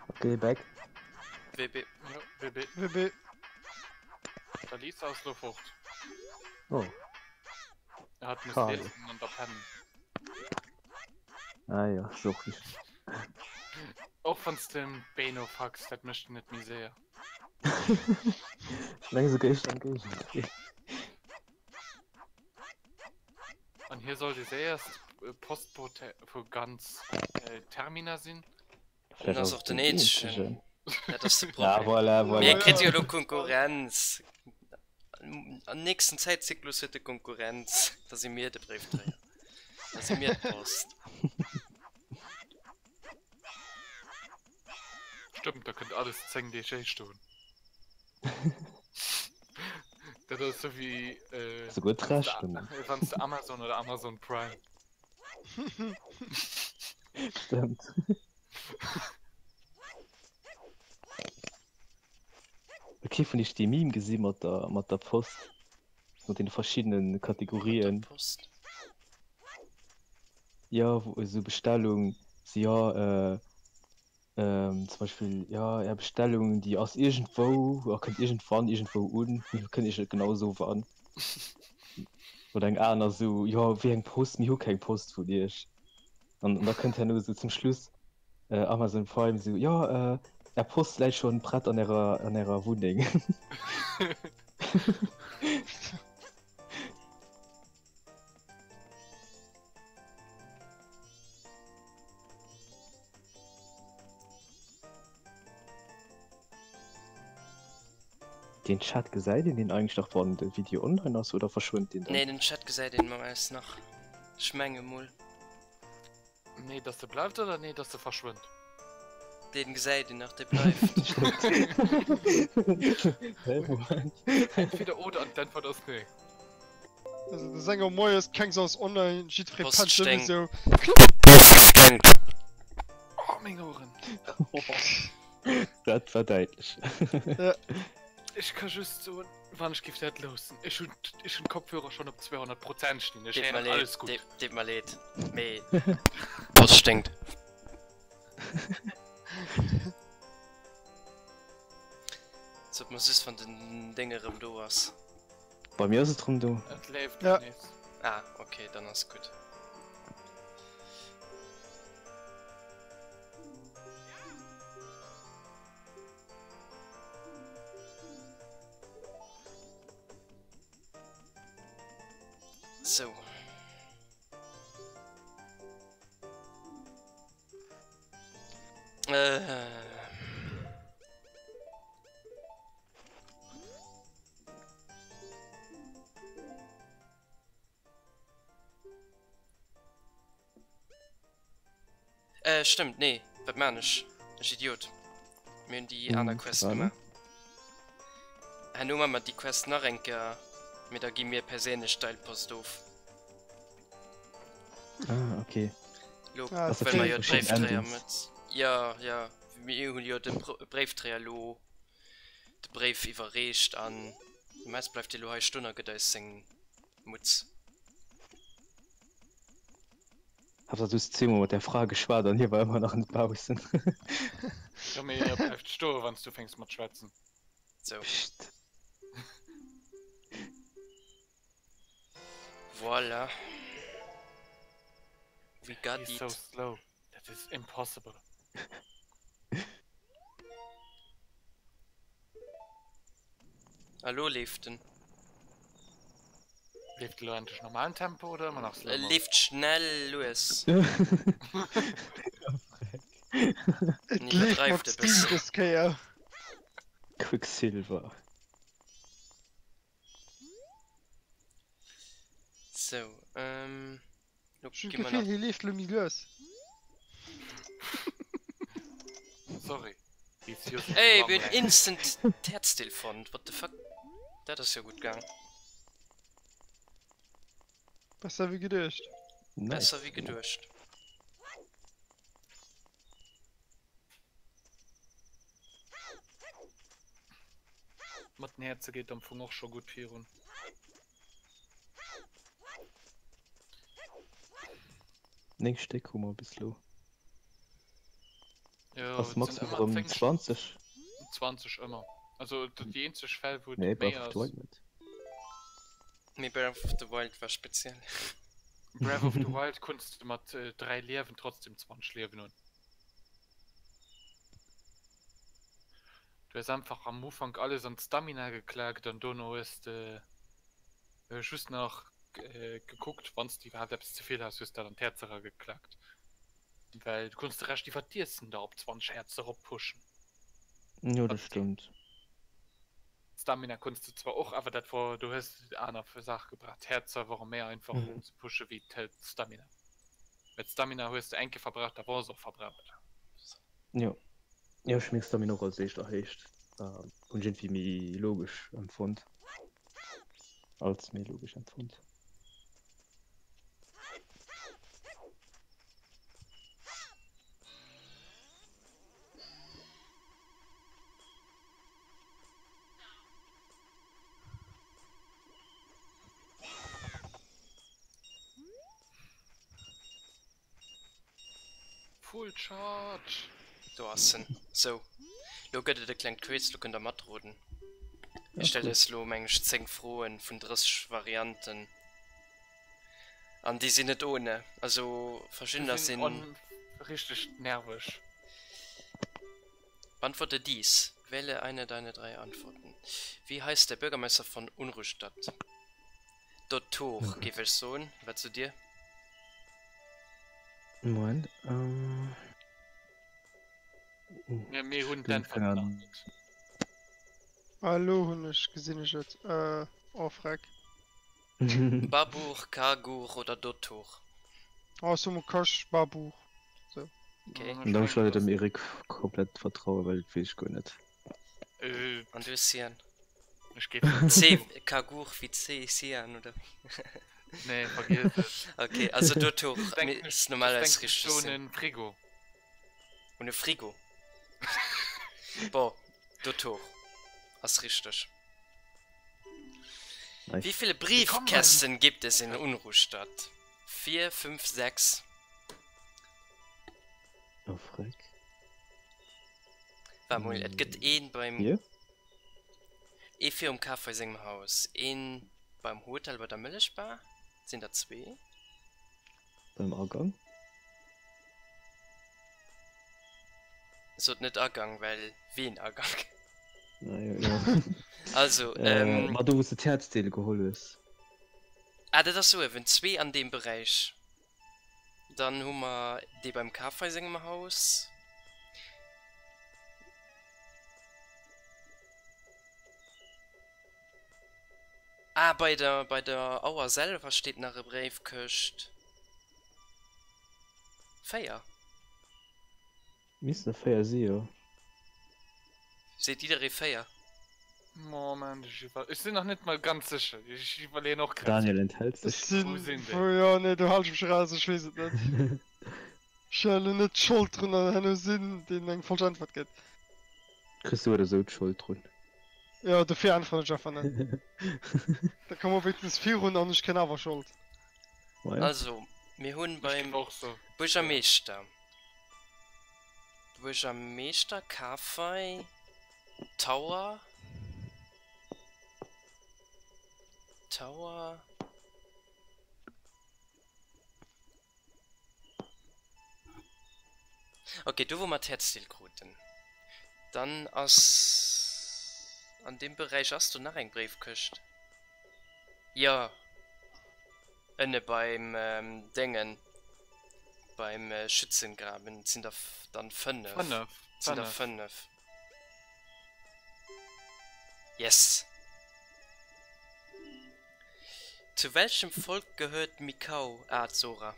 Okay, back. WB. Ja, WB. WB. Der Lisa ass lo fort. Oh. Er hat muss Schade. lesen an der Pen. Ah ja, ist och richtig. Och wanns de Beno fucks, dat mécht en net méi séier. Ech meng souguer ech am Géigendeel. An hie soll dee séierst Postbote vu ganz Termina sinn. En ass och den eenzegen. Dat ass de Ja, Problem. voilà, voilà. Mee e kritt jo elo Konkurrenz. Am nächsten Zäitzyklus huet e Konkurrenz. Da si mir de Bréifdréier. Da si mir d'Post. Stëmmt, da kënnt alles 10 Deeg éischter un. Dat ass sou wéi äh, Souguer d'Rechnung. wann s de Amazon oder Amazon Prime. Stëmmt. Huet kee vun iech dee Meme gesi mat der, mat der Post? Mat deene verschiddene Mat der Kategorien? Post. Jo, wou esou Bestellung, so jo, zum Beispill, jo, är Bestellung, déi ass iergendwou a kënnt iergendwann iergendwou un, mir kënnen iech net genau soe wann. Oder eng aner esou, jo, wéi eng Post, mir hu keng Post vun iech. An da kënnt herno esou zum Schluss Amazon Prime esou, jo, är Post läit schonn prett an ärer, an ärer Wunneng. Den Chat gesäit een deen eigentlech nach wann de Video online ass oder verschwënnt deen dann? Nee den Chat gesäit een meist nach. Ech menge mol. Nee dass de bleift oder nee dass de verschwënnt? Deen gesäit een nach, dee bleift. Hä Moment. Entweder oder an d'Äntwert ass nee. Also de Sänger moies keng Saus online, jiddweree Post pennt sténkt. souwisou. Post sténkt. Oh, meng Oueren! Dat war däitlech. Ech ka just soen, wann ech giff dat loossen. Ech hunn ech hunn d'Kopfhörer schonn op 200 Prozent stinn. Ech Deet mer héieren leed, alles gutt. deet, deet mer leed, mee d'Post sténkt. Sot mer just wann den Déng erëm do ass. Bei mir ass et rëm do. Et leeft Ja. nees. Ah, okay, dann ass gutt. Sou. Äh. Äh, stëmmt, nee, wat man ech? Ech Idiot. Mir hunn déi aner Quest gemaach. Herno man mer déi Quest nach eng Kéier, mee da gi mir perséinlech d'Eilpost of. Ah, okay. Lo, Ah, well mer jo verschidden d'Bréiftréier Endings. mat. Ja, ja, mir hunn jo dem Bréiftréier lo de Bréif iwwerreecht an de Metz bleift elo hei stoen a gëtt eis seng Mutz. Hab dat just zweemol mat där Fra geschwat an hie war ëmmer nach net baussen. Jo, mee hie bleift stoe wann s du ufänks mat schwätzen. Sou. Pscht. Voilà. We got He's it. so slow. That is impossible. A lo leeft en. Leeft elo endlech normalen Tempo oder ëmmer nach E slow-mo? leeft schnell lues. Et En leeft iwwerdreift mat e Speed bëssen. dës Kéier. Quicksilver. Sou, ähm. Lo Ech hunn gi mer d'Gefill, nach. hie leeft lo méi lues. Sorry. He's using the Ey, wrong mir hunn leg. instant d'Häerzdeel fonnt. What the fuck? Dat ass jo gutt gaang. Besser wéi geduecht. Besser Nice. wéi geduecht. Mat den Häerze geet am Fong och scho gutt virun. 9 Stéck hu mer bis elo. Jo, Ass et sinn maximum ëmmer erëm 10 20? 20 ëmmer. Also déi eenzeg Fäll wou et Nee, méi Breath of the ass. Wild net. Mee Breath of the Wild war speziell. Breath of the Wild konns de mat 3 Liewen trotzdem 20 Liewen hunn. Du hues einfach am Ufank alles an d'Stamina geklaakt an dono hues de just nach gekuckt, wann s de iwwerhaapt eppes ze vill has, hues dat an d'Häerz era geklaakt. Well du konns de Rescht iwwer d'Iessen der op 20 Häerz erop pushen. Jo, dat stëmmt. Stamina konns de zwar och, awer dat wor, do hues de aner Saache gebraucht. D'Häerzer wore méi einfach mm. ze pushe wéi d'Stamina. Well d'Stamina hues de eng Kéier verbraucht, da wor se och verbraucht. Jo. Jo, ech hu meng Stamina och als éischt erhéicht. Hunn ech iergendwéi méi logesch empfonnt. Als méi logesch empfonnt. Full Charge! Do ass en. Sou, lo gëtt et e klengt Quiz, lo kënnt der matroden. Dir stellt eis lo meng ech 10 Froen vun 30 Varianten. An déi sinn net ohne. Also verschiddener Déi sinn. sinn richteg nerveg. Beantworte dies. Wähle eine deiner drei Antworten. Wie heißt der Bürgermeister von Unruhstadt? Dottor, géif ech soen. Wat sot dir? Moment, ähm. Ja, mir hunn d'Äntwert nach net. Ah, elo hunn ech, gesinn ech et. Äh, oh freck. Babur, Kagur oder Dottor? Oh, ech soe mol Kasch, Babur. Sou. Okay. An da muss ech leider dem Eric komplett vertrauen, well dat weess ech guer net. Äh, An du Cyan? Ech géif soen C, Kagur wéi C, Cyan oder wéi? Nee, vergiess et. Okay, also Dottor Das denkt misst normalerweis mich richteg so sinn. un en Frigo. Un e Frigo. Bon, Dotor ass richteg. Nice. Wie viele Briefkästen gibt es in Unruhstadt? 4, 5, 6. Oh, freck. War mol, et gëtt een beim. Hier? Ee virum Kafei sengem Haus, een beim Hotel bei der Mëllechbar, sinn der zwee. Beim Agang? Sot net Agang, well ween Agang? Naja, ja. Also, Äh, ähm. ma do wou s de d'Häerzdeel geholl hues. Ah, dat ass uewen, zwee an deem Beräich. Dann hu mer dee beim Kafei sengem Haus. Ah, bei der, bei der Auer selwer steet nach e Bréifkëscht. 4. Missten der 4 si, jo. Seet jidderee 4? Moment, ech iwwer, ech sinn nach net mol ganz sécher. Ech iwwerleeën och grad. Daniel enthält Ech sech. sinn, Wou sinn déi? wou, jo, nee, do hal ech mech eraus, ech weess et net. Ech wëll elo net d'Schold drun herno sinn, deen eng falsch Äntwert gëtt. Kriss sou oder sou d'Schold drun. Jo, dofir äntweren ech einfach net. Da komme mer wéinstens virun an ech kréien awer Schold. Maja. Also, mir hunn Ech beim géif och so. Buergermeeschter, Buergermeeschter, Kafei, Tower, Tower. Ok, do wou mer d'Häerzdeel kruten. Dann ass an deem Beräich, ass do nach eng Bréifkëscht? Jo, ënne beim Déngen, beim Schützengraben. Et sinn der dann 5. 5, Et sinn der 5. 5. Yes! Zu welchem Volk gehört Mikau? Ah, d'Sora.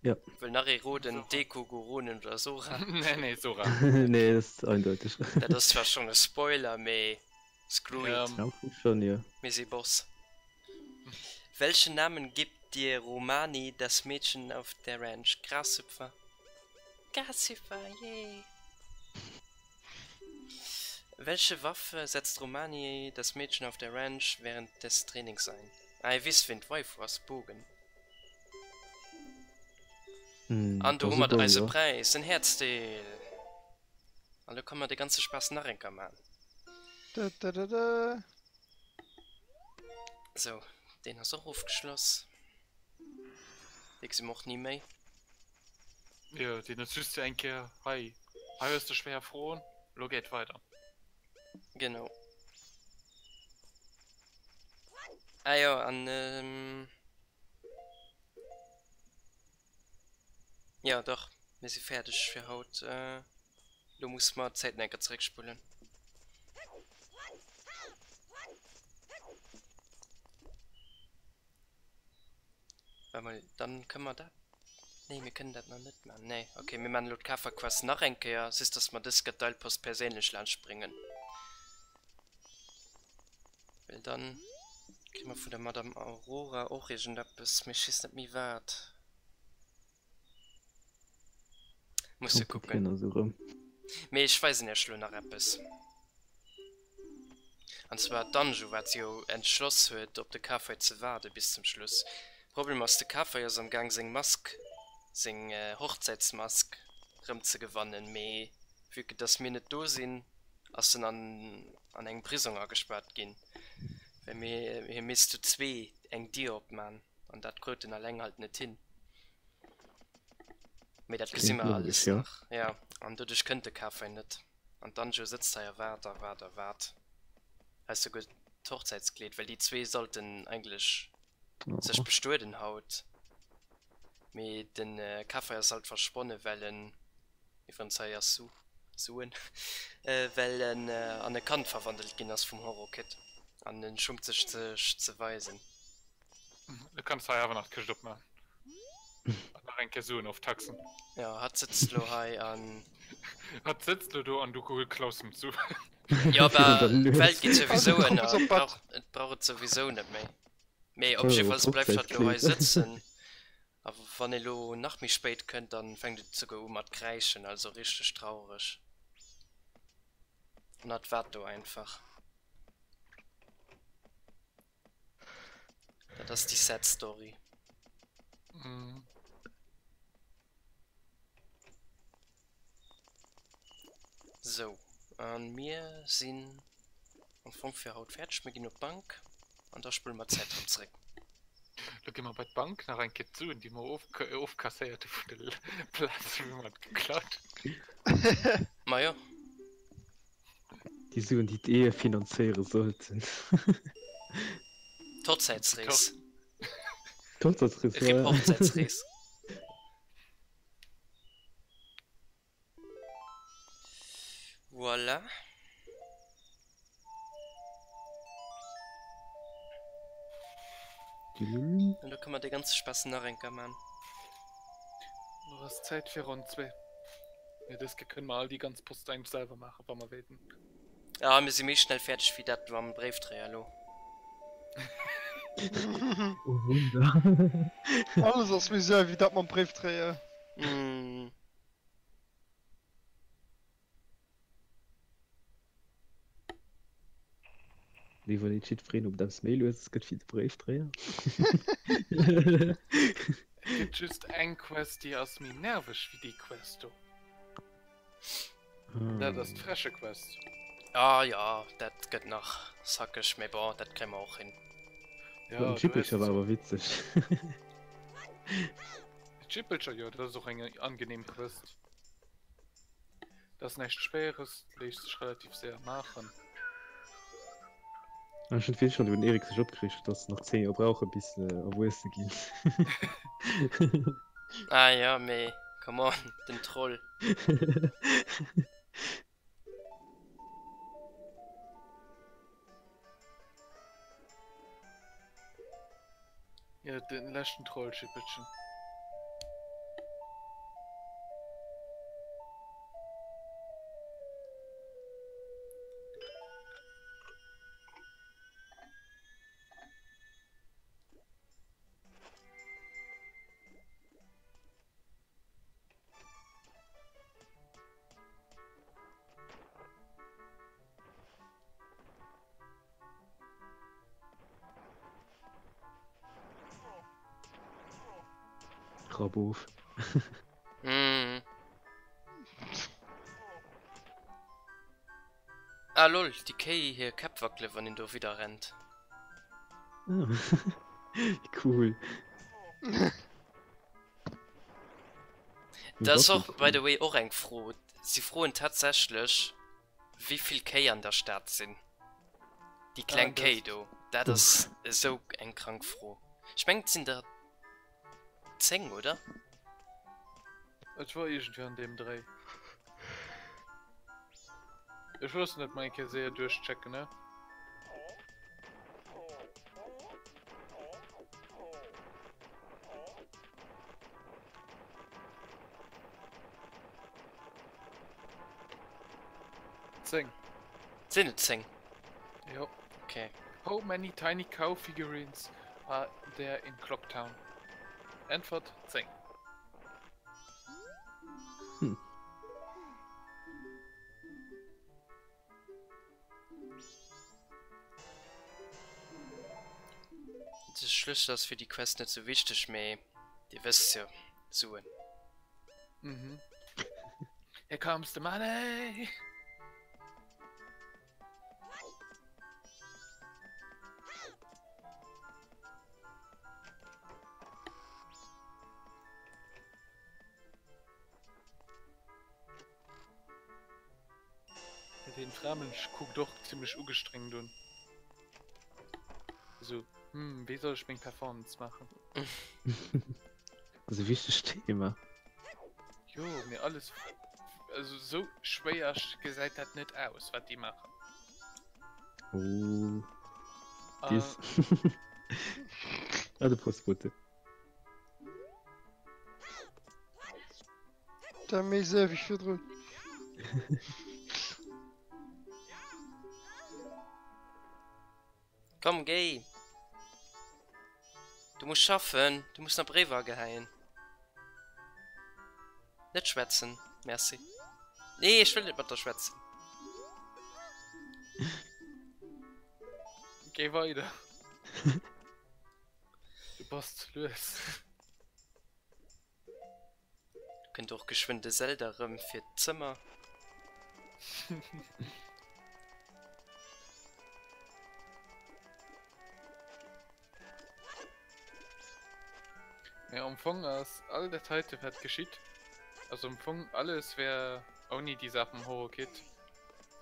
Ja. Wëll nach ee roden, Sora. Deko, Goronen oder Sora? Nee, nee, Sora. Nee, dat ass eindeuteg. Dat ass zwar schon e Spoiler, mee screw Ja. it, Ja, schon, jo. mir si Boss. Welchen Namen gibt dir Romani, das Mädchen auf der Ranch? Grashüpfer. Grashüpfer, yay! Welche Waffe setzt Romani, das Mädchen auf der Ranch, während des Trainings ein? Ah, ihr wisst, wen d'Waifu ass, Bogen. An do hu mer eise Präis, en Häerzdeel! An lo kann mer de ganze Spaass nach eng Kéier man. Sou, deen ass och ofgeschloss. Dee gesi mer och ni méi. Jo, deen huet just eng Kéier hei, hei hues de schwéier Froen, lo geet weider. Genau. Ah jo, an jo dach, mir si fäerdeg fir haut. Lo musse mer d'Zäit nach eng Kéier zeréckspullen. Well mol, dann kënne mer dat, nee mir kënnen dat nach net man, nee ok, mir man elo d'Kafer-Quest nach eng Kéier, just dass mer dës Kéier d'Eilpost perséinlech laanscht bréngen, well dann kréie mer vun der Madame Aurora och iergendeppes, mee ech weess net méi wat. Muss se kucken. Mee ech weisen iech lo nach eppes. An zwar d'Anju, wat se jo entschloss huet op de Kafei ze waarde bis zum Schluss. Problem ass, de Kafei ass am Gaang seng Mask, seng Hochzäitsmask rëm ze gewannen, mee vue que dass mir net do sinn, ass en an an engem Prisong agespaart ginn, well mir hie misst zu zwee eng Dier opman. An dat krut en alleng halt net hin. Mee dat gesi mer alles ja. nach. Ja, an doduerch kënnt de Kafei net. An d'Anjo sëtzt hei a waart a waart a waart. Hei ass souguer d'Hochzäitskleed, well déi zwee sollten eigentlech sech Oh. bestueden haut. Mee de Kafei ass halt verschwonnen, well en, iwwerens hei ass Su, Suen, well en an e Kand verwandelt ginn ass vum Horrorkit an en schummt sech sech ze weisen. Du kanns hei awer nach d'Këscht opman. An nach eng Kéier Suen oftaxen. Jo, hatt sëtzt lo hei an. Hatt sëtzt lo do an du klaus em d'Suen. Jo, bah, d'Welt geet souwisou ënner. Op Et brauch et souwisou net méi. Mee op jiddefalls bleift hatt lo hei sëtzen. A wann ee lo nach méi spéit kënnt, dann fänkt et souguer u mat kräischen, also richteg traureg. An hatt waart do einfach. Dat ass déi sad Story. Sou, a mir sinn am Fong fir haut fäerdeg. Mir ginn op d'Bank an da spulle mer d'Zäit erëm zeréck. Lo gi mer bei d'Bank nach eng Kéier d'Suen, déi mer ofkasséiert hu vun de Plaze wou mer et geklaut hunn. Majo. Déi Suen, déi d'Ehe finanzéiere sollten. D'Hochzäitsrees. D'Hochzäitsrees, ja. Rip Hochzäitsrees. Voilà. An do kann man de ganze Spaß nach enker man. Lo ass Zäit fir Ronn 2. Mee dës Kéier kënne mer all déi ganz Post eigentlech selwer maachen, wa mer wéilten. Ah, mir si méi schnell fäerdeg wéi dat mam Bréifdréier elo. Oh Wunder. Alles ass méi séier wéi dat mam Bréifdréier. Mm. Déi wou net jiddwereen op dems méi lues gëtt wéi de Bréifdréier. Et gëtt just eng Quest déi ass méi nerveg wéi déi Quest do. Dat ass d'Fräschequest. Ah jo, dat gëtt nach sackeg, mee bon, dat kréie mer och hin. Jo, Den Jippelcher war awer witzeg. D'Jippelcher, jo, dat ass och eng angenehm Quest. Dat ass näischt Schwéieres, léisst sech relativ séier maachen. Ah, ech hunn d'Vill schonn, wou den Eric sech opgereegt huet, dass se nach 10 Joer brauche bis se erwuesse ginn. Ah jo, mee come on, den Troll. Jo, den leschten Trollschippelchen. Rapp of. Mm. Ah lol, déi Kéi hir Käpp wackele wann een do widder rennt. Ah, cool. Dat ass och by the way och eng Fro. Si froen tatsächlech wéi vill Kéi an der Stad sinn. Déi kleng Kéi do, dat ass esou eng krank Fro. Ech mengen et sinn der 10, oder? Et war iergendwéi an deem Dréi. Ech loossen et mol eng Kéier séier duerchchecken, ne? 10. Sinn et 10? Jo. Okay. How many tiny cow figurines are there in Clock Town? Äntwert 10. Hm. De Schlüssel ass fir déi Quest net sou wichteg, mee dir wësst jo, Suen. Mhm. Here comes the money! Den Framensch kuckt och zimmlech ugestrengt un. Esou, hm, wéi soll ech meng Performance maachen? Dat ass e wichtegt Thema. Jo, mee alles, also esou schwéier gesäit dat net aus, wat déi maachen. Oh, dies. Ah, de Postbote. Da méi séier wéi virdrun. Komm, géi! Du muss schaffen, du muss nach Bréiwer ageheien. Net schwätzen, merci. Nee, ech wëll net mat der schwätzen. Géi weider. Du bass ze lues. Kënnt och geschwënn de Zelda rëm fir d'Zëmmer. Mee am Fong ass all dat heite wat geschitt, also am Fong alles wär ouni déi Saach mam Horrorkit,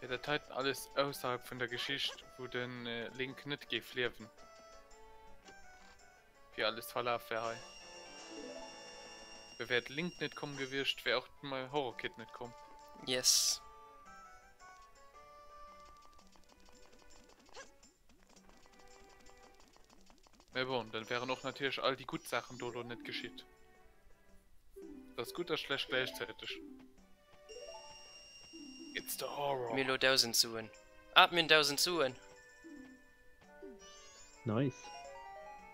wär dat heiten alles ausserhalb vun der Geschicht wou de Link net géif liewen, wéi alles verlaf wär hei. Well wär de Link net komm gewiescht, wär och de Horrorkit net komm. Yes. Mä bon, dann wären och natierlech all déi gutt Saachen do elo net geschitt. Dat ass gutt a schlecht gläichzäiteg. It's the horror. Mir elo 1000 Suen. Ah, mir hunn 1000 Suen! Nice.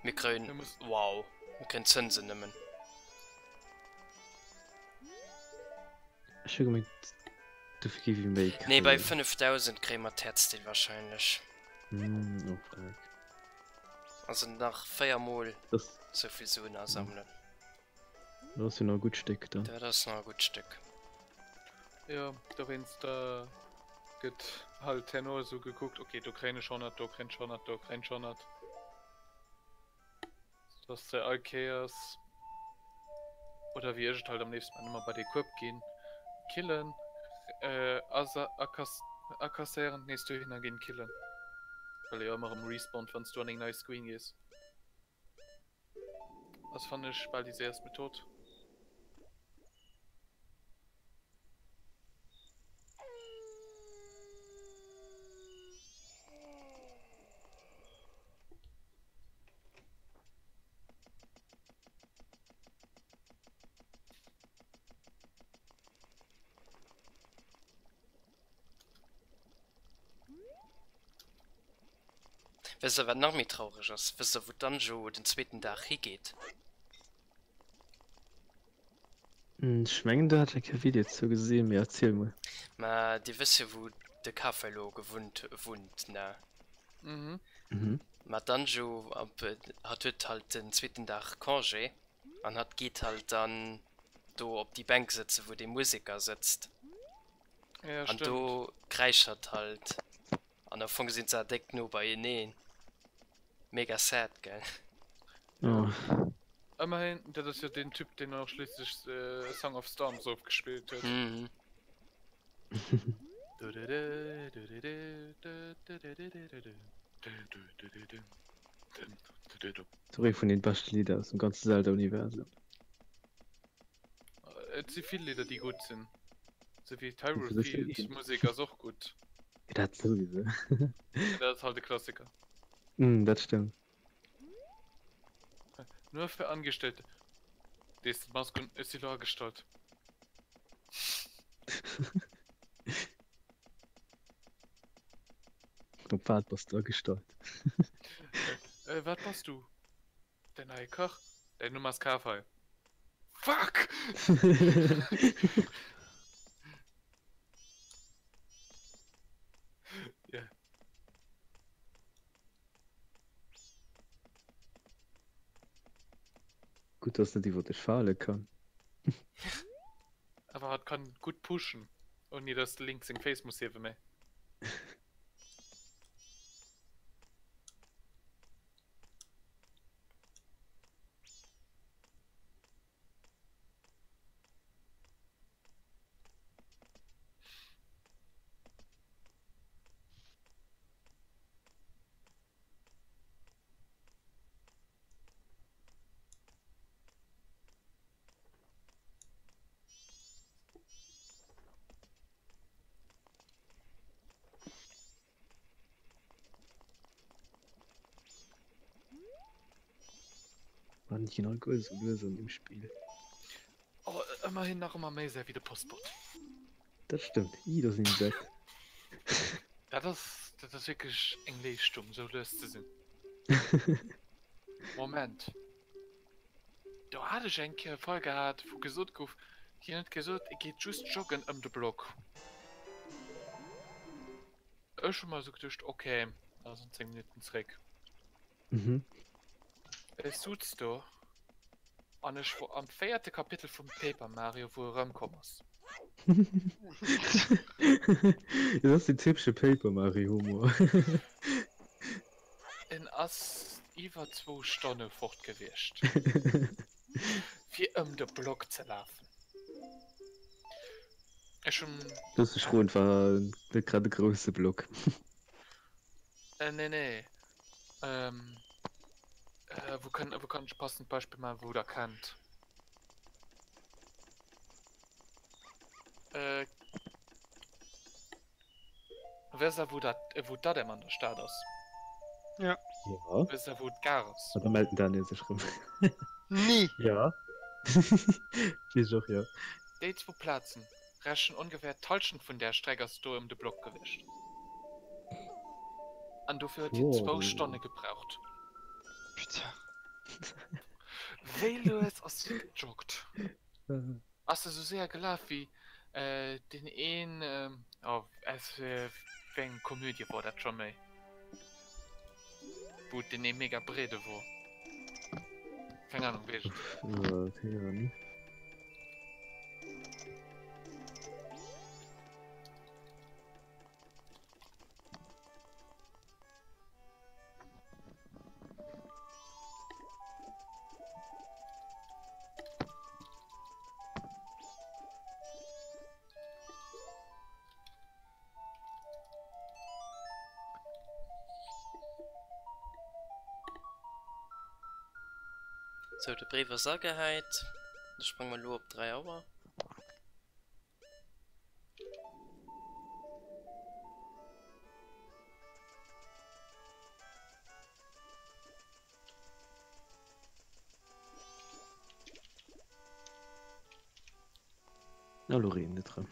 Mir kréien, wow, mir kréien Zënsen nëmmen. Ech hu gemengt dofir géif ee méi Nee, bei kréien. 5000 kréie mer d'Häerzdeel wahrscheinlech. Hm, oh freck. Also nach 4 mol Das, souvill Suen asammelen. dat ass jo nach e gutt Stéck dann. Dat ass nach e gutt Stéck. Jo, dowéinst gëtt halt herno esou gekuckt, ok, do kréien ech 100, do kréien ech 100, do kréien ech 100. Dass de all Kéiers, oder wéi ech et halt am léifsten man, ëmmer bei dee Kueb ginn, killen, akasséieren, nees dohinner ginn, killen. Well e jo ëmmer erëm respawnt, wann s du an eng nei Screen gees. Ass fannen ech bal déi séierst Method. Wësst der wat nach méi traureg ass? Wësst der wou d'Anjo den zweeten Dag higeet? Ech mengen do hat ech eng Kéier Video zou gesinn, mee erziel mol. Ma dir wësst jo wou de Café elo gewunnt wunnt ne? Mhm. Ma d'Anjo hatt huet halt den zweeten Dag Congé an hatt geet halt dann do op déi Bänk sëtzen wou dee Museker sëtzt. Ja, An do stëmmt. kräischt hatt halt. An am Fong sinn se déck no beieneen. Mega sad, gell? Oh. Ëmmerhin, dat ass jo deen Typ, deen och schliisslech Song of Storms ofgespillt huet. Mhm. Ass och ee vun den beschte Lidder aus dem ganze Zelda-Universum. Et si vill Lidder, déi gutt sinn. Sou wéi d'Hyrule Field Musek ass och gutt. Dat souwisou. Dat ass halt e Klassiker. Mm, dat stëmmt. Nur für Angestellte. Dees d'Mask un, ech si lo agestallt. Op wat bass du agestallt? Äh, wat bass du? Der neie Kach? Däin Numm ass Kafei. Fuck! Ja. Gutt, dass net iwwer dech fale kann. Awer hatt kann gutt pushen, ouni dass de Link seng Féiss muss hiewe méi. Mann, déi ginn all guer esou lues an deem Spill. Oh, ëmmerhin nach ëmmer méi séier wéi de Postbot. Dat stëmmt. Ih, do ass en Insekt. Dat ass, dat ass wierklech eng Leeschtung, esou lues ze sinn. Moment. Do hat ech eng Kéier e Fall gehat, wou gesot gouf. Hien huet gesot, e geet just joggen ëm de Block. Ech hu mer esou geduecht, ok, ass an 10 Minutten zréck. Mhm. Ech sutz do an ech wor am véierte Kapitel vum Paper Mario, wou e rëmkomm ass. Dat ass den typesche Paper Mario Humor. En ass iwwer zwou Stonne fort gewiescht, fir ëm de Block ze lafen. Ech hunn. Looss mech roden, et war net grad e grousse Block. Nee, nee. Wou kann, wou kann ech e passend Beispill maachen, wou der kennt? Wësst der, wou dat, wou d'Adem an der Stad ass? Ja. Ja. Wësst der, wou d'Gare ass? Ah, da mellt den Daniel sech rëm. Nee! Ja. Weess ech och, jo. Déi zwou Plazen rechen ongeféier d'Halschent vun där Streck ass do ëm de Block gewiescht. An dofir huet hien zwou Stonne gebraucht. Putain. Wéi lues ass hie gejoggt? Ass e sou séier gelaf wéi deen een, oh aus wéi engem Komödie wor dat scho méi, wou deen ee mega breede wor, keng Ahnung wéi et. Keng Ahnung. Sou, de Bréif ass agehäit. Da sprange mer elo op 3 Auer. A lo reent et rëm.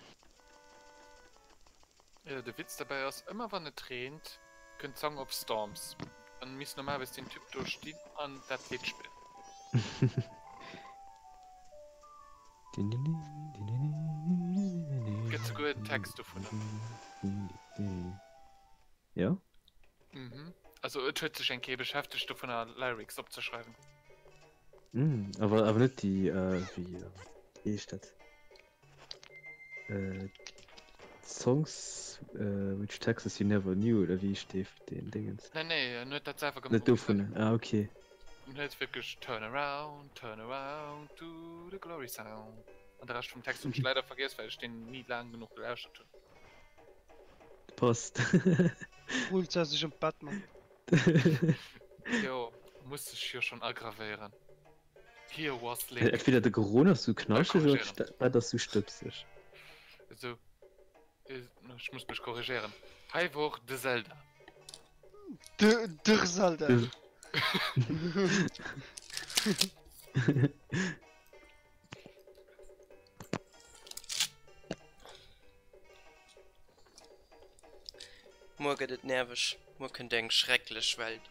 Jo, de Witz derbäi ass, ëmmer wann et reent, kënnt Song of Storms. Dann misst normalerweis den Typ do stinn an dat Lidd spillen. Gëtt souguer en Text dovunner. Jo? Mhm. Also et huet sech eng Kéier beschäftegt dovunner Lyrics opzeschreiwen. Mm, awer awer net déi äh, wéi äh, wéi heescht dat? Äh, Songs äh, which Texas you never knew oder wéi heescht dee deen Dingens? Nee, nee, en huet dat selwer gemaach. Net dovun, ah okay. En huet wierklech Turn around, turn around to the glory sound. An de Rescht vum Text hunn ech leider vergiess, well ech deen ni laang genuch gelauschtert hunn. Passt. Rullt se sech ëm d'Batman. Jo, muss sech jo schon aggravéieren. Here was Link. Entweder de Geron ass sou knaschteg oder d'Bett ass sou stëbseg. Esou, ech muss mech korrigéieren. Hei wor de Zelda. De der Zelda. Muer gëtt et nerveg, muer kënnt eng schrecklech Welt.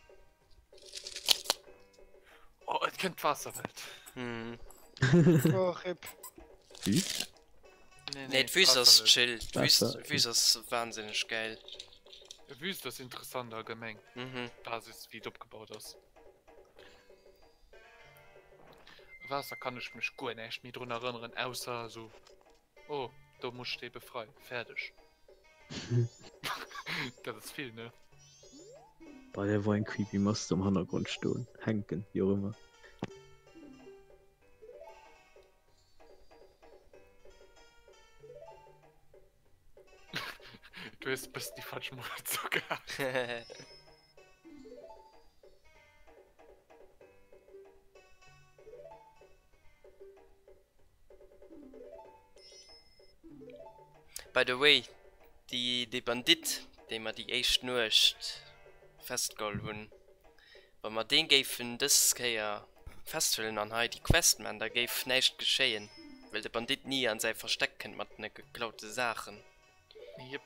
Oh, et kënnt d'Waasserwelt. Hm. Oh, rip. Wüst? Nee, Nee, d'Wüst ass d'Waasserwelt. chill. D'Wüst, Waasser, okay. d'Wüst ass wahnsinneg geil. Wüst ass interessant allgemeng. Mhm. D'Basis, wéi et opgebaut ass. Waasser kann ech mech guer näischt méi drun erënneren, ausser esou, oh, do muss ech dee befreien, fäerdeg. Dat ass vill, ne? Bei der wor eng creepy Mask am Hannergrond stoen, hänken, wéi och ëmmer. Du hues e bëssen déi falsch Moderatioun gehat. By the way, déi dee Bandit, dee mer déi éischt Nuecht festgeholl hunn, wa mer dee géifen dës Kéier festhuelen an hei déi Quest man, da géif näischt geschéien, well de Bandit ni an säi Versteck kënnt mat den geklaute Saachen. Jep.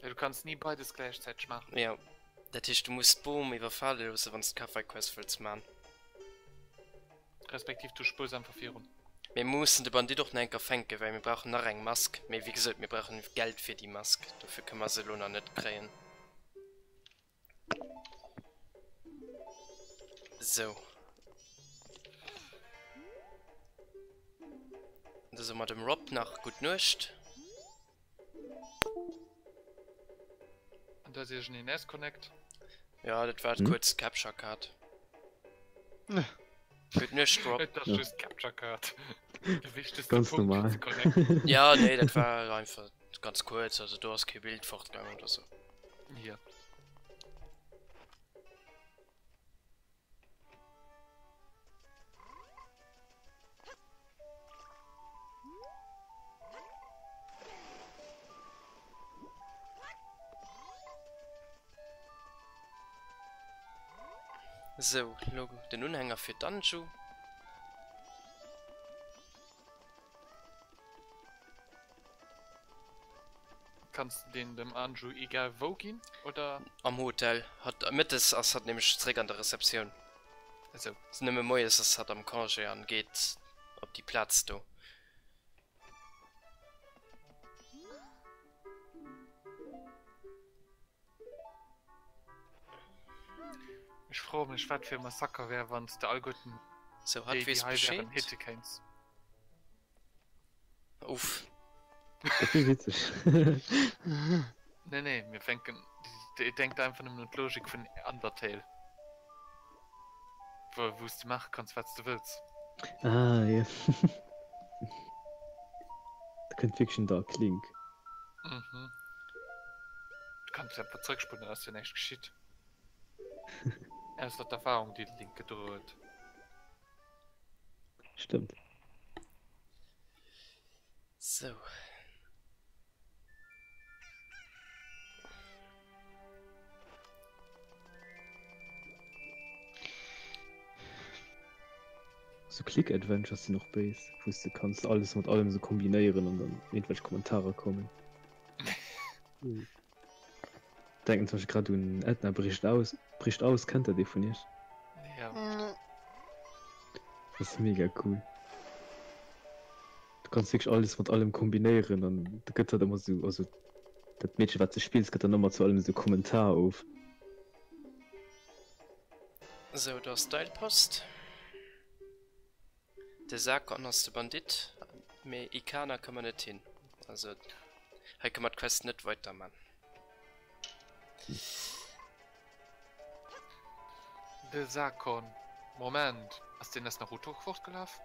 Ja, du kanns ni beides gläichzäiteg maachen. Jo, dat heescht du muss d'Bom iwwerfale loosse wann s d'Kafei Quest wëlls man. Respektiv du spuers einfach virun. Mir mussen de Bandit och nach eng Kéier fänken, well mir brauchen nach eng Mask. Mee wéi gesot, mir brauchen Geld fir déi Mask, dofir kënne mer se elo nach net kréien. Sou. Da soe mer dem Rob nach gutt Nuecht. An da ass iergendeen Disconnect. Ja, dat war kuerz Capture Card. Gutt Nuecht, Rob. Et ass just Capture Card. De wichtegste Ganz Punkt normal. fir ze connecten. Ja, nee, dat war einfach ganz kuerz, also do ass kee Bild fortgaangen oder sou. Ja. Sou, lo den Unhänger fir d'Anju. Kanns de deen dem Anju egal wou ginn, oder? Am Hotel. Hatt, mëttes ass hatt nämlech zréck an der Receptioun. Esou. Nëmme moies ass hatt am Congé an geet op déi Plaz do. Ech froe mech wat fir e Massaker wär wann s de alleguerten Sou, hatt déi déi weess hei wären Bescheed. hitte kéints. Uff. Dat wier witzeg. Nee nee, mir fänken, denkt einfach nëmmen un d'Logik vun Undertale. Wou wou s de maache kanns wat s de wëlls. Ah jo. Da kënnt wierklech en Dark Link. Mhm. Du kanns einfach zrëckspullen, dann ass jo näischt geschitt. Ausser d'Erfahrung, déi de Link gedroe huet. Stëmmt. Sou. Sou Click Adventures sinn och béis, wou s de kanns alles mat allem sou kombinéieren an dann iergendwelch Kommentarer kommen. Denken zum Beispill grad un Edna bricht aus, bricht aus, kennt der dee vun iech? Ja. Dat ass mega cool. Du kanns wierklech alles mat allem kombinéieren an da gëtt dat ëmmer sou, also dat Meedche wat s de spills gëtt dann ëmmer zu allem sou Kommentar of. Sou, do ass d'Eilpost. De Sakon ass de Bandit, mee Ikana ka mer net hin. Also hei ka mer d'Quest net weiterman. De Sakon, Moment, ass deen aus Naruto fortgelaf?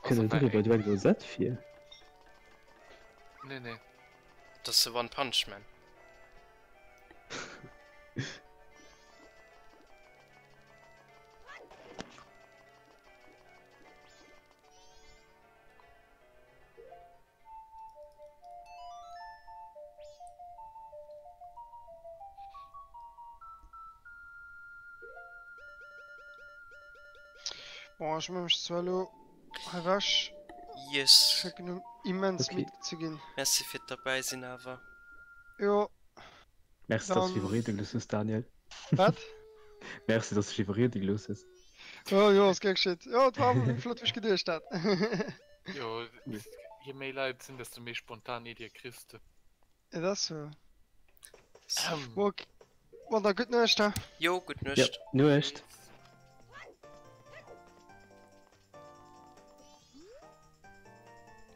Kënnt dat bei Dragon Ball Z vir? Nee, nee. Dat ass de One Punch Man. Bon, ech maache mech zwar elo hei ewech. Yes. Schéngt nun immens Okay. midd ze ginn. Merci fir d'Derbäi sinn awer. Jo, Merci, dass du dech dann. iwwerriede gelooss hues, Daniel. Wat? Merci, dass du dech iwwerriede gelooss hues. Jo, jo, ass gär geschitt. Jo, et war awer méi flott, wéi ech geduecht hat. Jo, je méi Leit et sinn, desto méi spontan Iddie kriss de. Et ass sou. Bon, ok. Bon, da gutt Nuecht, he. Jo, gutt Ja, Nuecht. Nuecht.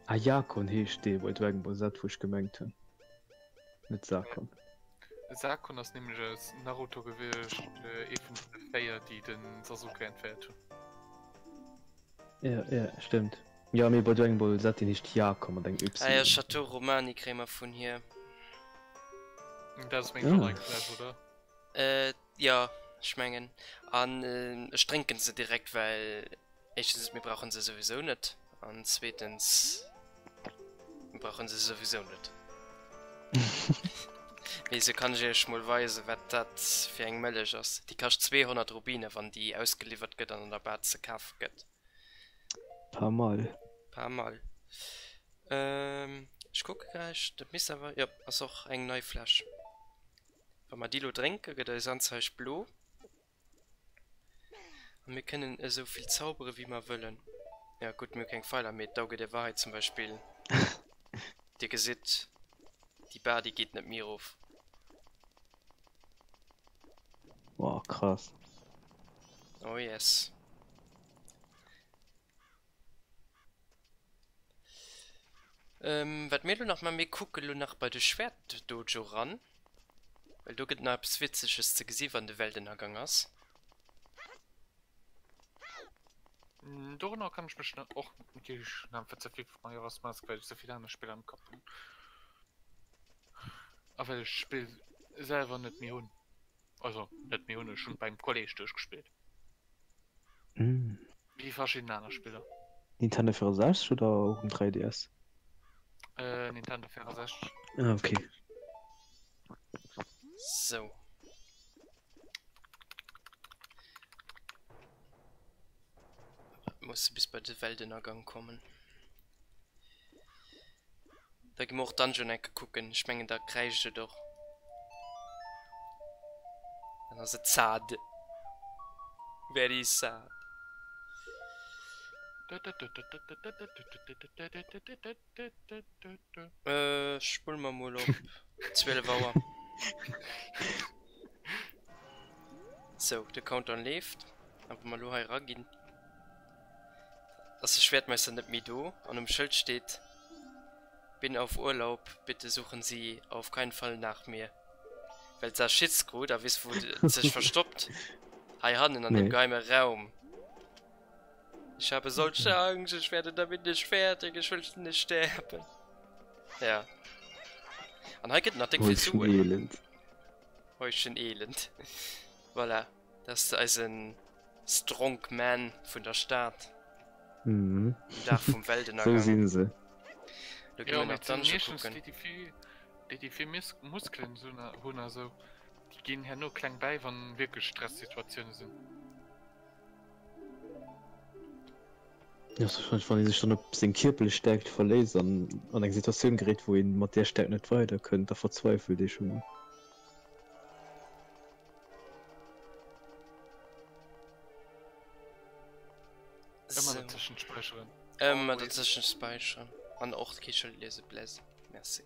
Ah, Jakon heescht dee bei Dragon Ball Z, wou ech gemengt hunn. Net Sakon. Sakon ass nämlech aus Naruto gewiescht, ee vun de 4, déi de Sasuke entféiert hunn. Ja, ja, stëmmt. Jo, mee bei Dragon Ball Z, deen heescht Jakon mat engem Ah ja, Y. Chateau Romani kréie mer vun hir. Dat ass meng Ah. Online-Fläsch, oder? Äh, jo, ech mengen. An ech drénken se direkt, well éischtens, mir brauchen se souwisou net, an zweetens, mir brauchen se souwisou net. Mee sou kann ech iech mol weisen, wat dat fir eng Mëllech ass. Déi kascht 200 Rubine, wann déi ausgeliwwert gëtt an an der Bar ze kafe gëtt. Pas mal. Pas mal. Ähm, ech kucke gläich, dat misst awer, jo, ass och eng nei Fläsch. Wa mer déi lo drénken, gëtt eis Anzeig blo. A mir kënnen esou vill zaubere wéi mer wëllen. Jo gutt, mir hu keng Feiler, mee d'Auge der Wahrheit zum Beispill, Dir gesitt, déi Bar déi geet net méi erof. Wow, krass. Oh yes. Wat mir elo nach man, mir kucke lo nach bei de Schwäert-Dojo ran, well do gëtt nach eppes Witzeges ze gesi wann de Weltennergang ass. Dorunner kann ech mech net och okay, ech hunn einfach ze vill vu Majora's Mask, well ech ze vill aner Spiller am Kapp hunn. A well ech d'Spill selwer net méi hunn. Also net méi hunn, ech hunn beim Kolleg duerchgespillt. Wéi verschidden aner Spiller. Nintendo 64 oder och um 3DS? Äh, Nintendo 64. Ah, okay. Sou. Muss bis bei de Weltennergang kommen. Da gi mer och Dungeon enke kucken. Ech mengen da kräischt et och. Dann ass et sad. Very sad. Äh, spulle mer mol op 12 Auer. Sou, de Countdown leeft. A wa mer elo hei eraginn, ass de Schwertmeister net méi do an um Schëld steet, Bin auf Urlaub, bitte suchen Sie auf keinen Fall nach mir. Well d'Sa Schiss krut a weess wou et sech verstoppt, hei hannen an deem geheime Raum. Ich habe solche Angst, ich werde damit nicht fertig, ich will nicht sterben. Ja. An hei gëtt nach déck vill Suen. Häuschen Elend. Häuschen Elend. Voilà, dat ass eisen Strongman vun der Stad. Mhm. Um Dag vum Weltennergang. Sou sinn se. Lo gi Jo, mer mee nach et sinn Dungeon meeschtens kucken. déi, déi vill, déi, déi vill Mus Muskelen hunn a sou, déi ginn herno kleng bäi, wann wierklech Stressituatioune sinn. Jo, warscheinlech wann ee sech dann op seng kierperlech Stäerkt verléisst an an eng Situatioun geréit, wou ee mat där Stäerkt net weider kënnt, da verzweifelt ee scho mol. Ëmmer Sou. dertëschent späicheren. Ëmmer Always. dertëschent späicheren. An och kee Schëld liese, please. Merci.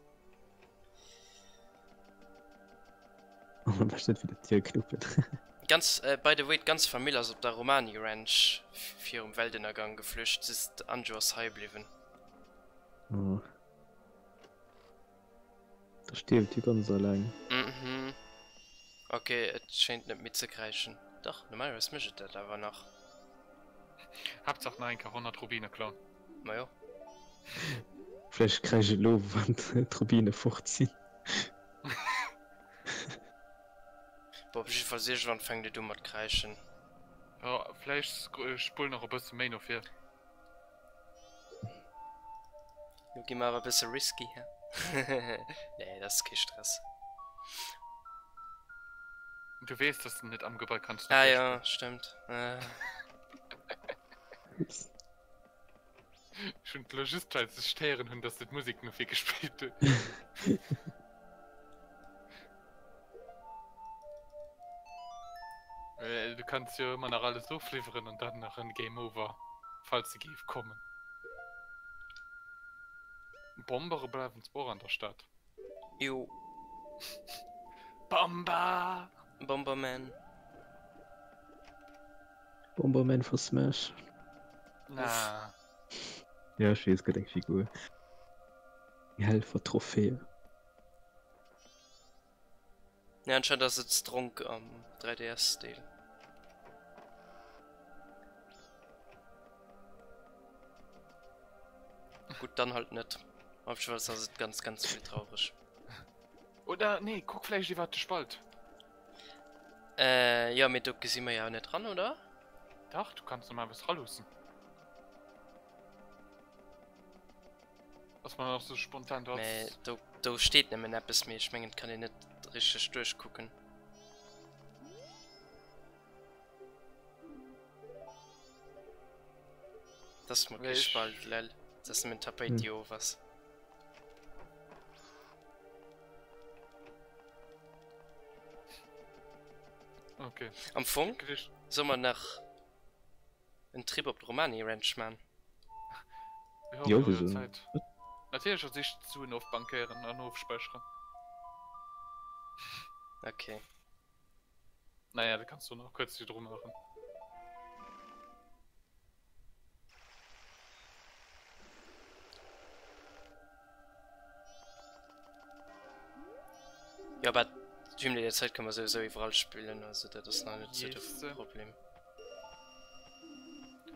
An am beschten net widder d'Dier knuppen. Ganz, by the way, d'ganz Famill ass op der Romani Ranch virum Weltennergang geflücht, just d'Anjo ass hei bliwwen. Oh. Da stierft déi ganz alleng. Mhm. Ok, et schéint net méi ze kräischen. Dach, normalerweis mécht et dat awer nach. Haaptsaach nach eng Kéier 100 Rubine klauen. Majo. Vläicht kräischt et elo, wann d'Rubine fort sinn. Bon, op jiddefalls iergendwann fänkt et u mat kräischen. Jo, vläicht spull nach e bësse méi no vir. Lo gi mer awer e bësse risky, hä? Nee, dat ass kee Stress. Du weess, dass de net am Gebai kanns no Ah vir jo, spullen. stëmmt. Ups. Ech hunn elo just well se Stéieren hunn, dass de d'Musek no vir gespillt hues. Du kanns jo ëmmer nach alles ofliwweren an dann nach en Game Over, falls se géif kommen. Bombere bleiwen zwar och an der Stad. Jo. Bomber! Bomberman. Bomberman vu Smash. Na. Ja, ech weess, gëtt eng Figur. Helfer Trophäe. Ja, anscheinend ass et Stronk am 3DS-Deel. Gutt, dann halt net. Op jeden Fall ass et ganz, ganz vill traureg. Oder nee, kuck vläicht iwwert de Spalt. Äh, jo, mee do gesi mer jo net ran, oder? Dach, du kanns normalerweis raluussen. Ass mer nach sou spontan do Mee als. do, do steet nëmmen eppes, mee ech mengen, et kann een net richteg duerchkucken. Dat ass mol Mee kee ech. Spalt, lel. Dat ass nëmmen Tapéit, Hm. déi of ass. Okay. Am Fong Gewicht. soll mer nach. En Trip op d'Romani Ranch man. Jo, jo, wieso net? Natierlech als éischt d'Suen ofbankéieren an ofspäicheren. Okay. Naja, dat kanns du nach kuerz virdru maachen. Jo, aber Gym der Zeit kann man sowieso iwwerall spillen, also dat ass nach net sou de Problem.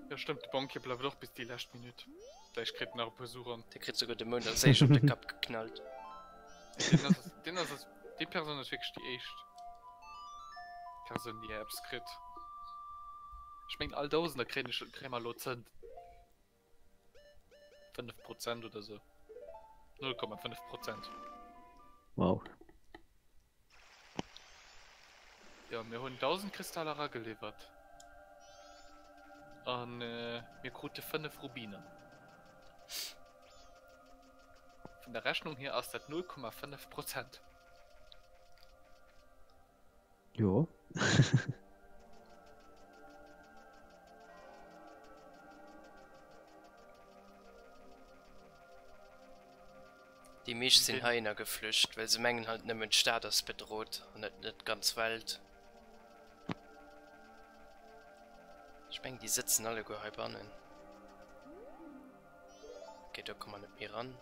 Jo stëmmt, de Banquier bleift och bis déi lescht Minutt. Vläicht kritt en nach e puer Suren. Dee kritt souguer de Mound als éischt op de Kapp geknallt. Deen ass, deen ass, déi Persoun ass wierklech déi éischt Persoun déi eppes kritt. Ech mengen all Dausender kréien ech, kréie mer elo 10, 5 Prozent oder sou. 0,5 Prozent. Wow. Jo, mir hunn 1000 Kristaller erageliwwert. An mir krute 5 Rubiner. Vun der Rechnung hier ass dat 0,5 Prozent. Jo. Déi meescht sinn heihinner geflücht, well se mengen halt nëmmen d'Stad ass bedrot an net net d'ganz Welt. Ech mengen déi sëtzen alleguer heibannen. Ok, do komme mer net méi ran.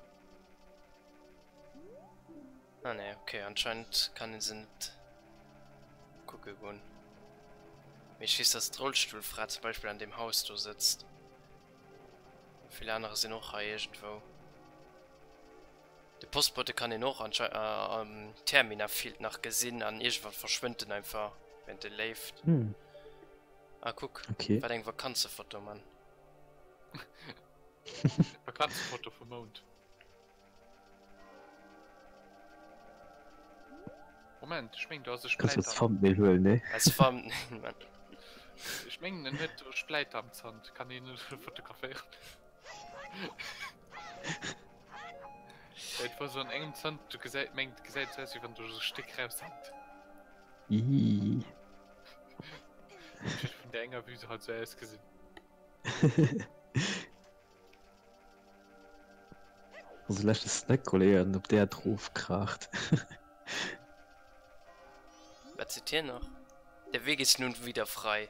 Ah nee, ok, anscheinend kann een se net kucke goen. Mee ech weess, dass d'Rollstullfra zum Beispill an deem Haus do sëtzt. Vill anerer sinn och hei iergendwou. De Postbote kann een och am Termina Field nach gesinn an iergendwann verschwënnt en einfach während e leeft. Ah kuck, wat eng Vakanzefoto, Mann. Vakanzefoto vum Mound. Moment, ech mengen do ass e Kanns du als Thumbnail huelen, ne? Als Thumbnail, Mann. Ech mengen en huet do Spläiter am Zant, kann een en fotograféieren? Et war sou an engem Zant, du gesäit, mengt gesäit sou aus wéi wann do sou e Stéck raushänkt. Ihh. Huet vun der enger Vue halt sou ausgesinn. Also leschte Snack geholl op der et rofkraacht. Wat seet hien nach? Der Weg ist nun wieder frei.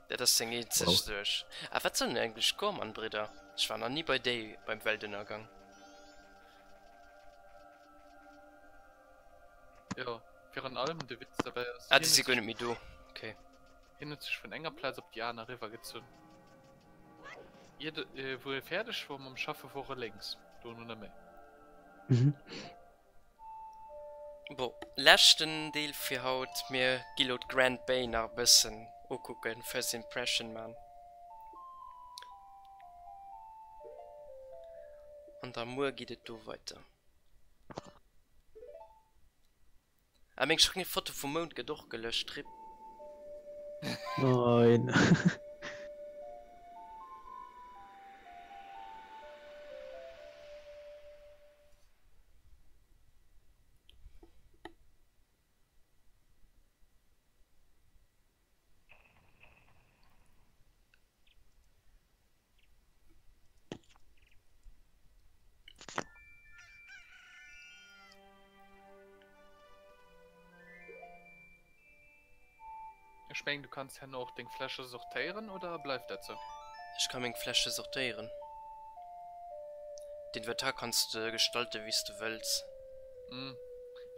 Dat ass seng eenzeg Wow. Suerg. A wat soen eigentlech d'Gorman-Bridder? Ech war nach ni bei déi beim Weltënnergang. Jo, virun allem de Witz derbäi ass, Ah, déi hien si huet guer sech net méi do. Okay. hien huet sech vun enger Plaz op déi aner eriwwergezunn. Iert wou e fäerdeg wor mam Schaffe wor e lénks, dono net méi. Bon, leschten Deel fir haut, mir gi lo d'Grand Bay nach e bëssen ukucken, First Impression man. An da muer geet et do weiter. Ah meng schéin Foto vum Mound gëtt och gelöscht rip. Nein. Ech mengen du kanns herno och deng Fläsche sortéieren, oder bleift dat sou? Ech ka meng Fläsche sortéieren. D'Inventar kanns de gestalte wéi s de wëlls. Hm,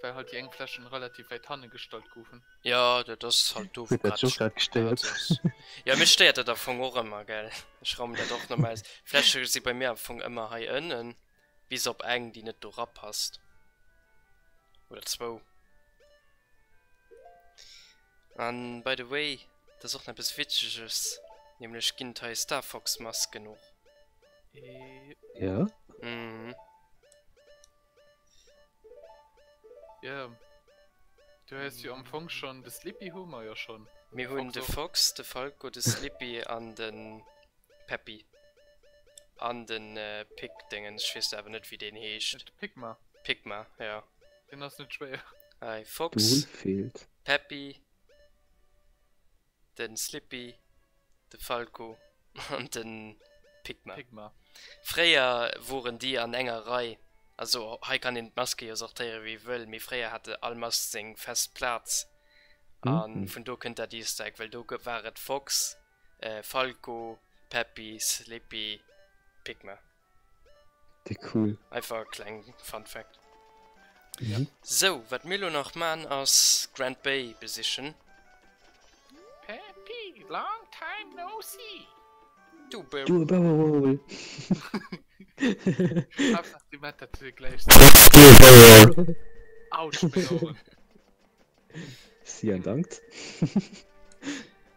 well halt déi eng Fläschen relativ wäit hanne gestallt goufen. Jo, dat ass halt do Huet wou dat jo grad grad Plaz gestéiert. ass. Jo, mech stéiert dat am Fong och ëmmer, gell. Ech raumen dat och normal aus. Fläsche si bei mir am Fong ëmmer hei ënnen, bis op eng, déi net do rapasst. Oder zwou. An by the way, dat ass och nach eppes Witzeges, nämlech ginn et hei Star Fox Masken och. Ja? Mhm. Ja. Du hues jo am Fong schon de Slippy hu mer jo schon. Mir hunn de Fox, de Falco, de Slippy an de Peppy. An de Pig-Déngens, ech weess awer net wéi deen heescht. De Pigma. Pigma, ja. Deen ass net schwéier. Hei, De Fox, Wolf feelt. Peppy, de Slippy, de Falco. An den Pigma. Pigma. Fréier woren déi an enger Rei, also hei kann een d'Maske jo sortéiere wéi ee wëll, mee fréier hat all Mask seng fest Plaz a vun do kënnt dat Easter Egg, well do war et Fox, Falco, Peppy, Slippy, Pigma. Déi cool. Einfach e kleng Fun Fact. Sou, wat mir lo nach man ass Grand Bay besichen. Peppy, long time no see! Du Bär. Du Bauer! Haaptsaach du mat dat gläich. Autsch, meng Oueren. Vielen Dank.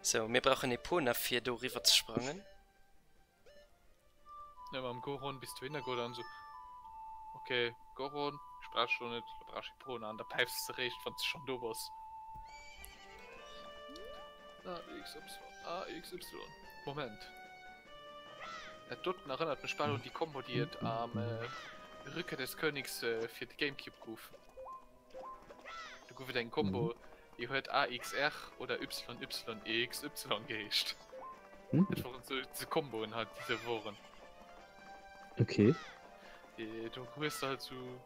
Sou, mir brauchen Epona fir do riwwer ze sprangen. Ja, mam Goron bis du hinner goen an so okay Goron ech brauch lo net lo brauch ech Epona an da päifs de réischt wann s de schonn do bass. A X Y A X Y Moment dat doten erënnert mech bal un déi Combo déi et am Rückkehr des Königs fir de Gamecube gouf. Do gouf et eng Combo déi huet AXR oder YYEXY geheescht. Dat woren sou ze Comboen halt déi sou woren. Okay. Do hues de halt sou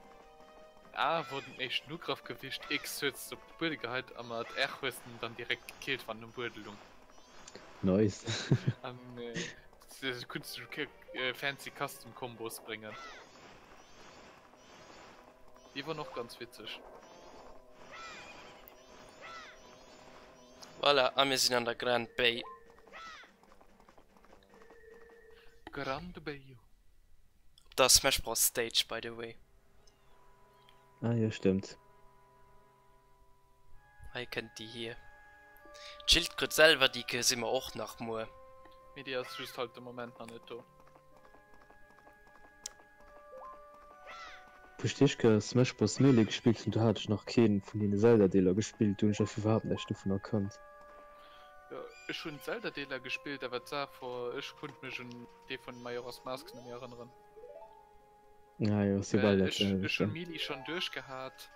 A wor den éischten Ugrëff gewicht, X hues de op de Buedel geheit a mat R hues de en dann direkt gekillt wann en um Buedel lung. Nice. An du kunns du fancy Custom Combos bréngen. Déi woren och ganz witzeg. Voilà, a mir sinn an der Grand Bay. Grand Bay. Op der Smash Bros Stage, by the way. Ah jo, stëmmt. Hei kënnt déi hier. D'Schildkröt selwer, déi gesi mer och nach muer. Mee déi ass just halt de Moment nach net do. Wou ech d'éischt Kéier Smash Bros Melee gespillt hunn, do hat ech nach keen vun deene Zelda-Deeler gespillt, do hunn ech einfach iwwerhaapt näischt dovunner kannt. Jo, ech hunn d'Zelda-Deeler gespillt, awer d'Saach wor, ech konnt mech un dee vun Majora's Mask net méi erënneren. Ah jo, ass jo bal Well dat ech, ech selwecht hunn dann. Melee schonn duerchgehat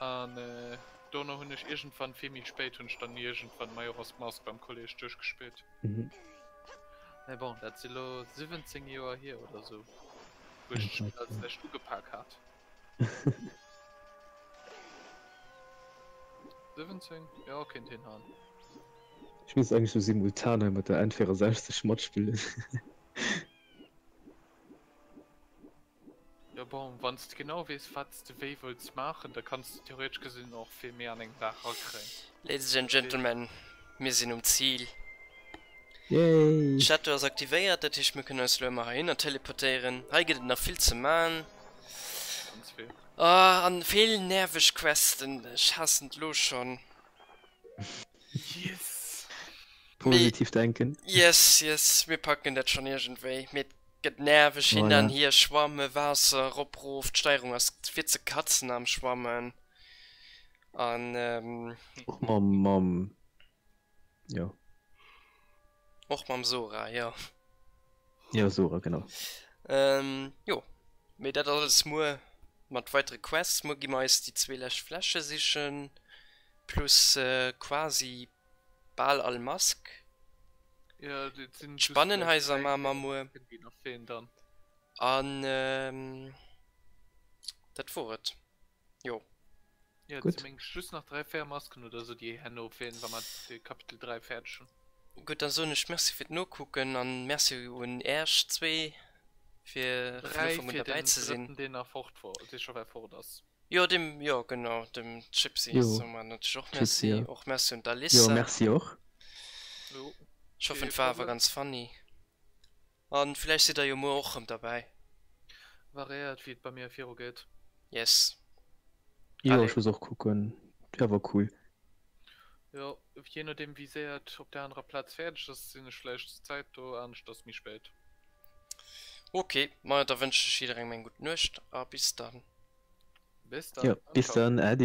an dono hunn ech iergendwann, vill méi spéit, hunn ech dann iergendwann Majora's Mask beim Kolleg duerchgespillt. Mhm. Mä bon, dat si lo 17 Joer hier oder sou, wou ech d'Spill als lescht ugepak hat. 17? Jo, kéint hinhauen. Ech misst eigentlech sou simultan hei mat der N64 matspillen. Jo bon, wann s de genau weess wat s de wéi wëlls maachen, da kanns de theoretesch gesinn och vill méi an engem Dag rakréien. Ladies and Gentlemen, mir sinn um Zil. Yay! D'Statue ass aktivéiert, dat heescht mir kënnen eis elo ëmmer heihinner teleportéieren. Hei gëtt et nach vill ze man. Ganz vill. Ah, an vill nerveg Questen, ech haassen et elo schonn. Yes! Positiv denken. Yes, yes, mir packen dat schonn iergendwéi. Mee et gëtt nerveg, hin an Voilà. hier, schwamme, Waasser, rop, rof, d'Steierung ass fir ze katzen am Schwammen. An ähm, Och mam, mam, jo. och mam Sora, jo. Jo, Sora, genau. Ähm, jo. Mee dat alles muer mat weitere Quests. Muer gi mer eis déi zwee lescht Fläsche sichen, plus quasi Bal all Mask. Ja, dat sinn just D'Spannenhaiser maache mer muer. déi nach feelen dann. An dat wor et. Jo. Ja, et Gutt. si meng just nach 3, 4 Masken oder sou déi herno feelen, wa mer de Kapitel 3 fäerdeg hunn. Gutt, dann soen ech Merci fir d'Nokucken an Merci un Äerch zwee fir vun 3 Ufank un fir derbäi den ze sinn. drëtten deen nach fort wor, dee scho well fort ass. Jo, dem, jo genau, dem Chipsy Jo, soe mer natierlech och Chipsy, Merci. jo. Och Merci un Jo, d'Alyssa. Merci och. Jo, Ech hoffen kee et war awer Problem. ganz funny. An villäicht sidd der jo muer och rëm derbäi. Variéiert wéi et bei mir viru geet. Yes. Jo, Allez. ech muss och kucken. Jo, war cool. Jo, jee nodeem wéi séier et op der anerer Plaz fäerdeg ass, sinn ech vläicht zur Zäit do, aneschters méi spéit. Ok, majo da wënschen ech jidderengem eng gutt Nuecht a bis dann. Bis dann Jo, an bis ciao. dann, Äddi.